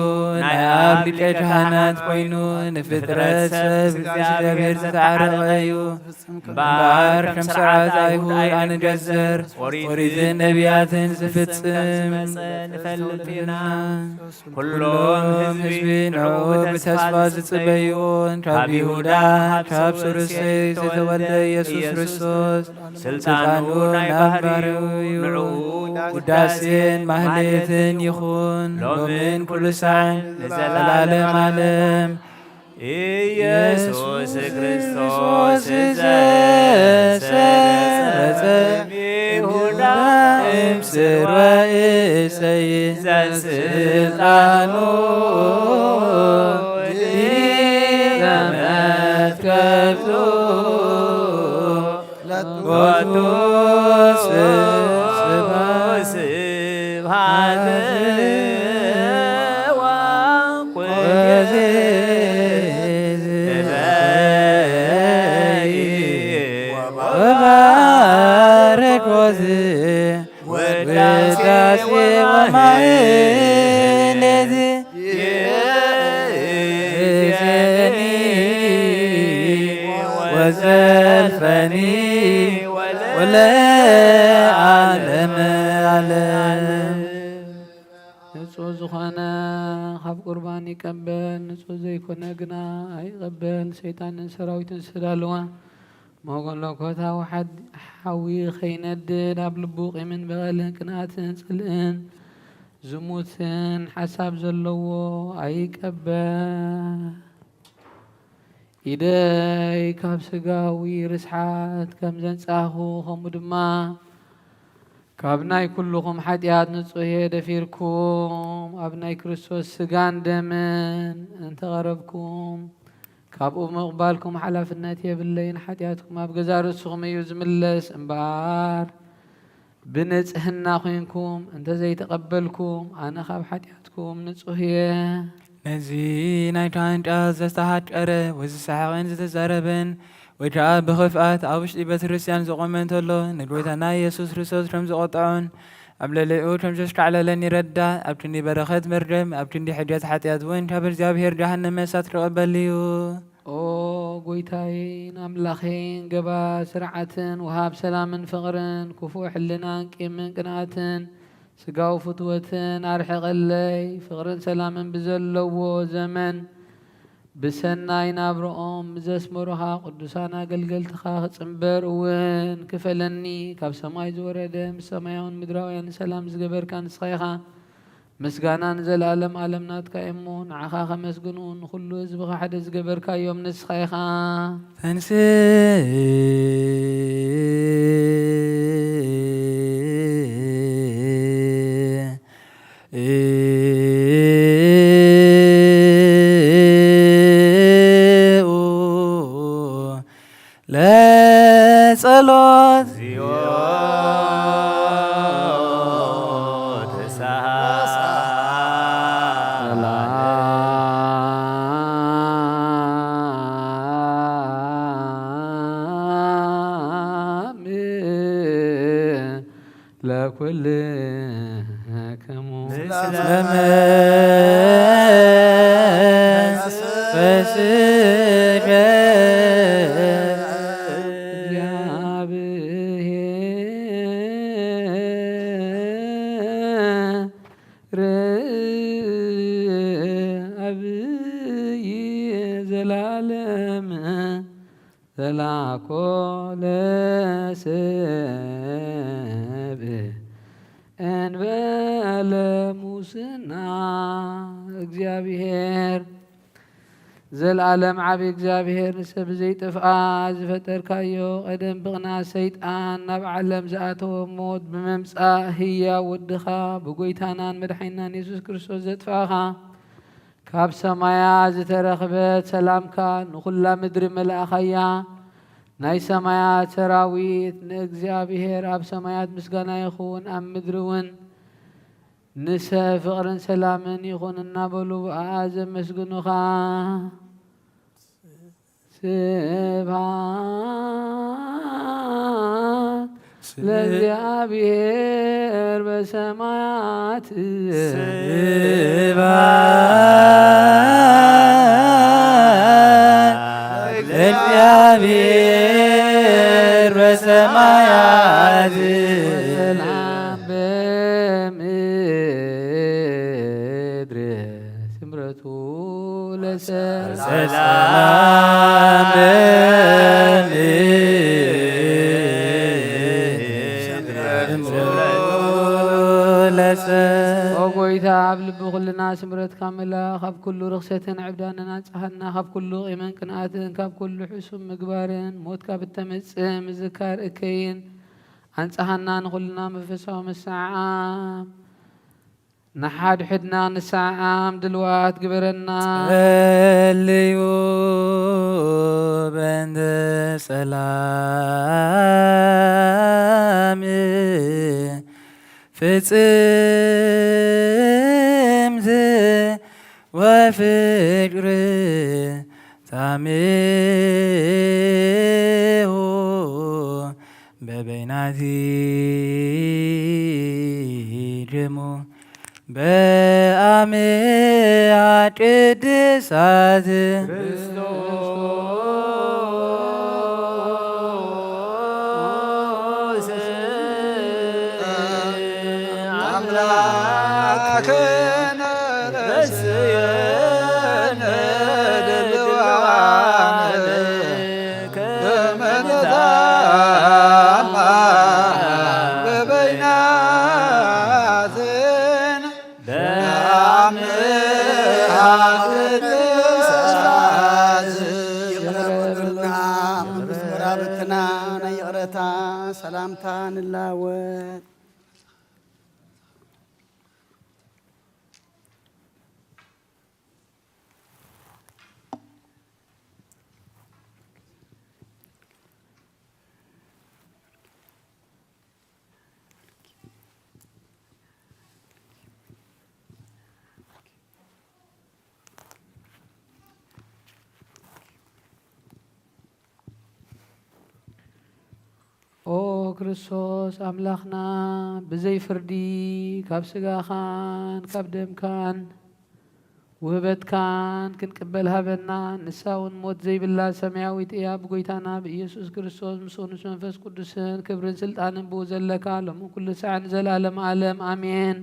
ናይ ኣብ ሊቀ ካህናት ኮይኑ ንፍጥረት ሰብ ምስ እግዚኣብሔር ዝተዓረቐ እዩ። እምበኣር ከም ስርዓት ኣይሁድ ኣነገዘር ኦሪትን ነቢያትን ዝፍጽም ንፈልጥ ኢና። ኩሎም ህዝቢ ንዕኡ ብተስፋ ዝጽበይዎን ካብ ይሁዳ ካብ ሱር እሴይ ዝተወልደ ኢየሱስ ክርስቶስ ስልጣኑ ናይ ባህሪኡ እዩ። ንዕኡ ውዳሴን ማህሌትን ይኹን ሎምን ኩሉ ሳዕን ንዘለዓለም ዓለም። ኢየሱስ ክርስቶስ ዘሰረጸ ይሁዳ እምስርወ እሰይ ዘስልጣኑ ዲበ መትከፍቱ ለቦቱ ስብሐት ወኩዜ ዝበይ ወባርክ ወዝ ውዳሴ ወማህሌት ይእዜኒ ወዘልፈኒ ወለዓለመ ዓለም። ንጹህ ዝኾነ ካብ ቁርባን ይቀበል፣ ንጹህ ዘይኮነ ግና ኣይቀበል። ሰይጣንን ሰራዊቱን ዝተዳለዋ መለኮታዊ ሓድ-፣ ሓዊ ኸይነድድ ኣብ ልቡ ቂምን በቐልን ቅንኣትን ጽልእን ዝሙትን ሓሳብ ዘለዎ ኣይቀበል። ኢደይ ካብ ስጋዊ ርስሓት ከም ዘንጻኹ፣ ከምኡ ድማ ካብ ናይ ኩልኹም ሓጢኣት ንጹህ እየ። ደፊርኩም ኣብ ናይ ክርስቶስ ስጋን ደምን እንተቐረብኩም፣ ካብኡ ምቕባልኩም ሓላፍነት የብለይን። ሓጢኣትኩም ኣብ ገዛእ ርእስኹም እዩ ዝምለስ እምበኣር፣ ብንጽህና ኾይንኩም እንተ ዘይተቐበልኩም፣ ኣነ ካብ ሓጢኣትኩም ንጹህ እየ። ነዚ ናይ ካህን ጫት ዘስተሃቀረ ወይ ዝሰሓቐን ዝተዛረበን፣ ወይ ከኣ ብኽፍኣት ኣብ ውሽጢ ቤተ ክርስቲያን ዝቖመ እንተሎ፣ ንጎይታና ኢየሱስ ክርስቶስ ከም ዝቖጥዖን ኣብ ልዕሊኡ ከም ዘሽካዕለለን ይረዳእ። ኣብ ክንዲ በረኸት መርገም፣ ኣብ ክንዲ ሕድገት ሓጢኣት እውን ካብ እግዚኣብሔር ገሃነመ እሳት ክቕበል እዩ። ኦ ጎይታዬን ኣምላኼን፣ ገባር ስርዓትን ወሃብ ሰላምን ፍቕርን፣ ክፉእ ሕልናን ቂምን ቅንኣትን ስጋዊ ፍትወትን ኣርሕቐለይ። ፍቕርን ሰላምን ብዘለዎ ዘመን ብሰናይ ናብርኦም ብዘስመሩኻ ቅዱሳን ኣገልገልትኻ ክጽንበር እውን ክፈለኒ። ካብ ሰማይ ዝወረደ ምስ ሰማያውን ምድራውያን ሰላም ዝገበርካ ንስኻ ኢኻ። ምስጋና ንዘለኣለም ዓለም ናትካ እዩ እሞ፣ ንዓኻ ከመስግኑ፣ ንኹሉ ህዝብኻ ሓደ ዝገበርካዮም ንስኻ ኢኻ። ተንስእ ለጸሎት። ሰላም ለኩልክሙ። ምስለ መንፈስከ። ኮለ ሰብ እንበለ ሙስና። እግዚኣብሔር፣ ዘልኣለም ዓቢ እግዚኣብሔር፣ ንሰብ ዘይጠፍኣ ዝፈጠርካዮ፣ ቀደም ብቕንኣት ሰይጣን ናብ ዓለም ዝኣተወ፣ ሞት ብምምጻእ ህያው ወድኻ፣ ብጎይታናን መድሓኒናን የሱስ ክርስቶስ ዘጥፋእኻ፣ ካብ ሰማያ ዝተረኽበት ሰላምካ ንኹላ ምድሪ መልኣኻያ። ናይ ሰማያት ሰራዊት ንእግዚኣብሔር ኣብ ሰማያት ምስጋና ይኹን፣ ኣብ ምድሪ እውን ንሰብ ፍቕርን ሰላምን ይኹን እናበሉ ብኣኣ ዘመስግኑኻ። ስብሐት ለእግዚኣብሔር በሰማያት። ስብሐት ለእግዚኣብሔር በሰማያት። ሰላም በምድር ስምረቱ ለሰብ። ሰላም በምድር ስምረቱ ለሰብ። ኦ ጎይታ፣ ኣብ ልቢ ኩልና ስምረትካ ምላእ፣ ካብ ኩሉ ርኽሰትን ዕብዳንን ኣጽሃና፣ ካብ ኩሉ ቂምን ቅንኣትን፣ ካብ ኩሉ ሕሱም ምግባርን፣ ሞት ካብ እተመጽእ ምዝካር እከይን፣ ኣንጽሃና፣ ንኹልና መንፈሳዊ መሰዓዓም ንሓድሕድና ንሰዓዓም ድልዋት ግበረና። ጸልዩ በእንተ ሰላም ፍጽምት ወፍቅር ጻሜሁ በበይናቲ ደሙ በአምአ ቅድሳት። ክርስቶስ አምላክነ ረስየነ ድልዋነ ከመ ንታማ በበይናትነ በአምሃ ቅድሳት። ይቕረ በሉልና፣ መንግስት መራብትና ናይ ይቕረታ ሰላምታ ንላወጥ። ኦ ክርስቶስ ኣምላኽና፣ ብዘይ ፍርዲ ካብ ስጋኻን ካብ ደምካን ውህበትካን ክንቅበል ሃበና። ንሳ እውን ሞት ዘይብላ ሰማያዊት እያ። ብጎይታና ብኢየሱስ ክርስቶስ ምስኡ ምስ መንፈስ ቅዱስን ክብርን ስልጣንን ብኡ ዘለካ ሎምን ኩሉ ሳዕን ንዘለኣለም ዓለም ኣሜን።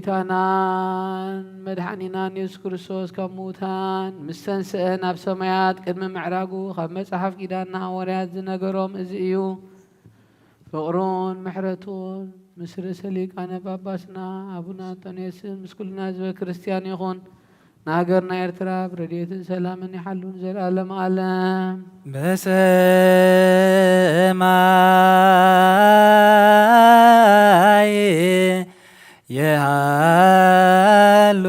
ጎይታናን መድሓኒናን የሱስ ክርስቶስ ካብ ምዉታን ምስ ተንስአ ናብ ሰማያት ቅድሚ ምዕራጉ ካብ መጽሓፍ ኪዳንና ሃዋርያት ዝነገሮም እዚ እዩ። ፍቕሩን ምሕረቱን ምስ ርእሰ ሊቃነ ጳጳስና ኣቡነ ኣንጦንዮስን ምስ ኩልና ህዝበ ክርስትያን ይኹን። ንሃገርና ኤርትራ ብረድኤትን ሰላምን ይሓሉ ንዘለኣለም ዓለም። በሰማይ የሃሉ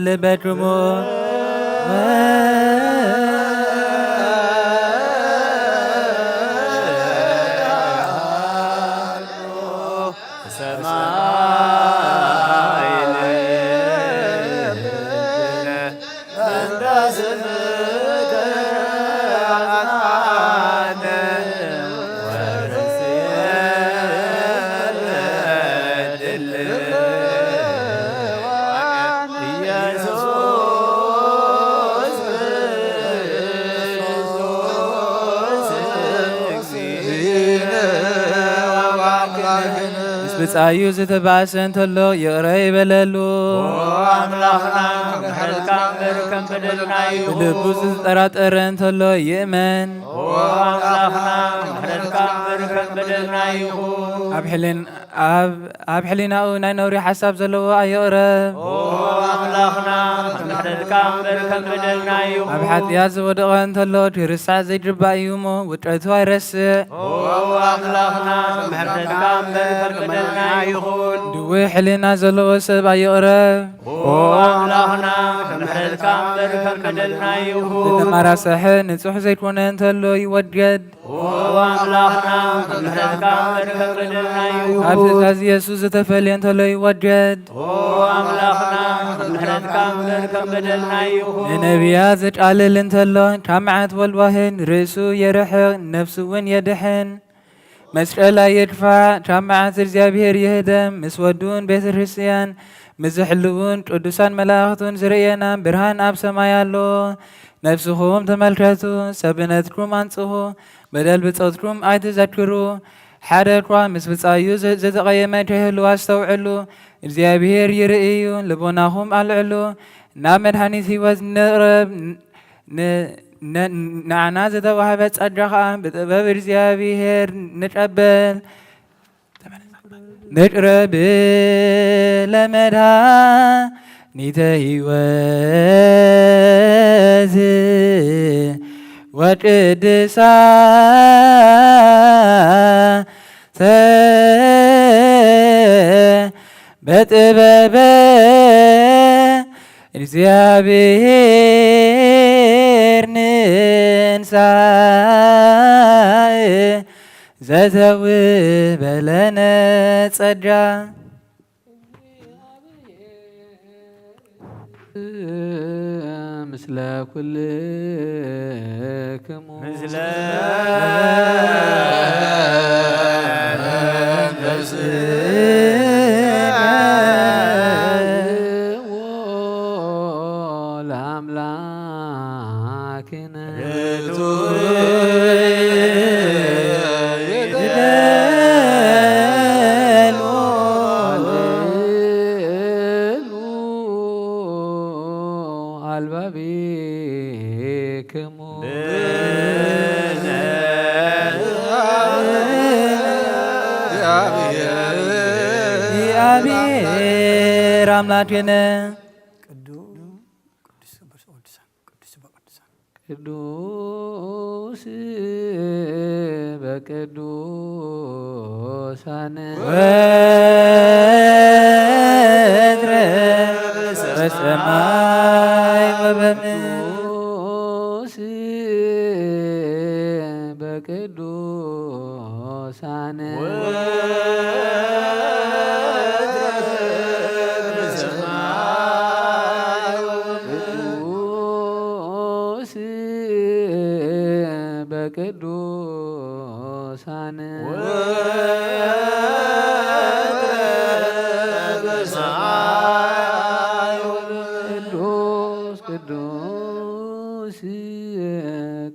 ልበክሙ። ብጻዩ ዝተባእሰ እንተሎ ይቕረ ይበለሉ። ኦ ኣምላኽና፣ ምሕረትካ እምበር ከም በደልና ይኹን። ብልቡ ዝተጠራጠረ እንተሎ ይእመን። ኦ ኣምላኽና፣ ምሕረትካ እምበር ከም በደልና ይኹን። ኣብ ሕልን-፣ ኣብ፣ ኣብ ሕሊናኡ ናይ ነውሪ ሓሳብ ዘለዎ ኣይቕረብ። ኦ ኣምላኽና፣ ምሕረትካ እምበር ከም በደልና ይኹን። ኣብ ሓጢኣት ዝወደቐ እንተሎ፣ ክርሳዕ ዘይግባእ እዩ እሞ፣ ውድቀቱ ኣይረስዕ። ኦ ኣምላኽና፣ ምሕረትካ እምበር ከም በደልና ይኹን። ድዊ ሕልና ዘለዎ ሰብ ኣይቕረብ። ኦ ኣምላኽና፣ ምሕረትካ እምበር ከም በደልና ይኹን። ዝተማራሰሐ ንጹሕ ዘይኮነ እንተሎ ይወገድ። ኦ ኣምላኽና፣ ምሕረትካ እምበር ከም በደልና ይኹን። ካብ ትእዛዝ የሱስ ዝተፈልየ እንተሎ ይወገድ። ኦ ኣምላኽና፣ ምሕረትካ እምበር ከም በደልና ይኹን። ንነቢያት ዘቃልል እንተሎ፣ ካብ መዓት ወልዋህን ርእሱ የርሕቕ፣ ነፍሱ እውን የድሕን። መስቀል ኣይድፋዕ፣ ካብ መዓት እግዚኣብሔር ይህደም፣ ምስ ወዱን ቤተ ክርስቲያን፣ ምስ ዝሕልውን ቅዱሳን መላእኽቱን ዝርእየና ብርሃን ኣብ ሰማይ ኣሎ። ነፍስኹም ተመልከቱ፣ ሰብነትኩም ኣንጽሁ፣ በደል ብጾትኩም ኣይትዘክሩ። ሓደ እኳ ምስ ብጻዩ ዘ-፣ ዘተቐየመ ከይህሉ ኣስተውዕሉ። እግዚኣብሔር ይርኢ እዩ፣ ልቦናኹም ኣልዕሉ። ናብ መድኃኒት ሕይወት ንቕረብ። ን-፣ ን-፣ ንዓና ዝተዋህበ ጸጋ ኸኣ ብጥበብ እግዚኣብሔር ንቀበል። ንቅረብ ለመድኃኒተ ሕይወት ወቅድሳተ በጥበበ እግዚኣብሔር ንንሳእ ዘተውህበ ለነ ጸጋ። ምስለ ኩልክሙ። ምስለ መንፈስከ። ለአምላክነ። እግዚአብሔር አምላክነ። ቅዱስ በቅዱሳን፣ ቅዱስ በቅዱሳን። ቅዱስ በቅዱሳን። ወትረ በሰማይ ወበምድር። ቅዱስ በቅዱስ ቅዱሳን። ቅዱስ በቅዱሳን። ቅዱስ ቅዱስ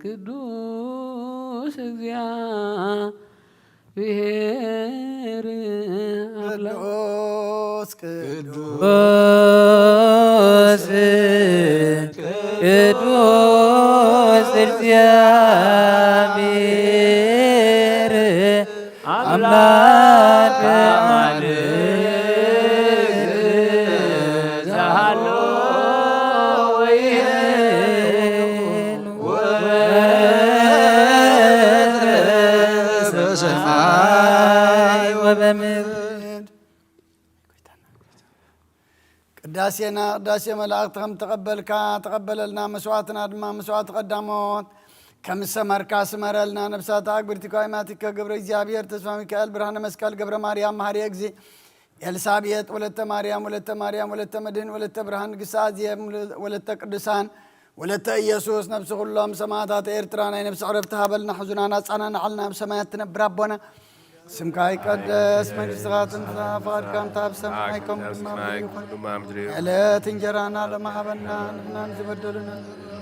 ቅዱስ እግዚአ ብሔር አምላክ። ቅዱስ ቅዱስ ቅዱስ እግዚአብሔር አምላክ አማልክት ዘሃሎ ወይህሉ ወበምድር። ቅዳሴና ቅዳሴ መላእክት ከም ተቐበልካ ተቐበለልና፣ መስዋዕትና ድማ መስዋዕት ቀዳሞት ከም ዝሰመርካ ስመረልና። ነፍሳት ኣግብርቲ ኳይማቲከ ገብረ እግዚኣብሔር ተስፋ ሚካኤል ብርሃነ መስቀል ገብረ ማርያም መሃሪ እግዚ ኤልሳቤጥ ወለተ ማርያም ወለተ ማርያም ወለተ መድህን ወለተ ብርሃን ንግስቲ ኣዜብ ወለተ ቅዱሳን ወለተ ኢየሱስ ነፍሲ ኩሎም ሰማዕታት ኤርትራ ናይ ነፍሲ ዕረፍቲ ሃበልና። ሕዙናን ኣጻናንዓልና። ኣብ ሰማያት ትነብር ኣቦና ስምካ ይቀደስ፣ መንግስትኻ ትምጻእ፣ ፍቓድካ እንተ ኣብ ሰማይ ከምኡ ድማ ኣብ ምድሪ ይኹን። ዕለት እንጀራና ሎሚ ሃበና፣ ንሕናን ዝበደሉና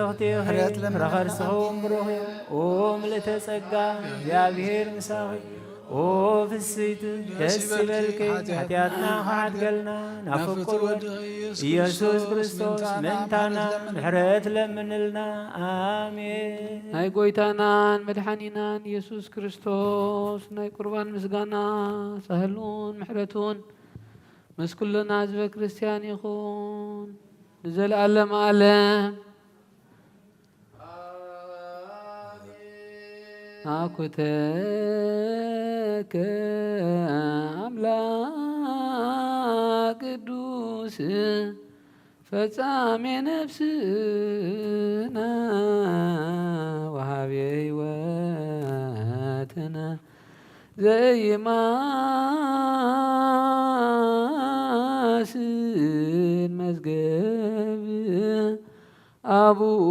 በረኽቲ ኢኺ፣ ምሕረት ለምንና ፍረ ከርስኺ እውን ብሩኽ እዩ። ኦ ምልእተ ጸጋ፣ እግዚኣብሔር ምሳኺ። ኦ ፍስይቲ፣ ደስ ይበልኪ፣ ሓጢኣትና ክሓድገልና፣ ናብ ፍቁር ወድኺ ኢየሱስ ክርስቶስ ምእንታና ምሕረት ለምንልና። ኣሜን። ናይ ጐይታናን መድሓኒናን ኢየሱስ ክርስቶስ ናይ ቁርባን ምስጋና ሳህሉን ምሕረቱን ምስ ኩልና ህዝበ ክርስቲያን ይኹን ንዘለኣለም ዓለም። ናኩተከ ኣምላክ ቅዱስ ፈጻሜ ነፍስነ ወሃቤ ሕይወትነ ዘይማስን መዝገብ ኣቡኡ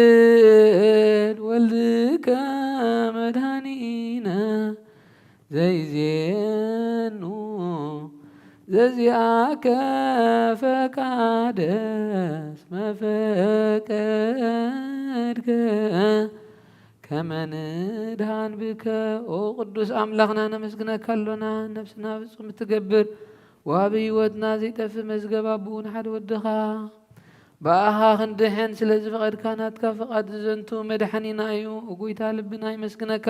ለዋህድ ወልድከ መድኃኒነ ዘይዜኑ ዘዚኣከ ፈቃደስ መፈቀድከ ከመ ንድሃን ብከ። ኦ ቅዱስ ኣምላኽና ነመስግነካ ኣሎና፣ ነፍስና ፍጹም እትገብር ወሃቢ ህይወትና ዘይጠፍእ መዝገብ ኣቦኡ ንሓደ ወድኻ ብኣኻ ክንድሕን ስለ ዝፈቐድካ ናትካ ፍቓድ ዝዘንቱ መድሓኒና እዩ። ኦ ጐይታ ልብና ይመስግነካ።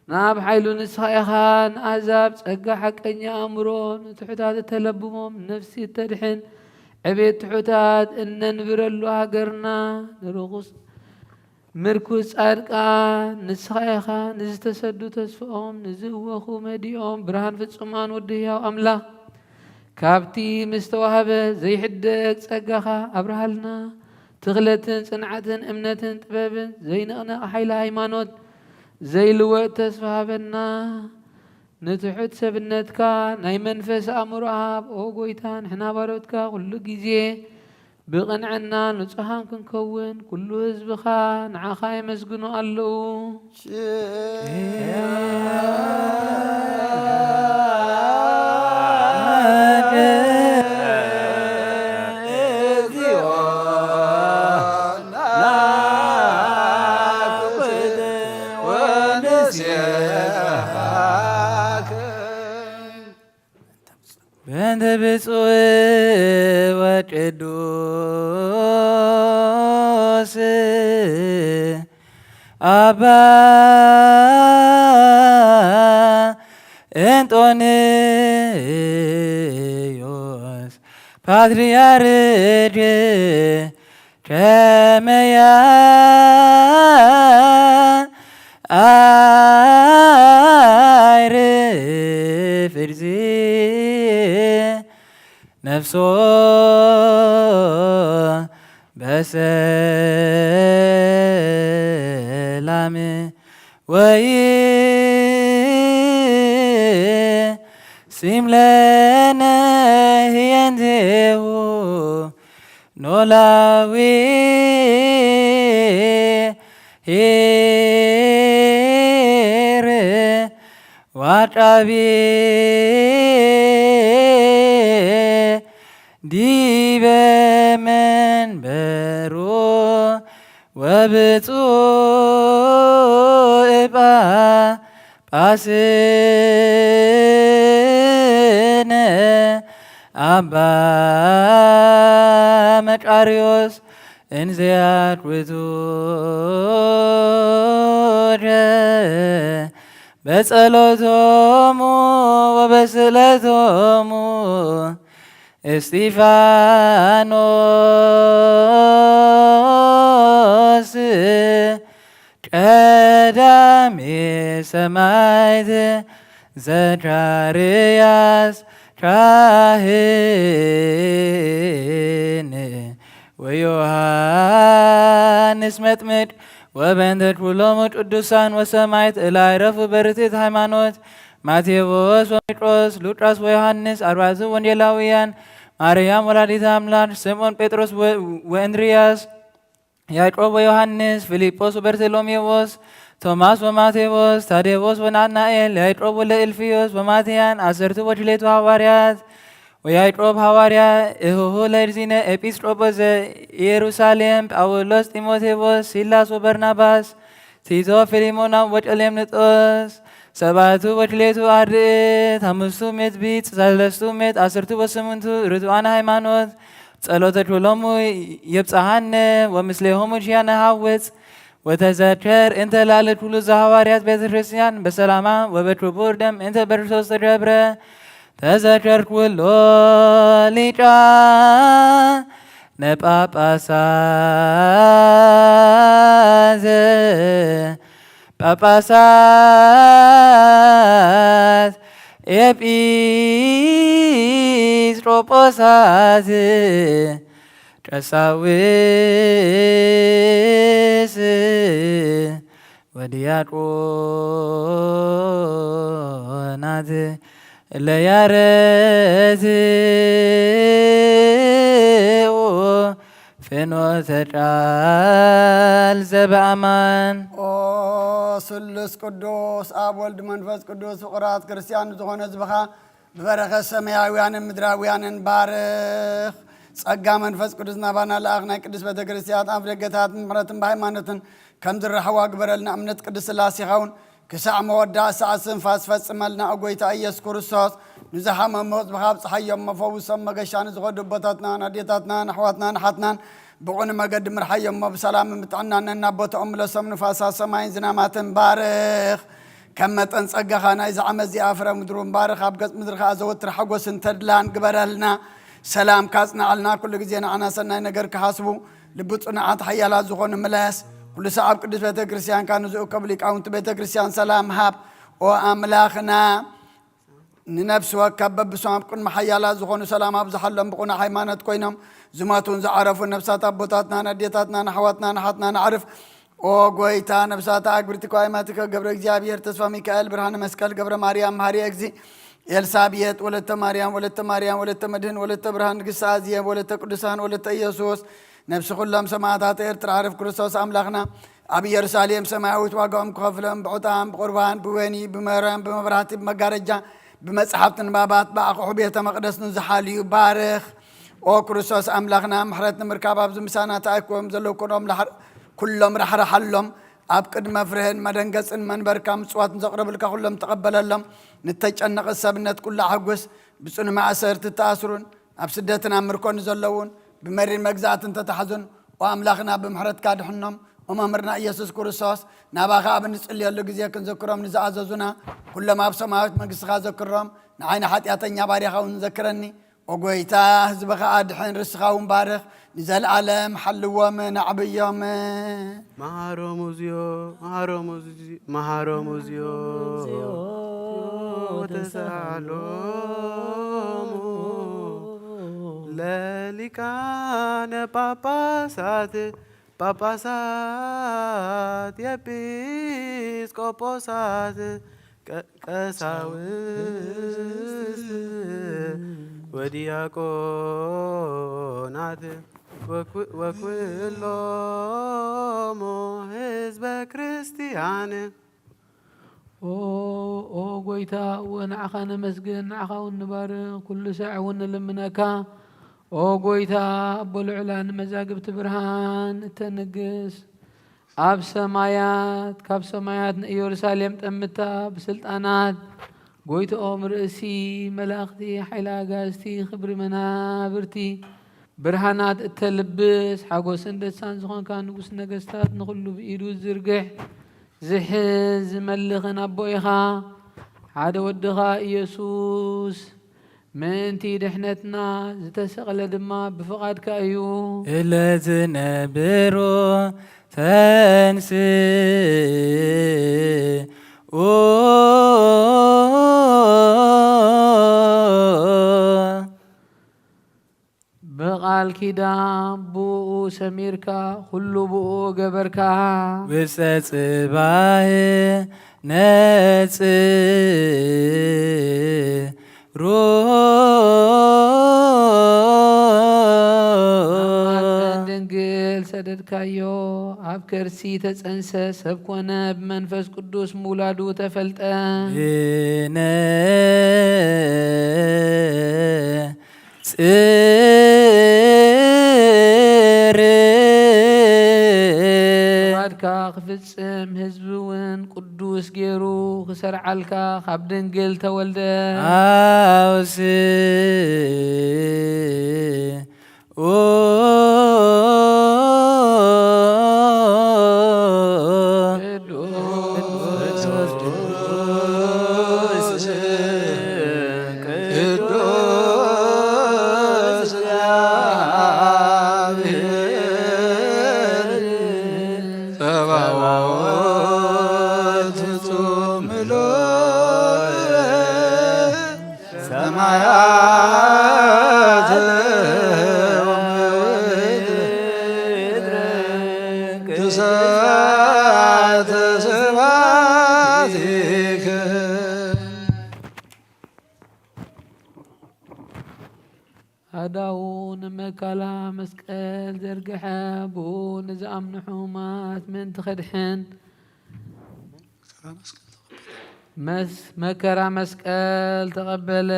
ንኣብ ሓይሉ ንስኻ ኢኻ ንኣህዛብ ጸጋ ሓቀኛ ኣእምሮ ንትሑታት እተለብሞም ነፍሲ እተድሕን ዕቤት ትሑታት እነንብረሉ ሃገርና ንርኹስ ምርኩስ ጻድቃን ንስኻ ኢኻ። ንዝተሰዱ ተስፍኦም ንዝእወኹ መዲኦም ብርሃን ፍጹማን ወዲ ህያው ኣምላኽ ካብቲ ምስ ተዋህበ ዘይሕደግ ጸጋኻ ኣብርሃልና። ትኽለትን ጽንዓትን እምነትን ጥበብን ዘይንቕነቕ ሓይሊ ሃይማኖት ዘይልወጥ ተስፋ ሃበና። ንትሑት ሰብነትካ ናይ መንፈስ ኣእምሮ ሃብ። ኦ ጐይታ ንሕና ባሮትካ ኩሉ ግዜ ብቕንዕና ንጹሃን ክንከውን ኩሉ ህዝብኻ ንዓኻ የመስግኑ ኣለዉ። በእንተ ብፁዕ ወቅዱስ ኣባ እንጦንዮስ ፓትርያርክ ከመያ ኣይርፍ እግዚእ ነፍሶ በሰላም ወይ ሲምለነ ህየንቴሁ ኖላዊ ሄር ዋቃቤ ዲበ መንበሩ ወብፁዕ ጳ ጳስነ ኣባ መቃርዮስ እንዘያት ውእቱ በጸሎቶሙ ወበስእለቶሙ እስጢፋኖስ ቀዳሜ ሰማዕት ዘካርያስ ካህን ወዮሃንስ መጥምቅ ወበእንተ ኩሎሙ ቅዱሳን ወሰማዕት እለ ኣይረፉ በርትዕት ሃይማኖት ማቴዎስ ወጴጥሮስ ሉቃስ ወዮሃንስ ኣርባዕቱ ወንጌላውያን ማርያም ወላዲተ ኣምላክ ስምዖን ጴጥሮስ ወ- ወእንድርያስ ያዕቆብ ወዮሃንስ፣ ፊልጶስ ወበርተሎሜዎስ፣ ቶማስ ወማቴዎስ፣ ታዴዎስ ወናትናኤል፣ ያዕቆብ ወለ እልፍዮስ ወማትያን፣ ዓሰርቱ ወክልኤቱ ሃዋርያት፣ ወያዕቆብ ሃዋርያ፣ እህሁ ለእግዚእነ ኤጲስቆጶስ ዘኢየሩሳሌም፣ ጳውሎስ፣ ጢሞቴዎስ፣ ሲላስ ወበርናባስ፣ ቲቶ፣ ፊልሞና ወቀሌምንጦስ፣ ሰባቱ ወክልኤቱ ኣርድእት፣ ሓሙስቱ ምእት ቢጽ፣ ሰለስቱ ምእት፣ ዓሰርቱ ወስምንቱ ርቱዓን ሃይማኖት፣ ጸሎተ ኩሎሙ የብጽሓነ ወምስሌሆሙ ኪያነ ሐውጽ። ወተዘከር እንተ ላዕለ ኩሉ ዘሐዋርያት ቤተ ክርስቲያን በሰላማ ወበክቡር ደም እንተ በክርስቶስ ተገብረ። ተዘከር ኩሎ ሊቃነ ጳጳሳት ጳጳሳት፣ ኤጲስቆጶሳት፣ ቀሳውስት ወዲያቆናት፣ እለ ያረትኡ ፍኖተ ቃል ዘበአማን። ኦ ስሉስ ቅዱስ፣ ኣብ ወልድ መንፈስ ቅዱስ ፍቑራት ክርስቲያን ዝኾነ ህዝብኻ ብበረኸት ሰማያውያንን ምድራውያንን ባርኽ። ጸጋ መንፈስ ቅዱስ ናባና ለኣኽ። ናይ ቅድስት ቤተ ክርስቲያን ኣፍ ደገታት ብምሕረትን ብሃይማኖትን ከም ዝረሕዋ ግበረልና። እምነት ቅድስት ሥላሴኻ እውን ክሳዕ መወዳእታ ሰዓት ስንፋስ ፈጽመልና። ኦ ጐይታ ኢየሱስ ክርስቶስ፣ ንዝሓመሙ ህዝብኻ ኣብጽሓዮም፣ መፈውሶም፣ መገሻ ንዝኸዱ ኣቦታትናን ኣዴታትናን ኣሕዋትናን ኣሓትናን ብቕኑዕ መገዲ ምርሓዮም እሞ ብሰላምን ብጥዕናን ነናብ ቦታኦም ምለሶም። ንፋሳት ሰማይን ዝናማትን ባርኽ። ከም መጠን ጸጋኻ ናይዚ ዓመት እዚኣ ፍረ ምድሩ ባርኽ። ኣብ ገጽ ምድሪ ከኣ ዘወትር ሓጎስን ተድላን ግበረልና። ሰላምካ ኣጽንዓልና። ኩሉ ግዜ ንዓና ሰናይ ነገር ክሓስቡ ልቢ ጽኑዓት ሓያላት ዝኾኑ ምለስ። ኩሉ ሰዓብ ቅዱስ ቤተ ክርስቲያንካ ንዝእከቡ ሊቃውንቲ ቤተ ክርስቲያን ሰላም ሃብ። ኦ ኣምላኽና፣ ንነፍሲ ወከፍ በብስም ኣብ ቅድሚ ሓያላት ዝኾኑ ሰላም ኣብዝሓሎም። ብቑኑዕ ሃይማኖት ኮይኖም ዝሞቱን ዝዓረፉ ነፍሳት ኣቦታትናን ኣዴታትናን ኣሕዋትናን ኣሓትናን ኣዕርፍ። ኦ ጐይታ፣ ነፍሳት ኣግብርቲ ኳይማትከ ገብረ እግዚኣብሔር፣ ተስፋ ሚካኤል፣ ብርሃነ መስቀል፣ ገብረ ማርያም፣ መሃሪ እግዚ፣ ኤልሳቤጥ፣ ወለተ ማርያም፣ ወለተ ማርያም፣ ወለተ መድህን፣ ወለተ ብርሃን፣ ንግስቲ ኣዝየ፣ ወለተ ቅዱሳን፣ ወለተ ኢየሱስ፣ ነፍሲ ኩሎም ሰማዕታት ኤርትራ፣ ዕርፍ ክርስቶስ ኣምላኽና፣ ኣብ ኢየሩሳሌም ሰማያዊት ዋጋኦም ክኸፍሎም ብዕጣን፣ ብቁርባን፣ ብወይኒ፣ ብመረን፣ ብመብራህቲ፣ ብመጋረጃ፣ ብመጽሓፍቲ ንባባት፣ ብኣቑሑ ቤተ መቕደስ ንዝሓልዩ ባርኽ። ኦ ክርስቶስ ኣምላኽና፣ ምሕረት ንምርካብ ኣብዚ ምሳና ተኣኪቦም ዘለዉ ኩሎም ላሕር-፣ ኩሎም ራሕርሓሎም። ኣብ ቅድመ ፍርህን መደንገጽን መንበርካ ምጽዋት ንዘቕረቡልካ ኩሎም ተቐበለሎም። ንተጨነቐ ሰብነት ኩሉ ኣሐጉስ። ብጽኑ ማእሰርቲ ተኣስሩን ኣብ ስደትን ኣብ ምርኮ ንዘለዉን፣ ብመሪር መግዛእቲ እንተተሓዙን፣ ኦ ኣምላኽና፣ ብምሕረትካ ድሕኖም። ኦ መምህርና ኢየሱስ ክርስቶስ፣ ናባኻ ኣብ እንጽልየሉ ግዜ ክንዘክሮም ንዝኣዘዙና፣ ኩሎም ኣብ ሰማያዊት መንግስትኻ ዘክሮም። ንዓይ ንሓጢኣተኛ ባርያኻ እውን ዘክረኒ። ኦ ጐይታ፣ ህዝብኻ ኣድሕን፣ ርስኻ እውን ባርኽ። ንዘለኣለም ሓልዎም፣ ኣዕብዮም። መሃሮሙ ዝዮ፣ መሃሮሙ ዝዮ፣ መሃሮሙ ዝዮ፣ ተሳሎሙ ለሊቃነ ጳጳሳት፣ ጳጳሳት፣ ኤጲስቆጶሳት፣ ቀ-፣ ቀሳውስት ወዲያቆናት ወኩ-፣ ወኩሎሙ ህዝበ ክርስቲያን። ኦ፣ ኦ ጐይታ፣ እወ ንዓኻ ነመስግን፣ ንዓኻ እውን ንባርኽ፣ ኩሉ ሳዕ እውን ንልምነካ። ኦ ጐይታ፣ ኣቦ ልዑላን መዛግብቲ ብርሃን እተንግስ፣ ኣብ ሰማያት፣ ካብ ሰማያት ንኢየሩሳሌም ጠምታ ብስልጣናት ጐይትኦም ርእሲ መላእኽቲ፣ ሓይሊ ኣጋዝቲ፣ ክብሪ መናብርቲ፣ ብርሃናት እተልብስ፣ ሓጎስን ደስታን ዝኾንካ ንጉስ ነገስታት፣ ንኹሉ ብኢዱ ዝዝርግሕ፣ ዝሕዝ፣ ዝመልኽን ኣቦ ኢኻ። ሓደ ወድኻ ኢየሱስ ምእንቲ ድሕነትና ዝተሰቕለ ድማ ብፍቓድካ እዩ። እለ ዝነብሮ ተንስ ብቓል ኪዳን ብኡ ሰሚርካ፣ ኩሉ ብኡ ገበርካ። ውስተ ጽባሕ ነጽሩ። ማርያም ድንግል ሰደድካዮ፣ ኣብ ከርሲ ተጸንሰ፣ ሰብ ኮነ፣ ብመንፈስ ቅዱስ ምውላዱ ተፈልጠ። ብነ ጽር። ፍቓድካ ክፍጽም ህዝቢ እውን ቅዱስ ገይሩ ክሰርዓልካ ካብ ድንግል ተወልደ። ኣውስኡ ቅዱስ እግዚአብሔር ጸባኦት ፍጹም ምሉእ ሰማያት ወምድር ግሳተ ስብሐቲከ። ኣዳዉ ንመካላ መስቀል ዘርግሐ፣ ብኡ ንዝኣምኑ ሕሙማት ምእንቲ ከድሕን፣ መስ-፣ መከራ መስቀል ተቐበለ።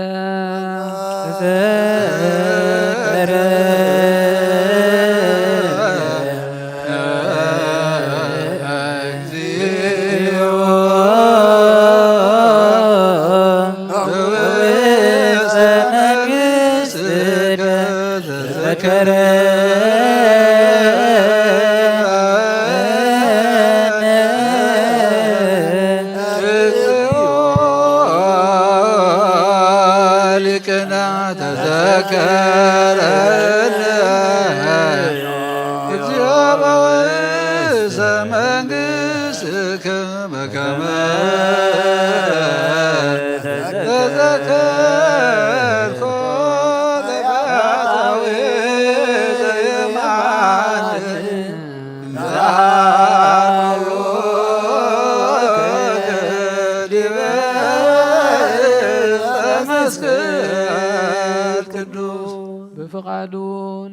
ተዘከረ። ሊቅነ ተዘከረነ እግዚኦ በውስተ መንግሥትከ በከመ ተዘከርኮ ለፈያታዊ ዘየማን ዛሃሮከ ዲበ ዕፀ መስቀል ቅዱስ። ብፍቓዱ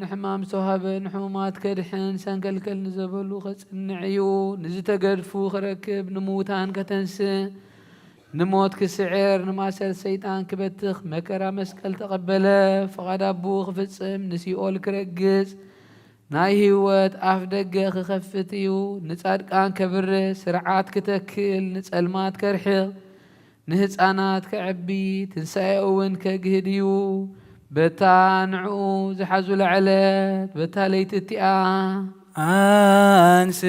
ንሕማም ዝተዋህበ፣ ንሕሙማት ከድሕን፣ ሰንከልከል ንዘበሉ ከጽንዕ እዩ። ንዝተገድፉ ክረክብ፣ ንምዉታን ከተንስእ፣ ንሞት ክስዕር፣ ንማእሰር ሰይጣን ክበትኽ መከራ መስቀል ተቐበለ። ፍቓድ ኣቦኡ ክፍጽም፣ ንሲኦል ክረግጽ፣ ናይ ህይወት ኣፍ ደገ ክኸፍት እዩ። ንጻድቃን ከብርህ፣ ስርዓት ክተክል፣ ንጸልማት ከርሕቕ፣ ንህጻናት ከዕቢ፣ ትንሳኤኡ እውን ከግህድ እዩ። በታ ንዕኡ ዝሓዙላ ዕለት፣ በታ ለይቲ እቲኣ፣ ኣንስኡ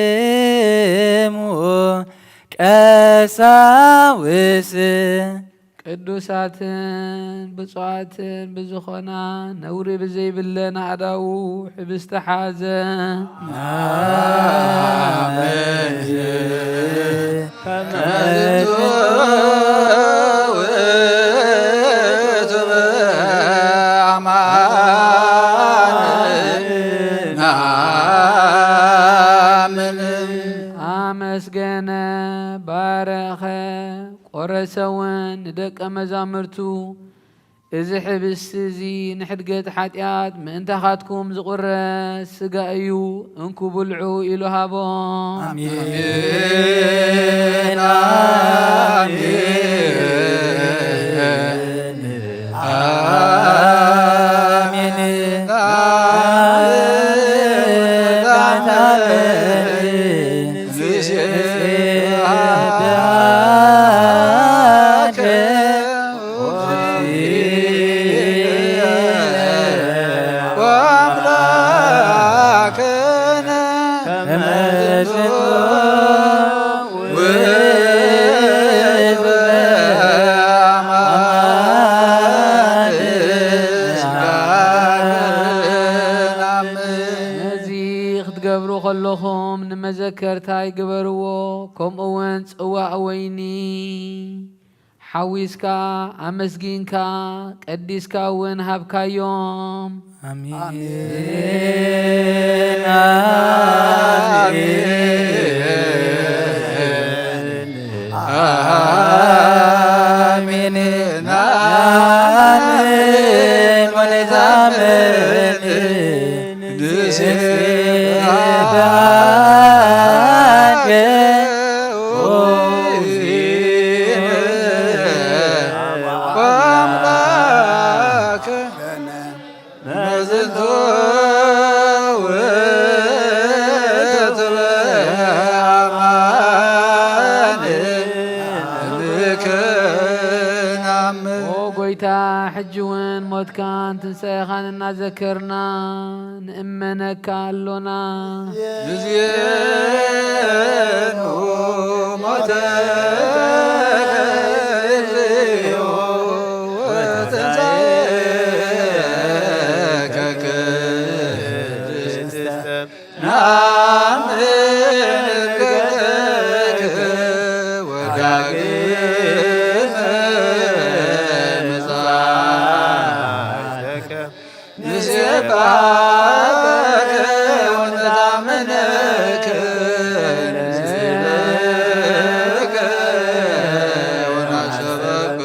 እደዊክሙ ቀሳውስ። ቅዱሳትን ብፁዓትን ብዝኾና፣ ነውሪ ብዘይብለን ኣእዳዉ ሕብስቲ ሓዘ። ናመን ከመ ዝንቱ ውእቱ በአማን ናምን። ኣመስገነ፣ ባረኸ፣ ቆረሰ እውን ንደቀ መዛሙርቱ፣ እዚ ሕብስቲ እዚ ንሕድገት ሓጢኣት ምእንታኻትኩም ዝቑረስ ስጋ እዩ፣ እንኩ ብልዑ ኢሉ ሃቦም። ኣሜን፣ ኣሜን፣ ኣሜን። ወአምላክነ ኣለኹም ንመዘከርታይ ግበርዎ፣ ከምኡ እውን ጽዋእ ወይኒ ሓዊስካ ኣመስጊንካ ቀዲስካ እውን ሃብካዮም። ኣሜን። ኣሜን። ኣሜን። ኣሜን። ወለዛመን ኦ ጎይታ፣ ሕጂ እውን ሞትካን ትንሳኤኻን እናዘከርና ንእመነካ ኣሎና። ንዜኑ ሞተከ እግዚኦ ወትንሳኤከ ቅድስተ ናምን ክደክ ወዳግም ምጽኣትከ ንሴብሐከ ወነታምነከ ንስብሐከ ወናሰበከ።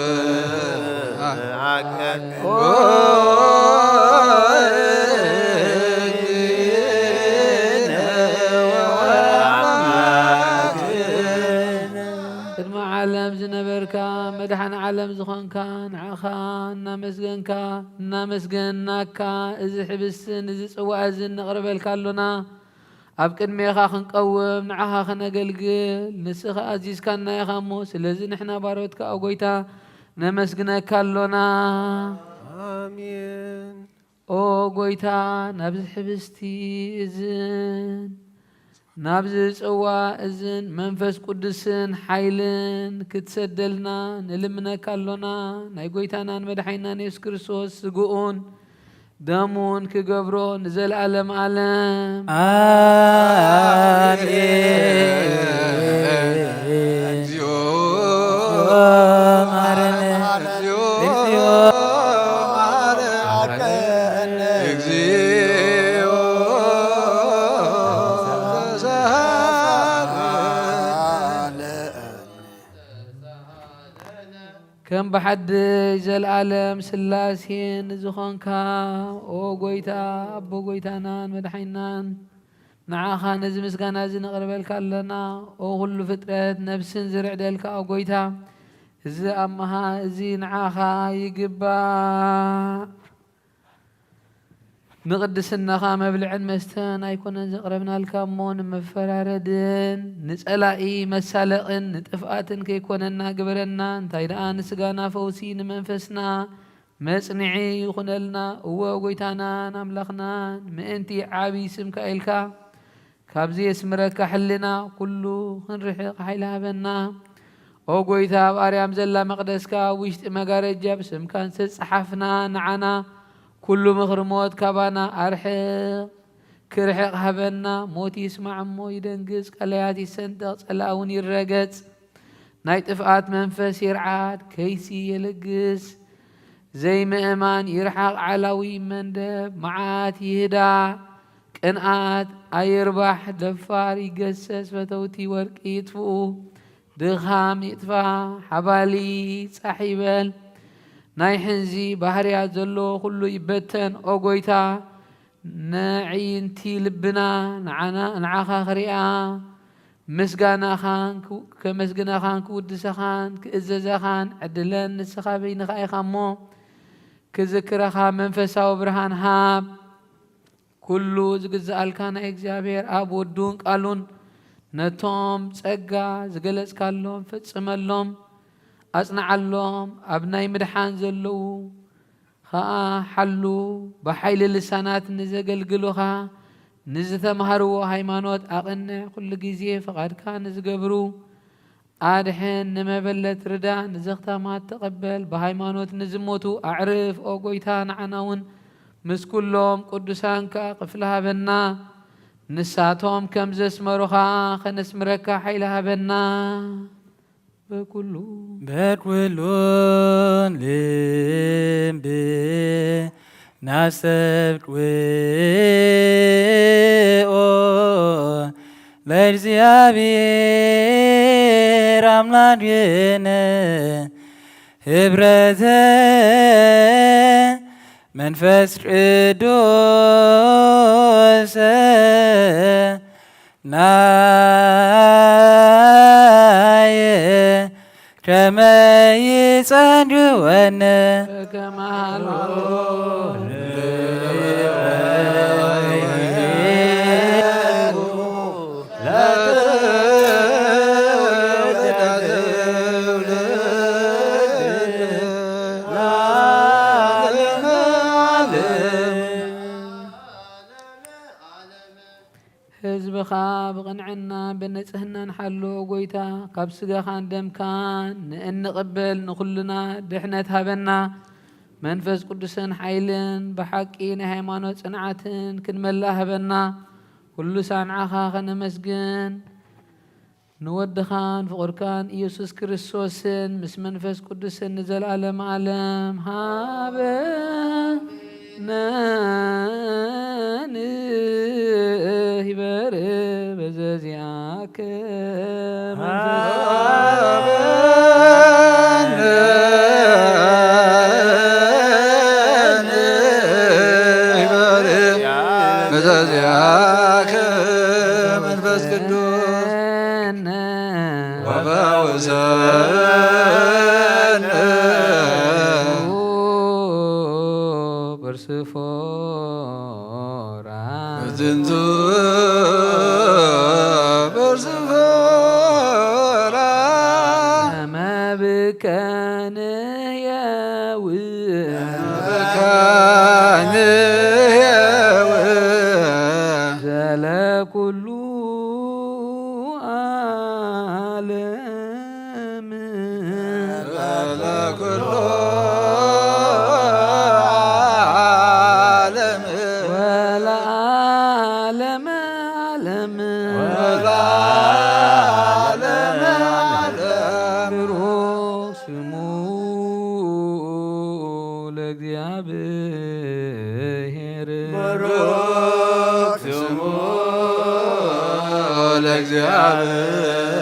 ቅድሚ ዓለም ዝነበርካ መድሓን ዓለም ዝኾንካ ንዓኻ እናመስገንካ እናመስገናካ እዚ ሕብስትን እዚ ጽዋእ እዚ ነቕርበልካ ኣሎና። ኣብ ቅድሜኻ ክንቀውም ንዓኻ ከነገልግል ንስኻ ኣዚዝካና ኢኻ እሞ፣ ስለዚ ንሕና ባሮትካ ኦ ጎይታ ነመስግነካ ኣሎና። ኣሜን። ኦ ጎይታ፣ ናብዚ ሕብስቲ እዝን ናብዚ ጽዋ እዝን መንፈስ ቅዱስን ሓይልን ክትሰደልና ንልምነካ ኣሎና። ናይ ጎይታናን መድሓኒናን የሱስ ክርስቶስ ስግኡን ደሙን ክገብሮ ንዘለኣለም ኣለም። ኣሜን። እግዚኦ መሐረነ። እግዚኦ መሐረነ። እግዚኦ ተሳሃለነ። ከም ብሓድሽ ዘለኣለም ስላሴ ንዝኾንካ ኦ ጎይታ፣ ኣቦ ጎይታናን መድሓኒናን፣ ንዓኻ ነዚ ምስጋና እዚ ነቕርበልካ ኣለና። ኦ ኩሉ ፍጥረት ነፍስን ዝርዕደልካ ኦ ጎይታ፣ እዚ ኣምሃ እዚ ንዓኻ ይግባእ። ንቕድስናኻ መብልዕን መስተን ኣይኮነን ዘቕረብናልካ እሞ፣ ንመፈራረድን ንጸላኢ መሳለቕን ንጥፍኣትን ከይኮነና ግበረና። እንታይ ደኣ ንስጋና ፈውሲ፣ ንመንፈስና መጽንዒ ይኹነልና። እወ፣ ጐይታናን ኣምላኽናን፣ ምእንቲ ዓቢ ስምካ ኢልካ፣ ካብዚ የስምረካ ሕልና ኩሉ ክንርሕቕ ሓይሊ ሃበና። ኦ ጐይታ፣ ኣብ ኣርያም ዘላ መቕደስካ፣ ኣብ ውሽጢ መጋረጃ ብስምካ እንተጸሓፍና፣ ንዓና ኩሉ ምኽሪ ሞት ካባና ኣርሕቕ፣ ክርሕቕ ሃበና። ሞት ይስማዕ እሞ ይደንግጽ፣ ቀላያት ይሰንጠቕ፣ ጸላኢ እውን ይረገጽ። ናይ ጥፍኣት መንፈስ ይርዓድ፣ ከይሲ የልግስ። ዘይምእማን ይርሓቕ፣ ዓላዊ መንደብ መዓት ይህዳእ። ቅንኣት ኣይርባሕ፣ ደፋር ይገሰስ፣ ፈተውቲ ወርቂ ይጥፍኡ። ድኻም ይጥፋ፣ ሓባሊ ጻሕ ይበል። ናይ ሕንዚ ባህርያት ዘሎ ኩሉ ይበተን። ኦ ጐይታ፣ ነዒንቲ ልብና ንዓና፣ ንዓኻ ክሪኣ፣ ምስጋናኻን ክው-፣ ከመስግነኻን ክውድሰኻን ክእዘዘኻን ዕድለን ንስኻ በይንኻ ኢኻ እሞ፣ ክዝክረኻ መንፈሳዊ ብርሃን ሃብ። ኩሉ ዝግዝኣልካ ናይ እግዚኣብሔር ኣብ ወዱን ቃሉን ነቶም ጸጋ ዝገለጽካሎም ፈጽመሎም፣ ኣጽንዓሎም። ኣብ ናይ ምድሓን ዘለዉ ኸኣ ሓሉ። ብሓይሊ ልሳናት ንዘገልግሉኻ ንዝተማህርዎ ሃይማኖት ኣቕንዕ። ኩሉ ግዜ ፍቓድካ ንዝገብሩ ኣድሕን። ንመበለት ርዳእ፣ ንዘኽታማት ተቐበል። ብሃይማኖት ንዝሞቱ ኣዕርፍ። ኦ ጐይታ፣ ንዓና እውን ምስ ኩሎም ቅዱሳንካ ክፍሊ ሃበና። ንሳቶም ከም ዘስመሩኻ ኸነስምረካ ሓይሊ ሃበና። በኩሉ በኩሉን ልቢ ናስተብቅዖ ለእግዚኣብሔር ኣምላክነ ህብረተ መንፈስ ቅዱስ ናየ ከመ ይጸንድወነ ህዝብኻ ብቕንዕና ብንጽህናን ሓሎ። ጎይታ፣ ካብ ስጋኻን ደምካን ንእንቕበል ንኹልና ድሕነት ሃበና። መንፈስ ቅዱስን ሓይልን ብሓቂ ናይ ሃይማኖት ጽንዓትን ክንመልእ ሃበና። ኩሉ ሳዕ ንዓኻ ከነመስግን ንወድኻን ፍቑርካን ኢየሱስ ክርስቶስን ምስ መንፈስ ቅዱስን ንዘለዓለም ዓለም ሃበነ ንህበር በዘዚኣከ መንፈስ ሃበነ ንህበር በዘዚኣከ መንፈስ ቅዱስ ወፈውሰነ በርስ ፎራ በዝንቱ በርስ ፎራ መብከንየው መብከንየው ዘለኩሉ ዓለም ለኩሉ ዓለም ወለዓለመ ዓለም ወለዓለመ ዓለም ብሩክ ስሙ ለእግዚኣብሔር ብሩክ ስሙ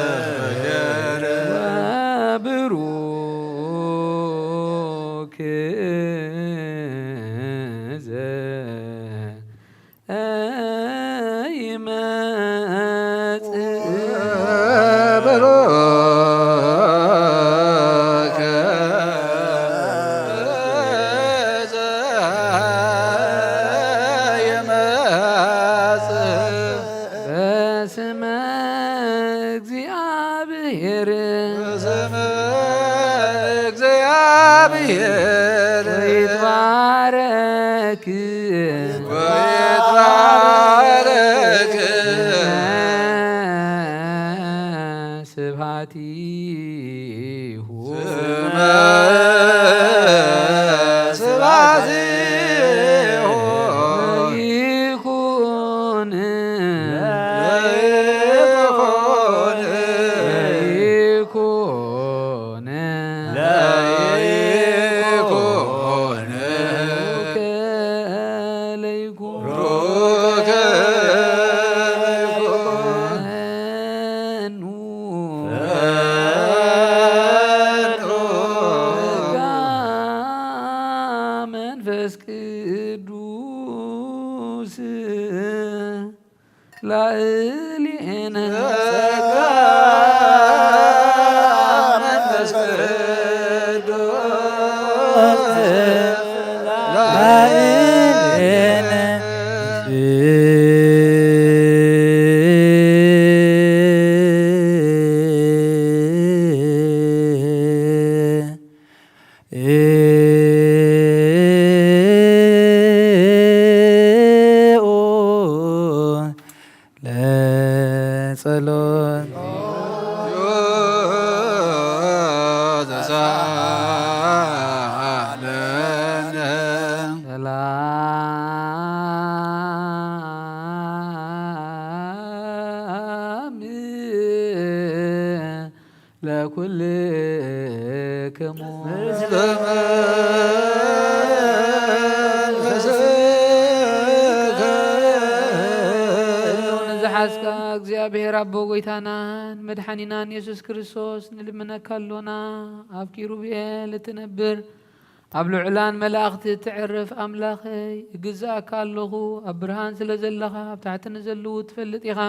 ለእግዚኣብሔር ወብሩክ ዘኢመጽእ ብሩክ ዘኢመጽእ በስመ እግዚአብሔር በስመ እግዚአብሔር ይትባረክ ወይትባረክ ስብሐቲሁ ስመ ስብሐቲሁ ይኩን ለይኩን ለይኩን ለይኩን ለይኩን መንፈስ ቅዱስ ላዕሌነ ጸጋ መንፈስ ቅዱስ ላዕሌነ ለጸሎት ለኩልክሙ። ንዝሓዝካ እግዚኣብሔር ኣቦ ጎይታናን መድሓኒናን የሱስ ክርስቶስ ንልምነካ ኣሎና። ኣብ ኪሩቤል እትነብር ኣብ ልዑላን መላእኽቲ እትዕርፍ ኣምላኸይ፣ እግዝኣካ ኣለኹ። ኣብ ብርሃን ስለ ዘለኻ፣ ኣብ ታሕቲ ንዘለዉ ትፈልጥ ኢኻ።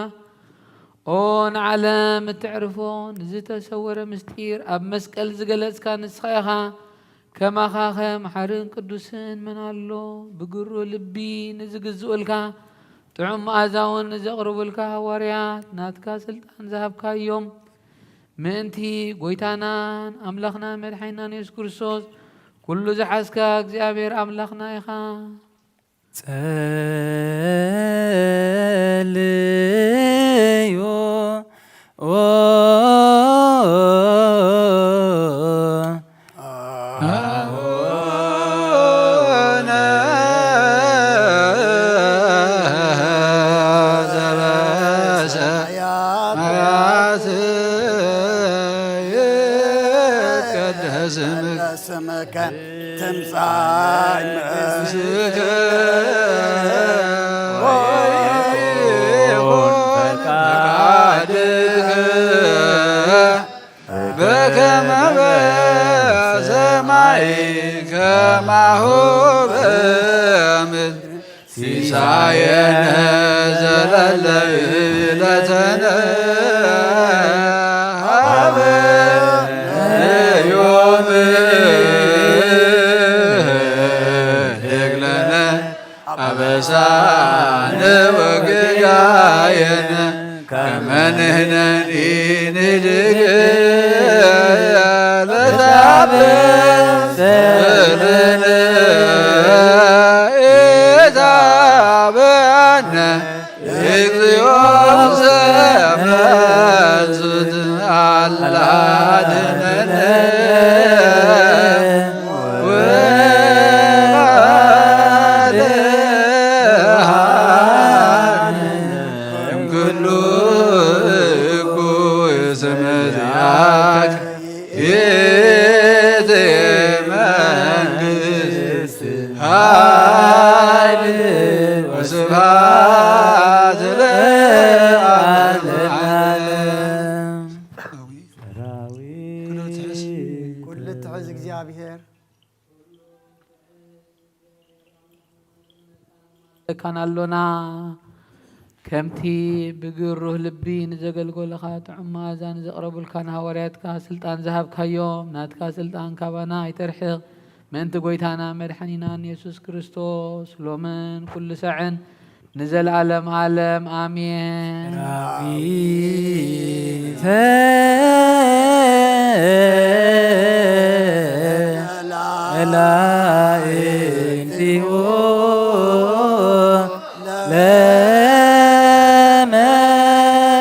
ኦ ንዓለም እተዕርፎ፣ ንዝተሰወረ ምስጢር ኣብ መስቀል ዝገለጽካ ንስኻ ኢኻ። ከማኻ ኸም ሓርን ቅዱስን መን ኣሎ? ብግሩህ ልቢ ንዝግዝኡልካ፣ ጥዑም መኣዛውን ንዘቕርቡልካ ሃዋርያት ናትካ ስልጣን ዝሃብካዮም፣ ምእንቲ ጐይታናን ኣምላኽናን መድሓኒናን የሱስ ክርስቶስ፣ ኩሉ ዝሓዝካ እግዚኣብሔር ኣምላኽና ኢኻ። ጸልዩ ስምከ ትምጻእ መንግስትከ ወይኩን ፈቃድከ በከመ በሰማይ ከማሁ በምድር። ሲሳየነ ዘለለ ዕለተነ ሀበነ ዮም። ህድግ ለነ አበሳነ ወጌጋየነ ከመ ንሕነኒ ንድግ ለታበሰልነ ኢታበአነ እግዚኦ ዘመንሱት አላድነነ ወአድኃነነ እምኩሉ እኩይ። ስመ ዚአከ ይእቲ መንግስት ኃይል ወስብሐት ለዓለመ ዓለም። ኩሉ ትሕዝ እግዚኣብሔር። ካን ኣሎና። ከምቲ ብግሩህ ልቢ ንዘገልገሉኻ ጥዑም መኣዛ ንዘቕረቡልካ ንሃዋርያትካ ስልጣን ዝሃብካዮም፣ ናትካ ስልጣን ካባና ኣይተርሕቕ። ምእንቲ ጐይታና መድሓኒናን የሱስ ክርስቶስ ሎምን ኩሉ ሳዕን ንዘለዓለም ዓለም ኣሜን። ሰራዊተ መላእክቲሁ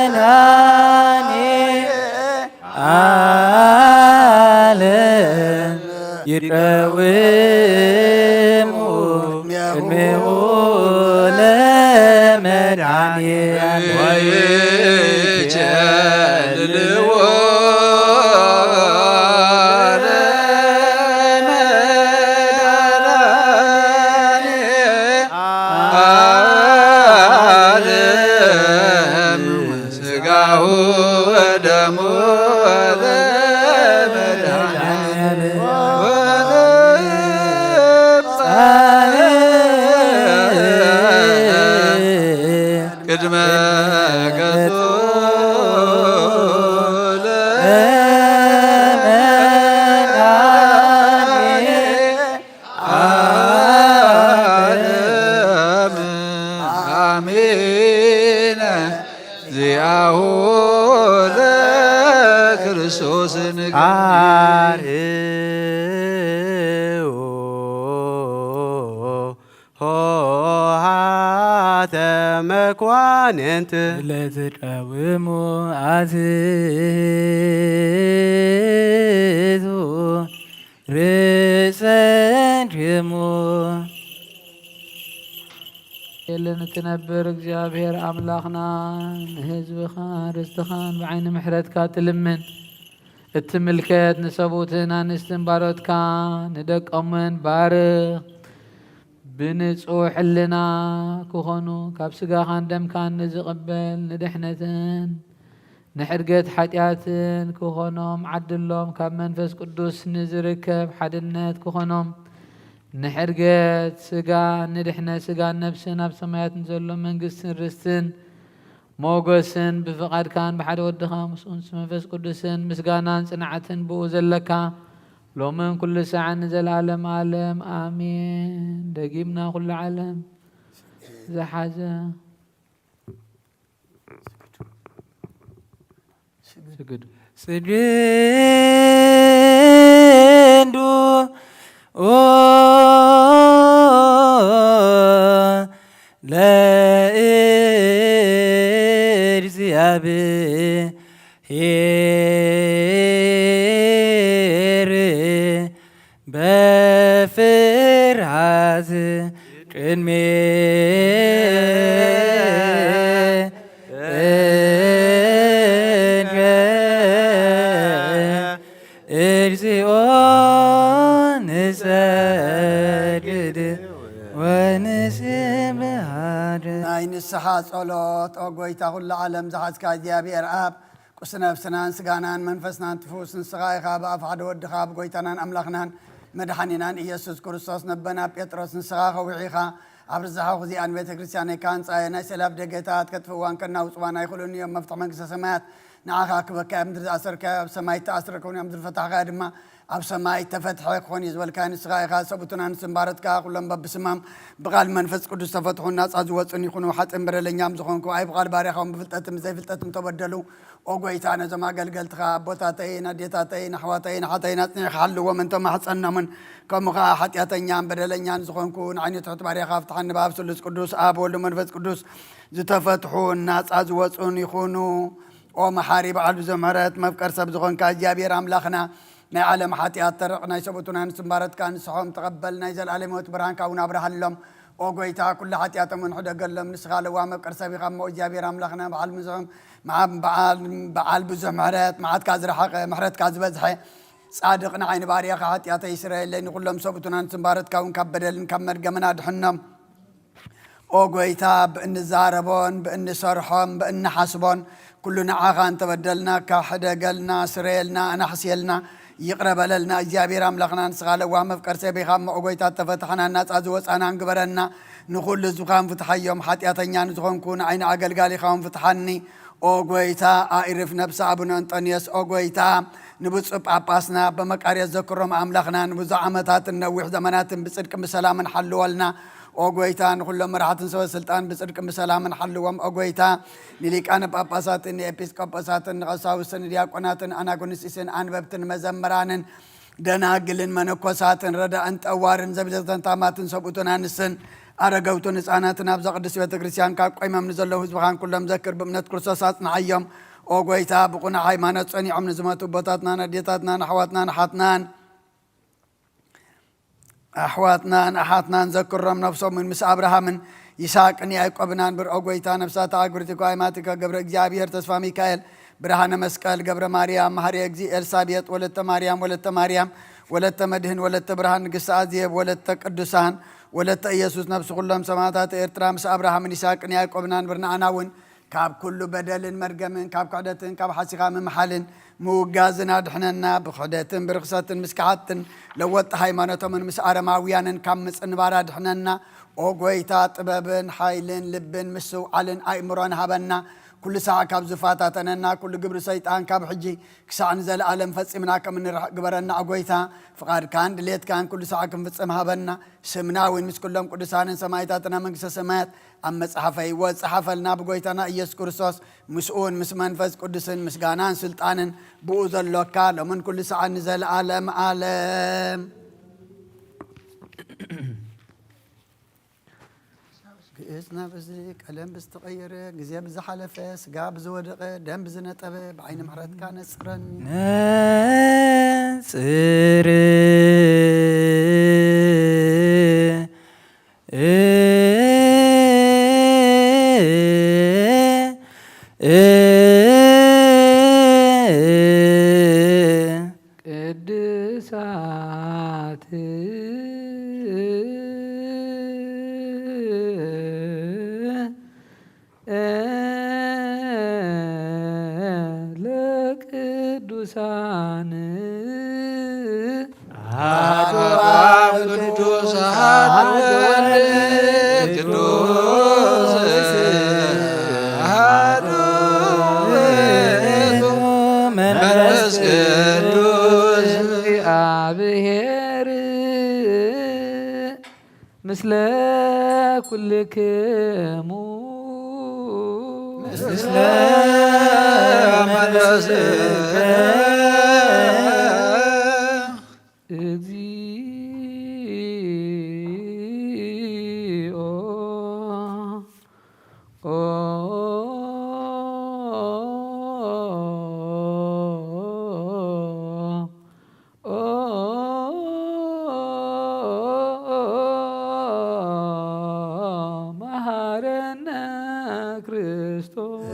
ለመድኃኔ ዓለም ይቀውሙ ቅድሜሁ ለመድኃኔ ዓለም ወይቸልልዎ ለመድኃኔ ዓለም ሥጋሁ ወደሙ ለመድኃኔ ዓለም ወንብጻሕ ቅድመ ገጹ ለመድኃኔ ዓለም አሜን። ዚአሁ ለክርስቶስ ንግሥት አርህዉ ኆኃተ መኳንንት ለትቀውሙ አትቱ ርእሰንክሙ። የለን እትነብር እግዚኣብሔር ኣምላኽና ንህዝብኻን ርስትኻን ብዓይኒ ምሕረትካ ትልምን። እትምልከት ንሰብኡትን ኣንስትን ባሮትካ ንደቆምን ባርኽ። ብንጹሕ ሕልና ክኾኑ ካብ ስጋኻን ደምካን ንዝቕበል ንድሕነትን ንሕድገት ሓጢኣትን ክኾኖም ዓድሎም። ካብ መንፈስ ቅዱስ ንዝርከብ ሓድነት ክኾኖም ንሕድገት ስጋ ንድሕነት ስጋን ነፍስን ኣብ ሰማያት ንዘሎ መንግስትን ርስትን ሞገስን ብፍቓድካን ብሓደ ወድኻ ምስኡን ምስ መንፈስ ቅዱስን ምስጋናን ጽንዓትን ብኡ ዘለካ ሎምን ኩሉ ሰዓን ንዘለዓለም ዓለም ኣሜን። ደጊምና ኩሉ ዓለም ዝሓዘ ስግዱ። ስግዱ። ስግዱ ለእግዚአብሔር በፍርሃት ቅድሜ እንከ እግዚኦ ንሰግድ ወንስብሐት። ናይ ንስሓ ጸሎት። ኦ ጎይታ ኩሉ ዓለም ዝሓዝካ እግዚኣብሔር ኣብ ቁስ ነፍስናን ስጋናን መንፈስናን ትፍውስ ንስኻ ኢኻ። ብኣፍ ሓደ ወድኻ ብጎይታናን ኣምላኽናን መድሓኒናን ኢየሱስ ክርስቶስ ነበና ጴጥሮስ ንስኻ ከዊዒኻ ኣብ ርዛሓ ኹዚኣን ቤተ ክርስቲያን ኢካ ኣንጻየ ናይ ሰላም ደገታት ከጥፍእዋን ከናውጽዋን ኣይኽእሉን እዮም። መፍትሒ መንግስተ ሰማያት ንዓኻ ክበካ እዮም። ምድሪ ዝኣሰርካዮ ኣብ ሰማይ ተኣስረ ክውን እዮም። ዝፈታሕካዮ ድማ ኣብ ሰማይ ተፈትሐ ክኾን እዩ ዝበልካዮ ንስኻ ኢኻ። ሰብኡትን ኣንስትን ባሮትካ ኩሎም በብስማም ብቓል መንፈስ ቅዱስ ተፈትሑን ናጻ ዝወጹን ይኹኑ። ሓጥእን በደለኛም ዝኾንኩ ኣይ ብቓል ባርያኻ እውን ብፍልጠትን ብዘይፍልጠትን ተበደሉ። ኦ ጎይታ፣ ነዞም ኣገልገልትኻ ኣቦታተይን ኣዴታተይን ኣሕዋተይን ኣሓተይን ኣጽኒዕካ ሓልዎም እንተማሕጸኖምን ከምኡ ኸዓ ሓጢኣተኛን በደለኛን ዝኾንኩ ንዓይኒ ትሑት ባርያኻ ፍትሓኒ። ብኣብ ስሉስ ቅዱስ ኣብ ወልድ መንፈስ ቅዱስ ዝተፈትሑን ናጻ ዝወጹን ይኹኑ። ኦ መሓሪ በዓል ብዙሕ ምሕረት መፍቀር ሰብ ዝኾንካ እግዚኣብሔር ኣምላኽና ናይ ዓለም ሓጢኣት ተርቕ ናይ ሰብኡትን ኣንስትን ባሮትካ ንስሖም ተቐበል። ናይ ዘለኣለም ህይወት ብርሃንካ እውን ኣብርሃሎም። ኦ ጎይታ፣ ኩሉ ሓጢኣቶም እውን ሕደገሎም። ንስኻ ለዋህ መፍቀር ሰብ ኢኻ እሞ እግዚኣብሔር ኣምላኽና በዓል ብዙሕ መዓ-፣ በዓል፣ በዓል ብዙሕ ምሕረት፣ መዓትካ ዝረሓቐ፣ ምሕረትካ ዝበዝሐ፣ ጻድቕ ንዓይ ንባርያኻ ሓጢኣተይ ይስረየለይ፣ ንኹሎም ሰብኡትን ኣንስትን ባሮትካ እውን ካብ በደልን ካብ መርገምን ኣድሕኖም። ኦ ጎይታ፣ ብእንዛረቦን ብእንሰርሖን ብእንሓስቦን ኩሉ ንዓኻ እንተበደልናካ፣ ሕደገልና፣ ስረየልና፣ ኣናሕስየልና፣ ይቕረ በለልና። እግዚኣብሔር ኣምላኽና ንስኻ ለዋህ መፍቀር ሰብ ኢኻ እሞ፣ ኦ ጎይታ፣ እተፈታሕናን ናጻ ዝወጻናን ግበረና። ንኹሉ ህዝብኻ እውን ፍትሓዮም። ሓጢኣተኛ ንዝኾንኩ ንዓይ ንኣገልጋሊኻ እውን ፍትሓኒ። ኦ ጎይታ፣ ኣኢርፍ ነብሲ ኣቡነ እንጦንዮስ፣ ኦ ጎይታ፣ ንብፁዕ ጳጳስና በመቃርዮስ ዘክሮም ኣምላኽና ንብዙሕ ዓመታትን ነዊሕ ዘመናትን ብጽድቅን ብሰላምን ሓልወልና። ኦ ጎይታ፣ ንኹሎም መራሕትን ሰበ ስልጣን ብጽድቅን ብሰላምን ሓልዎም። ኦ ጎይታ፣ ንሊቃነ ጳጳሳትን ንኤጲስቆጶሳትን ንቐሳውስትን ንዲያቆናትን ኣናጉንስጢስን ኣንበብትን መዘምራንን ደናግልን መነኮሳትን ረዳእን ጠዋርን ዘቢተተን ታማትን ሰብኡትን ኣንስትን ኣረገውትን ህፃናትን ኣብዛ ቅድስት ቤተ ክርስቲያን ካብ ቆይሞም ንዘለዉ ህዝብኻን ኩሎም ዘክር ብእምነት ክርስቶስ ኣጽንዓዮም። ኦ ጎይታ፣ ብቑኑዕ ሃይማኖት ጸኒዖም ንዝሞቱ ኣቦታትናን ኣዴታትናን ኣሕዋትናን ኣሓትናን ኣሕዋትናን ኣሓትናን ዘክሮም። ነፍሶምን ምስ ኣብርሃምን ይስሐቅን ያዕቆብን ኣንብር። ኦ ጎይታ፣ ነፍሳት ኣእግርቲኮ ኣእማቲኮ ገብረ እግዚኣብሔር ተስፋ ሚካኤል ብርሃነ መስቀል ገብረ ማርያም መሓሪ እግዚእ ኤልሳቤጥ ወለተ ማርያም ወለተ ማርያም ወለተ መድህን ወለተ ብርሃን ንግስቲ ኣዜብ ወለተ ቅዱሳን ወለተ ኢየሱስ ነፍሲ ኩሎም ሰማዕታት ኤርትራ ምስ ኣብርሃምን ይስሐቅን ያዕቆብን ኣንብር። ንዓና እውን ካብ ኩሉ በደልን መርገምን ካብ ክሕደትን ካብ ሓሲኻ ምምሓልን ምውጋዝን ኣድሕነና። ብክሕደትን ብርኽሰትን ምስ ከሓድትን ለወጥቲ ሃይማኖቶምን ምስ ኣረማውያንን ካብ ምጽንባር ኣድሕነና። ኦ ጎይታ፣ ጥበብን ሓይልን ልብን ምስትውዓልን ኣእምሮን ሃበና። ኩሉ ሳዕ ካብ ዝፈታተነና ኩሉ ግብሪ ሰይጣን ካብ ሕጂ ክሳዕ ንዘለኣለም ፈጺምና ከም እንርሕቕ ግበረና። ኦ ጎይታ፣ ፍቓድካን ድሌትካን ኩሉ ሳዕ ክንፍጽም ሃበና። ስምና እውን ምስ ኩሎም ቅዱሳንን ሰማዕታትን ኣብ መንግስተ ሰማያት ኣብ መጽሓፈ ህይወት ጸሓፈልና። ብጎይታና ኢየሱስ ክርስቶስ ምስኡን ምስ መንፈስ ቅዱስን ምስጋናን ስልጣንን ብኡ ዘሎካ ሎምን ኩሉ ሰዓት ንዘለኣለም ዓለም። ግእዝ ናብ እዚ ቀለም ብዝተቐየረ ግዜ ብዝሓለፈ ስጋ ብዝወደቐ ደም ብዝነጠበ ብዓይኒ ምሕረትካ ነጽረኒ። ነጽር ቅዱሳን አሐዱ አብ ቅዱስ አሐዱ ወልድ ቅዱስ አሐዱ ውእቱ መንፈስ ቅዱስ እግዚአብሔር ምስለ ኩልክሙ። ምስለ መንፈስከ እግዚኦ። መሐረነ ክርስቶስ።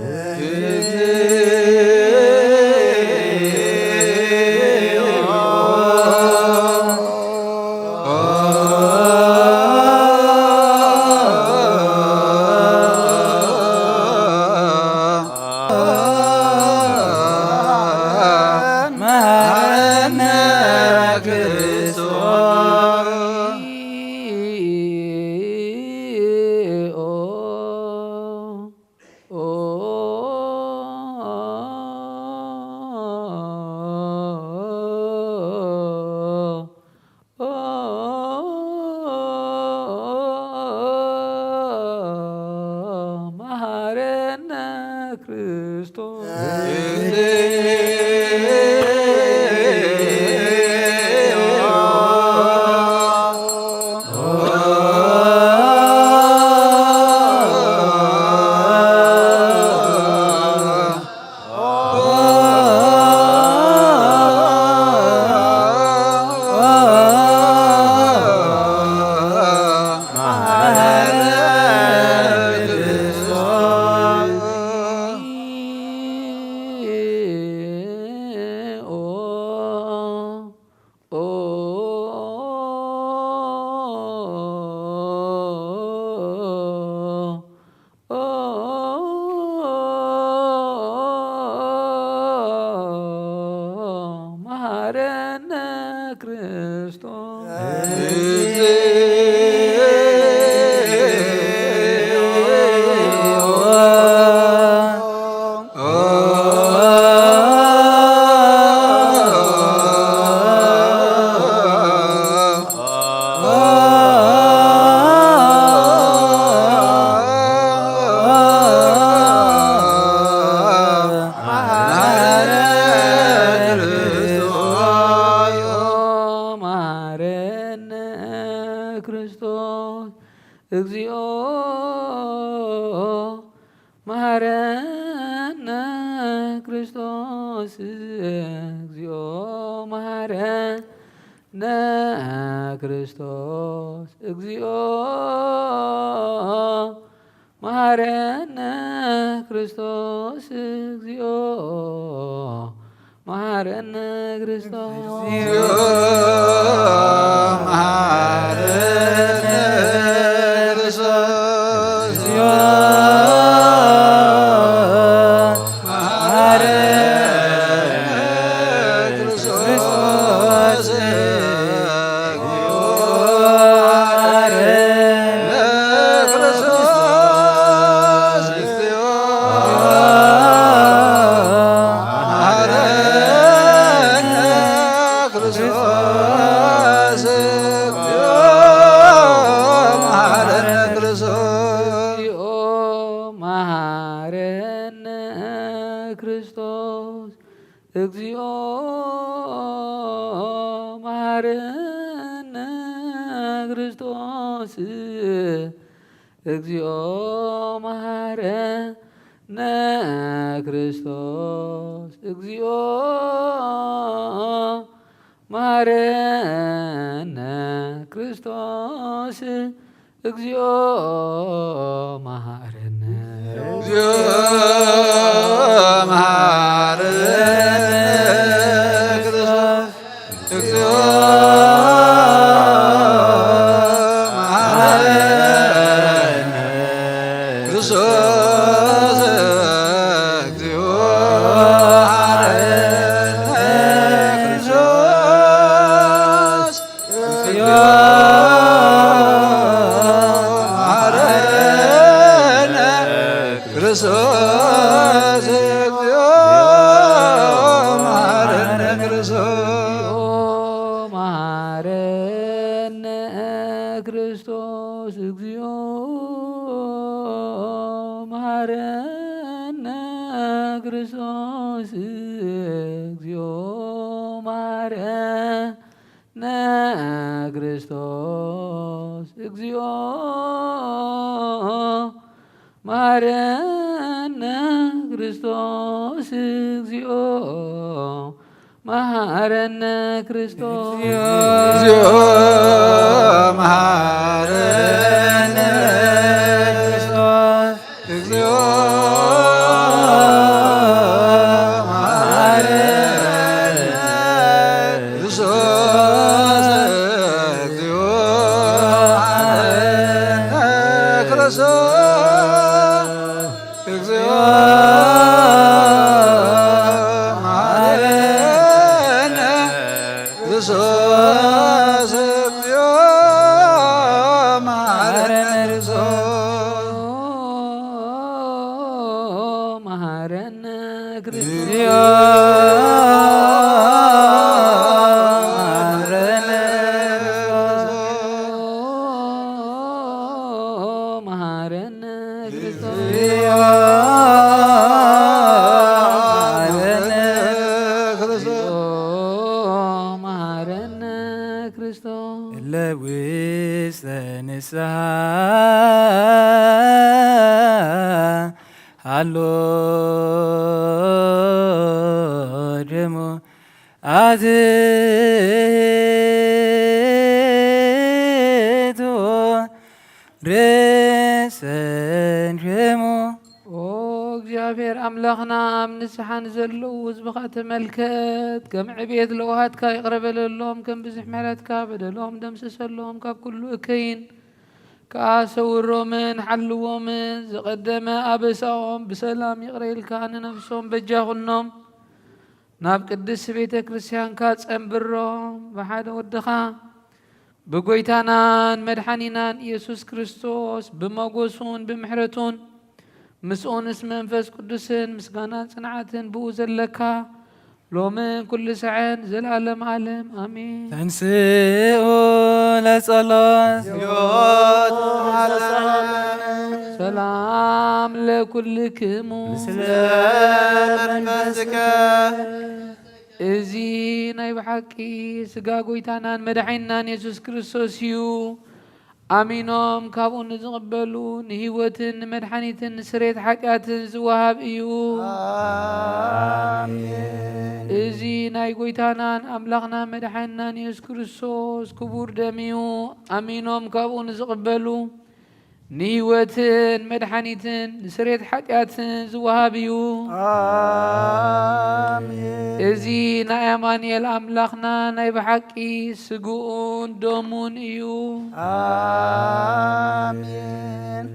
መሐረነ ክርስቶስ። መሐረነ ክርስቶስ። መሐረነ ክርስቶስ። መሐረነ ክርስቶስ። እግዚኦ መሐረነ ክርስቶስ። እግዚኦ መሐረነ ክርስቶስ። እግዚኦ መሐረነ ክርስቶስ። እግዚኦ መሐረነ ክርስቶስ። እግዚኦ መሐረነ ክርስቶስ። እግዚኦ መሐረነ ክርስቶስ። መሐረነ ክርስቶስ። እግዚኦ መሐረነ ክርስቶስ። እግዚኦ መሐረነ ክርስቶስ። እግዚኦ መሐረነ ክርስቶስ። እግዚኦ መሐረነ። እግዚኦ መሐረነ ክርስቶስ። እግዚኦ መሐረነ ክርስቶስ። እግዚኦ መሐረነ ክርስቶስ እግዚኦ መሐረነ ክርስቶስ እግዚኦ መሐረነ ክርስቶስ እግዚኦ መሐረነ ክርስቶስ። እግዚኦ መሐረነ ክርስቶስ። እግዚኦ መሐረነ ክርስቶስ። እግዚኦ መሐረነ ክርስቶስ። እግዚኦ መሐረነ ክርስቶስ። እግዚኦ መሐረነ ክርስቶስ። መሐረነ ክርስቶስ። እግዚኦ መሐረነ ክርስቶስ። መሐረነ ክርስቶስ። መሐረነ ክርስቶስ። መሐረነ ክርስቶስ። እለ ውስተ ንስሐ ሃሎ ደሙ ኣትቱ ርእሰን ሸሙ። ኦ እግዚኣብሔር ኣምላኽና፣ ኣብ ንስሓ ንዘለዉ ህዝብኻ ተመልከት። ከም ዕቤት ለውሃትካ ይቕረ በለሎም፣ ከም ብዙሕ ምሕረትካ በደሎም ደምስሰሎም። ካብ ኩሉ እከይን ከኣ ሰውሮምን ሓልዎምን፣ ዝቐደመ ኣበሳኦም ብሰላም ይቕረ ኢልካ ንነፍሶም በጃ ኩኖም። ናብ ቅድስት ቤተ ክርስቲያንካ ጸንብሮም። ብሓደ ወድኻ ብጎይታናን መድሓኒናን ኢየሱስ ክርስቶስ ብመጎሱን ብምሕረቱን ምስኡንስ መንፈስ ቅዱስን ምስጋናን ጽንዓትን ብኡ ዘለካ ሎምን ኩሉ ሰዐን ዘልኣለም ኣለም ኣሜን። ተንስኡ ለጸሎት። ሰላም ለኩልክሙ። ምስለ መንፈስከ። እዚ ናይ ብሓቂ ስጋ ጎይታናን መድሓኒናን የሱስ ክርስቶስ እዩ። ኣሚኖም ካብኡ ንዝቕበሉ ንህይወትን ንመድሓኒትን ንስሬት ሓጢኣትን ዝወሃብ እዩ። ኣሜን። እዚ ናይ ጎይታናን ኣምላኽና መድሓኒናን የሱስ ክርስቶስ ክቡር ደም እዩ። ኣሚኖም ካብኡ ንዝቕበሉ ንህይወትን መድሓኒትን ንስሬት ሓጢኣትን ዝወሃብ እዩ። ኣሜን። እዚ ናይ ኣማኑኤል ኣምላኽና ናይ ብሓቂ ስግኡን ደሙን እዩ። ኣሜን።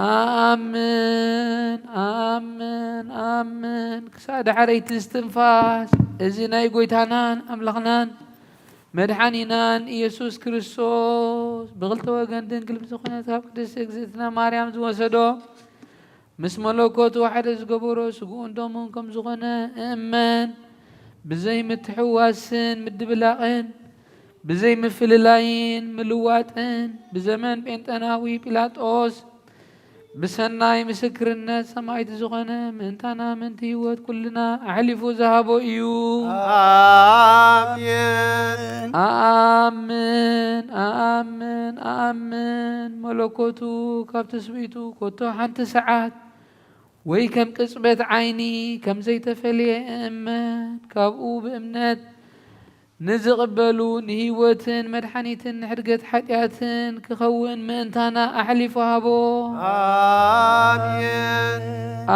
ኣምን፣ ኣምን፣ ኣምን። ክሳብ ዳሕረይቲ እስትንፋስ እዚ ናይ ጎይታናን ኣምላኽናን መድሓኒናን ኢየሱስ ክርስቶስ ብኽልተ ወገን ድንግል ብዝኾነት ካብ ቅድስቲ እግዝእትና ማርያም ዝወሰዶ፣ ምስ መለኮቱ ሓደ ዝገበሮ ስግኡን ደሙን ከም ዝኾነ እእመን። ብዘይ ምትሕውዋስን ምድብላቕን፣ ብዘይ ምፍልላይን ምልዋጥን፣ ብዘመን ጴንጠናዊ ጲላጦስ ብሰናይ ምስክርነት ሰማዕቲ ዝኾነ ምእንታና ምእንቲ ህይወት ኩልና ኣሕሊፉ ዝሃቦ እዩ። ኣሜን። ኣኣምን፣ ኣኣምን፣ ኣኣምን። መለኮቱ ካብ ትስብእቱ ኮቶ ሓንቲ ሰዓት ወይ ከም ቅጽበት ዓይኒ ከም ዘይተፈልየ እእመን። ካብኡ ብእምነት ንዝቕበሉ ንህይወትን መድሓኒትን ንሕድገት ሓጢኣትን ክኸውን ምእንታና ኣሕሊፉ ሃቦ። ኣሜን።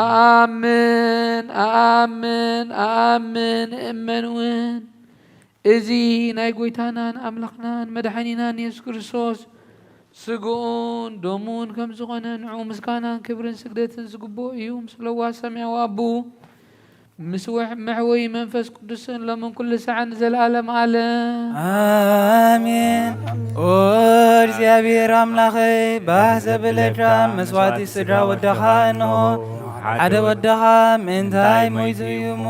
ኣኣምን፣ ኣኣምን፣ ኣኣምን፣ እመን እውን። እዚ ናይ ጎይታናን ኣምላኽናን መድሓኒናን የሱስ ክርስቶስ ስግኡን ደሙን ከም ዝኾነ ንዑ ምስጋናን ክብርን ስግደትን ዝግብኦ እዩ። ምስ ለዋህ ሰማያዊ ኣቦኡ ምስ ውሕ-፣ መሕወዪ መንፈስ ቅዱስን ሎምን ኩሉ ሰዓን ንዘለኣለም ኣለም። ኣሜን። ኦ እግዚኣብሔር ኣምላኸይ፣ ባህ ዘብለካ መስዋዕቲ ስድራ ወደኻ እንሆ፣ ሓደ ወደኻ ምእንታይ ሞይቱ እዩ እሞ፣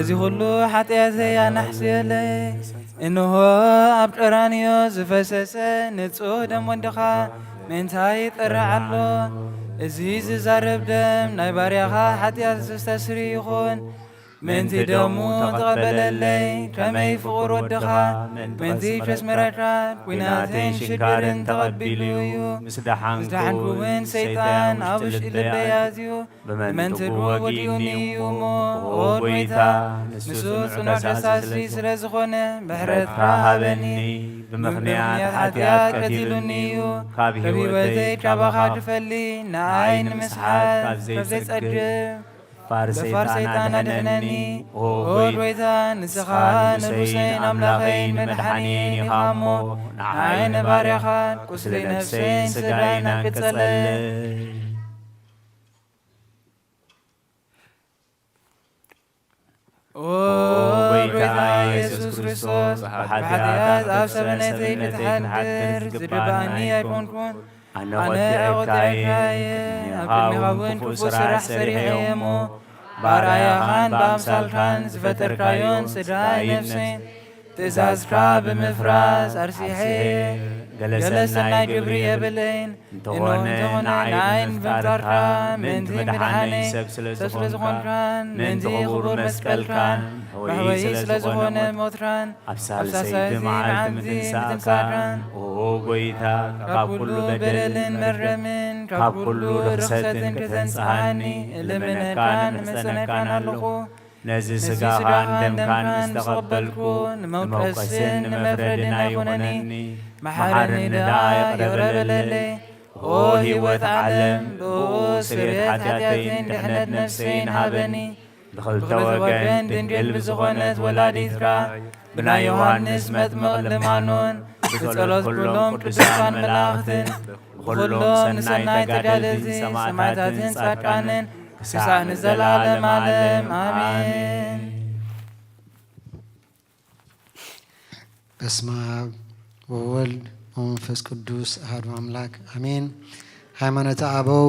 እዚ ኩሉ ሓጢኣተይ ኣናሕስየለይ። እንሆ ኣብ ቀራንዮ ዝፈሰሰ ንጹህ ደም ወድኻ ምእንታይ ይጠርዕ ኣሎ። እዚ ዝዛረብ ደም ናይ ባርያኻ ሓጢኣት ዘስተስሪ ይኹን። ምእንቲ ደሙ ተቐበለለይ፣ ከመይ ፍቑር ወድኻ ምእንቲ ከስምረካ ኲናትን ሽግርን ተቐቢሉ እዩ። ምስ ደሓንኩ እውን ሰይጣን ኣብ ውሽጢ ልበይ ኣትዩ። ብመንትጉ ወጊኡኒ እዩ እሞ፣ ኦ ጐይታ፣ ንሱ ጽኑዕ ከሳሲ ስለ ዝኾነ፣ ምሕረትካ ሃበኒ። ብምኽንያት ሓጢኣት ቀቲሉኒ እዩ። ካብ ህይወተይ ካባኻ ክፈሊ፣ ንኣይ ንምስሓት ካብ ዘይጸግብ ፋር ሰይጣን ኣድሕነኒ። ኦ ጐይታ፣ ንስኻ ንጉሰይን ኣምላኸይን መድሓኒየይን ኢኻ እሞ፣ ንዓይ ንባርያኻ ቁስሊ ነፍሰይን ስጋይን ኣንቅጸለይ። ኦ ጐይታ ኢየሱስ ክርስቶስ፣ ብሓጢኣት ኣብ ሰብነተይ ክትሓድር ዝግባኣኒ ኣይኮንኩን። ኣነ ቖጢዐካ እየ፣ ኣብ ቅድሜኻ እውን ክፉእ ስራሕ ሰሪሐ እየ እሞ፣ ብኣርኣያኻን ብኣምሳልካን ዝፈጠርካዮን ስጋይን ነፍሰይን ትእዛዝካ ብምፍራስ ኣርሲሐ እየ። ገለ ሰናይ ግብሪ የብለይን። እንተኾነ ንዓይ ብምፍጣርካ፣ ምእንቲ መድሓነይ ሰብ ስለ ዝኾንካን፣ ምእንቲ ክቡር መስቀልካን፣ ብሕወይ ስለ ዝኾነ ሞትካን፣ ኣብ ሳልሰይቲ መዓልቲ ምትንሳእካን፣ ኦ ጐይታ፣ ካብ ኩሉ በደልን መርገምን፣ ካብ ኩሉ ርኽሰትን ከተንጽሃኒ እልምነካን እምሕጸነካን ኣለኹ። ነዚ ስጋኻን ደምካን ምስ ተቐበልኩ፣ ንመውቀስን ንመፍረድን ኣይኹነኒ። መሓረኒ ደኣ ይቕረ በለለይ። ኦ ህይወት ዓለም፣ ብኡ ስርየት ሓጢኣተይን ድሕነት ነፍሰይን ሃበኒ። ብኽልተ ወገን ድንግል ብዝኾነት ወላዲትካ፣ ብናይ ዮሃንስ መጥምቕ ልማኖን፣ ብጸሎት ኩሎም ቅዱሳን መላእኽትን፣ ብኹሎም ሰናይ ተጋደልቲ ሰማዕታትን ጻድቃንን፣ ክሳዕ ንዘለዓለም ዓለም። ኣሜን። በስመ አብ ወወልድ ወመንፈስ ቅዱስ አሐዱ አምላክ አሜን። ሃይማኖተ አበው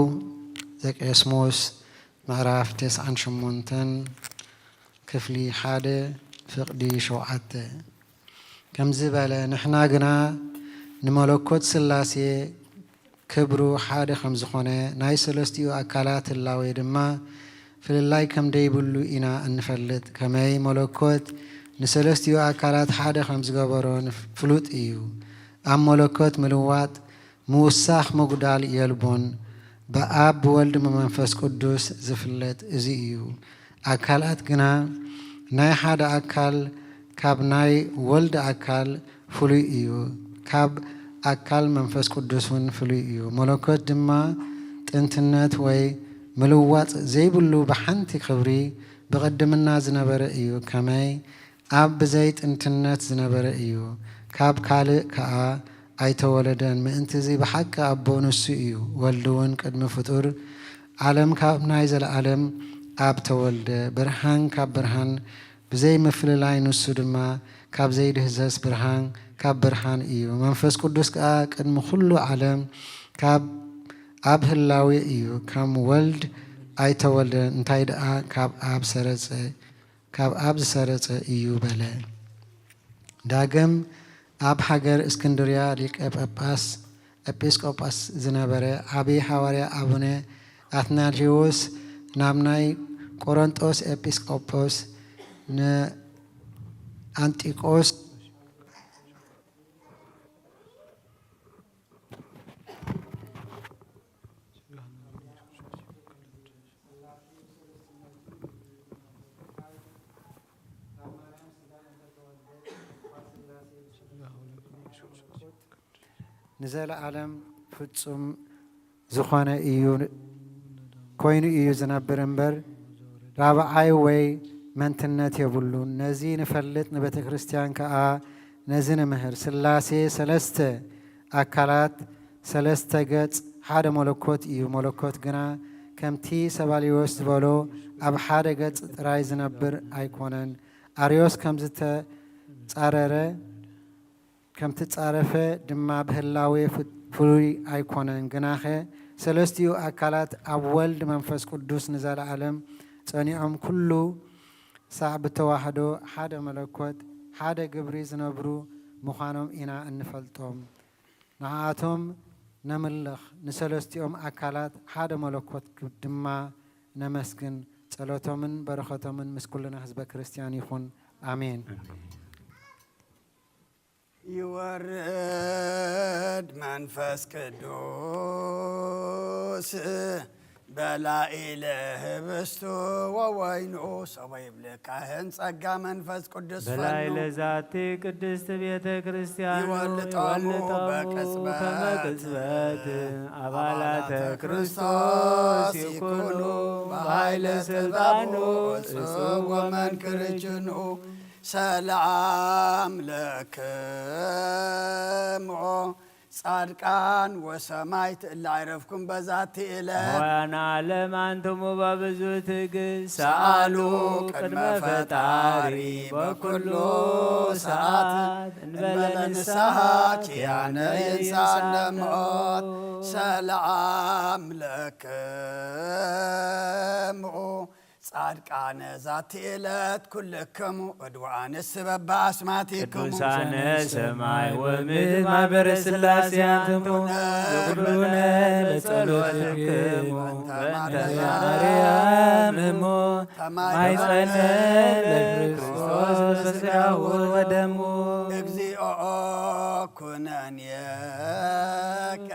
ዘቄስሞስ ምዕራፍ ተስዓን ሸሞንተን ክፍሊ ሓደ ፍቕዲ ሸውዓተ ከምዚ በለ፣ ንሕና ግና ንመለኮት ሥላሴ ክብሩ ሓደ ከም ዝኾነ፣ ናይ ሰለስቲኡ ኣካላት ህላዌ ድማ ፍልላይ ከም ደይብሉ ኢና እንፈልጥ። ከመይ መለኮት ንሰለስቲኡ ኣካላት ሓደ ከም ዝገበሮ ንፍ-፣ ፍሉጥ እዩ። ኣብ መለኮት ምልዋጥ፣ ምውሳኽ፣ ምጉዳል የልቦን። ብኣብ ብወልድ ብመንፈስ ቅዱስ ዝፍለጥ እዚ እዩ። ኣካላት ግና ናይ ሓደ ኣካል ካብ ናይ ወልድ ኣካል ፍሉይ እዩ፣ ካብ ኣካል መንፈስ ቅዱስ እውን ፍሉይ እዩ። መለኮት ድማ ጥንትነት ወይ ምልዋጥ ዘይብሉ ብሓንቲ ክብሪ ብቕድምና ዝነበረ እዩ። ከመይ ኣብ ብዘይ ጥንትነት ዝነበረ እዩ። ካብ ካልእ ከኣ ኣይተወለደን። ምእንቲ እዚ ብሓቂ ኣቦ ንሱ እዩ። ወልድ እውን ቅድሚ ፍጡር ዓለም ካብ ናይ ዘለዓለም ኣብ ተወልደ። ብርሃን ካብ ብርሃን ብዘይ ምፍልላይ፣ ንሱ ድማ ካብ ዘይድህሰስ ብርሃን ካብ ብርሃን እዩ። መንፈስ ቅዱስ ከኣ ቅድሚ ኩሉ ዓለም ካብ ኣብ ህላዌ እዩ። ከም ወልድ ኣይተወልደን፣ እንታይ ደኣ ካብ ኣብ ሰረጸ፣ ካብ ኣብ ዝሰረጸ እዩ በለ። ዳግም ኣብ ሃገር እስክንድርያ ሊቀ ጳጳስ ኤጲስቆጶስ ዝነበረ ዓቢ ሃዋርያ ኣቡነ ኣትናቴዎስ ናብ ናይ ቆሮንጦስ ኤጲስቆጶስ ንኣንጢቆስ ንዘለዓለም ፍጹም ዝኾነ እዩ፣ ኮይኑ እዩ ዝነብር እምበር ራብዓይ ወይ መንትነት የብሉን። ነዚ ንፈልጥ፣ ንቤተ ክርስቲያን ከኣ ነዚ ንምህር። ሥላሴ ሰለስተ ኣካላት፣ ሰለስተ ገጽ፣ ሓደ መለኮት እዩ። መለኮት ግና ከምቲ ሰባልዮስ ዝበሎ ኣብ ሓደ ገጽ ጥራይ ዝነብር ኣይኮነን። ኣርዮስ ከም ዝተጻረረ፣ ከም ትጻረፈ ድማ ብህላዌ ፍ-፣ ፍሉይ ኣይኮነን። ግናኸ ሰለስቲኡ ኣካላት ኣብ ወልድ መንፈስ ቅዱስ ንዘለዓለም ጸኒዖም ኩሉ ሳዕ ብተዋህዶ ሓደ መለኮት ሓደ ግብሪ ዝነብሩ ምዃኖም ኢና እንፈልጦም። ንዓኣቶም ነምልኽ፣ ንሰለስቲኦም ኣካላት ሓደ መለኮት ድማ ነመስግን። ጸሎቶምን በረኸቶምን ምስ ኩልና ህዝበ ክርስቲያን ይኹን። ኣሜን። ይወርድ መንፈስ ቅዱስ በላዕለ ህብስቱ ወወይኑ። ሰበ ይብልካህን ጸጋ መንፈስ ቅዱስ በላዕለ ፈኑ። ዛቲ ቅድስት ቤተ ክርስቲያን ይወልጦሙ ይወልጦሙ በቅጽበት። ከመ ቅጽበት። አባላተ አባላተ ክርስቶስ ክርስቶስ ይኩኑ ይኩኑ በኃይለ በኃይለ ስልጣኑ ስልጣኑ እጹብ እጹብ ወመንክር ወመንክር ጅኑ። ሰላም ለክሙ ጻድቃን ወሰማዕት እለ ዐረፍኩም በዛቲ ዕለት። ሆያና ለማንትሙ በብዙ ትዕግስት ሰአሉ ሰአሉ ቅድመ ቅድመ ፈጣሪ ፈጣሪ በኩሉ በኩሉ ሰዓት ሰዓት እንበለ እንበለ ንስሐ ንስሐ ኪያነ ኪያነ ይንሳነ ይንሳነ ሞት። ሞት። ሰላም ለክሙ ጻድቃነ ዛቲ ዕለት ኩልክሙ እድዋነ ስበባ አስማቲክሙ። ቅዱሳነ ሰማይ ወምድር ማህበረ ሥላሴ አንትሙ። ይኩሉነ በጸሎትክሙ በእንተ ማርያም እሙ። ማይጸነ ለክርስቶስ በስጋሁ ወደሙ። እግዚኦ ኩነኔ ከ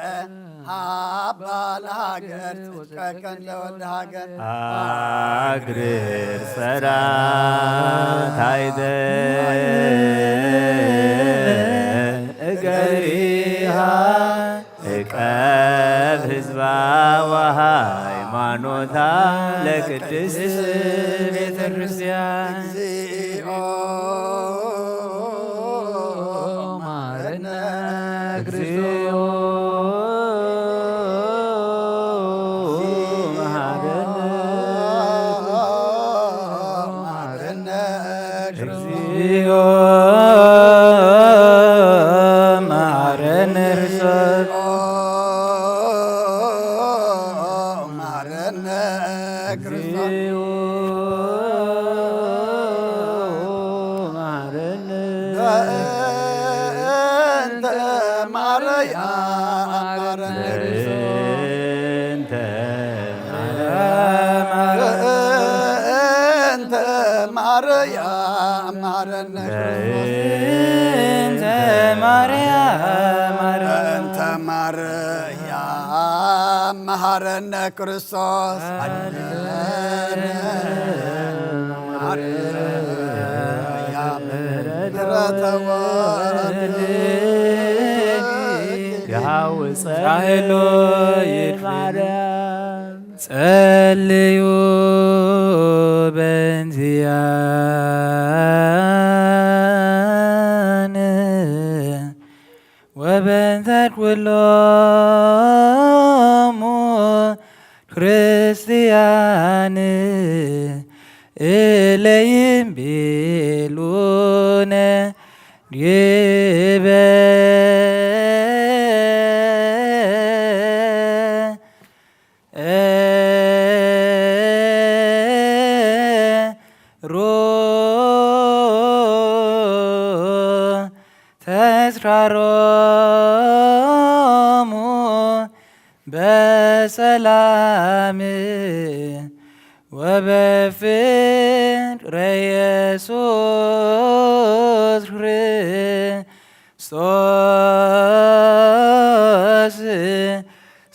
ሃባ ለሃገር ጽድቀከን ለወልደ ሃገር። አግርር ጸዳታይተ እገሪሃ እቀብ ህዝባ ወሃይማኖታ ለቅድስት ቤተ ክርስቲያን። እግዚኦ መሐረነ እግዚኦ መሐረነ መሐረነ እግዚኦ መሐረነ ክርስቶስ። መሐረነ ክርስቶስ። እግዚኦ መሐረነ በእንተ ማርያም መሐረነ ክርስቶስ። በእንተ ማርያም በእንተ ማርያም መሐረነ ክርስቶስ። በእንተ ማርያም መሐረነ በእንተ ማርያም መሐረነ ክርስቶስ። ሃሌሉያ። ማርያም ምሕረተ ወልድ ያውፅእ ጸልዩ በእንቲአነ ወበእንተ ኩሎሙ ክርስቲያን እለ ይቤሉነ ዲበ ሩ ተስካሮሙ በሰላም ወበፍቅረ ኢየሱስ ክርስቶስ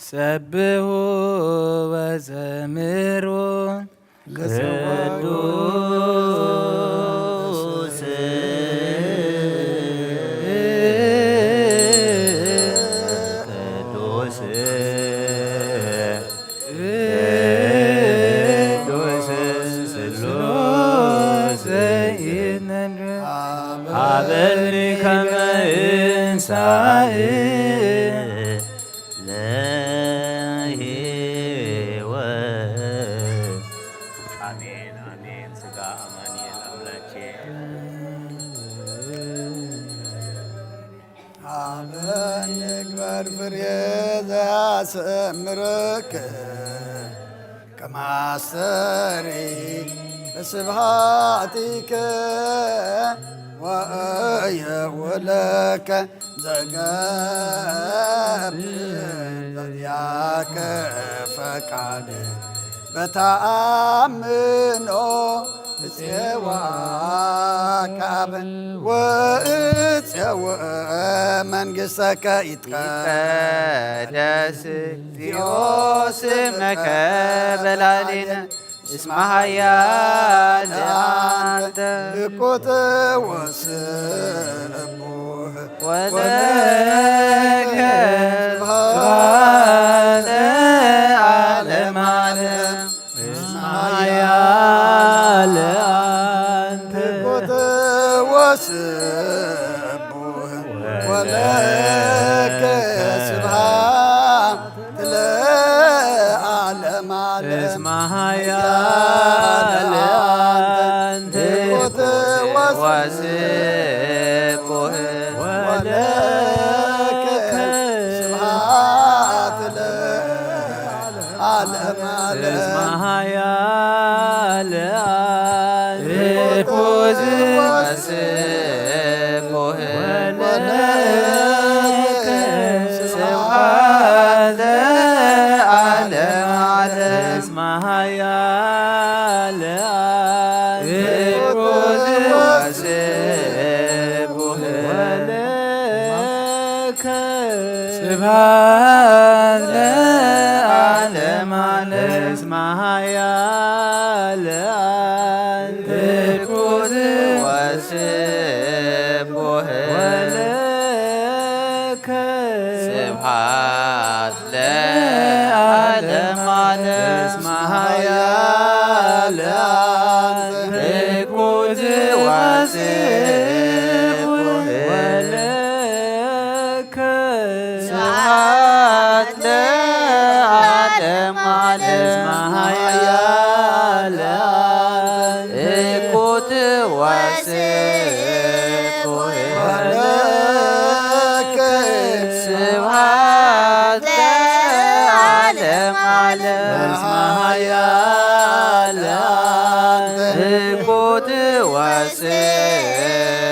ሰብሑ ወዘምሩ። ቅዱስ ቅዱስ ቅዱስ ስሉስ ሀበኒ ከመ እንሳእ ለሕይወት። አሜን፣ አሜን። ሥጋ አማኑኤል አምላኬ። አበ ንግበር ፍሬ ዘያስምርክ ከማስተሪ በስብሃቲከ ወእየውለከ ዘገብር ዘዚአከ ፈቃድ በተአምኖ እጼዋ ካብ ወእጼው መንግሥተከ ይትቀደስ። ይትቀደስ ዚኦ ስምከ በላዕሌነ እስመ ኃያል አንተ። ልኩት ወስቡህ ወለከ ስብሐት ለዓለመ ዓለም። እስመ ኃያል አንተ። ልኩት ወስቡህ ወለከ ስብሐት ለዓለመ ዓለም። እስመ ኃያል አንተ። ልኩት ወስቡህ ወለከ ስብሐት ለዓለመ ዓለም። እስመ ኃያል አንተ። ልኩት ወስቡህ ወለከ ስብሐት ለዓለመ ዓለም። እስመ ኃያል አንተ። ልኩት ወስቡህ ወለከ ስብሐት ለዓለመ ዓለም። እስመ ኃያል አንተ። ልኩት ወስቡህ ወለከ ስብሐት ለዓለመ ዓለም። እስመ ኃያል አንተ። ልኩት ወስቡህ ወለከ ስብሐት ለዓለመ ዓለም። እስመ ኃያል አንተ። ልኩት ወስቡህ ወለከ ስብሐት ለዓለመ ዓለም። እስመ ኃያል አንተ። ልኩት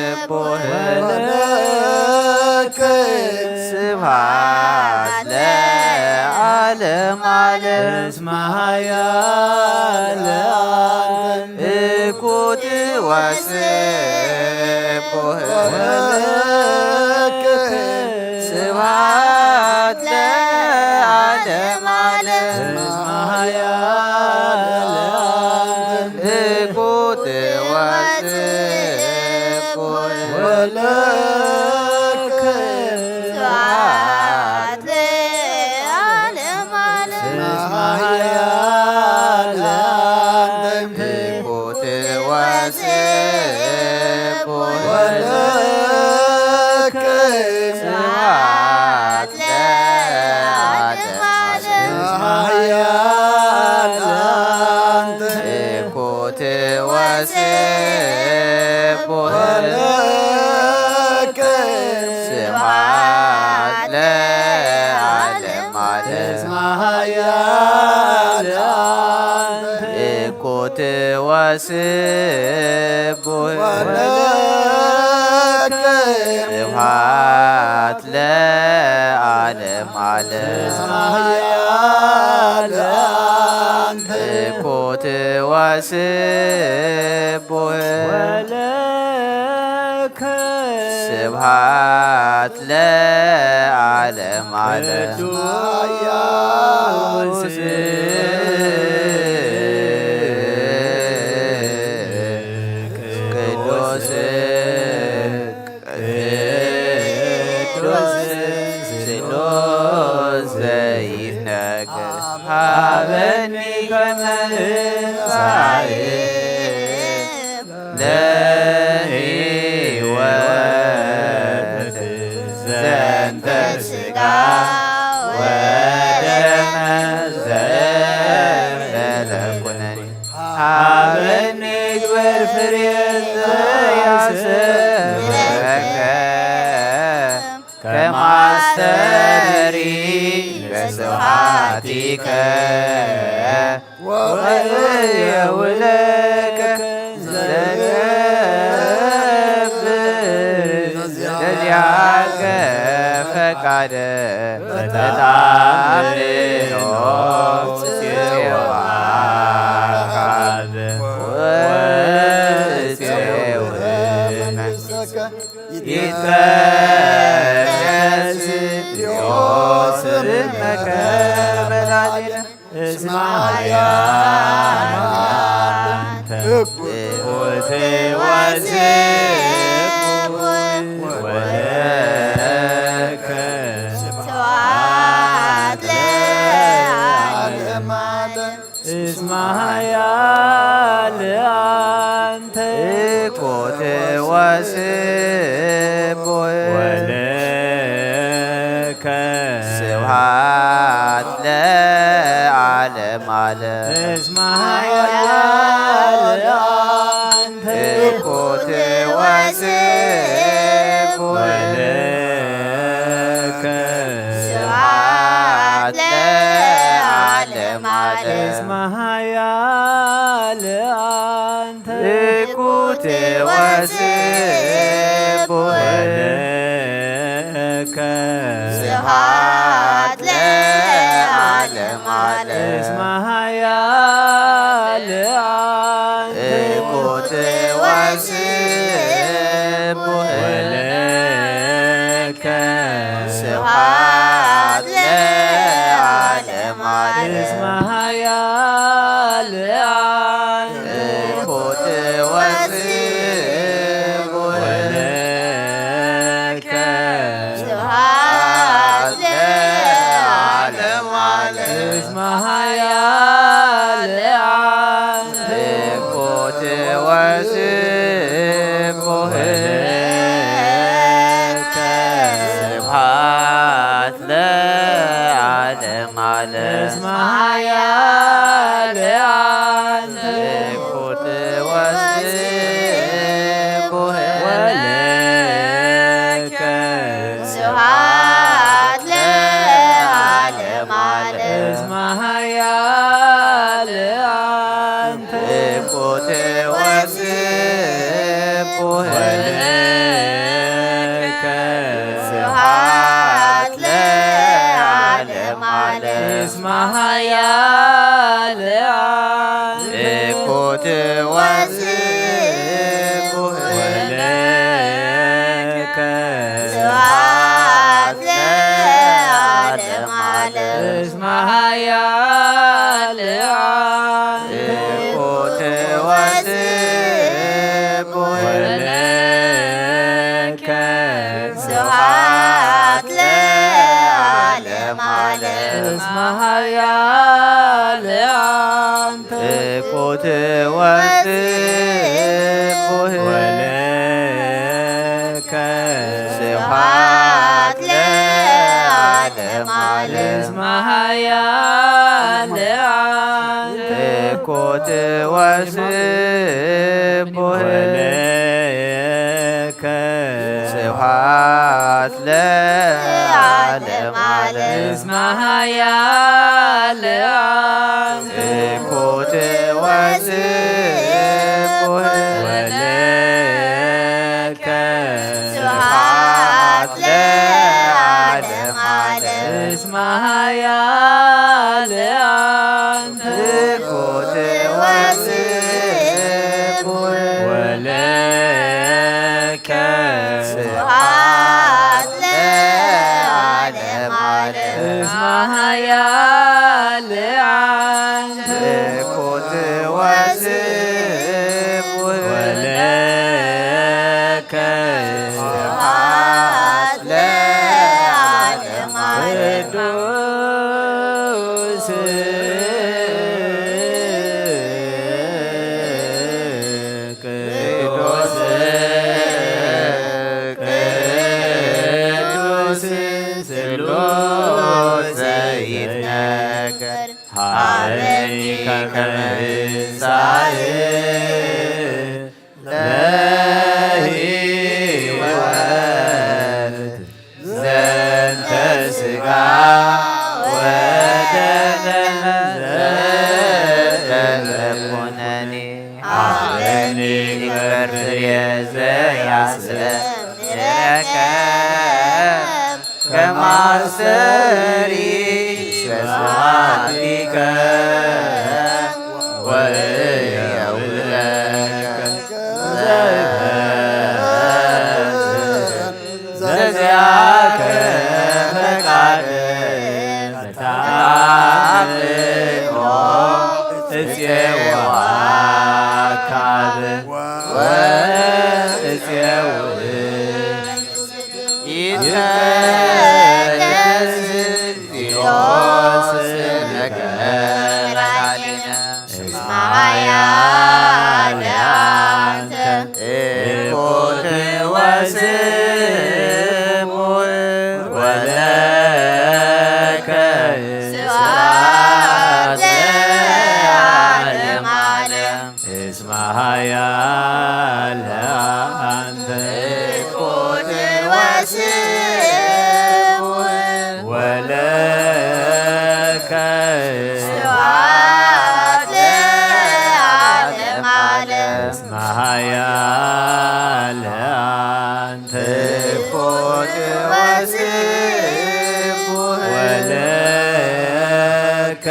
ወስቡህ ወለከ ስብሐት ለዓለመ ዓለም። እስመ ኃያል አንተ። ልኩት ወስቡህ ወለከ ስብሐት ለዓለመ ዓለም። እስመ ኃያል አንተ። ልኩት ወስቡህ ወለከ ስብሐት ለዓለመ ዓለም። እስመ ኃያል አንተ። ልኩት ወስቡህ ወለከ ስብሐት ለዓለመ ዓለም። እስመ ኃያል አንተ። ልኩት ወስቡህ ወለከ ስብሐት ለዓለመ ዓለም። እስመ ኃያል አንተ። ልኩት ወስቡህ ወለከ ስብሐት ለዓለመ ዓለም። እስመ ኃያል አንተ። ልኩት ወስቡህ ወለከ ስብሐት ለዓለመ ዓለም። ቅዱስ ቅዱስ ቅዱስ ስሉስ ዘይነገር ሀበኒ ከመ ትንሣኤ ለሕይወት ዘንተ ሥጋ ወደመ ዘእንበለ ኩነኔ ሀበኒ ግበር ፍሬ ዘያስረከ ከመ አስተሪ በስብሐቲከ ወእየውለከ ዘገብር ፈቃደ በተአምሮ ጽዮን ወአካል ወጽዮን መንግሥትከ ይትቀደስ ስምከ በላዕሌነ እስመ ኃያል አንተ ትኩት ወስቡሕ ወለከ ስብሐት ለዓለመ ዓለም። እስመ ኃያል አንተ ትኩት ወስቡሕ ወለከ ስብሐት ለዓለመ ዓለም። እስመ ኃያል አንተ ትኩት ወስቡሕ ወለከ ስብሐት ለዓለመ ዓለም። እስመ ኃያል አንተ ትኩት ወስቡሕ ወለከ ስብሐት ለዓለመ ዓለም። እስመ ኃያል አንተ ትኩት ወስቡሕ ወለከ ስብሐት ለዓለመ ዓለም። እስመ ኃያል አንተ ትኩት ወስቡሕ ወለከ ስብሐት ለዓለመ ዓለም። እስመ ኃያል አንተ ትኩት ወስቡሕ ወለከ ስብሐት ለዓለመ ዓለም። እስመ ኃያል አንተ ትኩት ወስቡሕ ወለከ ስብሐት ለዓለመ ዓለም። እስመ ኃያል አንተ ትኩት ወስቡሕ ወለከ ስብሐት ለዓለመ ዓለም። እስመ ኃያል አንተ ትኩት ወስቡሕ ወለከ ስብሐት ለዓለመ ዓለም። እስመ ኃያል አንተ ትኩት ወስቡሕ ወለከ ስብሐት ለዓለመ ዓለም። እስመ ኃያል አንተ ትኩት ወስቡሕ ወለከ ስብሐት ለዓለመ ዓለም። እስመ ኃያል አንተ ትኩት ወስቡሕ ወለከ ስብሐት ለዓለመ ዓለም። እስመ ኃያል አንተ ትኩት ወስቡሕ ወለከ ስብሐት ለዓለመ ዓለም። እስመ ኃያል አንተ ትኩት ወስቡሕ ወለከ ስብሐት ለዓለመ ዓለም። እስመ ኃያል አንተ ትኩት ወስቡሕ ወለከ ስብሐት ለዓለመ ዓለም። ቅዱስ ቅዱስ ቅዱስ ስሉስ ዘይትነገር ሀበኒ ከመ ይሳይ ለህይወት ዘንተ ሥጋ ወደም ዘተኮነኒ ሀበኒ ግበር ፍሬ ዘያስተምረከ ከመ አስተሪ በስብሐቲከ ወእየውለከ ዘበ ዘዚአከ ፈቃድ ተአምኖ እፄው አካብ ወእፄው ይትቀደስ ፊሎስ ለከ ላዕሌነ እስመ ኃያል አንተ እኩት ወስቡሕ ወለከ ስብሐት ለዓለመ ዓለም። እስመ ኃያል አንተ እኩት ወስቡሕ ወለከ ስብሐት ለዓለመ ዓለም። እስመ ኃያል አንተ እኩት ወስቡሕ ወለከ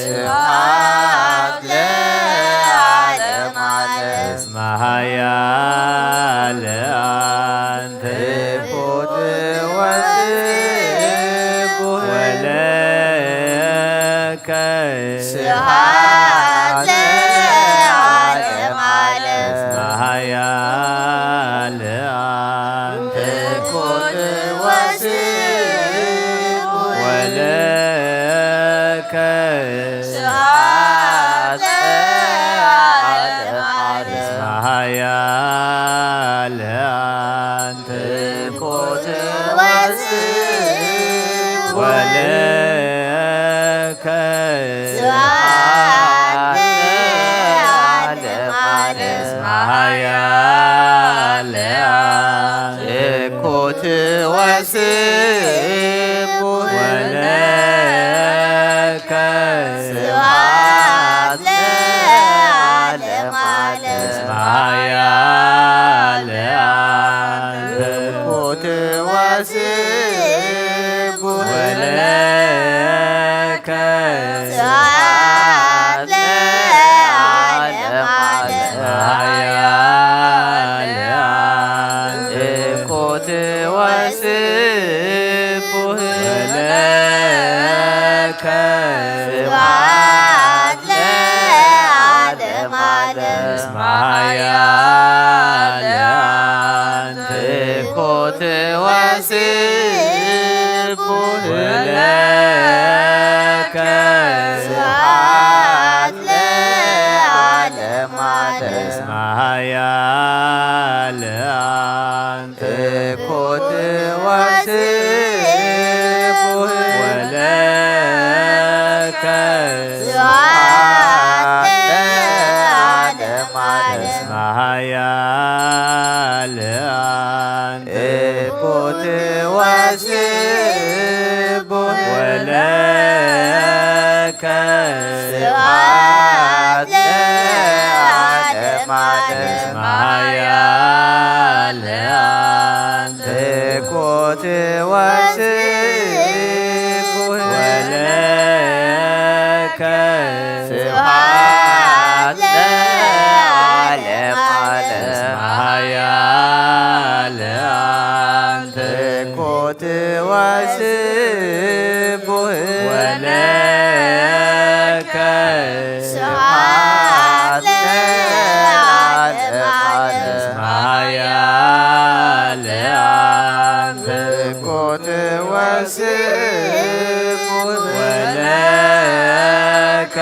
ስብሐት ለዓለመ ዓለም። እስመ ኃያል አንተ እኩት ወስቡሕ ወለከ ስብሐት ለዓለመ ዓለም። እስመ ኃያል አንተ እኩት ወስቡሕ ወለከ ስብሐት ለዓለመ ዓለም። እስመ ኃያል አንተ እኩት ወስቡሕ ወለከ ስብሐት ለዓለመ ዓለም። እስመ ኃያል አንተ እኩት ወስቡሕ ወለከ ስብሐት ለዓለመ ዓለም። እስመ ኃያል አንተ እኩት ወስቡሕ ወለከ ስብሐት ለዓለመ ዓለም። እስመ ኃያል አንተ እኩት ወስቡሕ ወለከ ስብሐት ለዓለመ ዓለም። እስመ ኃያል አንተ እኩት ወስቡሕ ወለከ ስብሐት ለዓለመ ዓለም። እስመ ኃያል አንተ እኩት ወስቡሕ ወለከ ስብሐት ለዓለመ ዓለም። እስመ ኃያል አንተ እኩት ወስቡሕ ወለከ ስብሐት ለዓለመ ዓለም። እስመ ኃያል አንተ እኩት ወስቡሕ ወለከ ስብሐት ለዓለመ ዓለም። እስመ ኃያል አንተ እኩት ወስቡሕ ወለከ ስብሐት ለዓለመ ዓለም። እስመ ኃያል አንተ እኩት ወስቡሕ ወለከ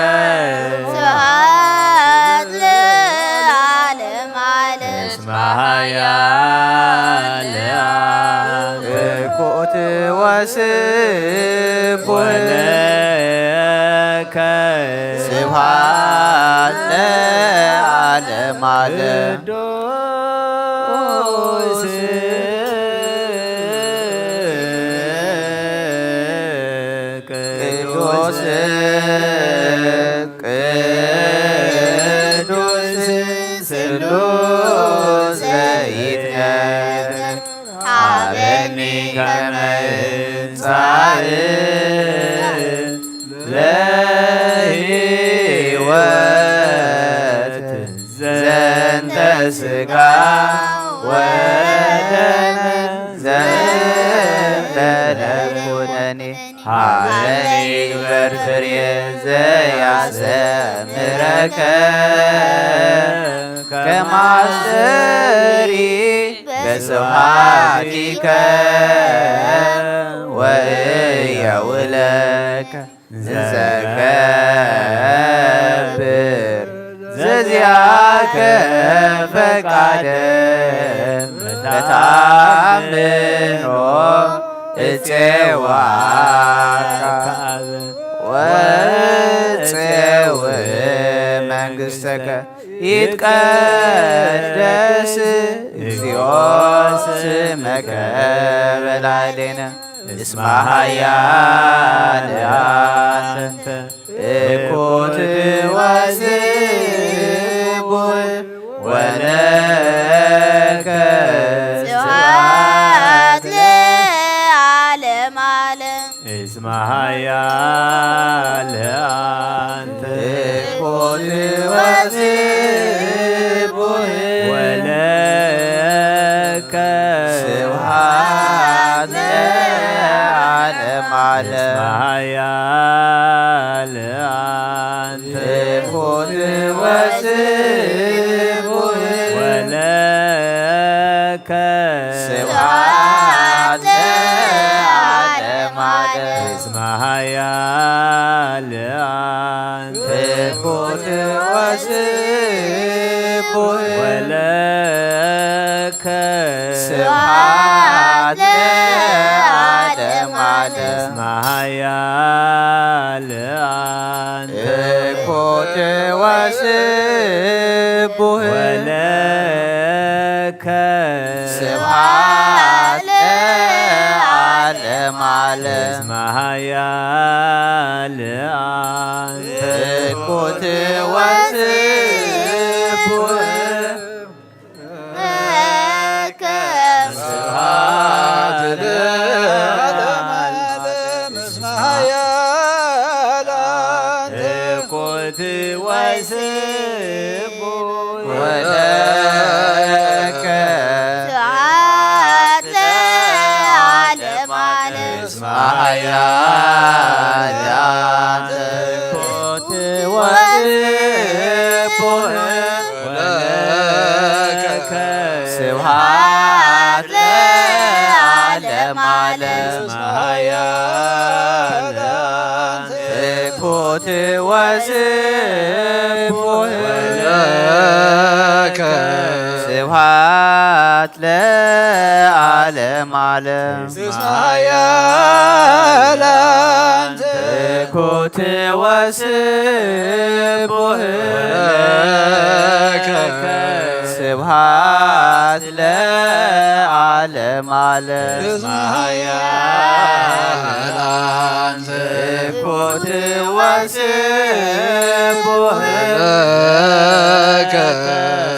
ስብሐት ለዓለመ ዓለም። እስመ ኃያል አንተ እኩት ወስቡሕ ወለከ ስብሐት ለዓለመ ዓለም። ቅዱስ ቅዱስ ቅዱስ ስሉስ ዘኢትነገር ሀበኒ ከመ ስጋ ወደም ዘንበለ ኩነኒ። ሀበኒ ግበር ፍሬ ዘያስተምረከ ከማስተሪ በስብሐቲከ ወእየውለከ ዘገብር ዘዚአከ ፈቃደ በተአምኖ እጼዋከ ወእጼው መንግሥተከ ይትቀደስ እግዚኦ ስመከ በላዕሌነ እስመ ኃያል አንተ እኩት ወስቡሕ ወለከ ስብሐት ለዓለመ ዓለም። እስመ ኃያል አንተ እኩት ወስቡሕ ወለከ ስብሐት ለዓለመ ዓለም። እስመ ኃያል አንተ እኩት ወስቡሕ ወለከ ስብሐት ለዓለመ ዓለም። እስመ ኃያል አንተ እኩት ወስቡሕ ወለከ ስብሐት ለዓለመ ዓለም። እስመ ኃያል አንተ እኩት ወስቡሕ ወለከ ስብሐት ለዓለመ ዓለም። እስመ ኃያል አንተ እኩት ወስቡሕ ለከ ስብሐት ለዓለመ ዓለም። እስመ ኃያል አንተ እኩት ወስቡሕ ወለከ ስብሐት ለዓለመ ዓለም። እስመ ኃያል አንተ እኩት ወስቡሕ ወለከ ስብሐት ለዓለመ ዓለም። እስመ ኃያል አንተ እኩት ወስቡሕ ወለከ ስብሐት ለዓለመ ዓለም። እስመ ኃያል አንተ እኩት ወስቡሕ ወለከ ስብሐት ለዓለመ ዓለም። እስመ ኃያል አንተ እኩት ወስቡሕ ለከ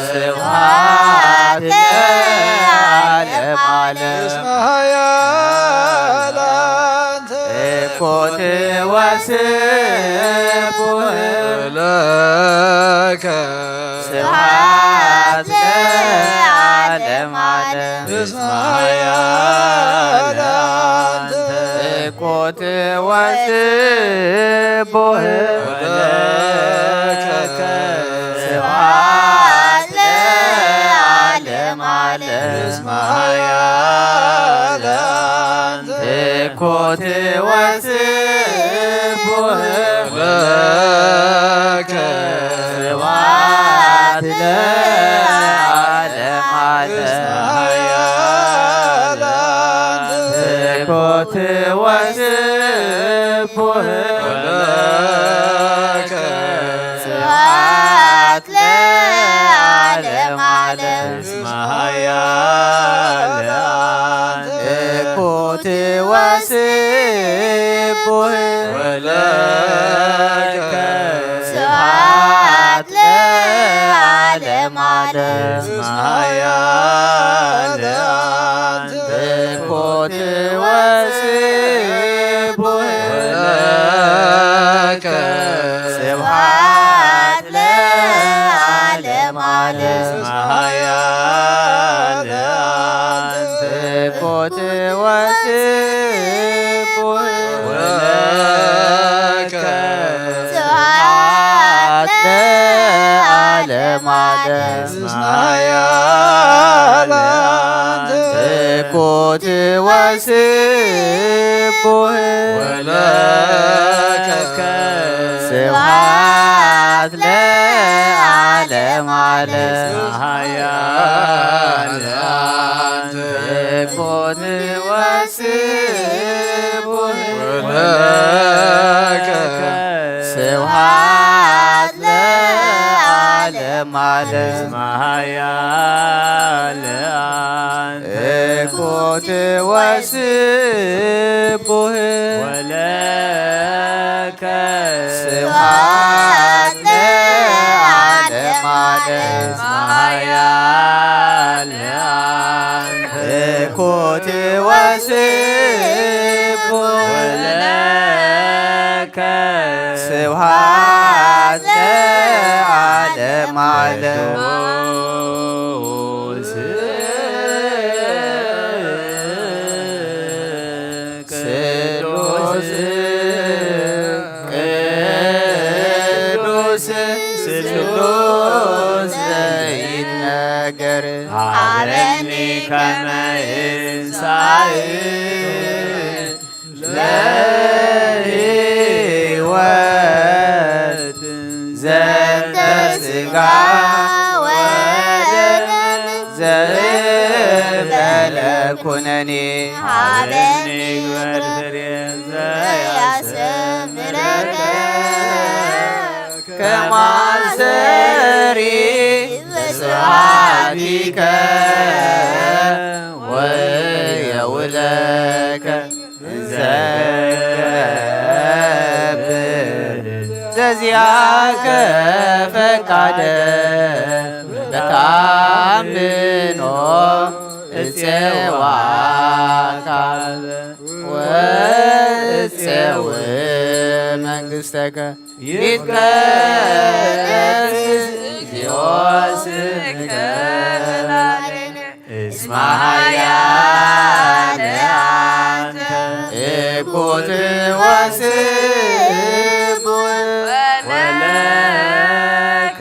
ስብሐት ለዓለመ ዓለም። እስመ ኃያል አንተ እኩት ወስቡሕ ለከ ስብሐት ለዓለመ ዓለም። እስመ ኃያል አንተ እኩት ወስቡሕ ለከ ስብሐት ለዓለመ ዓለም። እስመ ኃያል አንተ እኩት ወስቡሕ ለከ ስብሐት ለዓለመ ዓለም። እስመ ኃያል አንተ እኩት ወስቡሕ ለከ ስብሐት ለዓለመ ዓለም። እስመ ኃያል አንተ እኩት ወስቡሕ ወለከ ስብሐት ለዓለመ ዓለም። እስመ ኃያል አንተ እኩት ወስቡሕ ወለከ ስብሐት ለዓለመ ዓለም። እስመ እስመ ኃያል አንተ። ትኩት ወስቡህ ወለከ። ስብሐት ለዓለመ ዓለም። እስመ ኃያል አንተ። ትኩት ወስቡህ ወለከ። ስብሐት ለዓለመ ዓለም። እስመ ኃያል አንተ። ትኩት ወስቡህ ወለከ። ስብሐት ለዓለመ ዓለም። እስመ ኃያል አንተ። ትኩት ወስቡህ ወለከ። ስብሐት ለዓለመ ዓለም። ቅዱስ ቅዱስ ስሉስ ዘይነገር። ሀበኒ ከመ እንሳእ ለሕይወት ዘንተ ሥጋ ወደም ዘእንበለ ኩነኔ። ሀበኒ ግበር ፍሬ ዘያስተምረከ ከማሰሪ በስብሐቲከ ወየውለከ። ዘገብር ዘዚአከ ፈቃደ በታምኖ እጼዋካ ወእጼው መንግሥተከ። ይትቀደስ እግዚኦ ስምከ ለዓለመ ዓለም። እስመ ኃያል አንተ። ትኩት ወስቡሕ ወለከ።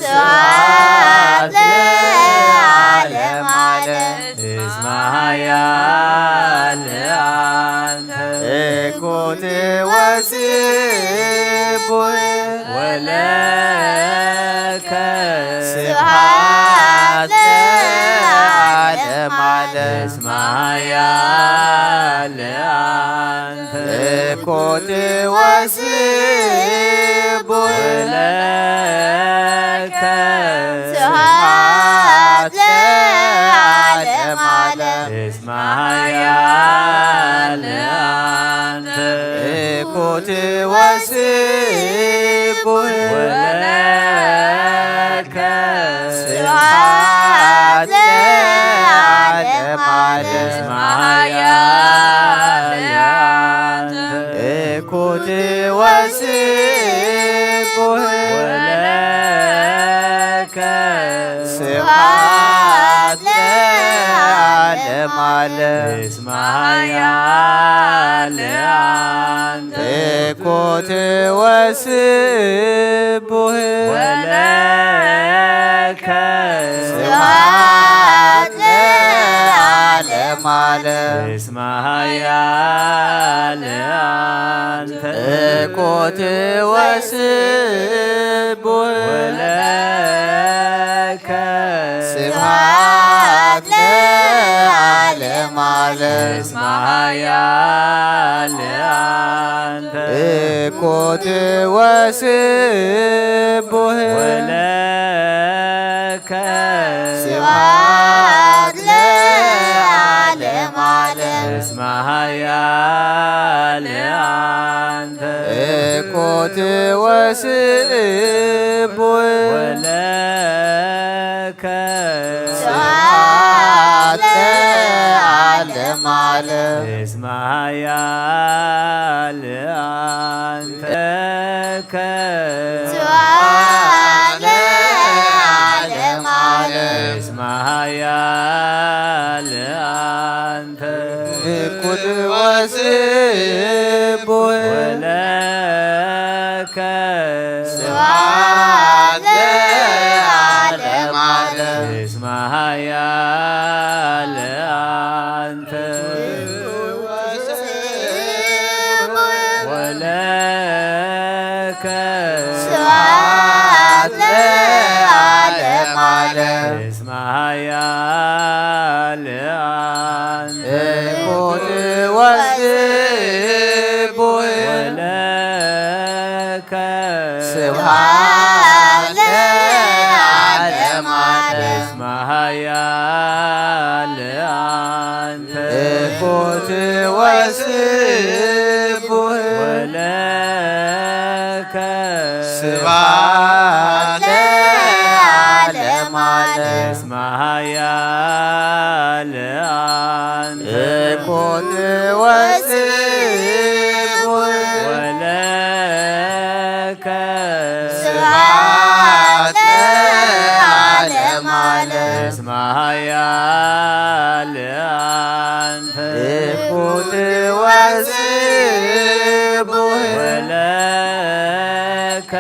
ስብሐት ለዓለመ ዓለም። እስመ ኃያል አንተ። ትኩት ወስቡሕ ወለከ። ስብሐት ለዓለመ ዓለም። እስመ ኃያል አንተ። ትኩት ወስቡሕ ወለከ። ስብሐት ለዓለመ ዓለም። እስመ ኃያል አንተ። ትኩት ወስቡሕ ወለከ። ስብሐት ለዓለመ ዓለም። እስመ ኃያል አንተ። ትኩት ወስቡሕ ወለከ። ስብሐት ለዓለመ ዓለም። እስመ ኃያል አንተ። ትኩት ወስቡሕ ወለከ። ስብሐት ለዓለመ ዓለም። እስመ ኃያል አንተ። ትኩት ወስቡሕ ወለከ። ስብሐት ለዓለመ ዓለም። እስመ ኃያል አንተ። ትኩት ወስቡሕ ወለከ። ስብሐት ለዓለመ ዓለም። እስመ ኃያል አንተ። ትኩት ወስቡሕ ወለከ። ስብሐት ለዓለመ ዓለም። እስመ ኃያል አንተ። ስብሐት ለዓለመ ዓለም። እስመ ኃያል አንተ። ትኩት ወስቡሕ ወለከ። ስብሐት ለዓለመ እስመ ኃያል አንተ ወለከ ስብሐት ለዓለመ ዓለም። እስመ ኃያል አንተ እኩት ወስቡሕ ወለከ ስብሐት ለዓለመ ዓለም። እስመ ኃያል አንተ እኩት ወስቡሕ ወለከ ስብሐት ለዓለመ ዓለም። እስመ ኃያል አንተ እኩት ወስቡሕ ወለከ ስብሐት ለዓለመ ዓለም። እስመ ኃያል አንተ እኩት ወስቡሕ ወለከ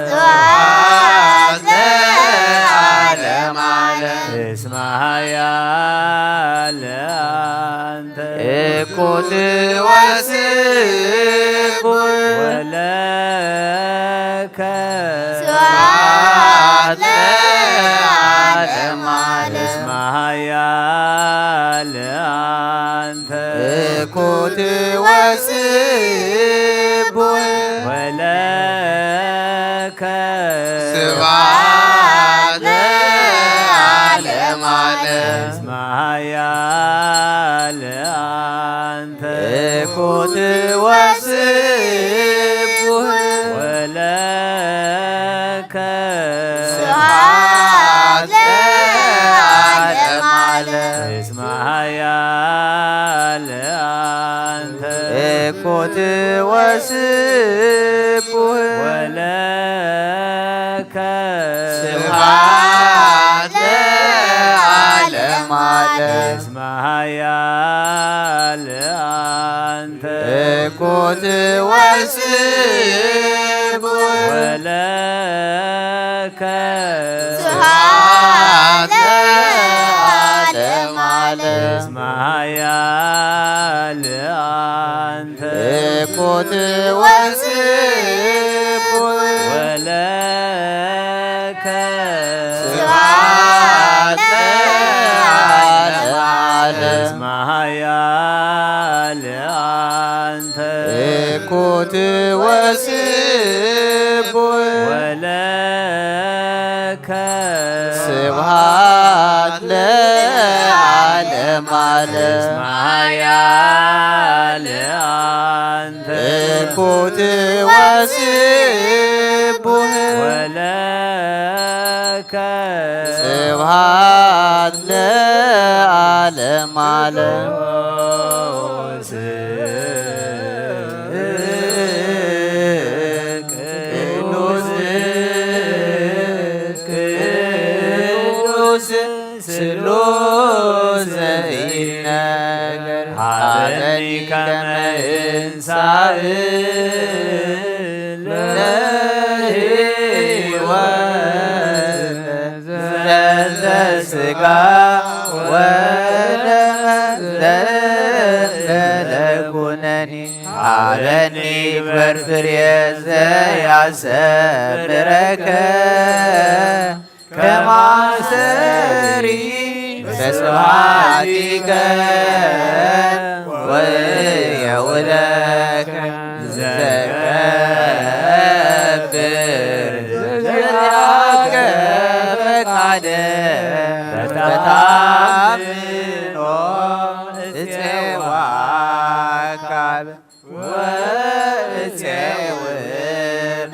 ስብሐት ለዓለመ ዓለም። እስመ ኃያል አንተ እኩት ወስቡሕ ወለከ ስብሐት ለዓለመ ዓለም። እስመ ኃያል አንተ እኩት ወስቡሕ ወለከ ስብሐት ለዓለመ ዓለም። እስመ ኃያል አንተ እኩት ወስቡሕ ወለከ ስብሐት ለዓለመ ዓለም። እስመ ኃያል አንተ እኩት ወስቡሕ ወለከ ስብሐት ለዓለመ ዓለም። እስመ ኃያል አንተ እኩት ወስቡሕ ወለከ ስብሐት ለዓለመ ዓለም። እስመ ኃያል አንተ እኩት ወስቡሕ ወለከ ስብሐት ለዓለመ ዓለም። እስመ ኃያል አንተ እኩት ወስቡሕ ወለከ ስብሐት ለዓለመ ዓለም። እስመ ኃያል አንተ እኩት ወስቡሕ ወለከ ስብሐት ለዓለመ ዓለም። ቅዱስ ቅዱስ ስሉስ ዘኢነገር ሀበኒ ከመ እንሳእ ለሕይወት ዘንተ ስጋ ወደመ ዘንተ ለኩነኒ ሀበኒ ግበር ፍሬ ዘያሰምረከ ከማሰሪ በስብሐቲከ ወየውለከ ዘገብር ዘዚአከ ፈቃደ በተአምኖ እፄዋ ካብ ወእፄው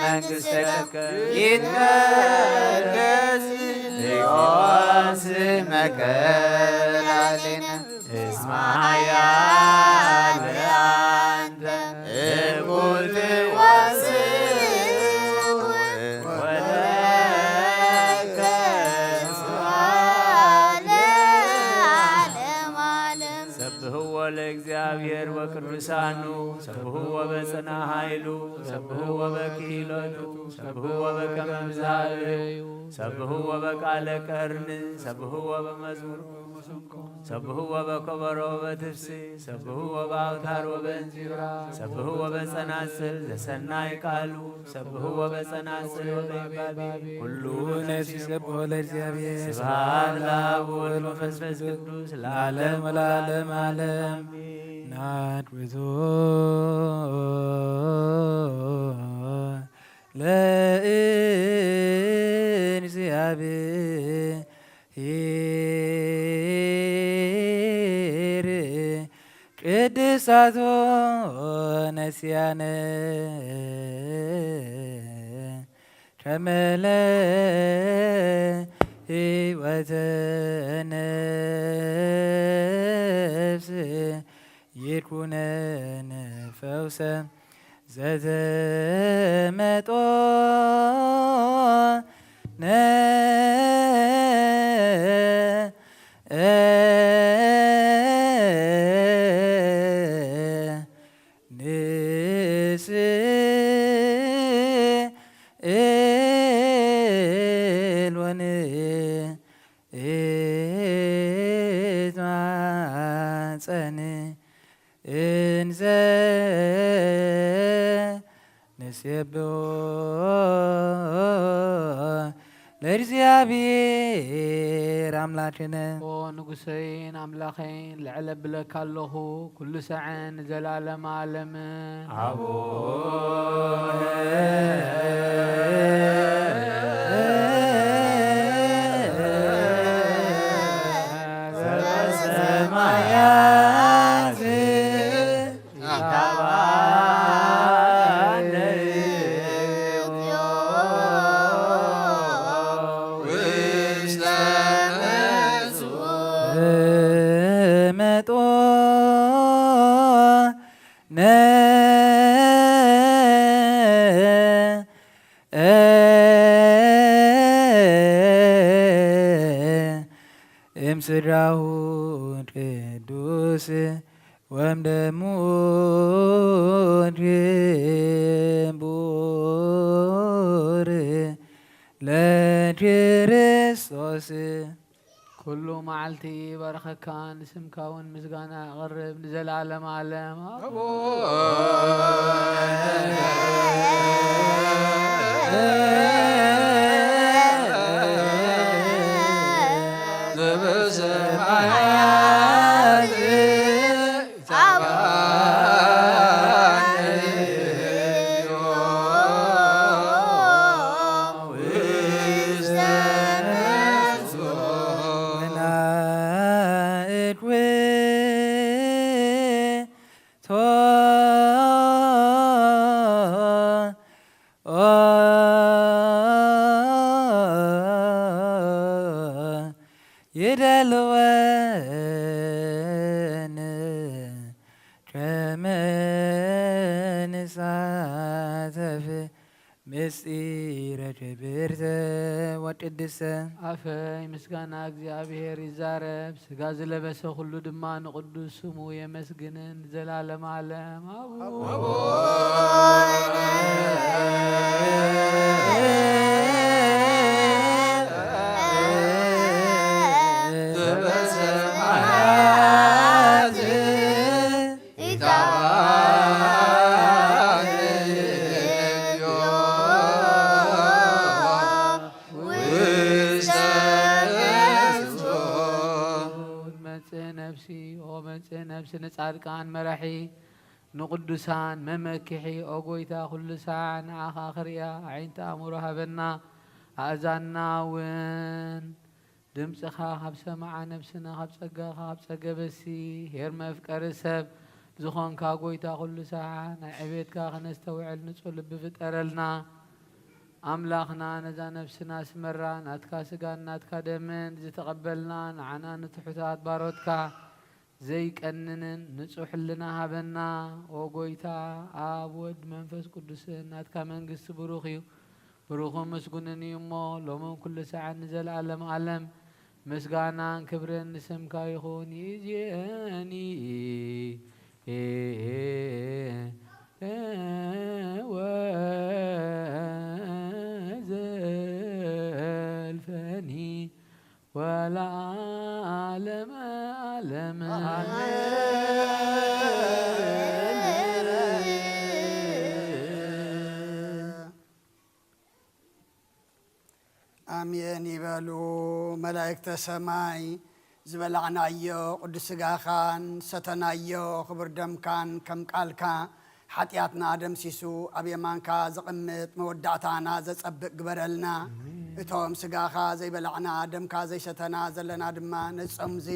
መንግሥትከ ይትቀደስ ስምከ ላዕሌነ እስመ ኃያል አንተ እኩት ወስብሐት ወለከ ስብሐት ለዓለመ ዓለም። ሰብሕዎ ለእግዚአብሔር ቅዱሳኑ ሰብህዎ በጽና ኃይሉ ሰብህዎ በክሂሎቱ ሰብህዎ በከመ ብዝሃ እበዩ ሰብህዎ በቃለ ቀርን ሰብህዎ በመዝሙር ሰብህዎ በከበሮ በትፍሲ ሰብህዎ በአውታር ወበእንዚራ ሰብህዎ በጸናጽል ዘሰናይ ቃሉ ሰብህዎ በጸናጽል ወበይባቤ ኩሉ ኩሉ ነፍስ ይሰብሖ ለእግዚአብሔር። ስብሐት ለአብ ወወልድ ወመንፈስ ቅዱስ ለዓለም ወለዓለም ዓለም። ናድብቶ ለእግዚአብሔር ቅድሳቶ ነስያነ ከመለ ሕይወተ ነፍስ ይኩነነ ፈውሰ ዘተመጦ ነ ንስእል ወንትማጸን እንዘ ንሴብሖ ለእግዚአብሔር አምላክነ። ኦ ንጉሰይን ኣምላኸይን፣ ልዕል ኣብለካ ኣለኹ፣ ኩሉ ሰዐን ንዘላለም ዓለም። ኣቡነ ዘበሰማያት ይትባረክ ስምከ። እምስድራሁ ቅዱስ ወምደሙ ክቡር ለክርስቶስ። ኩሉ መዓልቲ ይባርኸካ፣ ንስምካ እውን ምስጋና ኣቕርብ ንዘለዓለም ዓለም። ዘበሰማያት ይደልወን ከመ ንሳተፍ ምስጢረ ክብርተ ወቅድስተ። ኣፈይ ምስጋና እግዚኣብሔር ይዛረብ፣ ስጋ ዝለበሰ ኩሉ ድማ ንቅዱስ ስሙ የመስግንን ንዘላለም ዓለም። ኣቡ መጽእ ነፍሲ፣ ኦ መጽእ ነፍሲ ንጻድቃን መራሒ፣ ንቅዱሳን መመክሒ፣ ኦ ጎይታ ኩሉ ሳዕ ንዓኻ ክርእያ ኣዒንቲ ኣእምሮ ሃበና። ኣእዛንና እውን ድምጽኻ ካብ ሰማዓ ነፍስና ካብ ጸጋኻ ካብ ጸገበሲ ሄር መፍቀሪ ሰብ ዝኾንካ ጎይታ ኩሉ ሳዓ ናይ ዕቤትካ ክነስተውዕል ንጹህ ልቢ ፍጠረልና። ኣምላኽና ነዛ ነፍስና ስመራ ናትካ ስጋን ናትካ ደምን ዝተቐበልና ንዓና ንትሑታት ባሮትካ ዘይቀንንን ንጹሕ ሕልና ሃበና። ኦ ጎይታ ኣብ ወድ መንፈስ ቅዱስን ናትካ መንግስቲ ብሩኽ እዩ። ብሩኽን ምስጉንን እዩ እሞ፣ ሎምን ኩሉ ሰዓት ንዘለኣለም ዓለም፣ ምስጋናን ክብርን ንስምካ ይኹን። ይእዜኒ ወዘልፈኒ ወለዓለመ ዓለም። ኣሜን ይበሉ መላእክተ ሰማይ። ዝበላዕናዮ ቅዱስ ስጋኻን ሰተናዮ ክቡር ደምካን ከም ቃልካ ሓጢኣትና ደምሲሱ ኣብ የማንካ ዘቐምጥ መወዳእታና ዘጸብቕ ግበረልና። እቶም ስጋኻ ዘይበላዕና ደምካ ዘይሰተና ዘለና ድማ ነጾምዚ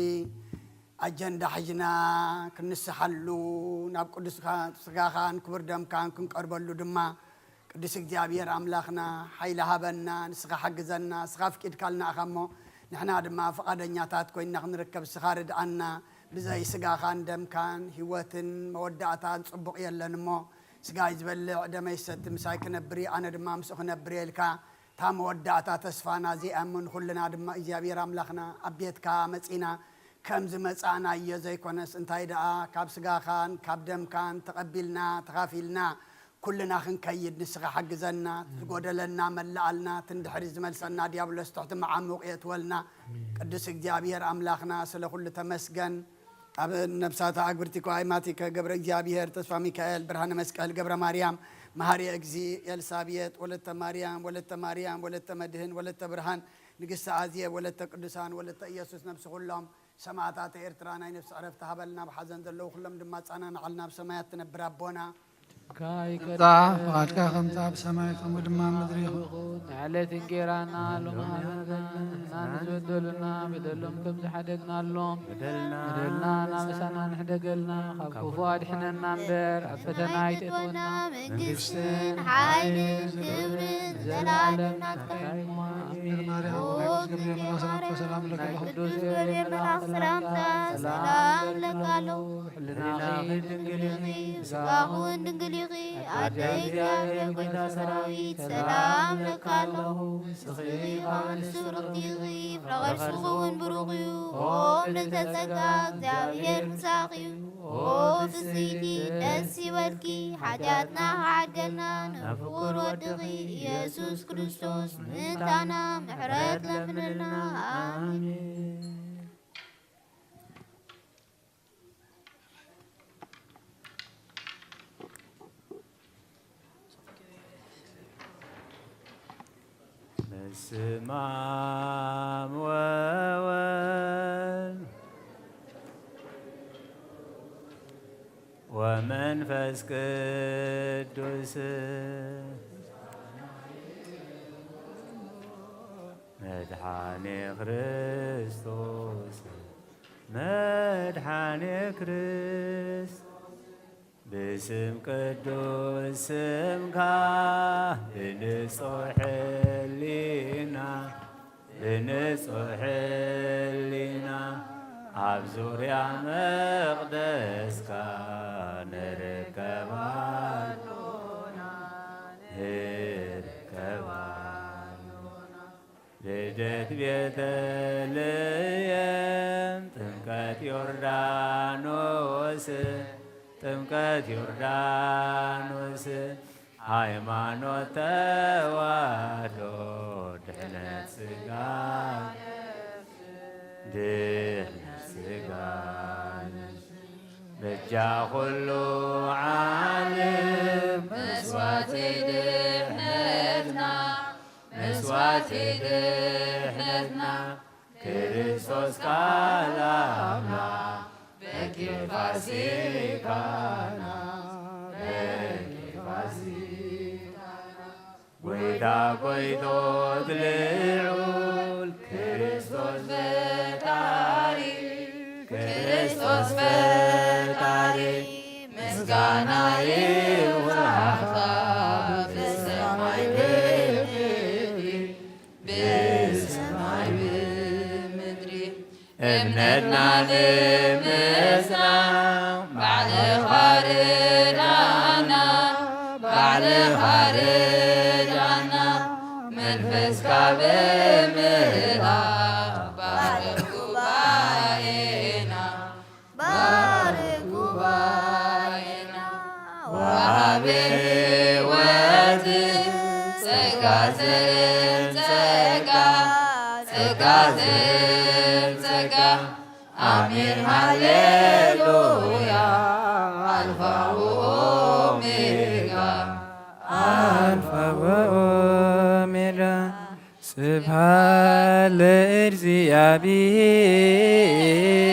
ኣጀንዳ ሒዝና ክንስሓሉ ናብ ቅዱስ ስጋኻን ክቡር ደምካን ክንቀርበሉ ድማ ቅዱስ እግዚኣብሔር ኣምላኽና ሓይሊ ሃበና፣ ንስኻ ሓግዘና፣ ንስኻ ኣፍቂድካልና ኢኻ እሞ ንሕና ድማ ፍቓደኛታት ኮይንና ክንርከብ ንስኻ ርድኣና። ብዘይ ስጋኻን ደምካን ህይወትን መወዳእታን ጽቡቕ የለን እሞ ስጋይ ዝበልዕ ደመይ ዝሰቲ ምሳይ ክነብር እዩ፣ ኣነ ድማ ምስኡ ክነብር እየ ኢልካ እታ መወዳእታ ተስፋና እዚኣ እሞ ንኹልና ድማ እግዚኣብሔር ኣምላኽና ኣብ ቤትካ መጺና ከም ዝመጻእናዮ ዘይኮነስ እንታይ ደኣ ካብ ስጋኻን ካብ ደምካን ተቐቢልና ተኻፊልና ኩልና ክንከይድ ንስኻ ሓግዘና። ዝጎደለና መላኣልና፣ ትንድሕሪ ዝመልሰና ዲያብሎስ ትሕቲ መዓሙቕ የእትወልና። ቅዱስ እግዚኣብሔር ኣምላኽና ስለ ኩሉ ተመስገን። ኣብ ነብሳታ ኣግብርቲ ከዋይ ማቲከ ገብረ እግዚኣብሔር ተስፋ ሚካኤል ብርሃነ መስቀል ገብረ ማርያም መሃሪ እግዚ ኤልሳቤጥ ወለተ ማርያም ወለተ ማርያም ወለተ መድህን ወለተ ብርሃን ንግስቲ ኣዝየ ወለተ ቅዱሳን ወለተ ኢየሱስ ነብሲ ኩሎም ሰማዕታት ኤርትራ ናይ ነፍሲ ዕረፍቲ ሃበልና። ብሓዘን ዘለዉ ኩሎም ድማ ኣጸናንዓልና። ኣብ ሰማያት ትነብር ኣቦና። ትምጻእ ፍቓድካ ከምቲ ኣብ ሰማይ ከምኡ ድማ ኣብ ምድሪ ይኹን። ንዕለት እንጌራና ሎሚ ሃበና፣ ንሕና ንዝበደሉና በደሎም ከም ዝሓደግናሎም በደልና በደልና ናበሳና ንሕደገልና፣ ካብ ክፉ ኣድሕነና እምበር ኣብ ፈተና ኣይተእትወና። መንግስትን ሓይልን ክብርን ዘላለም ናትካ እዩ። ኣሜን። ማርያም ኦ ሆይ፣ ገብርኤል መልኣክ ሰላምታ ሰላም እለኪ ናይ ኣለኹ። ቅዱስ ገብርኤል መልኣክ ሰላምታ ሰላም እለኪ ኣለኹ። ሕልናኺ ድንግል ኢኺ፣ ስጋኺ እውን ድንግል ኢኺ። ኣደ እግዚኣብሔር ጎይታ ሰራዊት ሰላም እለኪ ኣለኹ። ንስኺ ካብ ኣንስቲ ብርኽቲ ኢኺ፣ ፍረ ከርስኺ እውን ብሩኽ እዩ። ኦ ምልዕተ ጸጋ፣ እግዚኣብሔር ምሳኺ እዩ። ኦ ፍስይቲ ደስ ይበልኪ፣ ሓጢኣትና ክሓድገልና ንፍቁር ወድኺ ኢየሱስ ክርስቶስ ምእንታና ምሕረት ለምንልና። ኣሜን። በስመ አብ ወወልድ ወመንፈስ ቅዱስ መድኃኔ ክርስቶስ መድኃኔ ክርስቶስ ብስም ቅዱስ ስምካ ብንጹሕ ሕሊና ብንጹሕ ሕሊና ኣብ ዙርያ መቕደስካ ንርከብ ኣሎና ንርከብ ኣሎና። ልደት ቤተልሔም ጥምቀት ዮርዳኖስ ጥምቀት ዮርዳኖስ ሃይማኖት ተዋህዶ ድሕነት ስጋ ድሕነት ስጋ በጃ ኩሉ ዓለም መስዋዕቲ ድሕነትና መስዋዕቲ ድሕነትና ክርስቶስ ቃል ኣምላኽ በኪ ፋሲካና በኪ ፋሲካና ጎይታ ጎይቶት ልዑል ክርስቶስ ፈጣሪ ክርስቶስ ፈጣሪ ምስጋና ይውሃብካ ብሰማይ ብምድሪ ብሰማይ ብምድሪ እምነትና ንምጽናዕ ባዕልኻ ርዳና ባዕልኻ ርዳና መንፈስካ ብምልኣኽ ባርኽ ጉባኤና ባርኽ ጉባኤ ስም ጸጋ። ኣሜን ሃሌሉያ። ኣልፋ ወኦሜጋ። ኣልፋ ወኦሜጋ። ስብሐት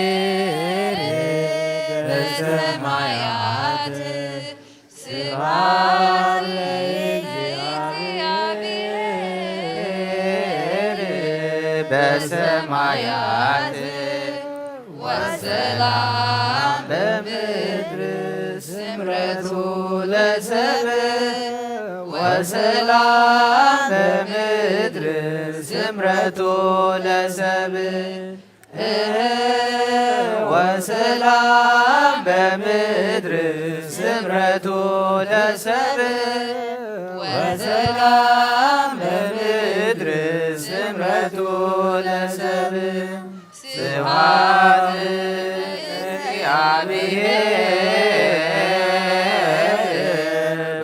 ለእግዚአብሔር በሰማያት። ስብሐት ለእግዚአብሔር በሰማያት። ወሰላም በምድር ስምረቱ ለሰብ። ወሰላም በምድር ስምረቱ ለሰብ። ወሰላም በምድር ስምረቱ ለሰብ። ወሰላም በምድር ስምረቱ ለሰብ። ስብሐት ለእግዚአብሔር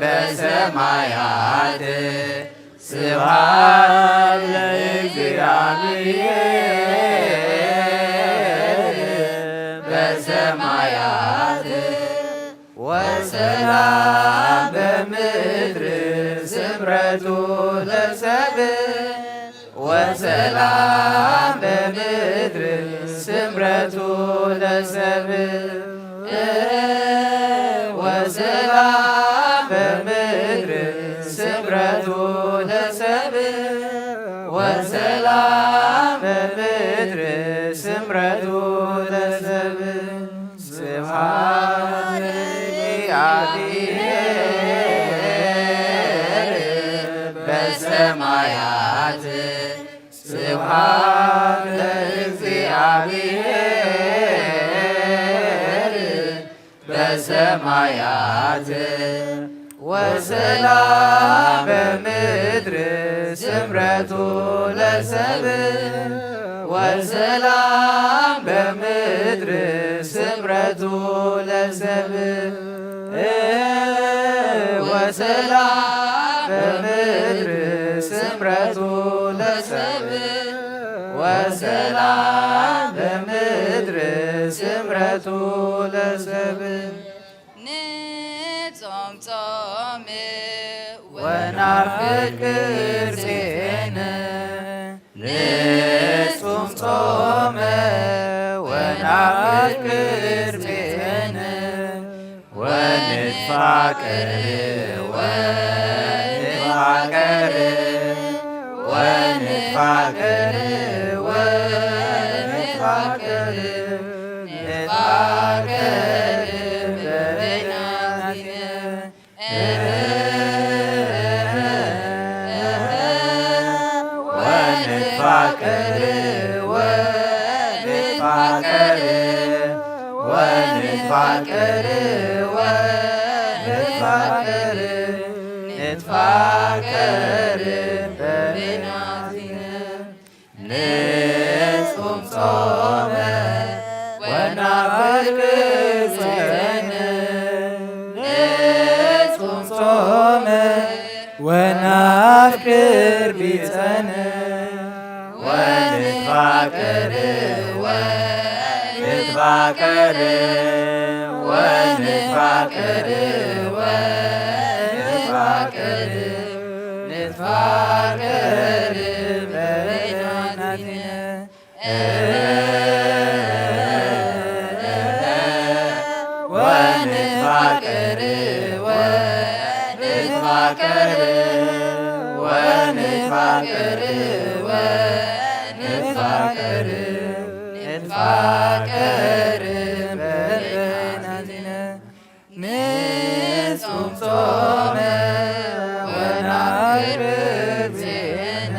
በሰማያት። ስብሐት ለእግዚአብሔር በሰማያት። ወሰላም በምድር ስምረቱ ለሰብ። ወሰላም በምድር ስምረቱ ለሰብ። ወሰላም በምድር ስምረቱ ለሰብ። ወሰላም በምድር ስምረቱ ለሰብ። ስብሐት ለእግዚአብሔር በሰማያት። ስብሐት ለእግዚአብሔር በሰማያት። ወሰላም በምድር ስምረቱ ለሰብ። ወሰላም በምድር ስምረቱ ለሰብ። ወሰላም በምድር ስምረቱ ለሰብ። ወሰላም በምድር ስምረቱ ለሰብ። ንጾም ጾም ወናፍቅር ጼነ። ንጹም ጾመ ወናፍቅር ጼነ። ወንትፋቀር ወንትፋቀር ወንትፋቀር ወንትፋቀር። ንትፋቀር በበይናቲነ። ወንትፋቀር ወንትፋቀር ወንትፋቀር ወንትፋቀር። ንትፋቀር በበይናቲነ። ንጹም ጾመ ወናፍቅር ቢጸነ። ንጹም ጾመ ወናፍቅር ቢጸነ። ወንትፋቀር ወንትፋቀር ወንትፋቀር ወንትፋቀር። ንትፋቀር በበይናቲነ። ወንትፋቀር ወንትፋቀር ወንትፋቀር ወንትፋቀር። ንትፋቀር በበይናቲነ። ንጹም ጾመ ወናፍቅር ቢጸነ።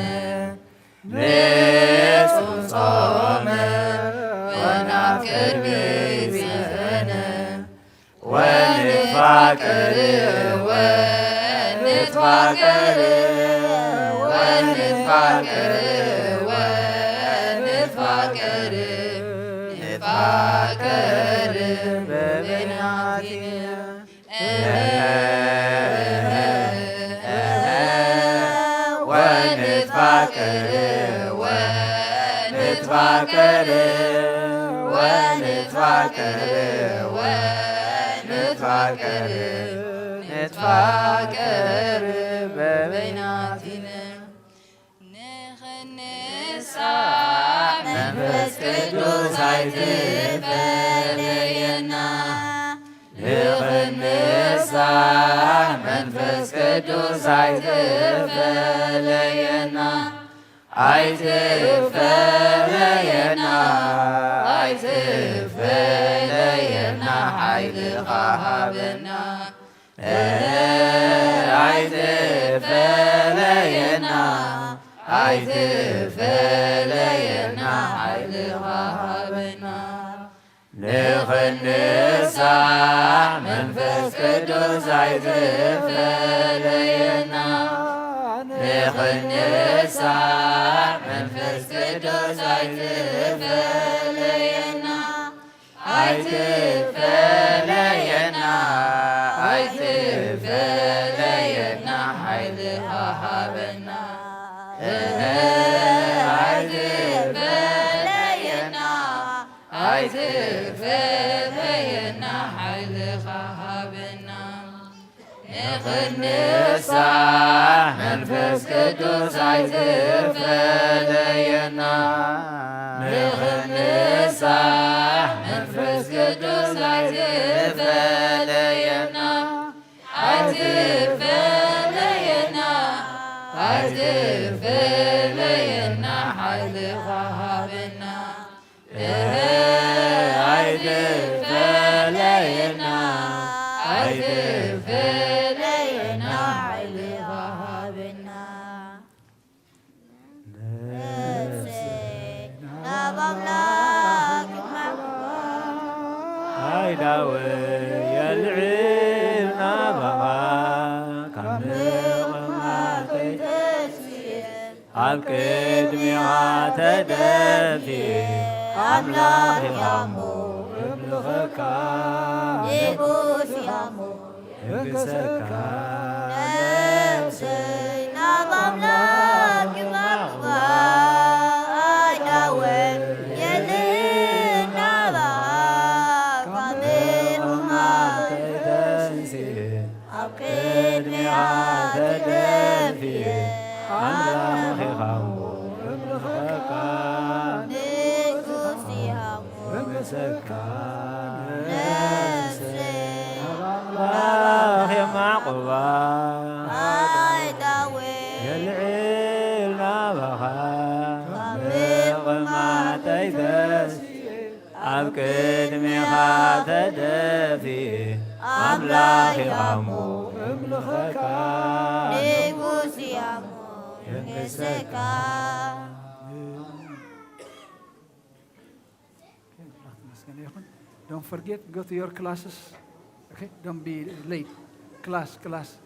ንጹም ጾመ ወናፍቅር ቢጸነ። ወንትፋቀር ወንትፋቀር ወንትፋቀር ወንትፋቀር። ንትፋቀር በበይናቲነ። ወንትፋቀር ወንትፋቀር ونتفكر ونتفكر نتفكر በበይናቲነ ንኽንሳዕ መንፈስ ቅዱስ ኣይትፈለየና። ንኽንሳዕ መንፈስ ቅዱስ ኣይትፈለየና። ኣይትፈለየና፣ ኣይትፈለየና፣ ሓይልኻ ሃበና። እህ፣ ኣይትፈለየና፣ ኣይትፈለየና፣ ሓይልኻ ሃበና። ንኽንሳዕ መንፈስ ቅዱስ ኣይትፈለየና። ንኽንሳዕ መንፈስ ቅዱስ ኣይትፈለየና። ኣይትፈለየና፣ ኣይትፈለየና፣ ሓይልኻ ሃበና። እህ፣ ኣይትፈለየና፣ ኣይትፈለየና፣ ሓይልኻ ሃበና። ንኽንሳዕ መንፈስ ቅዱስ ኣይትፈለየና። ንኽንሳዕ መንፈስ ቅዱስ ኣይትፈለየና። ኣይትፈለየና፣ ኣይትፈለየና፣ ሓይልኻ ሃበና። እህ፣ ኣይትፈለየና፣ ኣይትፈለየና፣ ሓይልኻ ሃበና። ነፍሰይ ናብ ኣምላኽ ይማዕበባ። ኣይዳወ የልዕል ናባኻ ካብ ምቕማጠይ ተስየ ኣብ ቅድሚኻ ተደፊ ኣምላኽ ኢኻ እሞ እምልኸካ። ንጉስ ኢኻ እሞ እምልኸካ። ነፍሰይ ናብ ኣምላኽ ይማዕበባ። ኣይዳወ የልዕል ናባኻ ካብ ምቕማጠይ ተስየ ኣብ ቅድሚኻ ተደፊ ኣምላኽ ኢኻ እሞ እምልኸካ። ንጉስ ኢኻ እሞ እምልኸካ። ነፍሰይ ኣምላኽ የማዕቁባ። ኣይዳወ የልዕል ናባኻ ካብ ምቕማጠይ ተስየ ኣብ ቅድሚኻ ተደፊ ኣምላኽ ኢኻ እሞ እምልኸካ። ንጉስ ኢኻ እሞ እምልኸካ። Don't forget, go to your classes. Okay? Don't be late. Class, class.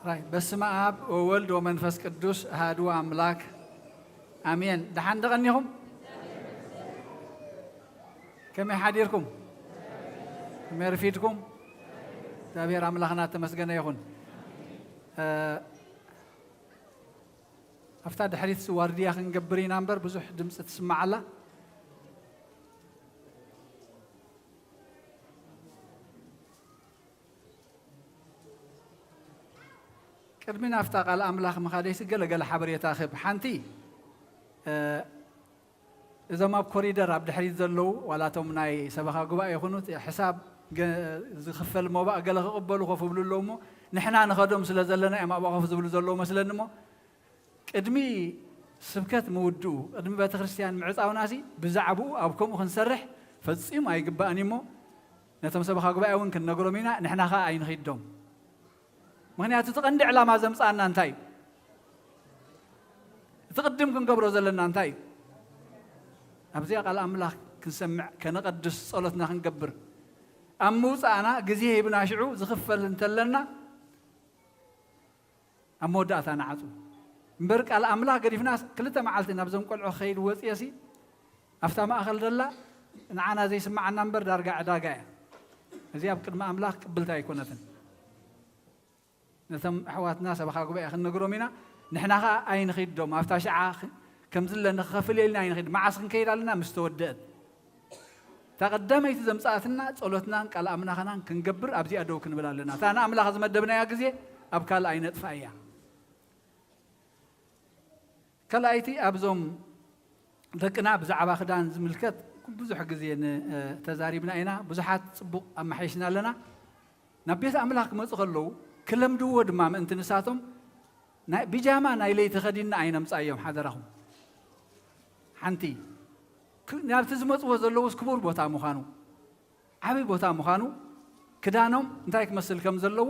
ራይ፣ በስመ አብ ወወልድ ወመንፈስ ቅዱስ አሐዱ አምላክ አሜን። ደሓን ደቐኒኹም? ከመይ ሓዲርኩም? ከመይ ርፊድኩም? እግዚኣብሔር ኣምላኽና ተመስገነ ይኹን። እ፣ ኣብታ ድሕሪት ዋርድያ ክንገብር ኢና እምበር ብዙሕ ድምፂ ትስማዕ ኣላ። ቅድሚ ናብታ ቃል ኣምላኽ ምኻደይሲ ገለ ገለ ሓበሬታ ክህብ። ሓንቲ፣ እ፣ እዞም ኣብ ኮሪደር ኣብ ድሕሪት ዘለዉ፣ ዋላ እቶም ናይ ሰበኻ ጉባኤ ይኹኑ፣ እቲ ሕሳብ ገ-፣ ዝኽፈል መባእ ገለ ክቕበሉ ኮፍ ይብሉ ኣለዉ እሞ፣ ንሕና ንኸዶም ስለ ዘለና እዮም ኣብኣ ኮፍ ዝብሉ ዘለዉ መስለኒ እሞ፣ ቅድሚ ስብከት ምውድኡ፣ ቅድሚ ቤተ ክርስቲያን ምዕጻውናሲ ብዛዕባኡ ኣብ ከምኡ ክንሰርሕ ፈጺሙ ኣይግባእን እዩ እሞ፣ ነቶም ሰበኻ ጉባኤ እውን ክንነግሮም ኢና፣ ንሕና ኸኣ ኣይንኺዶም። ምኽንያቱ እቲ ቀንዲ ዕላማ ዘምጽኣና እንታይ እዩ? እቲ ቅድም ክንገብሮ ዘለና እንታይ እዩ? ኣብዚኣ ቃል ኣምላኽ ክንሰምዕ፣ ከነቐድስ፣ ጸሎትና ክንገብር፣ ኣብ ምውጻእና ግዜ ሂብና ሽዑ ዝኽፈል እንተለና፣ ኣብ መወዳእታ ንዓጹ። እምበር ቃል ኣምላኽ ገዲፍናስ ክልተ መዓልቲ ናብዞም ቆልዑ ክኸይድ ወጽየሲ፣ ኣብታ ማእኸል ደላ ንዓና ዘይስምዓና እምበር ዳርጋ ዕዳጋ እያ። እዚ ኣብ ቅድሚ ኣምላኽ ቅብልቲ ኣይኮነትን። ነቶም ኣሕዋትና ሰበኻ ጉባኤ ክንነግሮም ኢና። ንሕና ኸኣ ኣይንኺዶም። ኣብታ ሽዓ ኽ-፣ ከም ዝለ ንኽኸፍል ኢልና ኣይንኺድ። መዓስ ክንከይድ ኣለና? ምስ ተወደአት። እታ ቀዳመይቲ ዘምጽኣትና ጸሎትናን ቃል ኣምላኽናን ክንገብር ኣብዚኣ ደው ክንብል ኣለና። እታ ንኣምላኽ ዝመደብናያ ግዜ ኣብ ካልእ ኣይነጥፍኣ እያ። ካልኣይቲ ኣብዞም ደቅና ብዛዕባ ክዳን ዝምልከት ብዙሕ ግዜ ን-፣ እ፣ ተዛሪብና ኢና። ብዙሓት ጽቡቕ ኣመሓይሽና ኣለና። ናብ ቤት ኣምላኽ ክመጹ ከለዉ ክለምድዎ ድማ ምእንቲ ንሳቶም ናይ ቢጃማ ናይ ለይቲ ከዲንና ኣይነምጻዮም ሓደራኹም። ሓንቲ ክ-፣ ናብቲ ዝመጽዎ ዘለዉስ ክቡር ቦታ ምዃኑ፣ ዓቢ ቦታ ምዃኑ፣ ክዳኖም እንታይ ክመስል ከም ዘለዎ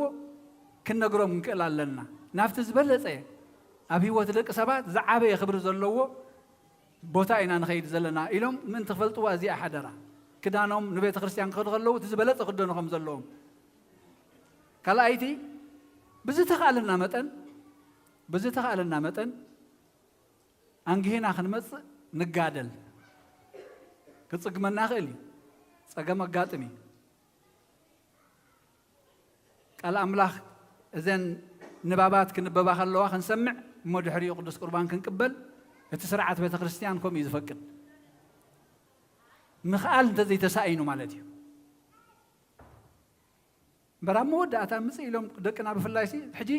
ክንነግሮም ክንክእል ኣለና። ናብቲ ዝበለጸ ኣብ ህይወት ደቂ ሰባት ዝዓበየ ክብሪ ዘለዎ ቦታ ኢና ንኸይድ ዘለና ኢሎም ምእንቲ ክፈልጥዋ እዚኣ ሓደራ። ክዳኖም ንቤተ ክርስቲያን ክኸዱ ከለዉ እቲ ዝበለጸ ክደኑ ከም ዘለዎም። ካልኣይቲ ብዝተኻእለና መጠን፣ ብዝተኻእለና መጠን ኣንግሂና ክንመጽእ ንጋደል። ክጽግመና ይኽእል እዩ። ጸገም ኣጋጥም እዩ። ቃል ኣምላኽ እዘን ንባባት ክንበባ ከለዋ ክንሰምዕ እሞ ድሕሪኡ ቅዱስ ቁርባን ክንቅበል እቲ ስርዓት ቤተ ክርስቲያን ከምኡ እዩ ዝፈቅድ። ምኽኣል እንተዘይተሳኢኑ ማለት እዩ። እምበር ኣብ መወዳእታ ምጽእ ኢሎም ደቅና ብፍላይ ሲ ሕጂ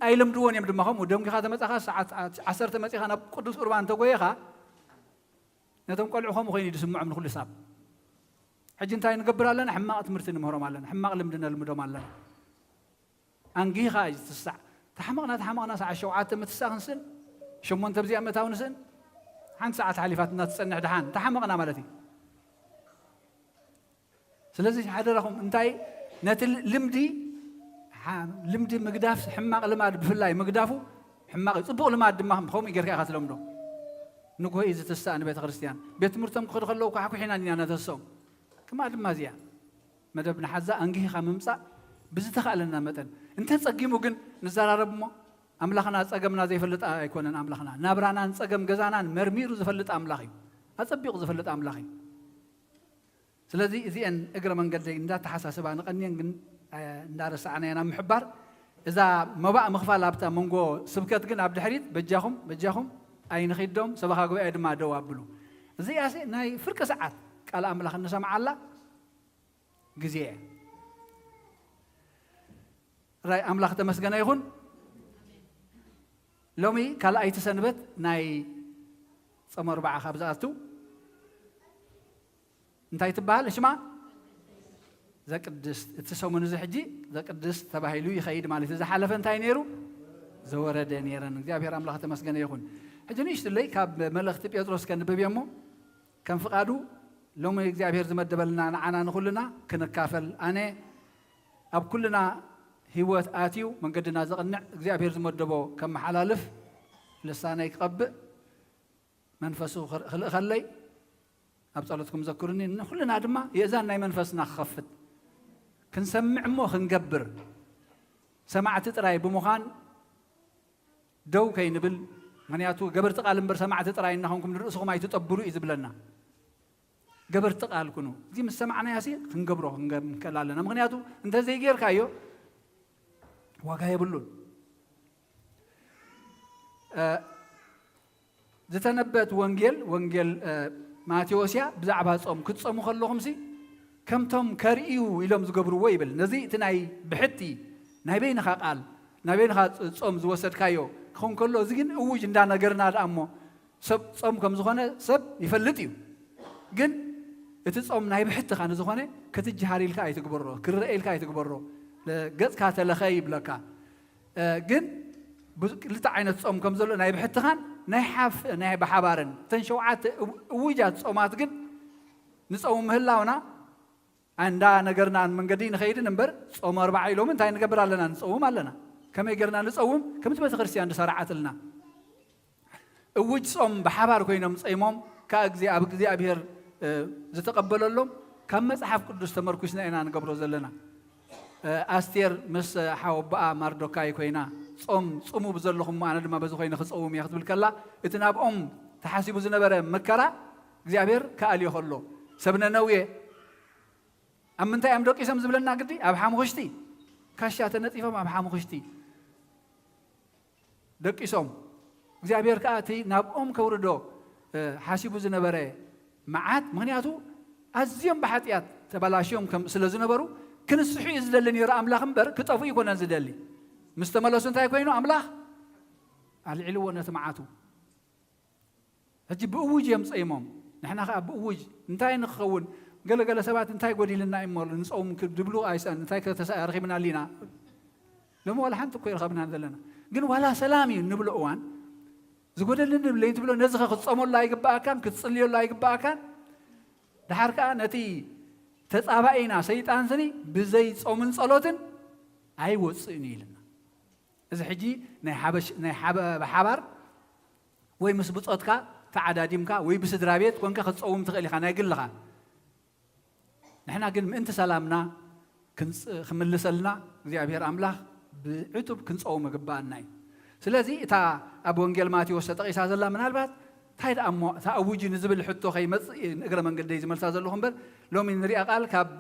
ኣይለምድዎን እዮም ድማ። ከምኡ ደንጊኻ ተመጻኻ ሰዓት ዓሰርተ መጺኻ ናብ ቅዱስ ቁርባን እንተጎየኻ ነቶም ቆልዑ ከምኡ ኮይኑ እዩ ዝስምዖም ንኹሉ ሳብ። ሕጂ እንታይ ንገብር ኣለና? ሕማቕ ትምህርቲ ንምህሮም ኣለና። ሕማቕ ልምዲ ነልምዶም ኣለና። ኣንጊኻ እዩ ዝትሳዕ። ተሓመቕና፣ ተሓመቕና ሰዓት ሸውዓተ ምትሳእ ክንስን፣ ሸሞንተ ብዚኣ ምእታው ንስን፣ ሓንቲ ሰዓት ሓሊፋትና ትጸንሕ ደሓን። ተሓመቕና ማለት እዩ። ስለዚ ሓደራኹም እንታይ ነቲ ል-፣ ልምዲ፣ ሓ-፣ ልምዲ ምግዳፍ፣ ሕማቕ ልማድ ብፍላይ ምግዳፉ ሕማቕ እዩ። ጽቡቕ ልማድ ድማ ከምኡ ጌርካ ኢኻ ትለምዶ። ንግሆ እዩ ዝትሳእ ንቤተ ክርስቲያን። ቤት ትምህርቶም ክኸዱ ከለዉ ኳሕኩሒና ኢና ነተስኦም። ከማኣ ድማ እዚኣ መደብ ንሓዛ ኣንጊህኻ ምምጻእ ብዝተኻእለና መጠን። እንተ ጸጊሙ ግን ንዘራረብ እሞ ኣምላኽና ጸገምና ዘይፈልጥ ኣይኮነን። ኣምላኽና ናብራናን ጸገም ገዛናን መርሚሩ ዝፈልጥ ኣምላኽ እዩ። ኣጸቢቑ ዝፈልጥ ኣምላኽ እዩ። ስለዚ እዚኤን እግረ መንገደይ እንዳተሓሳስባ ንቐንየን ግን፣ እ፣ እንዳረሳዕናዮ ናብ ምሕባር እዛ መባእ ምኽፋል ኣብታ መንጎ ስብከት ግን ኣብ ድሕሪት በጃኹም፣ በጃኹም ኣይንኺዶም፣ ሰበኻ ጉባኤ ድማ ደው ኣብሉ። እዚኣሲ ናይ ፍርቂ ሰዓት ቃል ኣምላኽ እንሰምዓላ ግዜ እያ። ራይ ኣምላኽ ተመስገነ ይኹን። ሎሚ ካልኣይቲ ሰንበት ናይ ጾመ ኣርብዓ ካብ ዝኣቱ እንታይ ትበሃል ሽማ? ዘቅድስት። እቲ ሰሙን እዚ ሕጂ ዘቅድስት ተባሂሉ ይኸይድ ማለት እዩ። ዝሓለፈ እንታይ ነይሩ? ዘወረደ ነይረን። እግዚኣብሔር ኣምላኽ ተመስገነ ይኹን። ሕጂ ንእሽትለይ ካብ መልእኽቲ ጴጥሮስ ከንብብ እየ እሞ፣ ከም ፍቓዱ ሎሚ እግዚኣብሔር ዝመደበልና ንዓና ንኹልና ክንካፈል፣ ኣነ ኣብ ኩልና ህይወት ኣትዩ መንገድና ዘቕንዕ እግዚኣብሔር ዝመደቦ ከመሓላልፍ ልሳነይ ክቐብእ መንፈሱ ክር-፣ ክልእኸለይ ኣብ ጸሎትኩም ዘክሩኒ። ንኹልና ድማ የእዛን ናይ መንፈስና ክኸፍት፣ ክንሰምዕ እሞ ክንገብር። ሰማዕቲ ጥራይ ብምዃን ደው ከይንብል፣ ምኽንያቱ ገበርቲ ቃል እምበር ሰማዕቲ ጥራይ እናኾንኩም ንርእስኹም ኣይትጠብሩ እዩ ዝብለና። ገበርቲ ቃል ኩኑ። እዚ ምስ ሰማዕናዮ ሲ ክንገብሮ ክንገ-፣ ክንክእል ኣለና። ምኽንያቱ እንተዘይጌርካዮ ዋጋ የብሉን። እ፣ ዝተነበየት ወንጌል፣ ወንጌል፣ እ፣ ማቴዎስ እያ። ብዛዕባ ጾም ክትጸሙ ከለኹም ሲ ከምቶም ከርእዩ ኢሎም ዝገብርዎ ይብል። ነዚ እቲ ናይ ብሕቲ ናይ በይንኻ ቃል፣ ናይ በይንኻ ጾም ዝወሰድካዮ ክኸውን ከሎ፣ እዚ ግን እውጅ እንዳነገርና ደኣ እሞ ሰብ ጾም ከም ዝኾነ ሰብ ይፈልጥ እዩ። ግን እቲ ጾም ናይ ብሕትኻ ንዝኾነ ክትጀሃር ኢልካ ኣይትግበሮ፣ ክረአ ኢልካ ኣይትግበሮ፣ ገጽካ ተለኸ ይብለካ። እ፣ ግን ብዙ ክልተ ዓይነት ጾም ከም ዘሎ ናይ ብሕትኻን ናይ ሓፍ-፣ ናይ ብሓባርን እተን ሸውዓተ እው-፣ እውጃት ጾማት ግን ንጸውም ምህላውና እንዳ ነገርና መንገዲ ንኸይድን እምበር ጾም ኣርባዓ ኢሎም እንታይ ንገብር ኣለና? ንጸውም ኣለና። ከመይ ጌርና ንጸውም? ከምቲ ቤተ ክርስቲያን ዝሰርዓትልና። እውጅ ጾም ብሓባር ኮይኖም ጸይሞም፣ ከኣ ግዜ ኣብ እግዚኣብሔር፣ እ፣ ዝተቐበለሎም ካብ መጽሓፍ ቅዱስ ተመርኩስና ኢና ንገብሮ ዘለና። እ፣ ኣስቴር ምስ ሓወቦኣ ማርዶካይ ኮይና፣ "ጾም ጽሙ ብዘለኹም፣ ኣነ ድማ በዚ ኮይነ ክጸውም እየ" ክትብል ከላ፣ እቲ ናብኦም ተሓሲቡ ዝነበረ መከራ እግዚኣብሔር ክኣልዮ ከሎ፣ ሰብ ነነዌ ኣብ ምንታይ እዮም ደቂሶም ዝብለና ግዲ? ኣብ ሓሙኽሽቲ። ካሻ ተነጺፎም ኣብ ሓሙኽሽቲ ደቂሶም። እግዚኣብሔር ከኣ እቲ ናብኦም ከውርዶ፣ እ፣ ሓሲቡ ዝነበረ መዓት፣ ምኽንያቱ ኣዝዮም ብሓጢኣት ተበላሽዮም ከም ስለ ዝነበሩ፣ ክንስሑ እዩ ዝደሊ ነይሩ ኣምላኽ እምበር ክጠፍኡ ኣይኮነን ዝደሊ። ምስ ተመለሱ እንታይ ኮይኑ? ኣምላኽ ኣልዒልዎ ነቲ መዓቱ። ሕጂ ብእውጅ እዮም ጸይሞም። ንሕና ከኣ ብእውጅ እንታይ ንክኸውን፣ ገለ ገለ ሰባት እንታይ ጎዲልና እዩ እሞ ንጸውም ክድብሉ ኣይሰኣን፣ እንታይ ከተሳ-፣ ረኺብና ኣሊና። ሎሚ ዋላ ሓንቲ እኮ ይረኸብና ዘለና። ግን ዋላ ሰላም እዩ እንብሎ እዋን፣ ዝጎደለኒ ንብለይ ትብሎ፣ ነዚ ኸ ክትጸመሉ ኣይግብኣካን፣ ክትጽልየሉ ኣይግብኣካን። ደሓር ከኣ ነቲ ተጻባኢና ሰይጣን ስኒ ብዘይ ጾምን ጸሎትን ኣይወጽእን እዩ ኢልና። እዚ ሕጂ ናይ ሓበሽ-፣ ናይ ሓበ-፣ ብሓባር ወይ ምስ ብጾትካ ተዓዳዲምካ ወይ ብስድራ ቤት ኮንካ ክትጸውም ትኽእል ኢኻ፣ ናይ ግልኻ። ንሕና ግን ምእንቲ ሰላምና ክንጽ-፣ ክምልሰልና እግዚኣብሔር ኣምላኽ ብዕቱብ ክንጸውም ይግብኣና እዩ። ስለዚ እታ ኣብ ወንጌል ማቴዎስ ተጠቒሳ ዘላ ምናልባት እንታይ ደኣ እሞ ተኣውጁ ንዝብል ሕቶ ከይመጽእ እየ ንእግረ መንገደይ ዝመልሳ ዘለኹ እምበር፣ ሎሚ ንሪኣ ቃል ካብ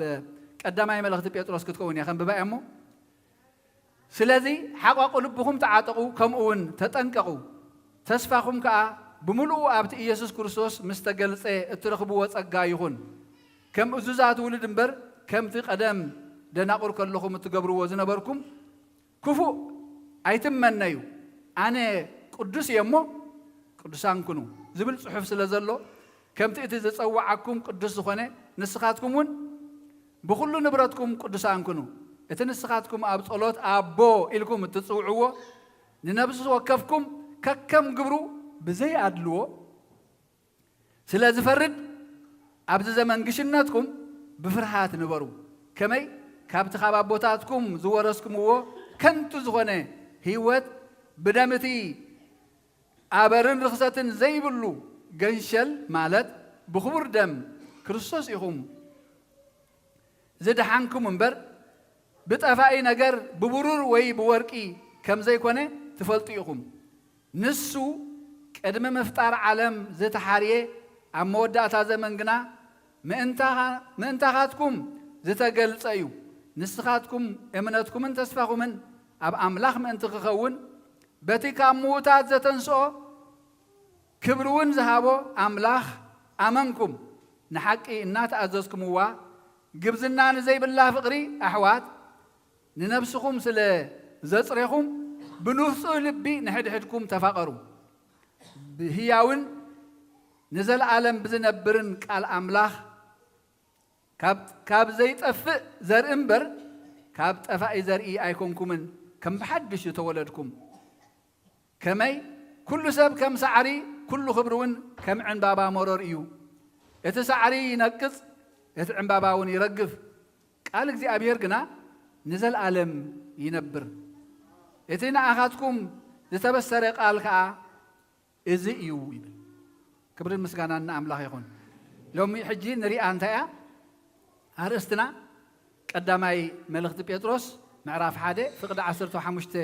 ቀዳማይ መልእኽቲ ጴጥሮስ ክትከውን እያ ከንብባ እየ እሞ፣ ስለዚ ሓቋቑ ልብኹም ተዓጠቑ፣ ከምኡ እውን ተጠንቀቑ። ተስፋኹም ከኣ ብምሉኡ ኣብቲ ኢየሱስ ክርስቶስ ምስ ተገልጸ እትረኽብዎ ጸጋ ይኹን። ከም እዙዛት ውሉድ እምበር፣ ከምቲ ቀደም ደናቑር ከለኹም እትገብርዎ ዝነበርኩም ክፉእ ኣይትመነዩ። ኣነ ቅዱስ እየ እሞ ቅዱሳን ኩኑ ዝብል ጽሑፍ ስለ ዘሎ፣ ከምቲ እቲ ዝጸውዓኩም ቅዱስ ዝኾነ፣ ንስኻትኩም እውን ብኹሉ ንብረትኩም ቅዱሳን ኩኑ። እቲ ንስኻትኩም ኣብ ጸሎት ኣቦ ኢልኩም እትጽውዕዎ፣ ንነብሲ ወከፍኩም ከከም ግብሩ ብዘይ ኣድልዎ ስለ ዝፈርድ፣ ኣብዚ ዘመን ግሽነትኩም ብፍርሃት ንበሩ። ከመይ? ካብቲ ካብ ኣቦታትኩም ዝወረስኩምዎ ከንቱ ዝኾነ ህይወት ብደም እቲ ኣበርን ርኽሰትን ዘይብሉ ገንሸል፣ ማለት ብኽቡር ደም ክርስቶስ ኢኹም ዝደሓንኩም እምበር፣ ብጠፋኢ ነገር ብብሩር ወይ ብወርቂ ከም ዘይኮነ ትፈልጡ ኢኹም። ንሱ ቅድሚ ምፍጣር ዓለም ዝተሓርየ፣ ኣብ መወዳእታ ዘመን ግና ምእንታ-፣ ምእንታኻትኩም ዝተገልጸ እዩ። ንስኻትኩም እምነትኩምን ተስፋኹምን ኣብ ኣምላኽ ምእንቲ ክኸውን፣ በቲ ካብ ምዉታት ዘተንስኦ ክብሪ እውን ዝሃቦ ኣምላኽ ኣመንኩም፣ ንሓቂ እናተኣዘዝኩምዋ፣ ግብዝና ንዘይብላ ፍቕሪ ኣሕዋት ንነብስኹም ስለ ዘጽሬኹም፣ ብንጹህ ልቢ ንሕድሕድኩም ተፋቐሩ። ብህያውን ንዘለኣለም ብዝነብርን ቃል ኣምላኽ፣ ካብ፣ ካብ ዘይጠፍእ ዘርኢ እምበር፣ ካብ ጠፋኢ ዘርኢ ኣይኮንኩምን፣ ከም ብሓድሽ ዝተወለድኩም። ከመይ? ኩሉ ሰብ ከም ሳዕሪ፣ ኩሉ ክብሪ እውን ከም ዕምባባ መሮር እዩ። እቲ ሳዕሪ ይነቅጽ፣ እቲ ዕምባባ እውን ይረግፍ፣ ቃል እግዚኣብሔር ግና ንዘለኣለም ይነብር። እቲ ንኣኻትኩም ዝተበሰረ ቃል ከኣ እዚ እዩ ይብል። ክብርን ምስጋናን ንኣምላኽ ይኹን። ሎሚ ሕጂ ንሪኣ እንታይ እያ? ኣርእስትና ቀዳማይ መልእኽቲ ጴጥሮስ ምዕራፍ ሓደ ፍቕዲ ዓሰርተ ሓሙሽተ፣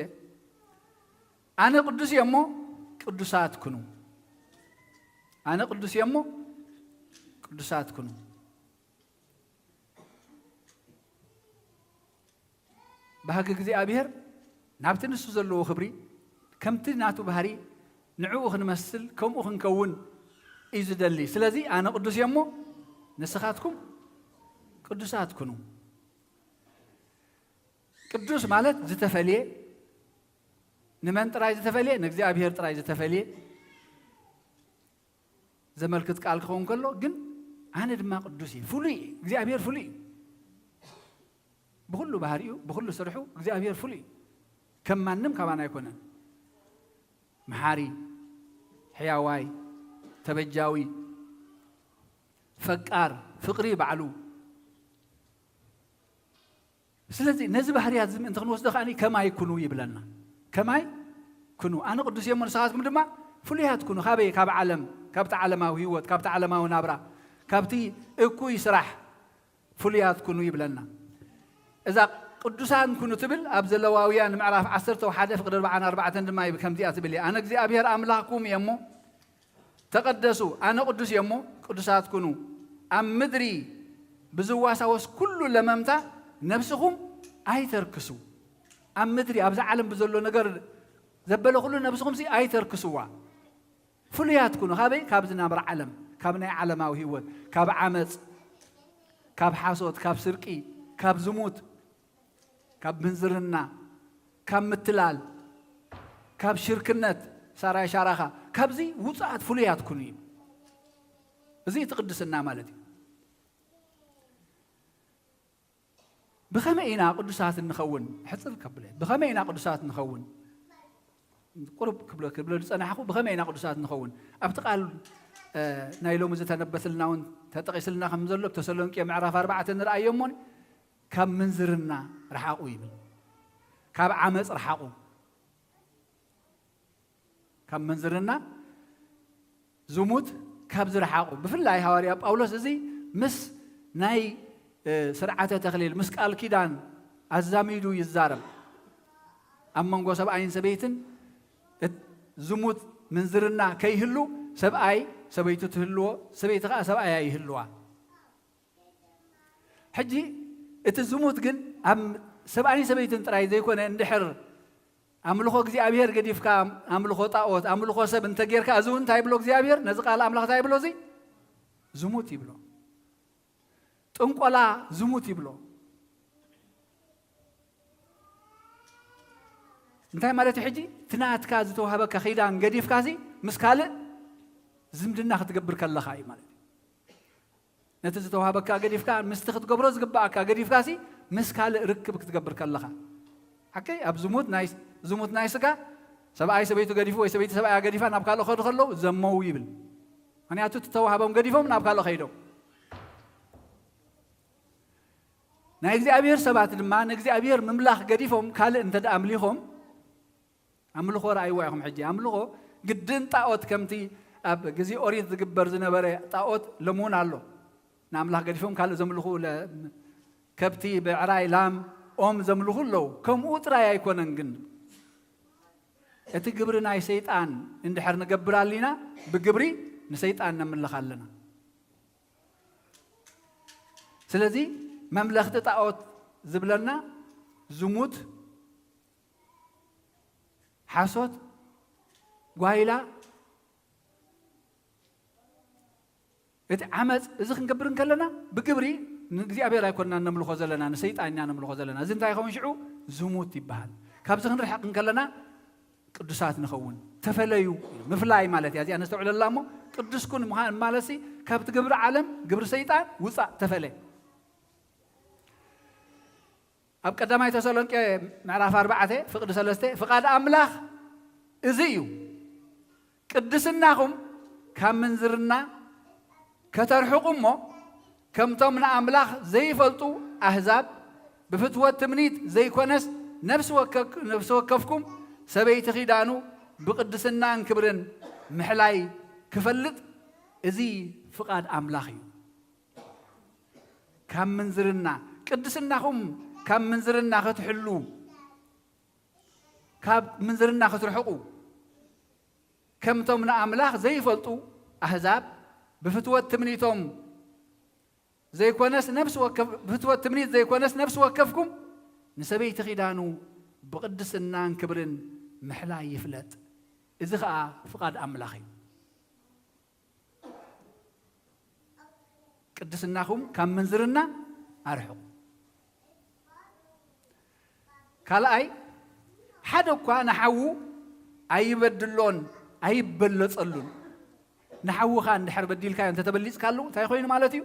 ኣነ ቅዱስ እየ እሞ ቅዱሳት ኩኑ። ኣነ ቅዱስ እየ እሞ ቅዱሳት ኩኑ። ባህጊ እግዚኣብሔር ናብቲ ንሱ ዘለዎ ክብሪ፣ ከምቲ ናቱ ባህሪ ንዕኡ ክንመስል፣ ከምኡ ክንከውን እዩ ዝደሊ። ስለዚ ኣነ ቅዱስ እየ እሞ ንስኻትኩም ቅዱሳት ኩኑ። ቅዱስ ማለት ዝተፈልየ፣ ንመን ጥራይ ዝተፈልየ? ንእግዚኣብሔር ጥራይ ዝተፈልየ ዘመልክት ቃል ክኸውን ከሎ፣ ግን ኣነ ድማ ቅዱስ እየ፣ ፍሉይ እየ። እግዚኣብሔር ፍሉይ እዩ። ብኹሉ ባህሪኡ፣ ብኹሉ ስርሑ እግዚኣብሔር ፍሉይ እዩ። ከም ማንም ካባና ኣይኮነን። መሓሪ፣ ሕያዋይ፣ ተበጃዊ፣ ፈቃር፣ ፍቕሪ ባዕሉ። ስለዚ ነዚ ባህርያት እዚ ምእንቲ ክንወስዶ ከኣ ከማይ ኩኑ ይብለና። ከማይ ኩኑ፣ ኣነ ቅዱስ እየ እሞ ንስኻትኩም ድማ ፍሉያት ኩኑ። ካበይ? ካብ ዓለም፣ ካብቲ ዓለማዊ ህይወት፣ ካብቲ ዓለማዊ ናብራ፣ ካብቲ እኩይ ስራሕ ፍሉያት ኩኑ ይብለና። እዛ ቅዱሳን ኩኑ ትብል ኣብ ዘለዋውያን ምዕራፍ ዓሰርተ ሓደ ፍቕዲ ኣርባዓን ኣርባዕተን ድማ ይብ-፣ ከምዚኣ ትብል እያ። ኣነ እግዚኣብሔር ኣምላኽኩም እየ እሞ ተቐደሱ፣ ኣነ ቅዱስ እየ እሞ ቅዱሳት ኩኑ። ኣብ ምድሪ ብዝዋሳወስ ኩሉ ለመምታ ነብስኹም ኣይተርክሱ። ኣብ ምድሪ፣ ኣብዛ ዓለም ብዘሎ ነገር ዘበለ ኩሉ ነብስኹምሲ ኣይተርክስዋ። ፍሉያት ኩኑ። ካበይ? ካብዚ ናብራ ዓለም፣ ካብ ናይ ዓለማዊ ህይወት፣ ካብ ዓመፅ፣ ካብ ሓሶት፣ ካብ ስርቂ፣ ካብ ዝሙት፣ ካብ ምንዝርና፣ ካብ ምትላል፣ ካብ ሽርክነት፣ ሳራይ ሻራኻ፣ ካብዚ ውፁኣት ፍሉያት ኩኑ እዩ። እዚ እቲ ቅድስና ማለት እዩ። ብኸመይ ኢና ቅዱሳት እንኸውን? ሕጽር ከብለ፣ ብኸመይ ኢና ቅዱሳት እንኸውን? ቁሩብ ክብሎ፣ ክብሎ ዝጸናሕኩ፣ ብኸመይ ኢና ቅዱሳት እንኸውን? ኣብቲ ቃል፣ እ፣ ናይ ሎሚ ዝተነበተልና እውን ተጠቒስልና ከም ዘሎ፣ ኣብ ተሰሎንቄ ምዕራፍ ኣርባዕተ ንርኣዮ እሞ፣ ካብ ምንዝርና ረሓቑ ይብል። ካብ ዓመፅ ረሓቑ። ካብ ምንዝርና፣ ዝሙት ካብ ዝረሓቑ። ብፍላይ ሃዋርያ ጳውሎስ እዚ ምስ ናይ፣ እ፣ ስርዓተ ተክሊል፣ ምስ ቃል ኪዳን ኣዛሚዱ ይዛረብ። ኣብ መንጎ ሰብኣይን ሰበይትን እት-፣ ዝሙት፣ ምንዝርና ከይህሉ፣ ሰብኣይ ሰበይቱ ትህልዎ፣ ሰበይቲ ኸዓ ሰብኣያ ይህልዋ። ሕጂ እቲ ዝሙት ግን ኣብ ሰብኣይን ሰበይትን ጥራይ ዘይኮነ፣ እንድሕር ኣምልኾ እግዚኣብሔር ገዲፍካ ኣምልኾ ጣኦት፣ ኣምልኾ ሰብ እንተጌርካ፣ እዚ እውን እንታይ ይብሎ እግዚኣብሔር? ነዚ ቃል ኣምላኽ እንታይ ይብሎ? እዚ ዝሙት ይብሎ። ጥንቆላ ዝሙት ይብሎ። እንታይ ማለት እዩ? ሕጂ እቲ ናትካ ዝተዋህበካ ኪዳን ገዲፍካ፣ እዚ ምስ ካልእ ዝምድና ክትገብር ከለኻ እዩ ማለት እዩ። ነቲ ዝተዋህበካ ገዲፍካ፣ ምስቲ ክትገብሮ ዝግብኣካ ገዲፍካ፣ ሲ ምስ ካልእ ርክብ ክትገብር ከለኻ። ሓቀይ ኣብ ዝሙት ናይ፣ ዝሙት ናይ ስጋ፣ ሰብኣይ ሰበይቱ ገዲፉ ወይ ሰበይቲ ሰብኣያ ገዲፋ ናብ ካልእ ከዱ ከለዉ ዘመው ይብል። ምኽንያቱ እቲ ተዋህቦም ገዲፎም ናብ ካልእ ከይዶም። ናይ እግዚኣብሔር ሰባት ድማ ንእግዚኣብሔር ምምላኽ ገዲፎም ካልእ እንተ ደኣ ኣምሊኾም፣ ኣምልኾ ረኣይዋ ኢኹም። ሕጂ ኣምልኾ ግድን ጣኦት፣ ከምቲ ኣብ ግዜ ኦሪት ዝግበር ዝነበረ ጣኦት ሎሚ እውን ኣሎ። ንኣምላኽ ገዲፎም ካልእ ዘምልኹ ለ-፣ ከብቲ፣ ብዕራይ፣ ላም፣ ኦም ዘምልኹ ኣለዉ። ከምኡ ጥራይ ኣይኮነን ግን፣ እቲ ግብሪ ናይ ሰይጣን እንድሕር ንገብር ኣሊና፣ ብግብሪ ንሰይጣን ነምልኽ ኣለና። ስለዚ መምለኽቲ ጣኦት ዝብለና ዝሙት፣ ሓሶት፣ ጓይላ፣ እቲ ዓመፅ፣ እዚ ክንገብር እንከለና ብግብሪ ንእግዚኣብሔር ኣይኮንና ነምልኾ ዘለና፣ ንሰይጣን ኢና ነምልኾ ዘለና። እዚ እንታይ ይኸውን ሽዑ? ዝሙት ይበሃል። ካብዚ ክንርሕቕ እንከለና ቅዱሳት ንኸውን። ተፈለዩ፣ ምፍላይ ማለት እያ። እዚኣ ነስተውዕለላ እሞ፣ ቅዱስ ኩን ምዃን ማለትሲ ካብቲ ግብሪ ዓለም፣ ግብሪ ሰይጣን ውፃእ፣ ተፈለ። ኣብ ቀዳማይ ተሰሎንቄ ምዕራፍ ኣርባዕተ ፍቕዲ ሰለስተ፣ ፍቓድ ኣምላኽ እዚ እዩ፣ ቅድስናኹም ካብ ምንዝርና ከተርሕቑ እሞ፣ ከምቶም ንኣምላኽ ዘይፈልጡ ኣህዛብ ብፍትወት ትምኒት ዘይኮነስ፣ ነፍሲ ወከ-፣ ነፍሲ ወከፍኩም ሰበይቲ ኪዳኑ ብቅድስናን ክብርን ምሕላይ ክፈልጥ፣ እዚ ፍቓድ ኣምላኽ እዩ። ካብ ምንዝርና፣ ቅድስናኹም ካብ ምንዝርና ክትሕሉ፣ ካብ ምንዝርና ክትርሕቑ፣ ከምቶም ንኣምላኽ ዘይፈልጡ ኣህዛብ ብፍትወት ትምኒቶም ዘይኮነስ ነፍሲ ወከፍ-፣ ብፍትወት ትምኒት ዘይኮነስ ነፍሲ ወከፍኩም ንሰበይቲ ኪዳኑ ብቕድስናን ክብርን ምሕላይ ይፍለጥ። እዚ ኸኣ ፍቓድ ኣምላኽ እዩ። ቅድስናኹም ካብ ምንዝርና ኣርሕቑ። ካልኣይ፣ ሓደ እኳ ንሓዉ ኣይበድሎን ኣይበለጸሉን። ንሓውኻ እንድሕር በዲልካዮ እንተተበሊጽካሉ እንታይ ኮይኑ ማለት እዩ?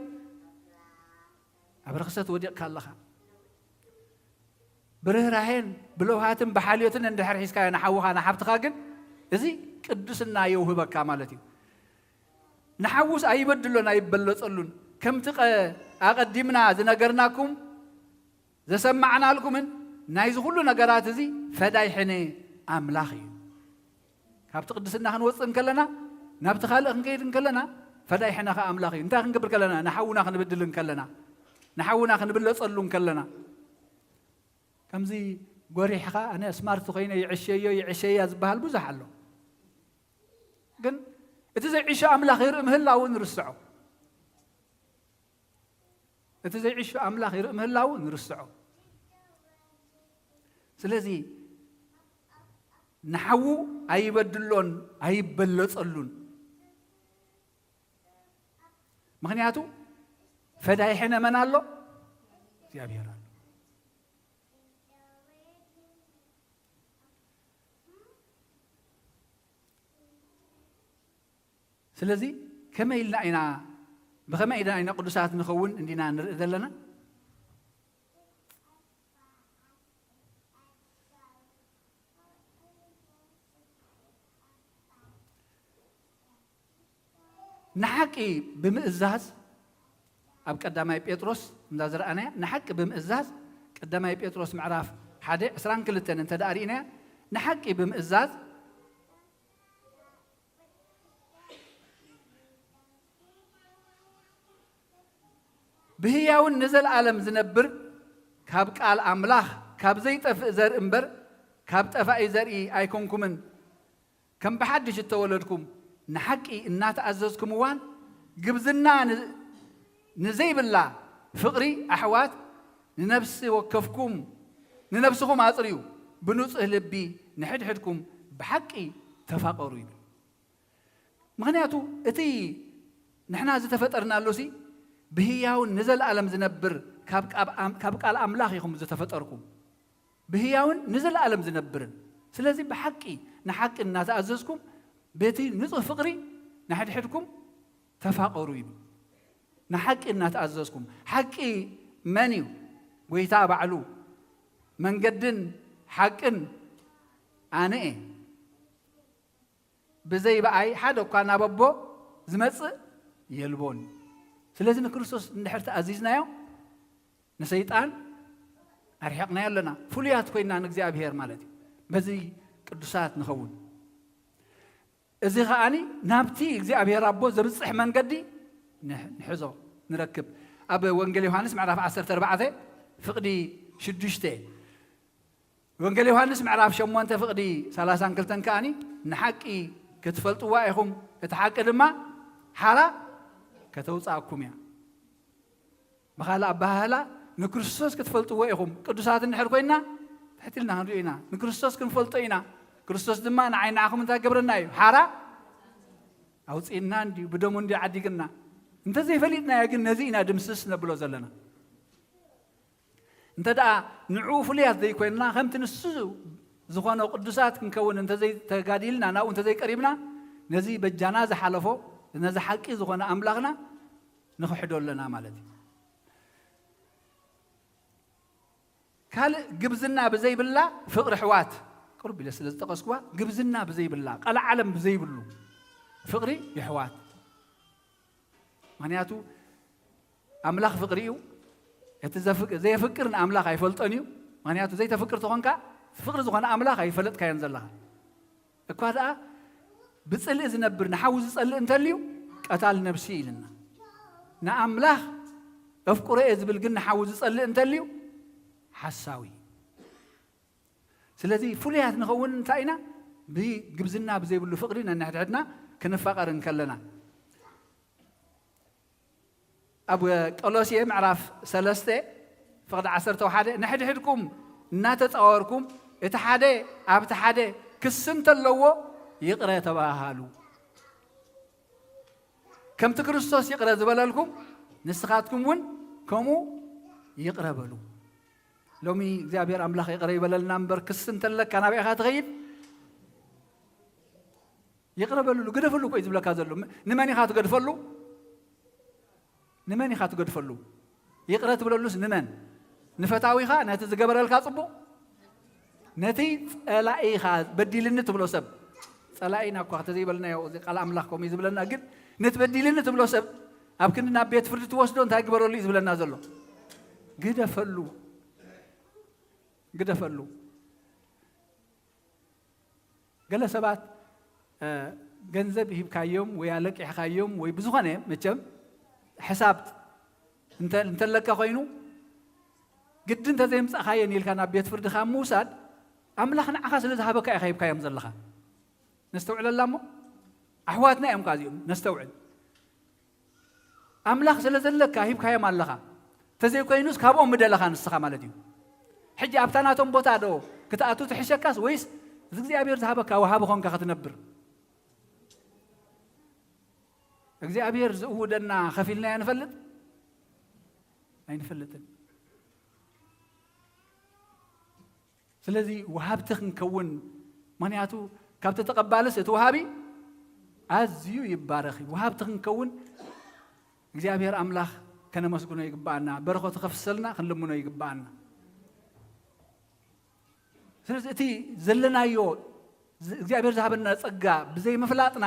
ኣብ ርኽሰት ወዲቕካ ኣለኻ። ብርህራሄን ብለውሃትን ብሓልዮትን እንድሕር ሒዝካዮ ንሓውኻ ንሓብትኻ ግን እዚ ቅድስና የውህበካ ማለት እዩ። ንሓውስ ኣይበድሎን ኣይበለጸሉን። ከምቲ ቀ-፣ ኣቐዲምና ዝነገርናኩም ዘሰማዕናልኩምን ናይዚ ኩሉ ነገራት እዚ ፈዳይ ሕነ ኣምላኽ እዩ። ካብቲ ቅድስና ክንወጽእ እንከለና፣ ናብቲ ካልእ ክንከይድ እንከለና፣ ፈዳይ ሕነ ኸኣ ኣምላኽ እዩ። እንታይ ክንገብር ከለና? ንሓውና ክንብድል እንከለና፣ ንሓውና ክንብለጸሉ እንከለና። ከምዚ ጎሪሕኻ፣ "ኣነ ስማርት ኮይነ ይዕሸዮ፣ ይዕሸያ" ዝበሃል ብዙሕ ኣሎ። ግን እቲ ዘይዕሾ ኣምላኽ ይርኢ ምህላዉ ንርስዖ። እቲ ዘይዕሾ ኣምላኽ ይርኢ ምህላዉ ንርስዖ። ስለዚ ንሓዉ ኣይበድሎን ኣይበለጸሉን። ምኽንያቱ ፈዳይ ሕነ መን ኣሎ? እግዚኣብሔር ኣሎ። ስለዚ ከመይ ኢልና ኢና፣ ብኸመይ ኢልና ኢና ቅዱሳት ንኸውን እንዲና ንርኢ ዘለና? ንሓቂ ብምእዛዝ፣ ኣብ ቀዳማይ ጴጥሮስ እንዳ ዝረኣናያ፣ ንሓቂ ብምእዛዝ፣ ቀዳማይ ጴጥሮስ ምዕራፍ ሓደ ዕስራን ክልተን እንተ ደኣ ርኢናያ፣ ንሓቂ ብምእዛዝ፣ ብህያውን ንዘለኣለም ዝነብር፣ ካብ ቃል ኣምላኽ፣ ካብ ዘይጠፍእ ዘርኢ እምበር፣ ካብ ጠፋኢ ዘርኢ ኣይኮንኩምን። ከም ብሓድሽ እተወለድኩም፣ ንሓቂ እናተኣዘዝኩም እዋን፣ ግብዝና ን-፣ ንዘይብላ ፍቕሪ ኣሕዋት፣ ንነፍሲ ወከፍኩም፣ ንነፍስኹም ኣጽርዩ፣ ብንጹህ ልቢ ንሕድሕድኩም ብሓቂ ተፋቐሩ ይብል። ምኽንያቱ፣ እቲ ንሕና ዝተፈጠርናሉሲ ብህያውን ንዘለኣለም ዝነብር ካብ፣ ካብ ኣም-፣ ካብ ቃል ኣምላኽ ኢኹም ዝተፈጠርኩም። ብህያውን ንዘለኣለም ዝነብርን። ስለዚ ብሓቂ ንሓቂ እናተኣዘዝኩም በቲ ንጹህ ፍቕሪ ንሕድሕድኩም ተፋቐሩ ይብል። ንሓቂ እናተኣዘዝኩም። ሓቂ መን እዩ? ጐይታ ባዕሉ። መንገድን ሓቅን ኣነ እየ። ብዘይ ብኣይ ሓደ እኳ ናብ ኣቦ ዝመጽእ የልቦን። ስለዚ ንክርስቶስ እንድሕር ተኣዚዝናዮ ንሰይጣን ኣርሒቕናዮ ኣለና። ፍሉያት ኮይና ንእግዚኣብሔር ማለት እዩ። በዚ ቅዱሳት ንኸውን። እዚ ኸኣኒ ናብቲ እግዚኣብሔር ኣቦ ዘብጽሕ መንገዲ ንሕ-፣ ንሕዞ፣ ንረክብ። ኣብ ወንጌል ዮሃንስ ምዕራፍ ዓሰርተ ኣርባዕተ ፍቕዲ ሽዱሽተ። ወንጌል ዮሃንስ ምዕራፍ ሸሞንተ ፍቕዲ ሰላሳን ክልተን ከኣኒ ንሓቂ ክትፈልጥዋ ኢኹም፣ እቲ ሓቂ ድማ ሓራ ከተውጽኣኩም እያ። ብኻልእ ኣበሃህላ ንክርስቶስ ክትፈልጥዎ ኢኹም። ቅዱሳት እንድሕር ኮይና ትሕት ኢልና ክንሪኦ ኢና። ንክርስቶስ ክንፈልጦ ኢና። ክርስቶስ ድማ ንዓይ ንዓኹም እንታይ ገብረና እዩ? ሓራ ኣውፅእና እንድዩ፣ ብደሙ እንድዩ ዓዲግና። እንተዘይፈሊጥናዮ ግን ነዚ ኢና ድምስስ ነብሎ ዘለና። እንተ ደኣ ንዕኡ ፍሉያት ዘይኮንና፣ ከምቲ ንሱ ዝኾኖ ቅዱሳት ክንከውን እንተዘይተጋዲልና፣ ናብኡ እንተዘይቀሪብና፣ ነዚ በጃና ዝሓለፎ፣ ነዚ ሓቂ ዝኾነ ኣምላኽና ንኽሕዶ ኣለና ማለት እዩ። ካልእ ግብዝና ብዘይብላ ፍቕሪ ኣሕዋት፣ ቅሩብ ኢለ ስለ ዝጠቐስኩዋ፣ ግብዝና ብዘይብላ፣ ቀልዓለም ብዘይብሉ ፍቕሪ የሕዋት። ምኽንያቱ ኣምላኽ ፍቕሪ እዩ። እቲ ዘፍቅ-፣ ዘየፍቅር ንኣምላኽ ኣይፈልጦን እዩ። ምኽንያቱ ዘይተፍቅር ተኾንካ፣ ፍቕሪ ዝኾነ ኣምላኽ ኣይፈለጥካዮን ዘለኻ። እኳ ደኣ ብጽልኢ ዝነብር ንሓዉ ዝጸልእ እንተልዩ፣ ቀታል ነብሲ ኢልና። ንኣምላኽ ኣፍቅሮ እየ ዝብል ግን ንሓዉ ዝጸልእ እንተልዩ፣ ሓሳዊ። ስለዚ ፍሉያት ንኸውን እንታይ ኢና? ብግብዝና ብዘይብሉ ፍቕሪ ነንሕድሕድና ክንፋቐር እንከለና። ኣብ ቆሎሴ ምዕራፍ ሰለስተ ፍቕዲ ዓሰርተ ሓደ፣ ንሕድሕድኩም እናተጻወርኩም እቲ ሓደ ኣብቲ ሓደ ክሲ እንተለዎ ይቕረ ተባሃሃሉ። ከምቲ ክርስቶስ ይቕረ ዝበለልኩም ንስኻትኩም እውን ከምኡ ይቕረ በሉ። ሎሚ እግዚኣብሔር ኣምላኽ ይቕረ ይበለልና እምበር ክሲ እንተለካ ናበይ ኢኻ ትኸይድ? ይቕረ በልሉ፣ ግደፍሉ እኮ እዩ ዝብለካ ዘሎ። ም-፣ ንመን ኢኻ ትገድፈሉ? ንመን ኢኻ ትገድፈሉ? ይቕረ ትብለሉስ ንመን? ንፈታዊኻ፣ ነቲ ዝገበረልካ ጽቡቕ? ነቲ ጸላኢኻ፣ በዲልኒ ትብሎ ሰብ? ጸላኢና እኳ ተዘይበልናዮ፣ እዚ ቃል ኣምላኽ ከምኡ እዩ ዝብለና። ግን ነቲ በዲልኒ ትብሎ ሰብ ኣብ ክንዲ ናብ ቤት ፍርዲ ትወስዶ እንታይ ግበረሉ እዩ ዝብለና ዘሎ? ግደፈሉ። ግደፈሉ። ገለ ሰባት፣ እ፣ ገንዘብ ሂብካዮም ወይ ኣለቂሕካዮም ወይ ብዝኾነ መቸም ሕሳብ እንተ-፣ እንተለካ ኮይኑ ግዲ እንተዘየምጻእካየን ኢልካ ናብ ቤት ፍርዲ ካብ ምውሳድ ኣምላኽ ንዓኻ ስለ ዝሃበካ ኢኻ ሂብካዮም ዘለኻ። ነስተውዕለላ እሞ ኣሕዋትና እዮም እዚኦም። ነስተውዕል። ኣምላኽ ስለ ዘለካ ሂብካዮም ኣለኻ። ተዘይኮይኑስ ካብኦም ምደለኻ ንስኻ ማለት እዩ። ሕጂ ኣብታ ናቶም ቦታ ዶ ክትኣቱ ትሕሸካስ ወይስ እዚ እግዚኣብሔር ዝሃበካ ወሃቢ ኾንካ ክትነብር? እግዚኣብሔር ዝእውደና ከፊልናዮ ንፈልጥ? ኣይንፈልጥን። ስለዚ ወሃብቲ ክንከውን፣ ምኽንያቱ ካብቲ ተቐባልስ እቲ ወሃቢ ኣዝዩ ይባረኽ እዩ። ወሃብቲ ክንከውን እግዚኣብሔር ኣምላኽ ከነመስግኖ ይግብኣና፣ በረኸቱ ከፍሰልና ክንልምኖ ይግብኣና። ስለዚ እቲ ዘለናዮ ዝ-፣ እግዚኣብሔር ዝሃበና ጸጋ ብዘይምፍላጥና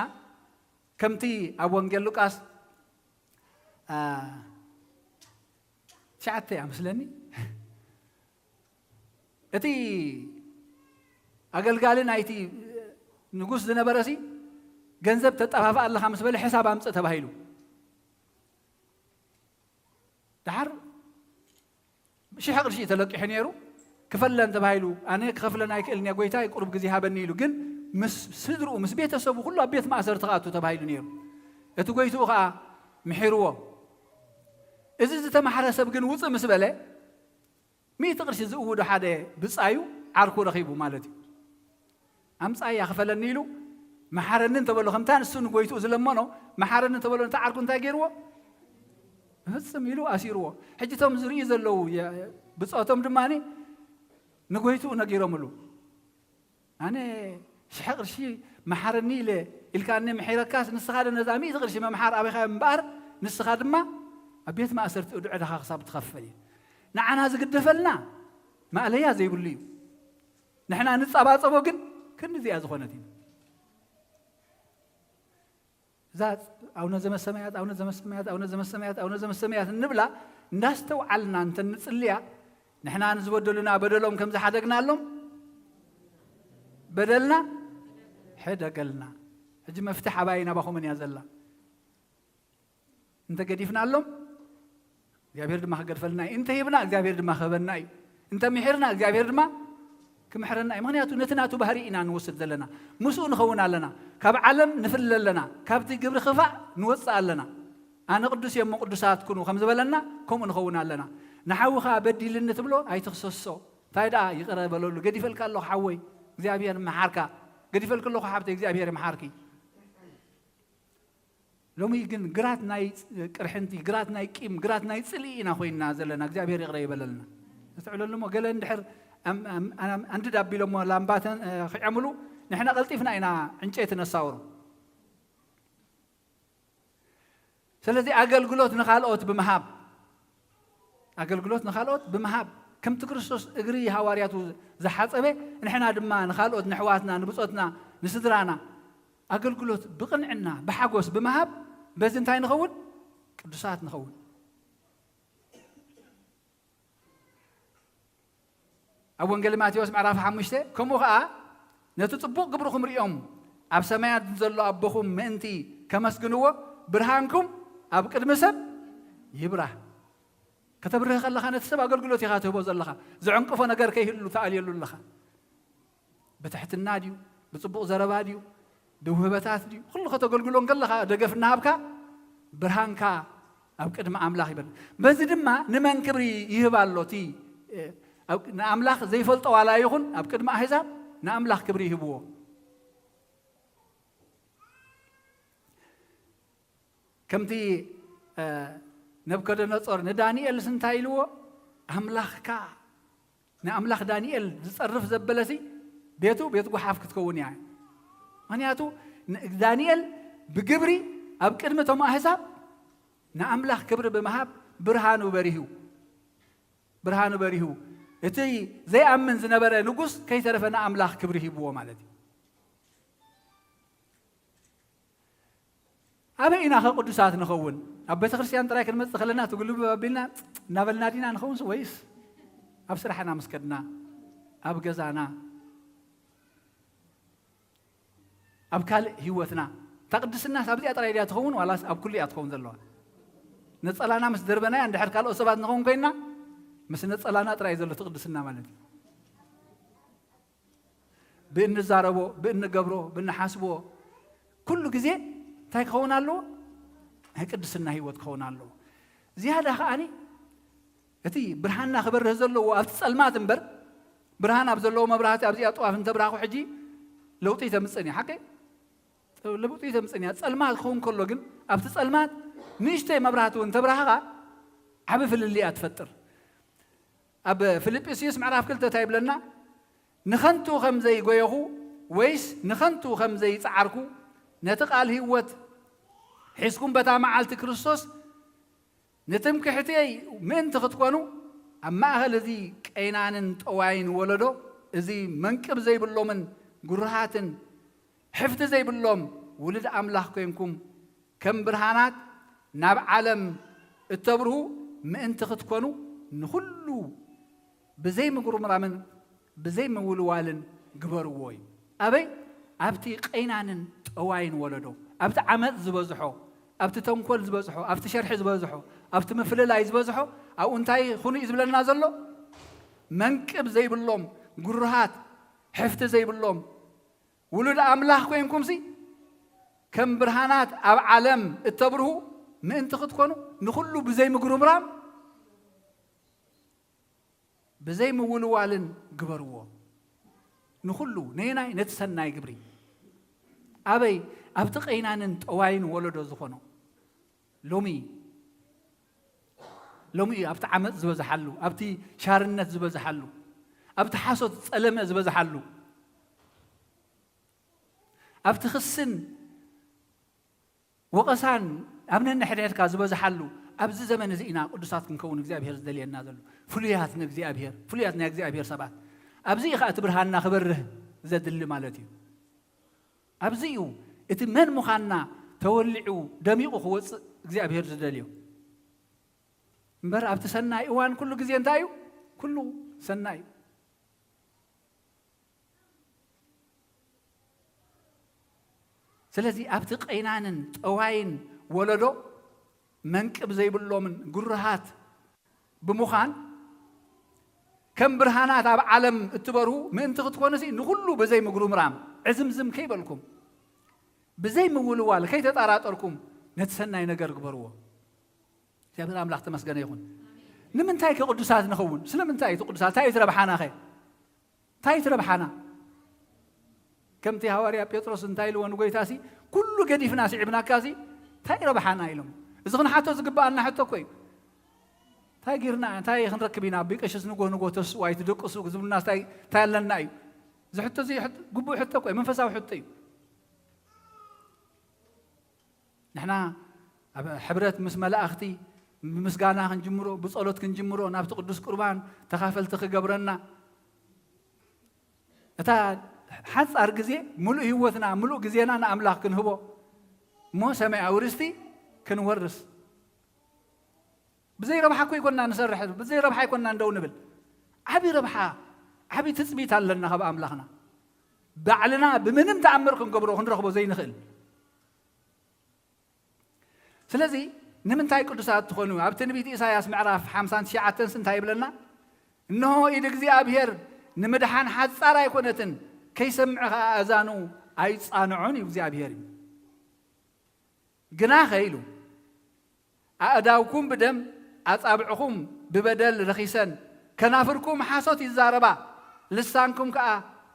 ከምቲ ኣብ ወንጌል ሉቃስ፣ አ፣ ትሽዓተ እያ መስለኒ። እቲ ኣገልጋሊ ናይቲ ንጉስ ዝነበረሲ ገንዘብ ተጠፋፍእ ኣለኻ ምስ በለ ሕሳብ ኣምጽእ ተባሂሉ። ደሓር ሽሕ ቅርሺ እዩ ተለቂሑ ነይሩ። ክፈለን ተባሂሉ፣ ኣነ ክኸፍለን ኣይክእልን እየ ጎይታይ፣ ቁሩብ ግዜ ሃበኒ ኢሉ። ግን ምስ ስድርኡ፣ ምስ ቤተሰቡ ኩሉ ኣብ ቤት ማእሰርቲ ክኣቱ ተባሂሉ ነይሩ። እቲ ጎይትኡ ኸኣ ምሒርዎ። እዚ ዝተማሕረ ሰብ ግን ውጽእ ምስ በለ፣ ሚእቲ ቅርሺ ዝእውዶ ሓደ ብጻዩ ዓርኩ ረኺቡ ማለት እዩ። ኣምጻያ ክፈለኒ ኢሉ መሓረኒ እንተበሎ፣ ከምታ ንሱ ንጎይትኡ ዝለመኖ መሓረኒ እንተበሎ፣ ነቲ ዓርኩ እንታይ ገይርዎ? ፍጽም ኢሉ ኣሲርዎ። ሕጂ እቶም ዝርእዩ ዘለዉ የ-፣ ብጾቶም ድማ ንጎይትኡ ነጊሮምሉ። ኣነ ሽሕ ቅርሺ መሓረኒ ኢለ ኢልካኒ ምሒረካስ፣ ንስኻ ዶ ነዛ ሚእቲ ቅርሺ መምሓር ኣበይኻ እምበኣር፣ ንስኻ ድማ ኣብ ቤት ማእሰርቲ እዱዕ ዕዳኻ ክሳብ ትኸፍል እዩ። ንዓና ዝግደፈልና ማእለያ ዘይብሉ እዩ። ንሕና ንጸባጸቦ ግን ክንዲዚኣ ዝኾነት እዩ። እዛ ኣቡነ ዘመሰማያት፣ ኣቡነ ዘመሰማያት፣ ኣቡነ ዘመሰማያት፣ ኣቡነ ዘመሰማያት እንብላ እንዳስተውዓልና እንተ ንጽልያ፣ ንሕና ንዝበደሉና በደሎም ከም ዝሓደግናሎም በደልና ሕደገልና። ሕጂ መፍትሕ ኣባይ ናባኹምን እያ ዘላ። እንተ ገዲፍናሎም እግዚኣብሔር ድማ ክገድፈልና እዩ። እንተ ሂብና እግዚኣብሔር ድማ ክህበና እዩ። እንተ ምሒርና እግዚኣብሔር ድማ ክምሕረና እዩ። ምኽንያቱ ነቲ ናቱ ባህሪ ኢና ንወስድ ዘለና። ምስኡ ንኸውን ኣለና። ካብ ዓለም ንፍለ ኣለና። ካብቲ ግብሪ ክፋእ ንወፅእ ኣለና። ኣነ ቅዱስ እየ እሞ ቅዱሳት ኩኑ ከም ዝበለና ከምኡ ንኸውን ኣለና። ንሓውኻ በዲልኒ ትብሎ ኣይትኽሰሶ። እንታይ ደኣ ይቕረ በለሉ። ገዲፈልካ ኣለኹ ሓወይ እግዚኣብሔር ምሓርካ። ገዲፈልኪ ኣለኹ ሓብተይ እግዚኣብሔር ይምሓርኪ። ሎሚ ግን ግራት ናይ ቅርሕንቲ፣ ግራት ናይ ቂም፣ ግራት ናይ ጽልኢ ኢና ኮይንና ዘለና። እግዚኣብሔር ይቕረ ይበለልና። እስትዕለሉ እሞ ገለ እንድሕር ኣም-፣ ኣም-፣ ኣም-፣ ኣንድድ ኣቢሎሞ ላምባተን፣ እ፣ ኺዐምሉ ንሕና ቀልጢፍና ኢና ዕንጨይቲ ነሳውሮ። ስለዚ ኣገልግሎት ንኻልኦት ብምሃብ፣ ኣገልግሎት ንኻልኦት ብምሃብ፣ ከምቲ ክርስቶስ እግሪ ሃዋርያቱ ዝሓጸበ፣ ንሕና ድማ ንኻልኦት፣ ንኣሕዋትና፣ ንብጾትና፣ ንስድራና ኣገልግሎት ብቕንዕና፣ ብሓጎስ ብምሃብ፣ በዚ እንታይ ንኸውን? ቅዱሳት ንኸውን። ኣብ ወንጌል ማቴዎስ ምዕራፍ ሓሙሽተ፣ ከምኡ ኸኣ ነቲ ጽቡቕ ግብርኹም ርእዮም ኣብ ሰማያት ዘሎ ኣቦኹም ምእንቲ ከመስግንዎ፣ ብርሃንኩም ኣብ ቅድሚ ሰብ ይብራህ። ከተብርህ ከለኻ ነቲ ሰብ ኣገልግሎት ኢኻ ትህቦ ዘለኻ። ዝዕንቅፎ ነገር ከይህሉ ትኣልየሉ ኣለኻ። ብትሕትና ድዩ? ብጽቡቕ ዘረባ ድዩ? ብውህበታት ድዩ? ኩሉ ከተገልግሎ እንከለኻ ደገፍ እናሃብካ ብርሃንካ ኣብ ቅድሚ ኣምላኽ ይበርህ። በዚ ድማ ንመን ክብሪ ይህብ ኣሎ? እቲ፣ እ፣ ኣብ፣ ንኣምላኽ ዘይፈልጦ ዋላ ይኹን ኣብ ቅድሚ ኣህዛብ ንኣምላኽ ክብሪ ይህብዎ። ከምቲ፣ እ፣ ነብከደነጾር ንዳንኤልስ እንታይ ኢልዎ? ኣምላኽካ፣ ንኣምላኽ ዳንኤል ዝጸርፍ ዘበለሲ ቤቱ ቤት ጓሓፍ ክትከውን እያ። ምኽንያቱ ን-፣ ዳንኤል ብግብሪ ኣብ ቅድሚ እቶም ኣህዛብ ንኣምላኽ ክብሪ ብምሃብ ብርሃኑ በሪሁ፣ ብርሃኑ በሪሁ። እቲ ዘይኣምን ዝነበረ ንጉስ ከይተረፈ ንኣምላኽ ክብሪ ሂብዎ ማለት እዩ። ኣበይ ኢና ኸ ቅዱሳት ንኸውን? ኣብ ቤተ ክርስቲያን ጥራይ ክንመጽእ ከለና ትጉልብብ ኣቢልና እናበልና ዲና ንኸውንስ፣ ወይስ ኣብ ስራሕና ምስ ከድና፣ ኣብ ገዛና፣ ኣብ ካልእ ህይወትና? እታ ቅድስናስ ኣብዚኣ ጥራይ ድያ ትኸውን ዋላስ ኣብ ኩሉ እያ ትኸውን ዘለዋ? ነጸላና ምስ ደርበናያ እንድሕር ካልኦት ሰባት ንኸውን ኮይንና፣ ምስ ነጸላና ጥራይ እዩ ዘሎ እቲ ቅድስና ማለት እዩ። ብእንዛረቦ፣ ብእንገብሮ፣ ብንሓስቦ፣ ኩሉ ግዜ እንታይ ክኸውን ኣለዎ? ናይ ቅድስና ህይወት ክኸውን ኣለዎ። ዝያዳ ከኣኒ እቲ ብርሃንና ክበርህ ዘለዎ ኣብቲ ጸልማት እምበር፣ ብርሃን ኣብ ዘለዎ መብራህቲ ኣብዚኣ ጥዋፍ እንተብራኹ ሕጂ ለውጢ ተምጽእን እያ። ሓቀይ? ለውጢ ተምጽእን እያ። ጸልማት ክኸውን ከሎ ግን ኣብቲ ጸልማት ንእሽተይ መብራህቲ እውን እንተብራህኻ ዓቢ ፍልልይ እያ ትፈጥር። ኣብ ፊልጵስዩስ ምዕራፍ ክልተ እንታይ ይብለና? ንኸንቱ ከም ዘይጎየኹ ወይስ ንኸንቱ ከም ዘይጸዓርኩ ነቲ ቃል ህይወት ሒዝኩም በታ መዓልቲ ክርስቶስ ንትምክሕተይ ምእንቲ ክትኮኑ ኣብ ማእኸል እዚ ቀይናንን ጠዋይን ወለዶ፣ እዚ መንቅብ ዘይብሎምን ግሩሃትን ሕፍቲ ዘይብሎም ውሉድ ኣምላኽ ኮይንኩም ከም ብርሃናት ናብ ዓለም እተብርሁ ምእንቲ ክትኮኑ ንኹሉ ብዘይ ምጉርምራምን ብዘይ ምውልዋልን ግበርዎ እዩ። ኣበይ? ኣብቲ ቀይናንን ጠዋይን ወለዶ፣ ኣብቲ ዓመጽ ዝበዝሖ፣ ኣብቲ ተንኮል ዝበዝሖ፣ ኣብቲ ሸርሒ ዝበዝሖ፣ ኣብቲ ምፍልላይ ዝበዝሖ፣ ኣብኡ እንታይ ኩኑ እዩ ዝብለና ዘሎ? መንቅብ ዘይብሎም፣ ግሩሃት፣ ሕፍቲ ዘይብሎም፣ ውሉድ ኣምላኽ ኮይንኩምሲ ከም ብርሃናት ኣብ ዓለም እተብርሁ ምእንቲ ክትኮኑ ንኹሉ ብዘይ ምጉርምራም ብዘይ ምውልዋልን ግበርዎ። ንኹሉ ነየናይ? ነቲ ሰናይ ግብሪ። ኣበይ? ኣብቲ ቀይናንን ጠዋይን ወለዶ ዝኾኖ ሎሚ፣ ሎሚ እዩ ኣብቲ ዓመጽ ዝበዝሓሉ፣ ኣብቲ ሻርነት ዝበዝሓሉ፣ ኣብቲ ሓሶት ጸለመ ዝበዝሓሉ፣ ኣብቲ ክስን ወቐሳን ኣብ ነንሕድሕድካ ዝበዝሓሉ ኣብዚ ዘመን እዚ ኢና ቅዱሳት ክንከውን እግዚኣብሔር ዝደልየና ዘሎ። ፍሉያት ንእግዚኣብሔር፣ ፍሉያት ናይ እግዚኣብሔር ሰባት። ኣብዚ እዩ ኸኣ እቲ ብርሃንና ክበርህ ዘድሊ ማለት እዩ። ኣብዚ እዩ እቲ መን ምዃንና ተወሊዑ ደሚቑ ክወጽእ እግዚኣብሔር ዝደልዮ። እምበር ኣብቲ ሰናይ እዋን ኩሉ ግዜ እንታይ እዩ? ኩሉ ሰናይ እዩ። ስለዚ ኣብቲ ቀይናንን ጠዋይን ወለዶ መንቅብ ዘይብሎምን ግሩሃት ብምዃን ከም ብርሃናት ኣብ ዓለም እትበርሁ ምእንቲ ክትኮኑሲ ንኹሉ ብዘይ ምጉርምራም ዕዝምዝም ከይበልኩም ብዘይ ምውልዋል ከይተጠራጠርኩም ነቲ ሰናይ ነገር ግበርዎ። እግዚኣብሔር ኣምላኽ ተመስገነ ይኹን። ንምንታይ ከ ቅዱሳት ንኸውን? ስለምንታይ እቲ ቅዱሳት? እንታይ እዩ እቲ ረብሓና ኸ? እንታይ እዩ እቲ ረብሓና? ከምቲ ሃዋርያ ጴጥሮስ እንታይ ኢልዎ ንጎይታሲ፣ "ኩሉ ገዲፍና ስዒብናካሲ እንታይ ረብሓና?" ኢሎም። እዚ ክንሓቶ ዝግብኣና ሕቶ እኮ እዩ። እንታይ ጌርና፣ እንታይ ክንረክብ ኢና? ኣቢ ቀሽስ ንጎ ንጎ ተስኡ ኣይትደቅሱ ዝብሉና እንታይ፣ እንታይ ኣለና እዩ? እዚ ሕቶ እዚ ሕት-፣ ግቡእ ሕቶ እኮ እዩ፣ መንፈሳዊ ሕቶ እዩ። ንሕና ኣብ ሕብረት ምስ መላእኽቲ ብምስጋና ክንጅምሮ፣ ብጸሎት ክንጅምሮ፣ ናብቲ ቅዱስ ቁርባን ተኻፈልቲ ክገብረና፣ እታ ሓጻር ግዜ ምሉእ ህይወትና፣ ምሉእ ግዜና ንኣምላኽ ክንህቦ፣ እሞ ሰማያዊ ርስቲ ክንወርስ። ብዘይ ረብሓ እኮ ይኮንና ንሰርሕ፣ ብዘይ ረብሓ ይኮንና እንደው ንብል። ዓቢ ረብሓ፣ ዓቢ ትጽቢት ኣለና ካብ ኣምላኽና። ባዕልና ብምንም ተኣምር ክንገብሮ፣ ክንረኽቦ ዘይንኽእል። ስለዚ ንምንታይ ቅዱሳት ትኾኑ? ኣብ ትንቢት ኢሳያስ ምዕራፍ ሓምሳን ትሽዓተንስ እንታይ ይብለና? እንሆ፣ ኢድ እግዚኣብሔር ንምድሓን ሓጻር ኣይኮነትን፣ ከይሰምዕ ኸኣ ኣእዛኑ ኣይጻንዑን እዩ እግዚኣብሔር እዩ። ግናኸ ኢሉ፣ ኣእዳውኩም ብደም ኣጻብዕኹም ብበደል ረኺሰን፣ ከናፍርኩም ሓሶት ይዛረባ፣ ልሳንኩም ከኣ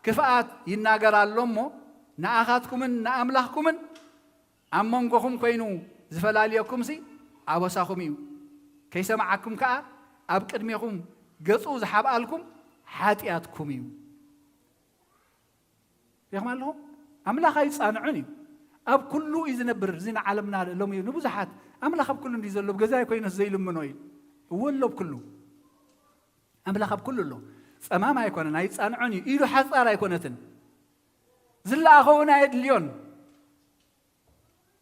ክፍኣት ይናገር ኣሎ እሞ፣ ንኣኻትኩምን ንኣምላኽኩምን ኣብ መንጎኹም ኮይኑ ዝፈላልየኩምሲ ኣበሳኹም እዩ። ከይሰምዓኩም ከኣ ኣብ ቅድሜኹም ገጹ ዝሓብኣልኩም ሓጢኣትኩም እዩ። ሪኢኹም ኣለኹም? ኣምላኽ ኣይጻንዕን እዩ። ኣብ ኩሉ እዩ ዝነብር። እዚ ንዓለምና ሎሚ ንብዙሓት ኣምላኽ ኣብ ኩሉ እንዲ ዘሎ፣ ኣብ ገዛይ ኮይነስ ዘይልምኖ እዩ። እወ ኣሎ ኣብ ኩሉ። ኣምላኽ ኣብ ኩሉ ኣሎ። ጸማም ኣይኮነን፣ ኣይጻንዖን እዩ። ኢዱ ሓጻር ኣይኮነትን። ዝለኣኸ እውን ኣየድልዮን።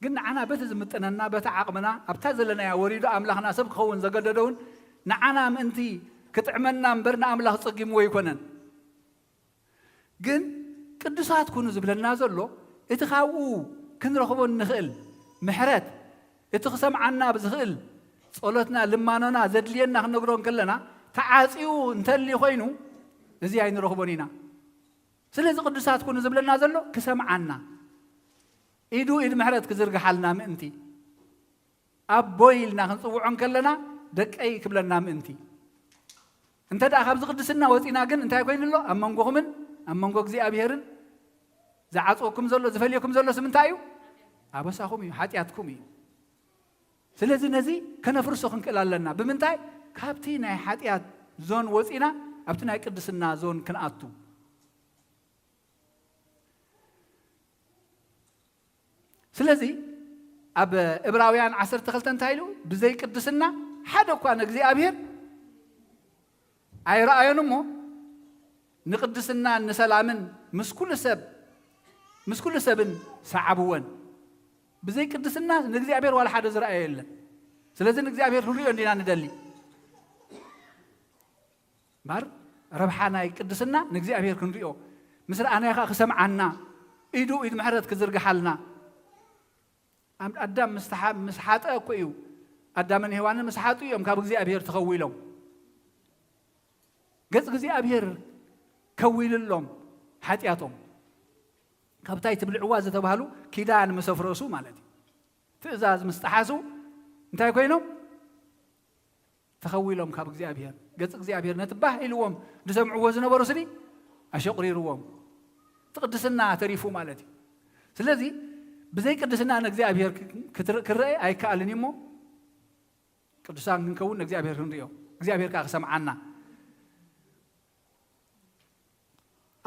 ግን ንዓና በቲ ዝምጥነና፣ በቲ ዓቕምና፣ ኣብታ ዘለናያ ወሪዱ ኣምላኽና ሰብ ክኸውን ዘገደዶ እውን ንዓና ምእንቲ ክጥዕመና እምበር ንኣምላኽ ጸጊምዎ ኣይኮነን። ግን ቅዱሳት ኩኑ ዝብለና ዘሎ እቲ ካብኡ ክንረኽቦ እንኽእል ምሕረት፣ እቲ ክሰምዓና ብዝኽእል ጸሎትና፣ ልማኖና፣ ዘድልየና ክንነግሮ እንከለና ተዓጽዩ እንተልዩ ኮይኑ እዚ ኣይንረኽቦን ኢና። ስለዚ ቅዱሳት ኩኑ ዝብለና ዘሎ ክሰምዓና፣ ኢዱ ኢድ ምሕረት ክዝርግሓልና ምእንቲ፣ ኣቦይ ኢልና ክንጽውዖ እንከለና ደቀይ ክብለና ምእንቲ። እንተ ደኣ ካብዚ ቅድስና ወጺና ግን እንታይ ኮይኑ ኣሎ? ኣብ መንጎኹምን ኣብ መንጎ እግዚኣብሔርን ዝዓጽወኩም ዘሎ፣ ዝፈልየኩም ዘሎስ ምንታይ እዩ? ኣበሳኹም እዩ፣ ሓጢኣትኩም እዩ። ስለዚ ነዚ ከነፍርሶ ክንክእል ኣለና። ብምንታይ? ካብቲ ናይ ሓጢኣት ዞን ወጺና ኣብቲ ናይ ቅድስና ዞን ክንኣቱ። ስለዚ ኣብ ዕብራውያን ዓሰርተ ክልተ እንታይ ኢሉ? ብዘይ ቅድስና ሓደ እኳ ንእግዚኣብሔር ኣይረኣዮን እሞ ንቅድስናን ንሰላምን ምስ ኩሉ ሰብ፣ ምስ ኩሉ ሰብን ሰዓብወን። ብዘይ ቅድስና ንእግዚኣብሔር ዋላ ሓደ ዝረኣዮ የለን። ስለዚ ንእግዚኣብሔር ክንሪኦ እንዲና ንደሊ። እምበር ረብሓ ናይ ቅድስና ንእግዚኣብሔር ክንሪኦ፣ ምስ ረኣናዮ ኸኣ ክሰምዓና፣ ኢዱ ኢድ ምሕረት ክዝርግሓልና። ኣም-፣ ኣዳም ምስ ተሓ-፣ ምስ ሓጠ እኮ እዩ፣ ኣዳምን ሄዋንን ምስ ሓጡ እዮም ካብ እግዚኣብሔር ተኸዊሎም። ገጽ እግዚኣብሔር ከዊልሎም ሓጢኣቶም። ካብታይ ትብልዕዋ ዝተባህሉ ኪዳን ምስ ኣፍረሱ ማለት እዩ። ትእዛዝ ምስ ጠሓሱ እንታይ ኮይኖም? ተኸዊሎም ካብ እግዚኣብሔር። ገጽ እግዚኣብሔር ነቲ ባህ ኢልዎም ዝሰምዕዎ ዝነበሩ ስኒ ኣሸቑሪርዎም። እቲ ቅድስና ተሪፉ ማለት እዩ። ስለዚ ብዘይ ቅድስና ንእግዚኣብሔር ክ-፣ ክትር-፣ ክረአ ኣይከኣልን እዩ እሞ ቅዱሳን ክንከውን ንእግዚኣብሔር ክንሪኦ፣ እግዚኣብሔር ከኣ ክሰምዓና።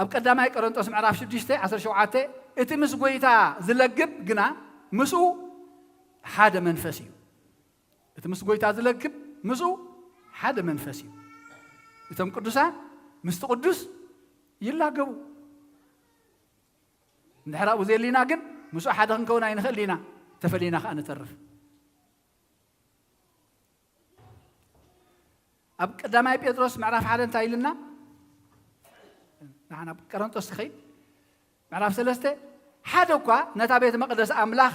ኣብ ቀዳማይ ቆሮንጦስ ምዕራፍ ሽዱሽተ ዓሰርተ ሸውዓተ፣ እቲ ምስ ጐይታ ዝለግብ ግና ምስኡ ሓደ መንፈስ እዩ። እቲ ምስ ጐይታ ዝለግብ ምስኡ ሓደ መንፈስ እዩ። እቶም ቅዱሳን ምስቲ ቅዱስ ይላገቡ። እንድሕር ኣብኡ ዘየሊና ግን ምስኡ ሓደ ክንከውን ኣይንኽእል ኢና፣ ተፈሊና ከኣ ንተርፍ። ኣብ ቀዳማይ ጴጥሮስ ምዕራፍ ሓደ እንታይ ኢልና? ንሓና ኣብ ቆሮንጦስ ትኸይድ ምዕራፍ ሰለስተ፣ ሓደ እኳ ነታ ቤተ መቕደስ ኣምላኽ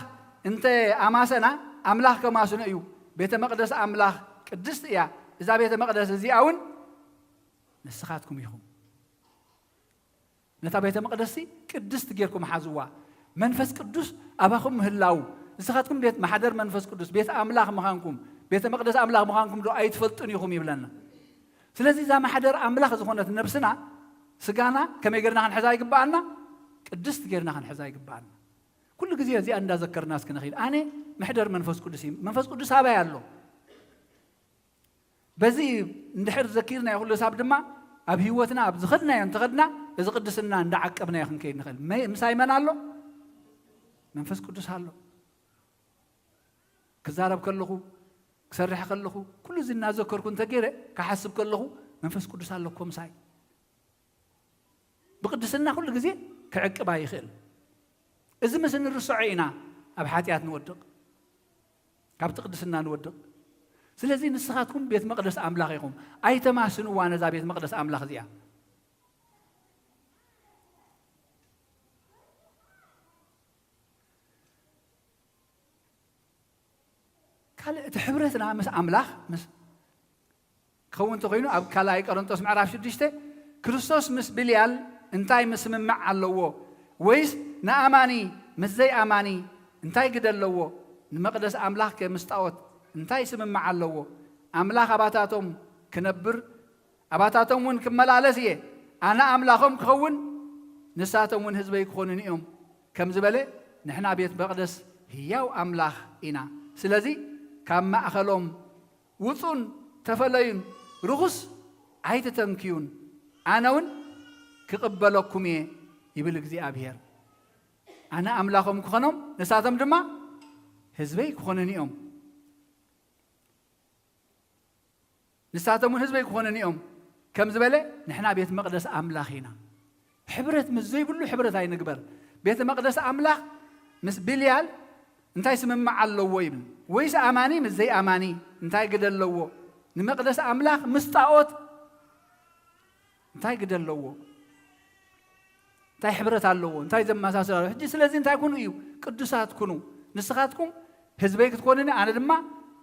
እንተ ኣማሰና፣ ኣምላኽ ከማስኖ እዩ። ቤተ መቕደስ ኣምላኽ ቅድስቲ እያ። እዛ ቤተ መቕደስ እዚኣ እውን ንስኻትኩም ኢኹም። ነታ ቤተ መቕደስሲ ቅድስቲ ጌርኩም ሓዝዋ። መንፈስ ቅዱስ ኣባኹም ምህላው፣ ንስኻትኩም ቤት ማሕደር መንፈስ ቅዱስ፣ ቤት ኣምላኽ ምዃንኩም፣ ቤተ መቕደስ ኣምላኽ ምዃንኩም ዶ ኣይትፈልጡን ኢኹም ይብለና። ስለዚ እዛ ማሕደር ኣምላኽ ዝኾነት ነብስና፣ ስጋና ከመይ ጌርና ክንሕዛ ይግብኣና? ቅድስቲ ጌርና ክንሕዛ ይግብኣና። ኩሉ ግዜ እዚኣ እንዳዘከርና እስኪ ንኺድ። ኣነ መሕደር መንፈስ ቅዱስ እዩ። መንፈስ ቅዱስ ኣባይ ኣሎ። በዚ እንድሕር ዘኪርናዮ ኩሉ ሳብ ድማ ኣብ ህይወትና ኣብ ዝኸድናዮ እንተኸድና እዚ ቅድስና እንዳዓቀብናዮ ክንከይድ ንኽእል። መ-፣ ምሳይ መን ኣሎ? መንፈስ ቅዱስ ኣሎ። ክዛረብ ከለኹ፣ ክሰርሕ ከለኹ፣ ኩሉ እዚ እናዘከርኩ እንተገይረ ክሓስብ ከለኹ መንፈስ ቅዱስ ኣሎ እኮ ምሳይ። ብቅድስና ኩሉ ግዜ ክዕቅባ ይኽእል። እዚ ምስ እንርስዖ ኢና ኣብ ሓጢኣት ንወድቕ፣ ካብቲ ቅድስና ንወድቕ። ስለዚ ንስኻትኩም ቤት መቕደስ ኣምላኽ ኢኹም። ኣይተማስንዋ ነዛ ቤት መቕደስ ኣምላኽ እዚኣ። ካልእ እቲ ሕብረትና ምስ ኣምላኽ ምስ ክኸውን እንተኾይኑ ኣብ ካልኣይ ቆሮንጦስ ምዕራፍ ሽዱሽተ ክርስቶስ ምስ ብልያል እንታይ ምስምማዕ ኣለዎ? ወይስ ንኣማኒ ምስ ዘይኣማኒ እንታይ ግደ ኣለዎ? ንመቕደስ ኣምላኽ ከ ምስ ጣዖት እንታይ ስምማዕ ኣለዎ? ኣምላኽ ኣባታቶም ክነብር ኣባታቶም እውን ክመላለስ እየ፣ ኣነ ኣምላኾም ክኸውን ንሳቶም እውን ህዝበይ ክኾኑኒ እዮም ከም ዝበለ ንሕና ቤት መቕደስ ህያው ኣምላኽ ኢና። ስለዚ ካብ ማእኸሎም ውፁን ተፈለዩን ርኹስ ኣይትተንክዩን፣ ኣነ እውን ክቕበለኩም እየ ይብል እግዚኣብሔር። ኣነ ኣምላኾም ክኾኖም ንሳቶም ድማ ህዝበይ ክኾኑኒ እዮም። ንሳቶም እውን ህዝበይ ክኾኑኒ እዮም ከም ዝበለ ንሕና ቤት መቕደስ ኣምላኽ ኢና። ሕብረት ምስ ዘይብሉ ሕብረት ኣይንግበር። ቤተ መቕደስ ኣምላኽ ምስ ብልያል እንታይ ስምምዕ ኣለዎ ይብል? ወይስ ኣማኒ ምስ ዘይኣማኒ እንታይ ግደ ኣለዎ? ንመቕደስ ኣምላኽ ምስ ጣዖት እንታይ ግደ ኣለዎ? እንታይ ሕብረት ኣለዎ? እንታይ ዘመሳስል ኣለዎ? ሕጂ ስለዚ እንታይ ኩኑ እዩ? ቅዱሳት ኩኑ። ንስኻትኩም ህዝበይ ክትኮኑኒ፣ ኣነ ድማ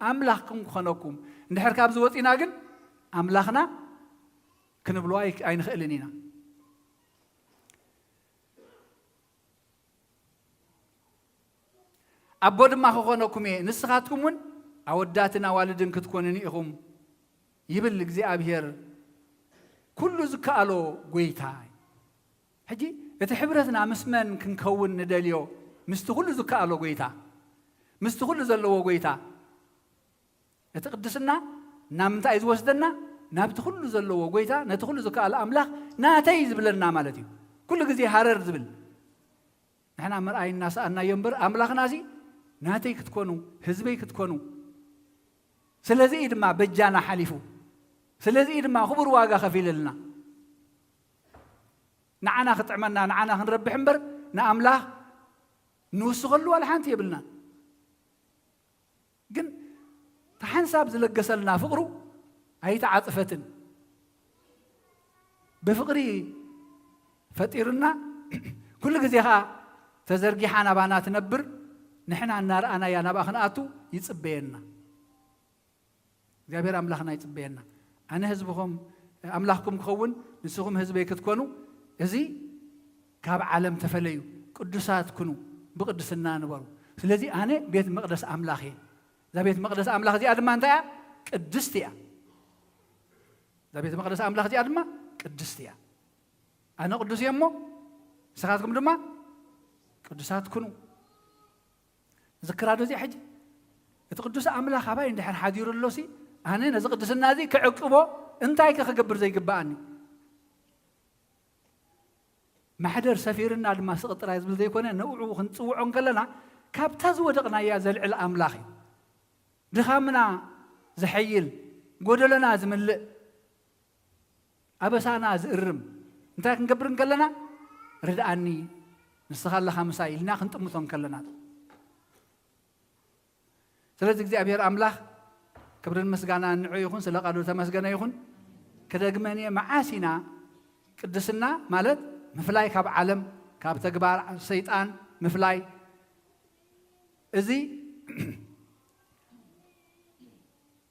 ኣምላኽኩም ክኾነኩም። እንድሕር ካብዚ ወፂና ግን ኣምላኽና ክንብሎ ኣይ-፣ ኣይንኽእልን ኢና። ኣቦ ድማ ክኾነኩም እየ፣ ንስኻትኩም እውን ኣወዳትን ኣዋልድን ክትኮኑኒ ኢኹም ይብል እግዚኣብሔር ኩሉ ዝከኣሎ ጎይታ። ሕጂ እቲ ሕብረትና ምስ መን ክንከውን ንደልዮ? ምስቲ ኩሉ ዝከኣሎ ጎይታ፣ ምስቲ ኩሉ ዘለዎ ጎይታ። እቲ ቅድስና ናብ ምንታይ እዩ ዝወስደና? ናብቲ ኩሉ ዘለዎ ጎይታ፣ ነቲ ኩሉ ዝከኣለ ኣምላኽ ናተይ ዝብለና ማለት እዩ። ኩሉ ግዜ ሃረር ዝብል። ንሕና ምርኣይ እናሰኣናዮ እምበር፣ ኣምላኽና እዚ ናተይ ክትኮኑ፣ ህዝበይ ክትኮኑ። ስለዚ እዩ ድማ በጃና ሓሊፉ። ስለዚ እዩ ድማ ክቡር ዋጋ ከፊለልና። ንዓና ክጥዕመና፣ ንዓና ክንረብሕ እምበር፣ ንኣምላኽ ንውስኸሉ ዋላ ሓንቲ የብልናን። ግን እቲ ሓንሳብ ዝለገሰልና ፍቕሩ ኣይተዓጽፈትን። ብፍቕሪ ፈጢሩና፣ ኩሉ ግዜ ኸኣ ተዘርጊሓ ናባና ትነብር፣ ንሕና እናረኣናያ ናብኣ ክንኣቱ ይጽበየና። እግዚኣብሔር ኣምላኽና ይጽበየና። ኣነ ህዝብኹም፣ ኣምላኽኩም ክኸውን፣ ንስኹም ህዝበይ ክትኮኑ፣ እዚ ካብ ዓለም ተፈለዩ፣ ቅዱሳት ኩኑ፣ ብቅድስና ንበሩ። ስለዚ ኣነ ቤት መቕደስ ኣምላኽ እየ። እዛ ቤት መቕደስ ኣምላኽ እዚኣ ድማ እንታይ እያ? ቅድስቲ እያ። እዛ ቤት መቕደስ ኣምላኽ እዚኣ ድማ ቅድስቲ እያ። ኣነ ቅዱስ እየ እሞ፣ ንስኻትኩም ድማ ቅዱሳት ኩኑ። ዝክራ ዶ እዚኣ ሕጂ? እቲ ቅዱስ ኣምላኽ ኣባይ እንድሕር ሓዲሩ ኣሎሲ፣ ኣነ ነዚ ቅድስና እዚ ክዕቅቦ እንታይ ከ ክገብር ዘይግብኣኒ? ማሕደር ሰፊርና ድማ ስቕ ጥራይ ዝብል ዘይኮነ፣ ንዕኡ ክንጽውዖ እንከለና፣ ካብታ ዝወደቕናያ ዘልዕል ኣምላኽ እዩ። ድኻምና ዘሐይል፣ ጎደሎና ዝምልእ፣ ኣበሳና ዝእርም እንታይ ክንገብር እንከለና፣ "ርድኣኒ፣ ንስኻ ኣለኻ ምሳይ" ኢልና ክንጥምቶ እንከለና። ስለዚ እግዚኣብሔር ኣምላኽ ክብርን ምስጋናን ንዑ ይኹን፣ ስለ ቃሉ ተመስገነ ይኹን። ክደግመን እየ፣ መዓስ ኢና ቅድስና ማለት ምፍላይ ካብ ዓለም፣ ካብ ተግባር ሰይጣን ምፍላይ፣ እዚ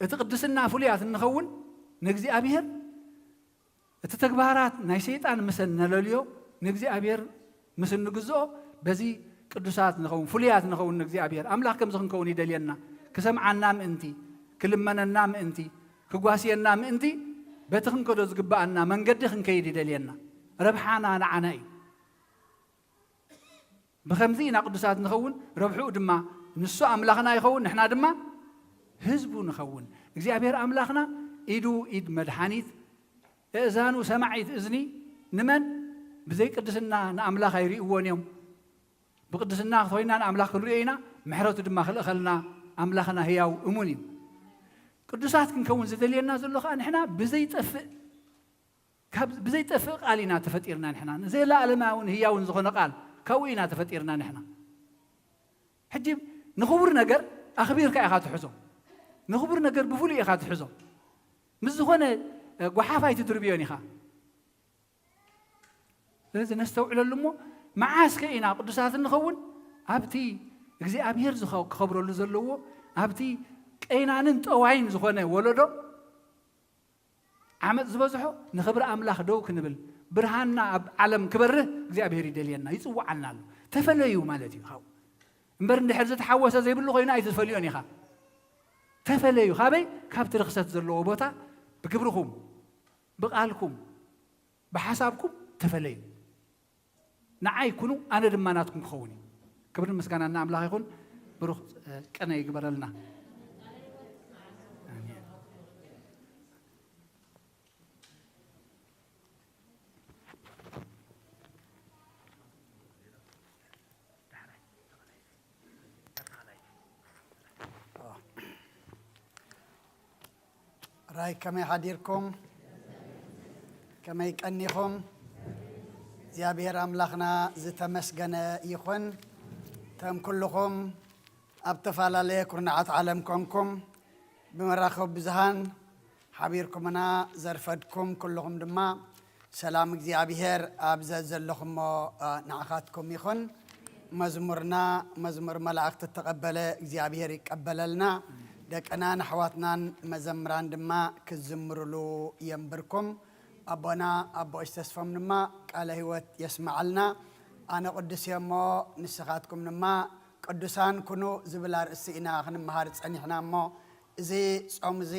እቲ ቅድስና ፍሉያት እንኸውን ንእግዚኣብሔር፣ እቲ ተግባራት ናይ ሰይጣን ምስ እነለልዮ ንእግዚኣብሔር ምስ እንግዝኦ፣ በዚ ቅዱሳት ንኸውን፣ ፍሉያት ንኸውን ንእግዚኣብሔር። ኣምላኽ ከምዚ ክንከውን ይደልየና። ክሰምዓና ምእንቲ፣ ክልመነና ምእንቲ፣ ክጓስየና ምእንቲ፣ በቲ ክንከዶ ዝግብኣና መንገዲ ክንከይድ ይደልየና። ረብሓና ንዓና እዩ። ብኸምዚ ኢና ቅዱሳት ንኸውን፣ ረብሕኡ ድማ ንሱ ኣምላኽና ይኸውን፣ ንሕና ድማ ህዝቡ ንኸውን። እግዚኣብሔር ኣምላኽና ኢዱ ኢድ መድሓኒት፣ እእዛኑ ሰማዒት እዝኒ ንመን? ብዘይ ቅድስና ንኣምላኽ ኣይርእይዎን እዮም። ብቅድስና ተኾይንና ንኣምላኽ ክንርእዮ ኢና፣ ምሕረቱ ድማ ክልእኸልና ኣምላኽና ህያው እሙን እዩ። ቅዱሳት ክንከውን ዝደልየና ዘሎ ኸኣ ንሕና ብዘይጠፍእ ካብ ብዘይጠፍእ ቃል ኢና ተፈጢርና ንሕና። ንዘለኣለማውን ህያውን ዝኾነ ቃል ካብኡ ኢና ተፈጢርና ንሕና። ሕጂ ንኽቡር ነገር ኣኽቢርካ ኢኻ ትሕዞ። ንኽቡር ነገር ብፍሉይ ኢኻ ትሕዞ። ምስ ዝኾነ፣ እ፣ ጓሓፍ ኣይትድርብዮን ኢኻ። ስለዚ ነስተውዕለሉ እሞ፣ መዓስ ከ ኢና ቅዱሳት እንኸውን? ኣብቲ እግዚኣብሔር ዝኸ-፣ ክኸብረሉ ዘለዎ፣ ኣብቲ ቀይናንን ጠዋይን ዝኾነ ወለዶ ዓመፅ ዝበዝሖ ንኽብሪ ኣምላኽ ደው ክንብል፣ ብርሃንና ኣብ ዓለም ክበርህ እግዚኣብሔር ይደልየና፣ ይፅውዓልና ኣሎ። ተፈለዩ ማለት እዩ። ካብኡ እምበር እንድሕር ዝተሓወሰ ዘይብሉ ኮይኑ ኣይትፈልዮን ኢኻ። ተፈለዩ። ካበይ? ካብቲ ርኽሰት ዘለዎ ቦታ ብግብርኹም፣ ብቓልኩም፣ ብሓሳብኩም ተፈለዩ። ንዓይ ኩኑ፣ ኣነ ድማ ናትኩም ክኸውን እዩ። ክብርን ምስጋናን ንኣምላኽ ይኹን። ብሩኽ፣ እ፣ ቅነ ይግበረልና። ኣሜን። ራይ ከመይ ሓዲርኩም? ከመይ ቀኒኹም? እግዚኣብሔር ኣምላኽና ዝተመስገነ ይኹን። እቶም ኩልኹም ኣብ ተፈላለየ ኩርናዓት ዓለም ኮንኩም ብመራኸቢ ብዙሃን ሓቢርኩምና ዘርፈድኩም ኩልኹም ድማ ሰላም እግዚኣብሔር ኣብ ዘዘለኹሞ፣ እ፣ ንዓኻትኩም ይኹን። መዝሙርና መዝሙር መላእኽቲ እተቐበለ እግዚኣብሔር ይቀበለልና። ደቅናን ኣሕዋትናን መዘምራን ድማ ክዝምሩሉ የንብርኩም። ኣቦና ኣቦ እሽ ተስፎም ድማ ቃለ ህይወት የስምዓልና። ኣነ ቅዱስ እየ እሞ ንስኻትኩም ድማ ቅዱሳን ኩኑ ዝብል ኣርእስቲ ኢና ክንመሃር ጸኒሕና እሞ፣ እዚ ጾም እዚ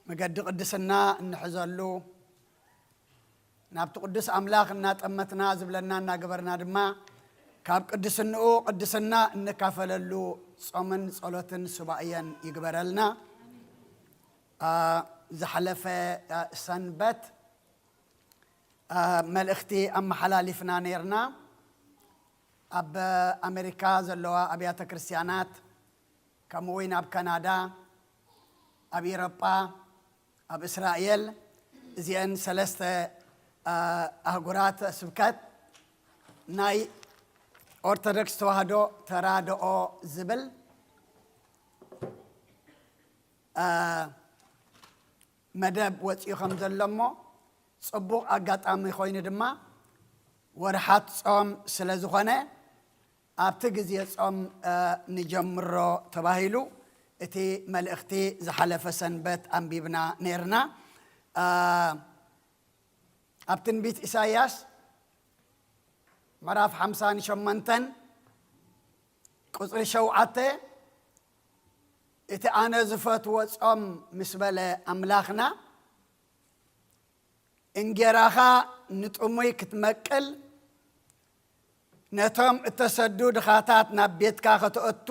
መገዲ ቅድስና እንሕዘሉ፣ ናብቲ ቅዱስ ኣምላኽ እናጠመትና ዝብለና እናገበርና ድማ ካብ ቅድስንኡ ቅድስና እንካፈለሉ ጾምን ጸሎትን ሱባኤን ይግበረልና። አ፣ ዝሓለፈ፣ አ፣ ሰንበት፣ አ፣ መልእኽቲ ኣመሓላሊፍና ነይርና። ኣብ ኣሜሪካ ዘለዋ ኣብያተ ክርስቲያናት፣ ከምኡ እውን ኣብ ካናዳ፣ ኣብ ኤውሮጳ፣ ኣብ እስራኤል፣ እዚአን ሰለስተ፣ አ፣ ኣህጉራት ስብከት ናይ ኦርቶዶክስ ተዋህዶ ተራድኦ ዝብል፣ አ፣ መደብ ወፂኡ ከም ዘሎ እሞ፣ ፅቡቕ ኣጋጣሚ ኮይኑ ድማ ወርሓት ጾም ስለ ዝኾነ፣ ኣብቲ ግዜ ጾም፣ እ፣ ንጀምሮ ተባሂሉ እቲ መልእኽቲ ዝሓለፈ ሰንበት ኣንቢብና ነይርና። እ፣ ኣብ ትንቢት ኢሳይያስ ምዕራፍ ሓምሳን ሸሞንተን ቁጽሪ ሸውዓተ፣ እቲ ኣነ ዝፈትዎ ጾም ምስ በለ ኣምላኽና፣ እንጌራኻ ንጥሙይ ክትመቅል፣ ነቶም እተሰዱ ድኻታት ናብ ቤትካ ከተእቱ፣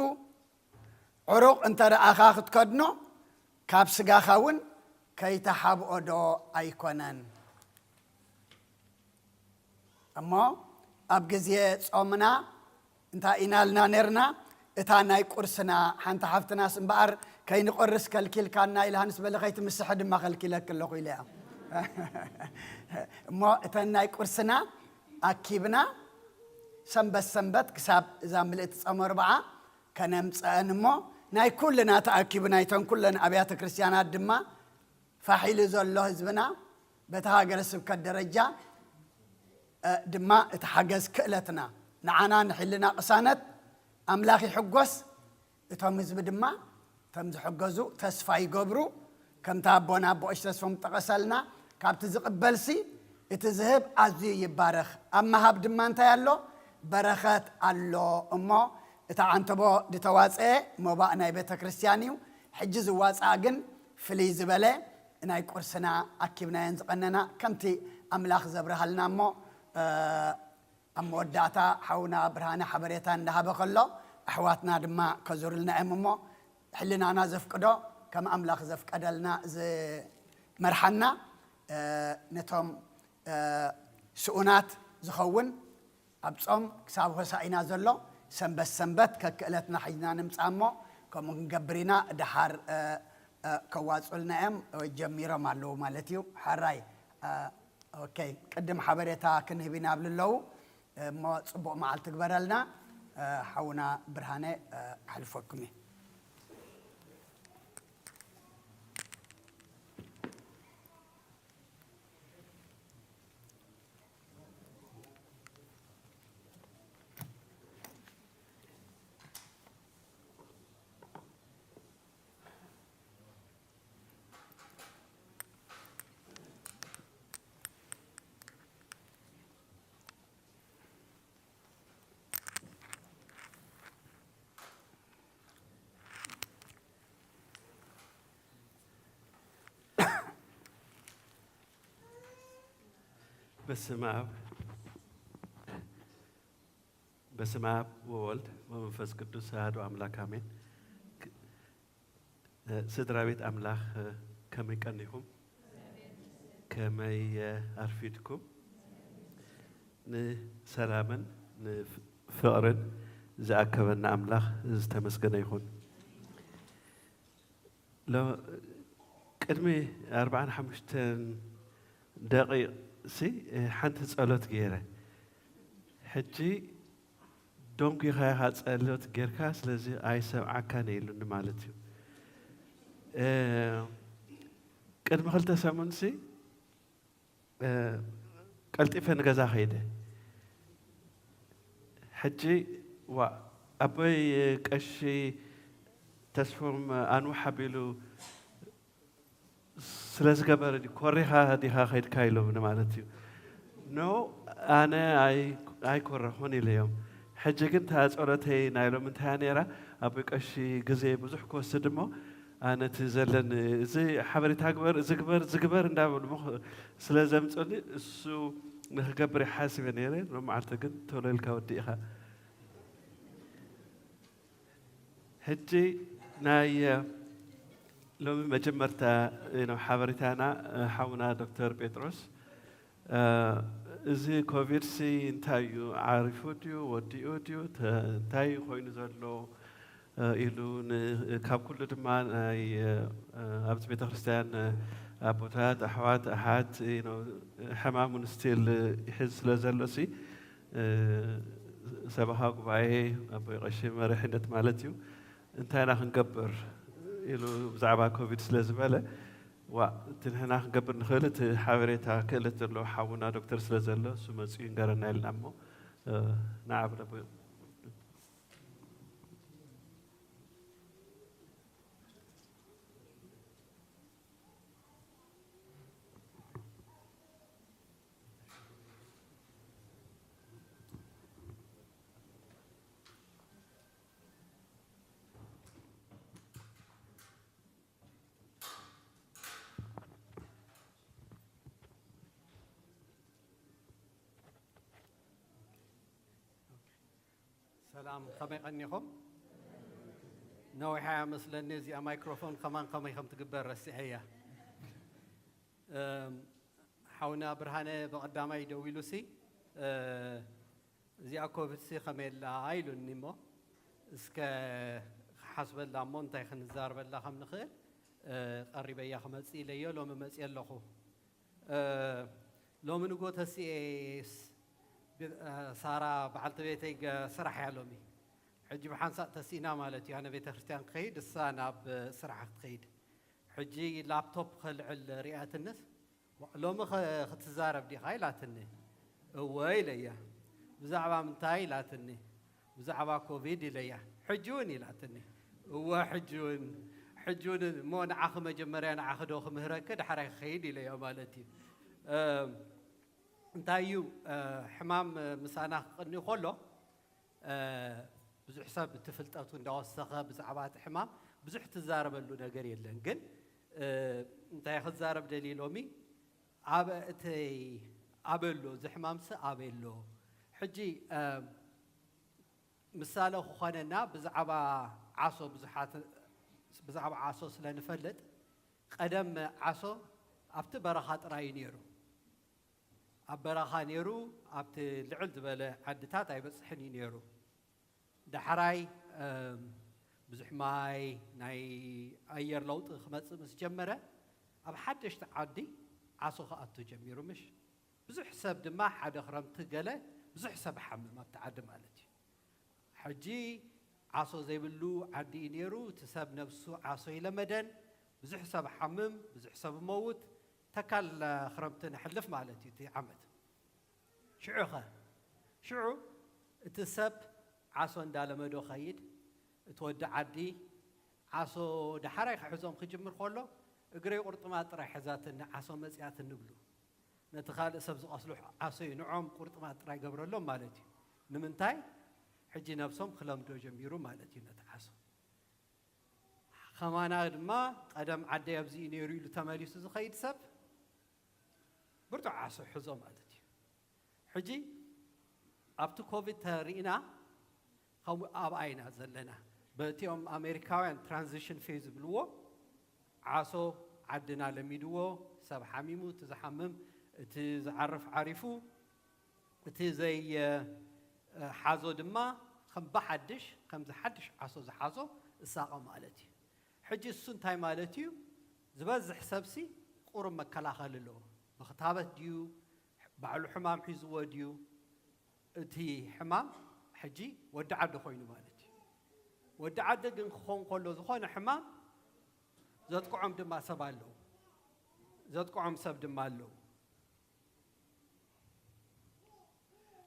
ዕሩቕ እንተ ደኣኻ ክትከድኖ፣ ካብ ስጋኻ እውን ከይተሓብኦ ዶ ኣይኮነን? እሞ ኣብ ግዜ ጾምና እንታይ ኢና ኢልና ነርና? እታ ናይ ቁርስና፣ ሓንቲ ሓፍትናስ እምበኣር ከይንቆርስ ከልኪልካና ኢላ ንስ በለ፣ ከይትምስሐ ድማ ከልኪለኪ ኣለኹ ኢለያ። እሞ እተን ናይ ቁርስና ኣኪብና ሰንበት ሰንበት ክሳብ እዛ ምልእቲ ጾም ኣርብዓ ከነምጽአን እሞ ናይ ኩልና ተኣኪቡ ናይተን ኩለን ኣብያተ ክርስቲያናት ድማ ፋሕ ኢሉ ዘሎ ህዝብና በቲ ሃገረ ስብከት ደረጃ፣ እ፣ ድማ እቲ ሓገዝ ክእለትና ንዓና ንሕልና ቅሳነት ኣምላኽ ይሕጎስ። እቶም ህዝቢ ድማ እቶም ዝሕገዙ ተስፋ ይገብሩ። ከምቲ ኣቦና ኣቦ እሽ ተስፎም ጠቐሰልና፣ ካብቲ ዝቕበልሲ እቲ ዝህብ ኣዝዩ ይባረኽ። ኣብ ምሃብ ድማ እንታይ ኣሎ? በረኸት ኣሎ። እሞ እቲ ዓንተቦ ዝተዋፀአ መባእ ናይ ቤተ ክርስቲያን እዩ። ሕጂ ዝዋፃእ ግን ፍልይ ዝበለ ናይ ቁርስና ኣኪብናየን ዝቐነና ከምቲ ኣምላኽ ዘብርሃልና እሞ፣ እ፣ ኣብ መወዳእታ ሓውና ብርሃነ ሓበሬታ እንዳሃበ ከሎ ኣሕዋትና ድማ ከዙርልና እዮም እሞ ሕልናና ዘፍቅዶ ከም ኣምላኽ ዘፍቀደልና ዝመርሓና፣ እ፣ ነቶም፣ እ፣ ስኡናት ዝኸውን ኣብ ጾም ክሳብ ሆሳኢና ዘሎ ሰንበት ሰንበት ከክእለትና ሒዝና ንምጻእ እሞ ከምኡ ክንገብር ኢና። ደሓር፣ እ፣ እ፣ ከዋጹልና እዮም፣ ጀሚሮም ኣለዉ ማለት እዩ። ሓራይ፣ እ፣ ኦኬ፣ ቅድም ሓበሬታ ክንህብ ኢና ብልለዉ እሞ ጽቡቕ መዓልቲ ግበረልና። እ፣ ሓውና ብርሃነ፣ እ፣ ከሕልፈኩም እየ። በስመ አብ በስመ አብ ወወልድ ወመንፈስ ቅዱስ አሐዱ አምላክ አሜን። ክ- እ፣ ስድራ ቤት ኣምላኽ፣ እ፣ ከመይ ቀኒኹም? ከመይ፣ እ፣ ኣርፊድኩም? ንሰላምን ንፍቕርን ዝኣከበና ኣምላኽ ዝተመስገነ ይኹን። ሎ-፣ ቅድሚ ኣርባዓን ሓሙሽተን ደቂቕ ሲ፣ እ፣ ሓንቲ ጸሎት ገይረ። ሕጂ ደንጒኻ ኢኻ ጸሎት ጌርካ፣ ስለዚ ኣይሰምዓካን እየ ኢሉኒ ማለት እዩ። እ፣ ቅድሚ ክልተ ሰሙን ሲ፣ እ፣ ቀልጢፈ ንገዛ ከይደ። ሕጂ ዋ፣ ኣቦይ ቀሺ ተስፎም ኣንውሕ ኣቢሉ ስለ ዝገበረ ድዩ፣ ኮሪኻ ዲኻ ከይድካ ኢሎምኒ ማለት እዩ። ኖ፣ ኣነ ኣይ-፣ ኣይኮረኹን ኢለዮም። ሕጂ ግን እታ ጸሎተይ ናይ ሎሚ እንታይ እያ ነይራ? ኣቦይ ቀሺ ግዜ ብዙሕ ክወስድ እሞ፣ ኣነ እቲ ዘለኒ፣ እዚ ሓበሬታ ግበር፣ እዚ ግበር፣ እዚ ግበር እንዳበሉ ምኽ-፣ ስለ ዘምጽኡኒ፣ እሱ ንኽገብር ይሓስብ እየ ነይረ። ሎም መዓልቲ ግን ቶሎ ኢልካ ወዲእኻ። ሕጂ ናይ፣ እ፣ ሎሚ መጀመርታ፣ እ፣ ነው ሓበሬታና፣ እ፣ ሓውና ዶክተር ጴጥሮስ፣ እ፣ እዚ ኮቪድ ሲ እንታይ እዩ? ዓሪፉ ድዩ? ወዲኡ ድዩ? ተ-፣ እንታይ እዩ ኮይኑ ዘሎ? እ፣ ኢሉ ን-፣ ካብ ኩሉ ድማ ናይ፣ እ፣ ኣብዚ ቤተክርስትያን፣ እ፣ ኣቦታት፣ ኣሕዋት፣ ኣሓት፣ እ፣ ነው ሕማሙን ስቲል ይሕዝ ስለ ዘሎ ሲ፣ እ፣ ሰበኻ ጉባኤ፣ ኣቦይ ቀሺ መሪሕነት ማለት እዩ፣ እንታይ ኢና ክንገብር ኢሉ ብዛዕባ ኮቪድ ስለ ዝበለ፣ ዋ፣ እቲ ንሕና ክንገብር ንኽእል፣ እቲ ሓበሬታ ክእለት ዘለዎ ሓውና ዶክተር ስለ ዘሎ፣ እሱ መጺኡ ይንገረና ኢልና እሞ፣ እ፣ ንዓ ብለቦ። ሰላም፣ ከመይ ቀኒኹም? ነዊሓ እያ መስለኒ እዚኣ ማይክሮፎን ከማን ከመይ ከም ትግበር ረሲዐያ። እም፣ ሓውና ብርሃነ ብቐዳማይ ደዊሉሲ፣ እ፣ እዚኣ ኮቪድሲ ከመይ ኣላ ኢሉኒ እሞ፣ እስከ ክሓስበላ እሞ እንታይ ክንዛረበላ ከም ንኽእል፣ እ፣ ቀሪበያ ክመጽእ ኢለዮ፣ ሎሚ መጽየ ኣለኹ። እ፣ ሎሚ ንጎ ተሲኤስ፣ ብ-፣ እ፣ ሳራ በዓልቲ ቤተይ ገ-፣ ስራሕ እያ ሎሚ። ሕጂ ብሓንሳእ ተሲእና ማለት እዩ። ኣነ ቤተ ክርስቲያን ክኸይድ፣ እሳ ናብ ስራሕ ክትኸይድ። ሕጂ ላፕቶፕ ከልዕል ሪኣትንስ፣ "ዋ፣ ሎሚ ኸ-፣ ክትዛረብ ዲኻ?" ኢላትኒ። "እወ" ኢለያ። "ብዛዕባ ምንታይ?" ኢላትኒ። "ብዛዕባ ኮቪድ" ኢለያ። "ሕጂ እውን?" ኢላትኒ። "እወ፣ ሕጂ እውን፣ ሕጂ እውን እሞ ንዓኺ መጀመርያ ንዓኺ ዶ ክምህረኪ፣ ዳሕራይ ክኸይድ?" ኢለያ ማለት እዩ። እም፣ እንታይ እዩ፣ እ፣ ሕማም ምሳና ክቕንዩ ከሎ፣ እ፣ ብዙሕ ሰብ እቲ ፍልጠቱ እንዳወሰኸ ብዛዕባ እቲ ሕማም ብዙሕ ትዛረበሉ ነገር የለን። ግን፣ እ፣ እንታይ ክዛረብ ደልየ ሎሚ፣ ኣብ እቲ ኣበሎ፣ እዚ ሕማምሲ ኣበሎ። ሕጂ፣ እ፣ ምሳሌ ክኾነና ብዛዕባ ዓሶ ብዙሓት፣ ብዛዕባ ዓሶ ስለ ንፈልጥ፣ ቀደም ዓሶ ኣብቲ በረኻ ጥራይ እዩ ነይሩ። ኣብ በረኻ ነይሩ፣ ኣብቲ ልዕል ዝበለ ዓድታት ኣይበጽሕን እዩ ነይሩ። ዳሕራይ፣ እም፣ ብዙሕ ማይ፣ ናይ ኣየር ለውጢ ክመጽእ ምስ ጀመረ፣ ኣብ ሓደሽቲ ዓዲ ዓሶ ክኣቱ ጀሚሩ፣ ምሽ? ብዙሕ ሰብ ድማ ሓደ ክረምቲ ገለ ብዙሕ ሰብ ሓምም ኣብቲ ዓዲ ማለት እዩ። ሕጂ ዓሶ ዘይብሉ ዓዲ እዩ ነይሩ። እቲ ሰብ ነብሱ ዓሶ ይለመደን፣ ብዙሕ ሰብ ሓምም፣ ብዙሕ ሰብ መውት፣ ተካል ክረምቲ ነሕልፍ ማለት እዩ እቲ ዓመት። ሽዑ ኸ? ሽዑ እቲ ሰብ ዓሶ እንዳለመዶ ኸይድ፣ እቲ ወዲ ዓዲ ዓሶ ዳሕራይ ክሕዞም ክጅምር ከሎ፣ "እግረይ ቁርጥማጥ ጥራይ ሒዛትኒ፣ ዓሶ መጺኣትኒ" ብሉ። ነቲ ካልእ ሰብ ዝቐስሉ ዓሶ እዩ ንዖም ቁርጥማጥ ጥራይ ገብረሎም ማለት እዩ። ንምንታይ? ሕጂ ነብሶም ክለምዶ ጀሚሩ ማለት እዩ ነቲ ዓሶ። ከማና ድማ ቀደም ዓደይ ኣብዚ እዩ ነይሩ ኢሉ ተመሊሱ ዝኸይድ ሰብ ብርቱዕ ዓሶ ሕዞ ማለት እዩ። ሕጂ ኣብቲ ኮቪድ ተሪእና፣ ከምኡ ኣብኣ ኢና ዘለና። በቲኦም ኣሜሪካውያን ትራንዚሽን ፌዝ ዝብልዎ፣ ዓሶ ዓድና ለሚድዎ፣ ሰብ ሓሚሙ፣ እቲ ዝሓምም፣ እቲ ዝዓርፍ ዓሪፉ፣ እቲ ዘይሓዞ ድማ ከም ብሓድሽ፣ ከም ዝሓድሽ ዓሶ ዝሓዞ እሳቐ ማለት እዩ። ሕጂ እሱ እንታይ ማለት እዩ? ዝበዝሕ ሰብሲ ቁሩብ መከላኸሊ ኣለዎ። ብክታበት ድዩ? ባዕሉ ሕማም ሒዝዎ ድዩ? እቲ ሕማም ሕጂ ወዲ ዓዲ ኮይኑ ማለት እዩ። ወዲ ዓዲ ግን ክኸውን ከሎ ዝኾነ ሕማም ዘጥቅዖም ድማ ሰብ ኣለዉ። ዘጥቅዖም ሰብ ድማ ኣለዉ።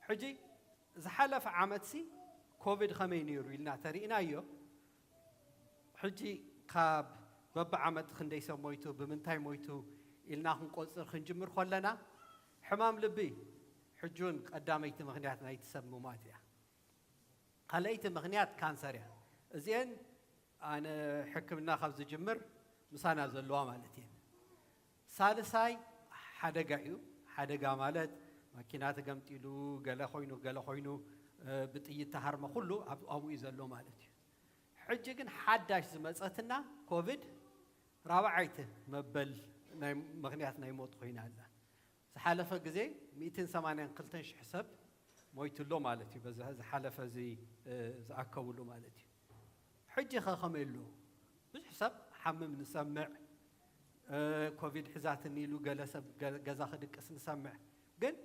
ሕጂ ዝሓለፈ ዓመትሲ ኮቪድ ከመይ ነይሩ ኢልና ተሪእናዮ። ሕጂ ካብ በብዓመት ክንደይ ሰብ ሞይቱ፣ ብምንታይ ሞይቱ ኢልና ክንቆጽር ክንጅምር ከለና፣ ሕማም ልቢ ሕጂ እውን ቀዳመይቲ ምኽንያት ናይቲ ሰብ ምሟት እያ። ካልኣይቲ ምኽንያት ካንሰር እያ። እዚአን ኣነ ሕክምና ካብ ዝጅምር ምሳና ዘለዋ ማለት እየን። ሳልሳይ ሓደጋ እዩ። ሓደጋ ማለት መኪና ተገምጢሉ፣ ገለ ኮይኑ፣ ገለ ኮይኑ፣ እ፣ ብጥይት ተሃርመ፣ ኩሉ ኣብ-፣ ኣብኡ እዩ ዘሎ ማለት እዩ። ሕጂ ግን ሓዳሽ ዝመጸትና ኮቪድ ራብዓይቲ መበል ናይ ምኽንያት ናይ ሞት ኮይና ኣላ። ዝሓለፈ ግዜ ሚእትን ሰማንያን ክልተን ሽሕ ሰብ ሞይቱ ኣሎ ማለት እዩ። በዚ ዝሓለፈ እዚ፣ እ፣ ዝኣከብሉ ማለት እዩ። ሕጂ ኸ ከመይ ኣሎ? ብዙሕ ሰብ ሓምም ንሰምዕ፣ እ፣ ኮቪድ ሒዛትኒ ኢሉ ገለ ሰብ ገ-፣ ገዛ ክድቅስ ንሰምዕ። ግን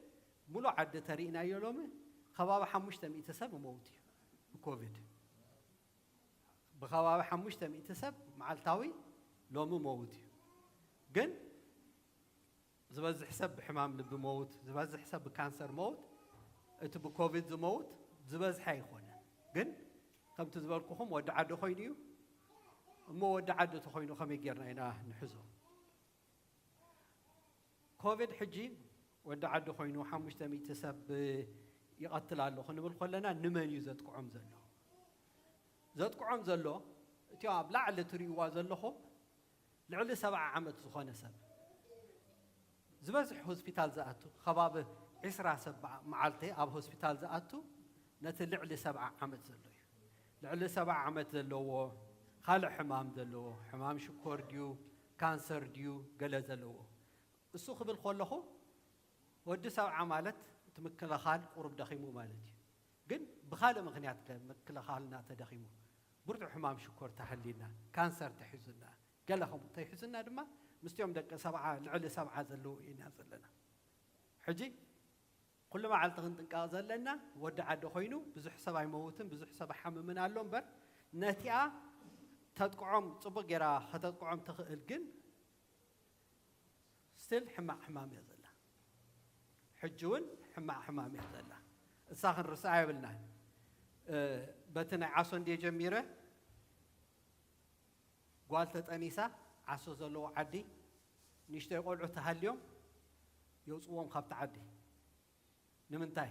ሙሉእ ዓዲ ተሪእናዮ ሎሚ ከባቢ ሓሙሽተ ሚእቲ ሰብ ይመውት እዩ ብኮቪድ። ብከባቢ ሓሙሽተ ሚእቲ ሰብ መዓልታዊ ሎሚ መውት እዩ። ግን ዝበዝሕ ሰብ ብሕማም ልቢ መውት፣ ዝበዝሕ ሰብ ብካንሰር መውት፣ እቲ ብኮቪድ ዝመውት ዝበዝሐ ኣይኮነ። ግን ከምቲ ዝበልኩኹም ወዲ ዓዲ ኮይኑ እዩ። እሞ ወዲ ዓዲ ተኾይኑ ከመይ ጌርና ኢና ንሕዞ? ኮቪድ ሕጂ ወዲ ዓዲ ኮይኑ ሓሙሽተ ሚእቲ ሰብ ይቐትል ኣሎ ክንብል ከለና፣ ንመን እዩ ዘጥቅዖም ዘሎ? ዘጥቅዖም ዘሎ፣ እቲ ኣብ ላዕሊ ትርእይዋ ዘለኹም ልዕሊ ሰብዓ ዓመት ዝኾነ ሰብ። ዝበዝሕ ሆስፒታል ዝኣቱ፣ ከባቢ ዒስራ ሰብ መዓ-፣ መዓልቲ ኣብ ሆስፒታል ዝኣቱ፣ ነቲ ልዕሊ ሰብዓ ዓመት ዘሎ እዩ። ልዕሊ ሰብዓ ዓመት ዘለዎ፣ ካልእ ሕማም ዘለዎ፣ ሕማም ሽኮር ድዩ፣ ካንሰር ድዩ፣ ገለ ዘለዎ። እሱ ክብል ከለኹ፣ ወዲ ሰብዓ ማለት እቲ ምክልኻል ቁሩብ ደኺሙ ማለት እዩ። ግን ብኻልእ ምኽንያት ከ ምክልኻልና ተደኺሙ፣ ብርቱዕ ሕማም ሽኮር ተሃልዩና፣ ካንሰር ተሒዙና፣ ገለ ከምኡ ተሒዙና ድማ፣ ምስቲኦም ደቂ ሰብዓ፣ ልዕሊ ሰብዓ ዘለዉ ኢና ዘለና። ሕጂ ኩሉ መዓልቲ ክንጥንቀቕ ዘለና፣ ወዲ ዓዲ ኮይኑ ብዙሕ ሰብ ኣይመውትን፣ ብዙሕ ሰብ ኣይሓምምን ኣሎ እምበር፣ ነቲኣ ተጥቅዖም፣ ጽቡቕ ጌራ ከተጥቅዖም ትኽእል ግን ስቲል ሕማቕ ሕማም እያ ዘላ። ሕጂ እውን ሕማቕ ሕማም እያ ዘላ። እሳ ክንርስዓ የብልናን። እ፣ በቲ ናይ ዓሶ እንድየ ጀሚረ፣ ጓል ተጠኒሳ፣ ዓሶ ዘለዎ ዓዲ፣ ንእሽተይ ቆልዑ ተሃልዮም፣ የውፅዎም ካብቲ ዓዲ። ንምንታይ?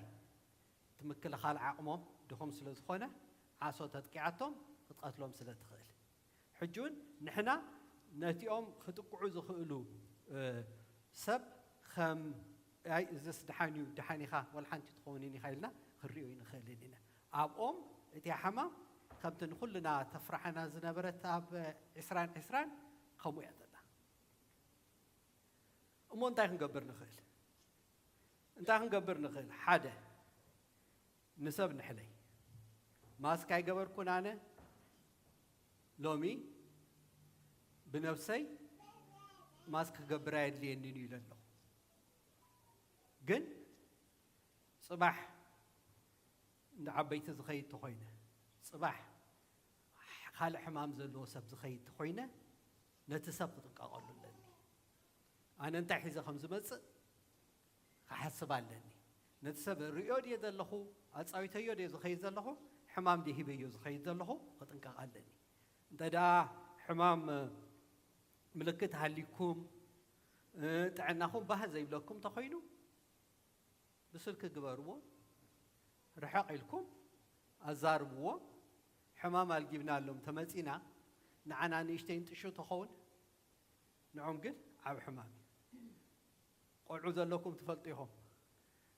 እቲ ምክልኻል ዓቕሞም ድኹም ስለ ዝኾነ፣ ዓሶ ተጥቂዓቶም ክትቐትሎም ስለ ትኽእል። ሕጂ እውን ንሕና ነቲኦም ክጥቅዑ ዝኽእሉ፣ እ፣ ሰብ ከም፣ ኣይ፣ እዝስ ደሓን እዩ፣ ደሓን ኢኻ፣ ወላ ሓንቲ ትኸውንን ኢኻ ኢልና ክንሪኦ ኣይንኽእልን ኢና። ኣብኦም እቲ ሕማም ከምቲ ንኹልና ተፍርሓና ዝነበረት ኣብ ዒስራን ዒስራን ከምኡ እያ ዘላ። እሞ እንታይ ክንገብር ንኽእል? እንታይ ክንገብር ንኽእል? ሓደ፣ ንሰብ ንሕለይ። ማስክ ኣይገበርኩን ኣነ። ሎሚ ብነብሰይ ማስክ ክገብር ኣየድልየንን እዩ ኢለ ኣለኹ። ግን ጽባሕ እንዳ ዓበይቲ ዝኸይድ ተኾይነ፣ ጽባሕ ካልእ ሕማም ዘለዎ ሰብ ዝኸይድ ተኾይነ፣ ነቲ ሰብ ክጥንቀቐሉ ኣለኒ። ኣነ እንታይ ሒዘ ከም ዝመጽእ ክሓስብ ኣለኒ። ነቲ ሰብ ርእዮ ድየ ዘለኹ? ኣጻዊተዮ ድየ ዝኸይድ ዘለኹ? ሕማም ድየ ሂበዮ ዝኸይድ ዘለኹ? ክጥንቀቕ ኣለኒ። እንተ ደኣ ሕማም፣ እ፣ ምልክት ሃሊኩም፣ እ፣ ጥዕናኹም ባህ ዘይብለኩም ተኾይኑ፣ ብስልኪ ግበርዎ፣ ርሕቕ ኢልኩም ኣዛርብዎ። ሕማም ኣልጊብናሎም ተመጺና፣ ንዓና ንእሽተይ እንጥሹ ተኸውን፣ ንዖም ግን ዓብ ሕማም እዩ። ቆልዑ ዘለኩም ትፈልጡ ኢኹም።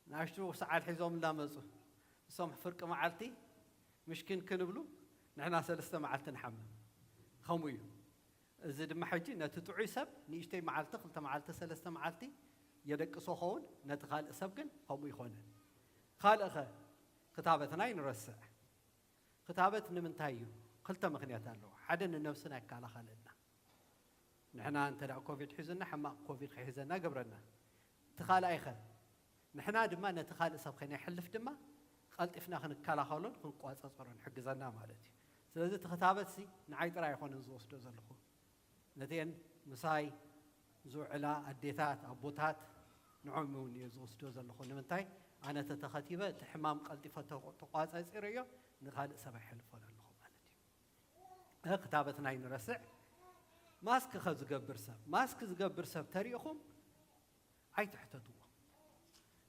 ንኣሽቱ ሰዓል ሒዞም እንዳመፁ እሶም ፍርቂ መዓልቲ ምሽኪን ክንብሉ ንሕና ሰለስተ መዓልቲ ንሓምም። ከምኡ እዩ። እዚ ድማ ሕጂ ነቲ ጥዑይ ሰብ ንእሽተይ መዓልቲ፣ ክልተ መዓልቲ፣ ሰለስተ መዓልቲ የደቅሶ ኸውን፣ ነቲ ካልእ ሰብ ግን ከምኡ ይኾነን። ካልእኸ ክታበትና ይንረስዕ። ክታበት ንምንታይ እዩ? ክልተ ምኽንያት ኣለዎ። ሓደ ንነብስና ይከላኸለልና። ንሕና እንተ ደኣ ኮቪድ ሒዙና ሕማቕ ኮቪድ ከይሕዘና ገብረና። እቲ ካልኣይኸ ንሕና ድማ ነቲ ካልእ ሰብ ከይነሕልፍ ድማ ቀልጢፍና ክንከላኸሎን ክንቋጸጸሮን ይሕግዘና ማለት እዩ። ስለዚ እቲ ክታበትሲ ንዓይ ጥራይ ኣይኮነን ዝወስዶ ዘለኹ። ነተን ምሳይ ዝውዕላ ኣዴታት፣ ኣቦታት ንዖም እውን እየ ዝወስዶ ዘለኹ። ንምንታይ? ኣነ ተተኸቲበ እቲ ሕማም ቀልጢፈ ተቆ-፣ ተቋጻጺረዮ ንኻልእ ሰብ ኣይሕልፎን ኣለኹ ማለት እዩ። እ፣ ክታበትና ይንረስዕ። ማስክ ከ ዝገብር ሰብ፣ ማስክ ዝገብር ሰብ ተሪእኹም ኣይትሕተትዎ።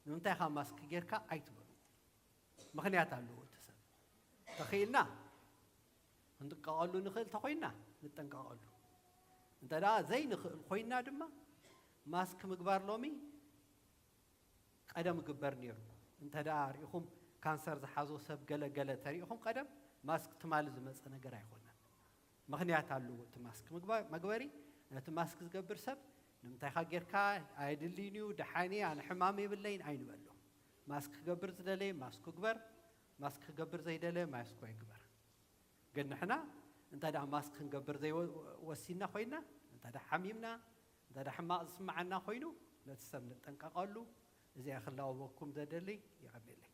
ንምንታይ ካብ ማስክ ጌርካ ኣይትበሉ። ምኽንያት ኣለዎ እቲ ሰብ። ተኽኢልና ክንጥቀቐሉ ንኽእል ተኾይንና ንጠንቀቐሉ። እንተ ደኣ ዘይንኽእል ኮይንና ድማ ማስክ ምግባር ሎሚ ቀደም ይግበር ነይሩ። እንተ ደኣ ርኢኹም ካንሰር ዝሓዞ ሰብ ገለ ገለ ተሪኢኹም ቀደም ማስክ ትማሊ ዝመጸ ነገር ኣይኮነን። ምኽንያት ኣለዎ እቲ ማስክ ምግባ-፣ መግበሪ። ነቲ ማስክ ዝገብር ሰብ ንምንታይካ ጌርካ ኣየድልይን እዩ፣ ደሓን እየ፣ ኣነ ሕማም የብለይን ኣይንበሎ። ማስክ ክገብር ዝደለየ ማስኩ ግበር፣ ማስክ ክገብር ዘይደለየ ማስኩ ኣይግበር። ግን ንሕና እንተ ደኣ ማስክ ክንገብር ዘይወ-፣ ወሲንና ኮይንና፣ እንተ ደኣ ሓሚምና፣ እንተ ደኣ ሕማቕ ዝስምዓና ኮይኑ፣ ነቲ ሰብ ንጠንቀቐሉ። እዚኣ ክላወበኩም ዘደሊ። የቐንየለይ።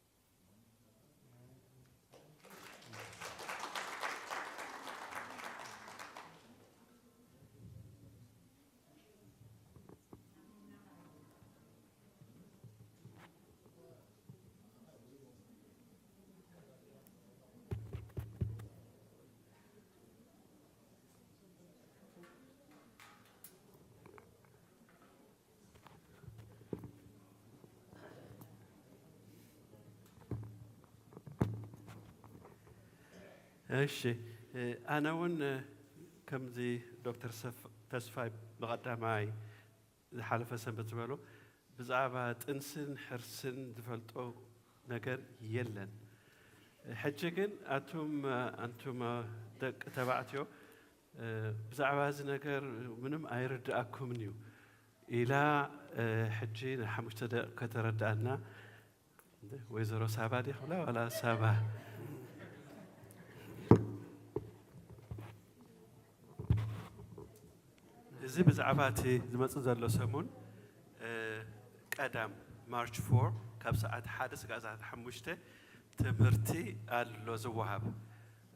እሺ፣ ኣነ እውን ከምዚ ዶክተር ሰፍ-፣ ተስፋይ ብቐዳማይ ዝሓለፈ ሰንበት ዝበሎ ብዛዕባ ጥንስን ሕርስን ዝፈልጦ ነገር የለን። ሕጂ ግን ኣቱም፣ ኣንቱም ደቂ ተባዕትዮ ብዛዕባ እዚ ነገር ምንም ኣይርድኣኩምን እዩ ኢላ ሕጂ ንሓሙሽተ ደቂቕ ከተረድኣና። ወይዘሮ ሳባ ድየ ክብላ ዋላ ሳባ? እዚ ብዛዕባ እቲ ዝመጽእ ዘሎ ሰሙን፣ እ፣ ቀዳም ማርች ፎር ካብ ሰዓት ሓደ ስጋዕ ሰዓት ሓሙሽተ ትምህርቲ ኣሎ ዝወሃብ።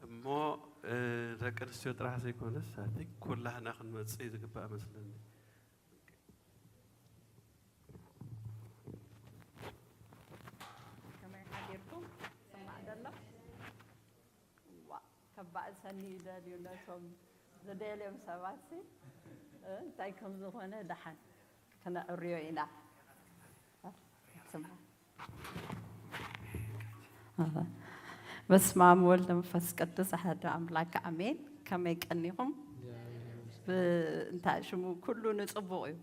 እሞ፣ እ፣ ደቂ ኣንስትዮ ጥራሕ ዘይኮነስ፣ I think ኩላህና ክንመጽእ ዝግባእ መስለኒ። ከመይ ሓዲርኩም? ስማዕ ደሎ? ዋ፣ ከባእሰኒ ይደልዩ ነቶም ዝደልዮም ሰባትሲ፣ እ፣ እንታይ ከም ዝኾነ ደሓን ክነዕርዮ ኢና። ስማዕ። በስመ ኣብ ወወልድ ወመንፈስ ቅዱስ ኣሐዱ ኣምላክ ኣሜን። ከመይ ቀኒኹም? ብ-፣ እንታይ ሽሙ ኩሉ ንጽቡቕ እዩ፣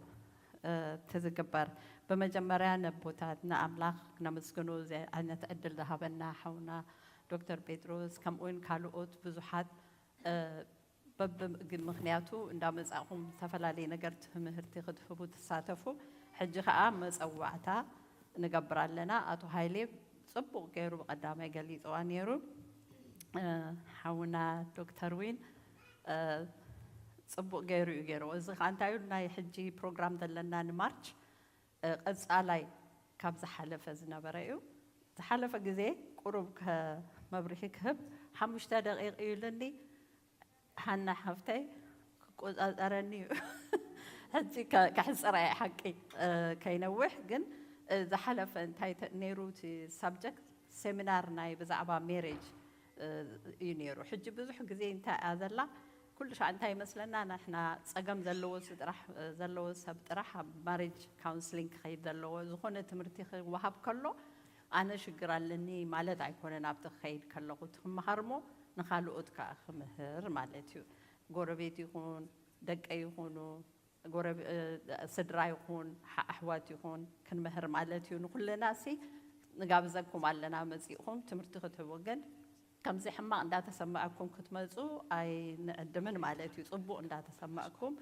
እ፣ እቲ ዝግበር። ብመጀመርያ ነቦታት ንኣምላኽ ነመስግኖ እዚ ዓይነት ዕድል ዝሃበና ሓውና ዶክተር ጴጥሮስ ከምኡውን ካልኦት ብዙሓት፣ እ፣ በብምክንያቱ እንዳመጻእኹም ዝተፈላለየ ነገር ትምህርቲ ክትህቡ ትሳተፉ። ሕጂ ኸኣ መጸዋዕታ ንገብር ኣለና። ኣቶ ሃይሌ ጽቡቕ ገይሩ ብቐዳማይ ገሊጽዋ ነይሩ። እ፣ ሓውና ዶክተር ዊን፣ እ፣ ጽቡቕ ገይሩ እዩ ገይርዎ። እዚ ኸኣ እንታይ እዩ ናይ ሕጂ ፕሮግራም ዘለና ንማርች፣ እ፣ ቀጻላይ ካብ ዝሓለፈ ዝነበረ እዩ። ዝሓለፈ ግዜ ቁሩብ ከ-፣ መብርሂ ክህብ ሓሙሽተ ደቂቕ እዩ ኢሉኒ። ሃና ሓፍተይ ክቆጻጸረኒ እዩ። ሕጂ ከ-፣ ከሕጽራ እየ ሓቂ፣ እ፣ ከይነውሕ ግን፣ እ፣ ዝሓለፈ እንታይ ተ-፣ ነይሩ እቲ ሳብጀክት ሴሚናር ናይ ብዛዕባ ሜሬጅ፣ እ፣ እዩ ነይሩ። ሕጂ ብዙሕ ግዜ እንታይ እያ ዘላ፣ ኩሉ ሻዕ እንታይ ይመስለና፣ ንሕና ጸገም ዘለዎ ጥራሕ፣ እ፣ ዘለዎ ሰብ ጥራሕ ኣብ ማሬጅ ካውንስሊንግ ክኸይድ ዘለዎ፣ ዝኾነ ትምህርቲ ክወሃብ ከሎ፣ ኣነ ሽግር ኣለኒ ማለት ኣይኮነን። ኣብቲ ክኸይድ ከለኹ እቲ ክመሃር እሞ ንኻልኦት ከኣ ክምህር ማለት እዩ። ጎረቤት ይኹን፣ ደቀይ ይኹኑ፣ ጎረብ ስድራ ይኹን ኣሕዋት ይኹን ክንምህር ማለት እዩ። ንኩልና ሲ ንጋብዘኩም ኣለና መፂእኹም ትምህርቲ ክትህቡ። ግን ከምዚ ሕማቕ እንዳተሰማእኩም ክትመፁ ኣይንዕድምን ማለት እዩ። ፅቡቕ እንዳተሰማእኩም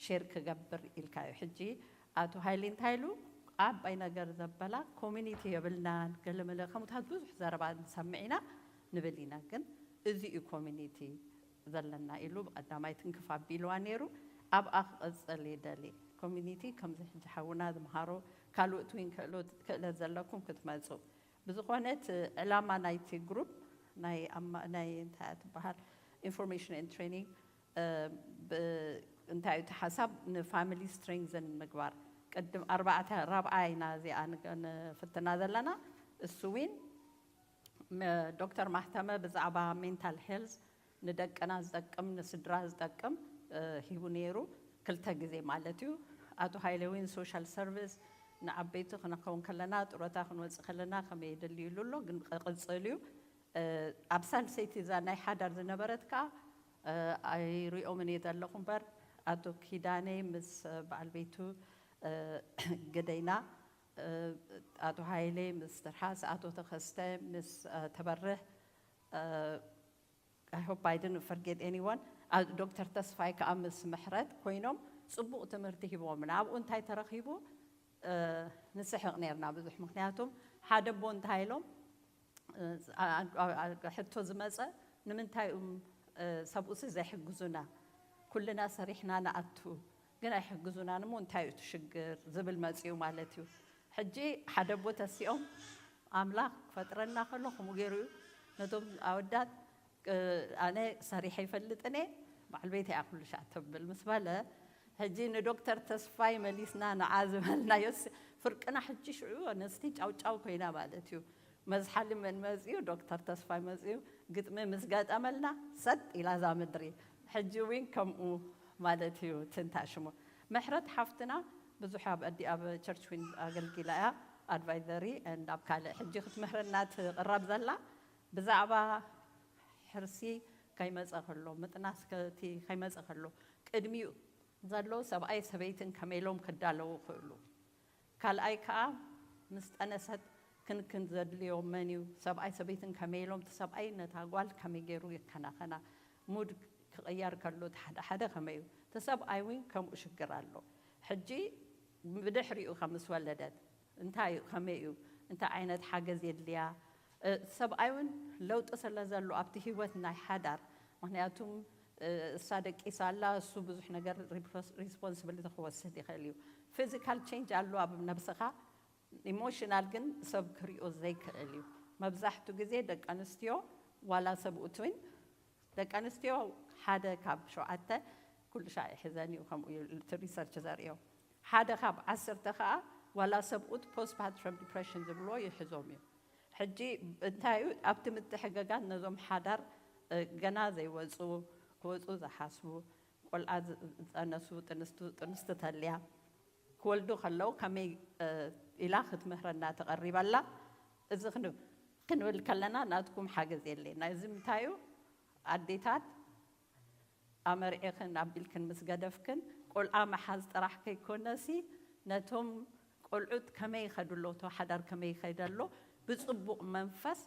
ሼር ክገብር ኢልካ እዩ። ሕጂ ኣቶ ሃይሊ እንታይ ኢሉ? ዓባይ ነገር ዘበላ ኮሚኒቲ የብልናን ገለመለ ከምታት ብዙሕ ዘረባ ንሰምዕ ኢና ንብል ኢና። ግን እዚ እዩ ኮሚኒቲ ዘለና ኢሉ ብቐዳማይ ትንክፍ ኣቢልዋ ነይሩ። ኣብኣ ክቐፅል ይደሊ። ኮሚኒቲ ከምዚ ሕጂ ሓውና ዝምሃሮ ካልኦት እውን ክእለት ዘለኩም ክትመፁ። ብዝኾነ እቲ ዕላማ ናይቲ ግሩፕ ናይ እንታይ ትበሃል ኢንፎርሜሽን ኤንድ ትሬኒንግ እንታይ እዩ እቲ ሓሳብ ንፋሚሊ ስትሬንግዝን ምግባር። ቅድም ኣርባዕተ ራብዓ ኢና እዚኣ ንፍትና ዘለና። እሱ ዊን ዶክተር ማህተመ ብዛዕባ ሜንታል ሄልዝ ንደቅና ዝጠቅም ንስድራ ዝጠቅም ሂቡ ነይሩ። ክልተ ግዜ ማለት እዩ። ኣቶ ሃይለ ዊን ሶሻል ሰርቪስ ንዓበይቲ ክነኸውን ከለና ጡረታ ክንወፅእ ከለና ከመይ የድልዩሉ ኣሎ ግን ክቕፅል እዩ። ኣብ ሳልሰይቲ እዛ ናይ ሓዳር ዝነበረት ከዓ ኣይሪኦምን እየ ዘለኹ እምበር ኣቶ ኪዳነይ ምስ በዓል ቤቱ ግደይና ኣቶ ሃይሌ ምስ ትርሓስ ኣቶ ተኸስተ ምስ ተበርህ I hope I didn't forget anyone. ዶክተር ተስፋይ ከዓ ምስ ምሕረት ኮይኖም ፅቡቕ ትምህርቲ ሂቦምና። ኣብኡ እንታይ ተረኺቡ ንስሕቕ ነርና ብዙሕ። ምክንያቱም ሓደ ኣቦ እንታይ ኢሎም ሕቶ ዝመፀ ንምንታይ እዮም ሰብኡሲ ዘይሕግዙና? ኩልና ሰሪሕና ንኣቱ ግን ኣይሕግዙናን እሞ እንታይ እዩ እቲ ሽግር ዝብል መፂኡ ማለት እዩ። ሕጂ ሓደ ኣቦ ተሲኦም ኣምላኽ ክፈጥረና ከሎ ከምኡ ገይሩ እዩ ነቶም ኣወዳት ኣነ ሰሪሐ ይፈልጥን እየ በዓል ቤት እያ ኩሉ ሻዕ ተብል ምስ በለ ሕጂ ንዶክተር ተስፋይ መሊስና ንዓ ዝበልናዮ ፍርቅና ሕጂ ሽዑ ኣነስቲ ጫውጫው ኮይና ማለት እዩ። መዝሓሊ መን መፅዩ? ዶክተር ተስፋይ መፅዩ ግጥሚ ምስ ገጠመልና ሰጥ ኢላ እዛ ምድሪ። ሕጂ እውን ከምኡ ማለት እዩ ትንታ ሽሙ። ምሕረት ሓፍትና ብዙሕ ኣብ ኣዲ ኣብ ቸርች ዊን ኣገልጊላ እያ ኣድቫይዘሪ and ኣብ ካልእ ሕጂ ክትምህረና ትቕረብ ዘላ ብዛዕባ ሕርሲ ከይመፀ ከሎ ምጥናስ ከቲ ከይመፀ ከሎ ቅድሚኡ ዘሎ ሰብኣይ ሰበይትን ከመይ ኢሎም ክዳለዉ ይኽእሉ። ካልኣይ ከዓ ምስ ጠነሰት ክንክን ዘድልዮ መን እዩ? ሰብኣይ ሰበይትን ከመይ ኢሎም እቲ ሰብኣይ ነታ ጓል ከመይ ገይሩ ይከናኸና? ሙድ ክቕየር ከሎ እቲ ሓደ ሓደ ከመይ እዩ? እቲ ሰብኣይ እውን ከምኡ ሽግር ኣሎ። ሕጂ ብድሕሪኡ ከም ምስ ወለደት እንታይ እዩ? ከመይ እዩ? እንታይ ዓይነት ሓገዝ የድልያ? ሰብኣይ እውን ለውጢ ስለ ዘሎ ኣብቲ ህይወት ናይ ሓዳር ምክንያቱም እሳ ደቂሳ ኣላ እሱ ብዙሕ ነገር ሪስፖንስብሊቲ ክወስድ ይኽእል እዩ። ፊዚካል ቼንጅ ኣሎ ኣብ ነብስኻ ኢሞሽናል ግን ሰብ ክሪኦ ዘይክእል እዩ። መብዛሕቱ ግዜ ደቂ ኣንስትዮ ዋላ ሰብኡት እውን ደቂ ኣንስትዮ ሓደ ካብ ሸውዓተ ኩሉ ሻዕ ይሕዘን እዩ ከምኡ እዩ እቲ ሪሰርች ዘርእዮ ሓደ ካብ ዓሰርተ ከዓ ዋላ ሰብኡት ፖስት ፓርተም ዲፕሬሽን ዝብልዎ ይሕዞም እዩ። ሕጂ እንታይ እዩ ኣብቲ ምትሕግጋዝ ነዞም ሓዳር ገና ዘይወፁ ክወፁ ዝሓስቡ ቆልዓ ዝፀነሱ ጥንስቲ ተልያ ክወልዱ ከለው ከመይ ኢላ ክትምህረና ትቐሪብ ኣላ። እዚ ክንብል ከለና ናትኩም ሓገዝ የድልየና። እዚ ምንታይ እዩ? ኣዴታት ኣመርዒኽን ኣቢልክን ምስ ገደፍክን ቆልዓ ምሓዝ ጥራሕ ከይኮነሲ ነቶም ቆልዑት ከመይ ይኸዱ ኣሎ፣ እቶ ሓዳር ከመይ ይኸይድ ኣሎ ብፅቡቕ መንፈስ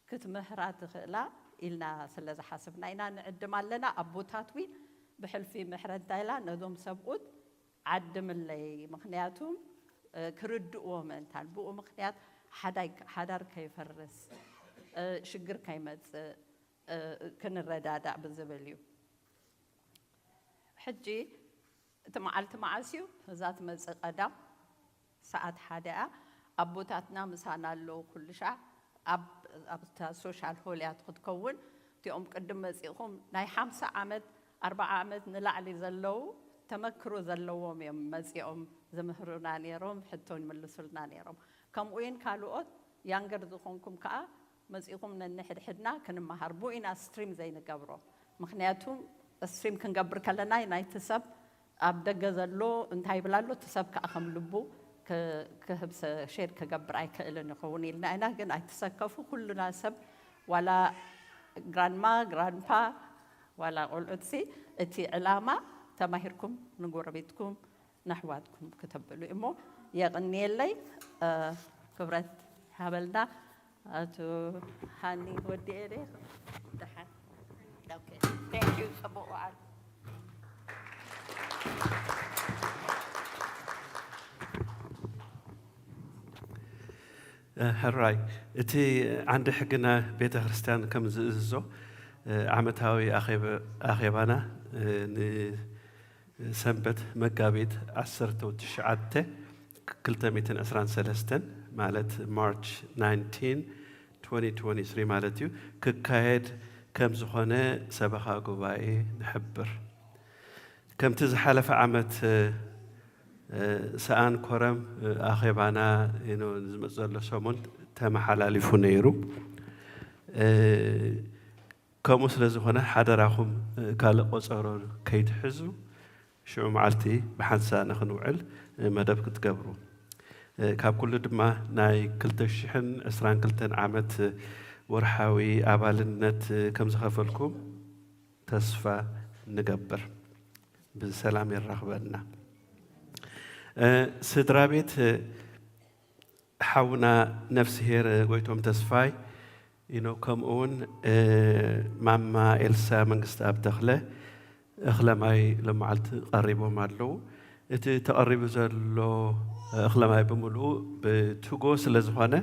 ክትምህራ ትኽእላ ኢልና ስለ ዝሓስብና ኢና ንዕድም ኣለና። ኣቦታት ዊን ብሕልፊ ምሕረት እንታይ ኢላ ነዞም ሰብኡት ዓድምለይ፣ ምኽንያቱ ክርድእዎ ምእንታን ብኡ ምኽንያት ሓዳር ከይፈርስ ሽግር ከይመፅእ ክንረዳዳእ ብዝብል እዩ። ሕጂ እቲ መዓልቲ መዓስ እዩ? እዛ ትመፅእ ቀዳም ሰዓት ሓደ እያ። ኣቦታትና ምሳና ኣለዉ ኩሉ ሻዕ ኣብታ ሶሻል ሆል እያ ክትከውን። እቲኦም ቅድም መፂእኹም ናይ ሓምሳ ዓመት ኣርባዓ ዓመት ንላዕሊ ዘለዉ ተመክሮ ዘለዎም እዮም መፂኦም ዝምህሩና ነይሮም ሕቶ ይምልሱልና ነይሮም። ከምኡ እውን ካልኦት ያንገር ዝኾንኩም ከዓ መፂኹም ነንሕድሕድና ክንመሃር ብኡ ኢና ስትሪም ዘይንገብሮ። ምክንያቱ ስትሪም ክንገብር ከለና ናይቲ ሰብ ኣብ ደገ ዘሎ እንታይ ይብል ኣሎ እቲ ሰብ ከዓ ከም ልቡ ክህብ ሼር ክገብር ኣይክእልን ይኸውን ኢልና ኢና። ግን ኣይትሰከፉ ኩሉና ሰብ ዋላ ግራንማ ግራንፓ ዋላ ቆልዑትሲ እቲ ዕላማ ተማሂርኩም ንጎረቤትኩም ናሕዋትኩም ክተብሉ እሞ የቕንየለይ። ክብረት ሃበልና። ኣቶ ሃኒ ወዲ ኤሬ ደሓን። ኦኬ፣ thank you፣ ጽቡቕ ውዓል። ሕራይ እቲ ዓንዲ ሕግና ቤተ ክርስቲያን ከም ዝእዝዞ ዓመታዊ ኣኼባና ንሰንበት መጋቢት ዓሰርተ ትሽዓተ ክልተ ሚእትን ዕስራን ሰለስተን ማለት ማርች ናይንቲን ትወንቲ ትወንቲ ስሪ ማለት እዩ ክካየድ ከም ዝኾነ ሰበኻ ጉባኤ ንሕብር። ከምቲ ዝሓለፈ ዓመት ሰኣን ኮረም ኣኼባና ዝመፅ ዘሎ ሰሙን ተመሓላሊፉ ነይሩ። ከምኡ ስለ ዝኾነ ሓደራኹም ካልእ ቆፀሮ ከይትሕዙ ሽዑ መዓልቲ ብሓንሳ ንኽንውዕል መደብ ክትገብሩ። ካብ ኩሉ ድማ ናይ ክልተ ሽሕን ዕስራን ክልተን ዓመት ወርሓዊ ኣባልነት ከም ዝኸፈልኩም ተስፋ ንገብር። ብሰላም የራኽበና። ስድራ ቤት ሓውና ነፍስሄር ጎይቶም ተስፋይ ኢኖ ከምኡ እውን ማማ ኤልሳ መንግስቲ ኣብ ተኽለ እኽለ ማይ ለመዓልቲ ቀሪቦም ኣለዉ። እቲ ተቐሪቡ ዘሎ እኽለ ማይ ብምልኡ ብትጎ ስለ ዝኾነ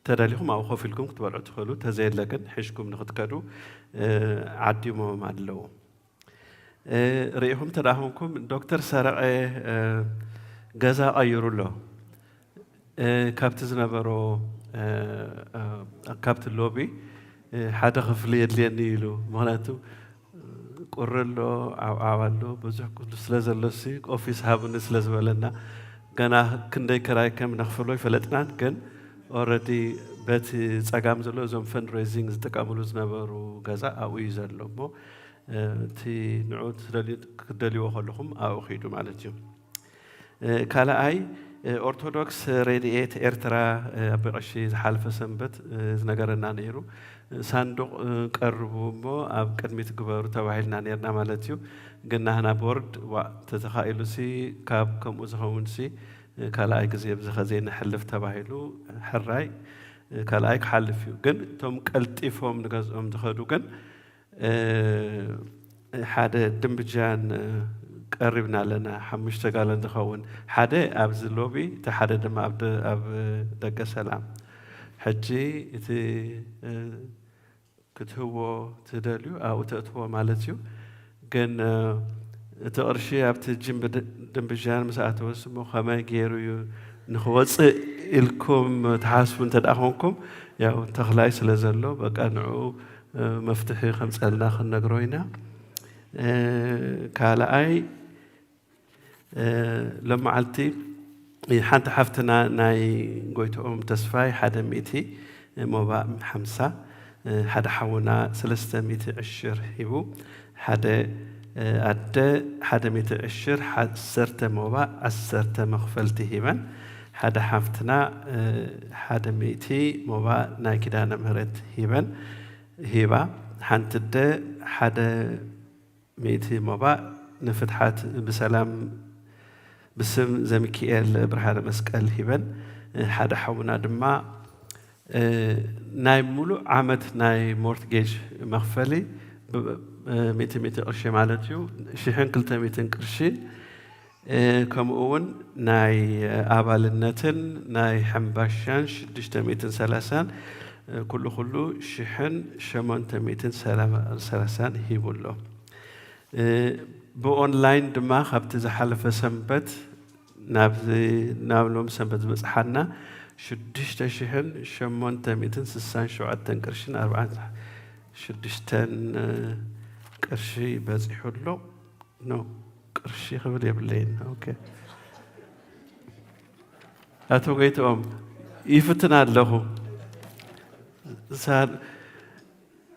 ተደሊኹም ኣብኡ ኮፍ ኢልኩም ክትበልዑ ትኽእሉ፣ ተዘየለ ግን ሒዝኩም ንክትከዱ ዓዲሞም ኣለዉ። ርኢኹም ተዳኹምኩም ዶክተር ሰረቐ ገዛ ቀይሩ ኣሎ። ካብቲ ዝነበሮ ካብቲ ሎቢ ሓደ ክፍሊ የድልየኒ ኢሉ፣ ምክንያቱ ቁሪ ኣሎ፣ ዓብዓብ ኣሎ፣ ብዙሕ ኩሉ ስለ ዘሎ ሲ ኦፊስ ሃብኒ ስለ ዝበለና ገና ክንደይ ክራይ ከም ነኽፍሎ ይፈለጥናን፣ ግን ኦረዲ በቲ ጸጋም ዘሎ እዞም ፈንድሬዚንግ ዝጥቀምሉ ዝነበሩ ገዛ ኣብኡ እዩ ዘሎ እሞ እቲ ንዑ ክትደልይዎ ከለኹም ኣብኡ ኺዱ ማለት እዩ። ካልኣይ ኦርቶዶክስ ረድኤት ኤርትራ ኣቦይ ቀሺ ዝሓለፈ ሰንበት ዝነገረና ነይሩ። ሳንዱቕ ቀርቡ እሞ ኣብ ቅድሚት ግበሩ ተባሂልና ነርና ማለት እዩ። ግን ናህና ቦርድ ዋእ ተተኻኢሉሲ ካብ ከምኡ ዝኸውንሲ ካልኣይ ግዜ ብዝኸ ዘይንሕልፍ ተባሂሉ ሕራይ ካልኣይ ክሓልፍ እዩ። ግን እቶም ቀልጢፎም ንገዝኦም ዝኸዱ ግን ሓደ ድንብጃን ቀሪብና ኣለና፣ ሓሙሽተ ጋሎን ዝኸውን ሓደ ኣብዚ ሎቢ፣ እቲ ሓደ ድማ ኣብ ደገ ሰላም። ሕጂ እቲ ክትህቦ ትደልዩ ኣብኡ ተእትዎ ማለት እዩ። ግን እቲ ቅርሺ ኣብቲ ድንብጃን ምስ ኣተወስ እሞ ከመይ ገይሩ እዩ ንክወፅእ ኢልኩም ትሓስቡ እንተ ደኣ ኮንኩም፣ ያው ተኽላይ ስለ ዘሎ በቃ ንዕኡ መፍትሒ ከምፀልና ክንነግሮ ኢና። ካልኣይ ሎመዓልቲ ሓንቲ ሓፍትና ናይ ጎይትኦም ተስፋይ ሓደ ሚእቲ ሞባእ ሓምሳ ሓደ ሓውና ሰለስተ ሚእቲ ዕሽር ሂቡ ሓደ ኣደ ሓደ ሚእቲ ዕሽር ዓሰርተ ሞባእ ዓሰርተ መኽፈልቲ ሂበን ሓደ ሓፍትና ሓደ ሚእቲ ሞባእ ናይ ኪዳነ ምህረት ሂበን ሂባ ሓንቲ ኣደ ሓደ ሚእቲ ሞባእ ንፍትሓት ብሰላም ብስም ዘሚኪኤል ብርሃነ መስቀል ሂበን ሓደ ሓውና ድማ ናይ ሙሉእ ዓመት ናይ ሞርትጌጅ መኽፈሊ ሚእቲ ሚእቲ ቅርሺ ማለት እዩ ሽሕን ክልተ ሚእትን ቅርሺ ከምኡ እውን ናይ ኣባልነትን ናይ ሕምባሻን ሽዱሽተ ሚእትን ሰላሳን ኩሉ ኩሉ ሽሕን ሸሞንተ ሚእትን ሰላሳን ሂቡ ኣሎ። ብኦንላይን ድማ ካብቲ ዝሓለፈ ሰንበት ናብዚ ናብ ሎም ሰንበት ዝበፅሓና ሽዱሽተ ሽሕን ሸሞንተ ሚእትን ስሳን ሸውዓተን ቅርሽን ኣርባዓን ሽዱሽተን ቅርሺ በፂሑ ኣሎ። ኖ ቅርሺ ክብል የብለይን። ኦኬ ኣቶ ጎይትኦም ይፍትን ኣለኹ።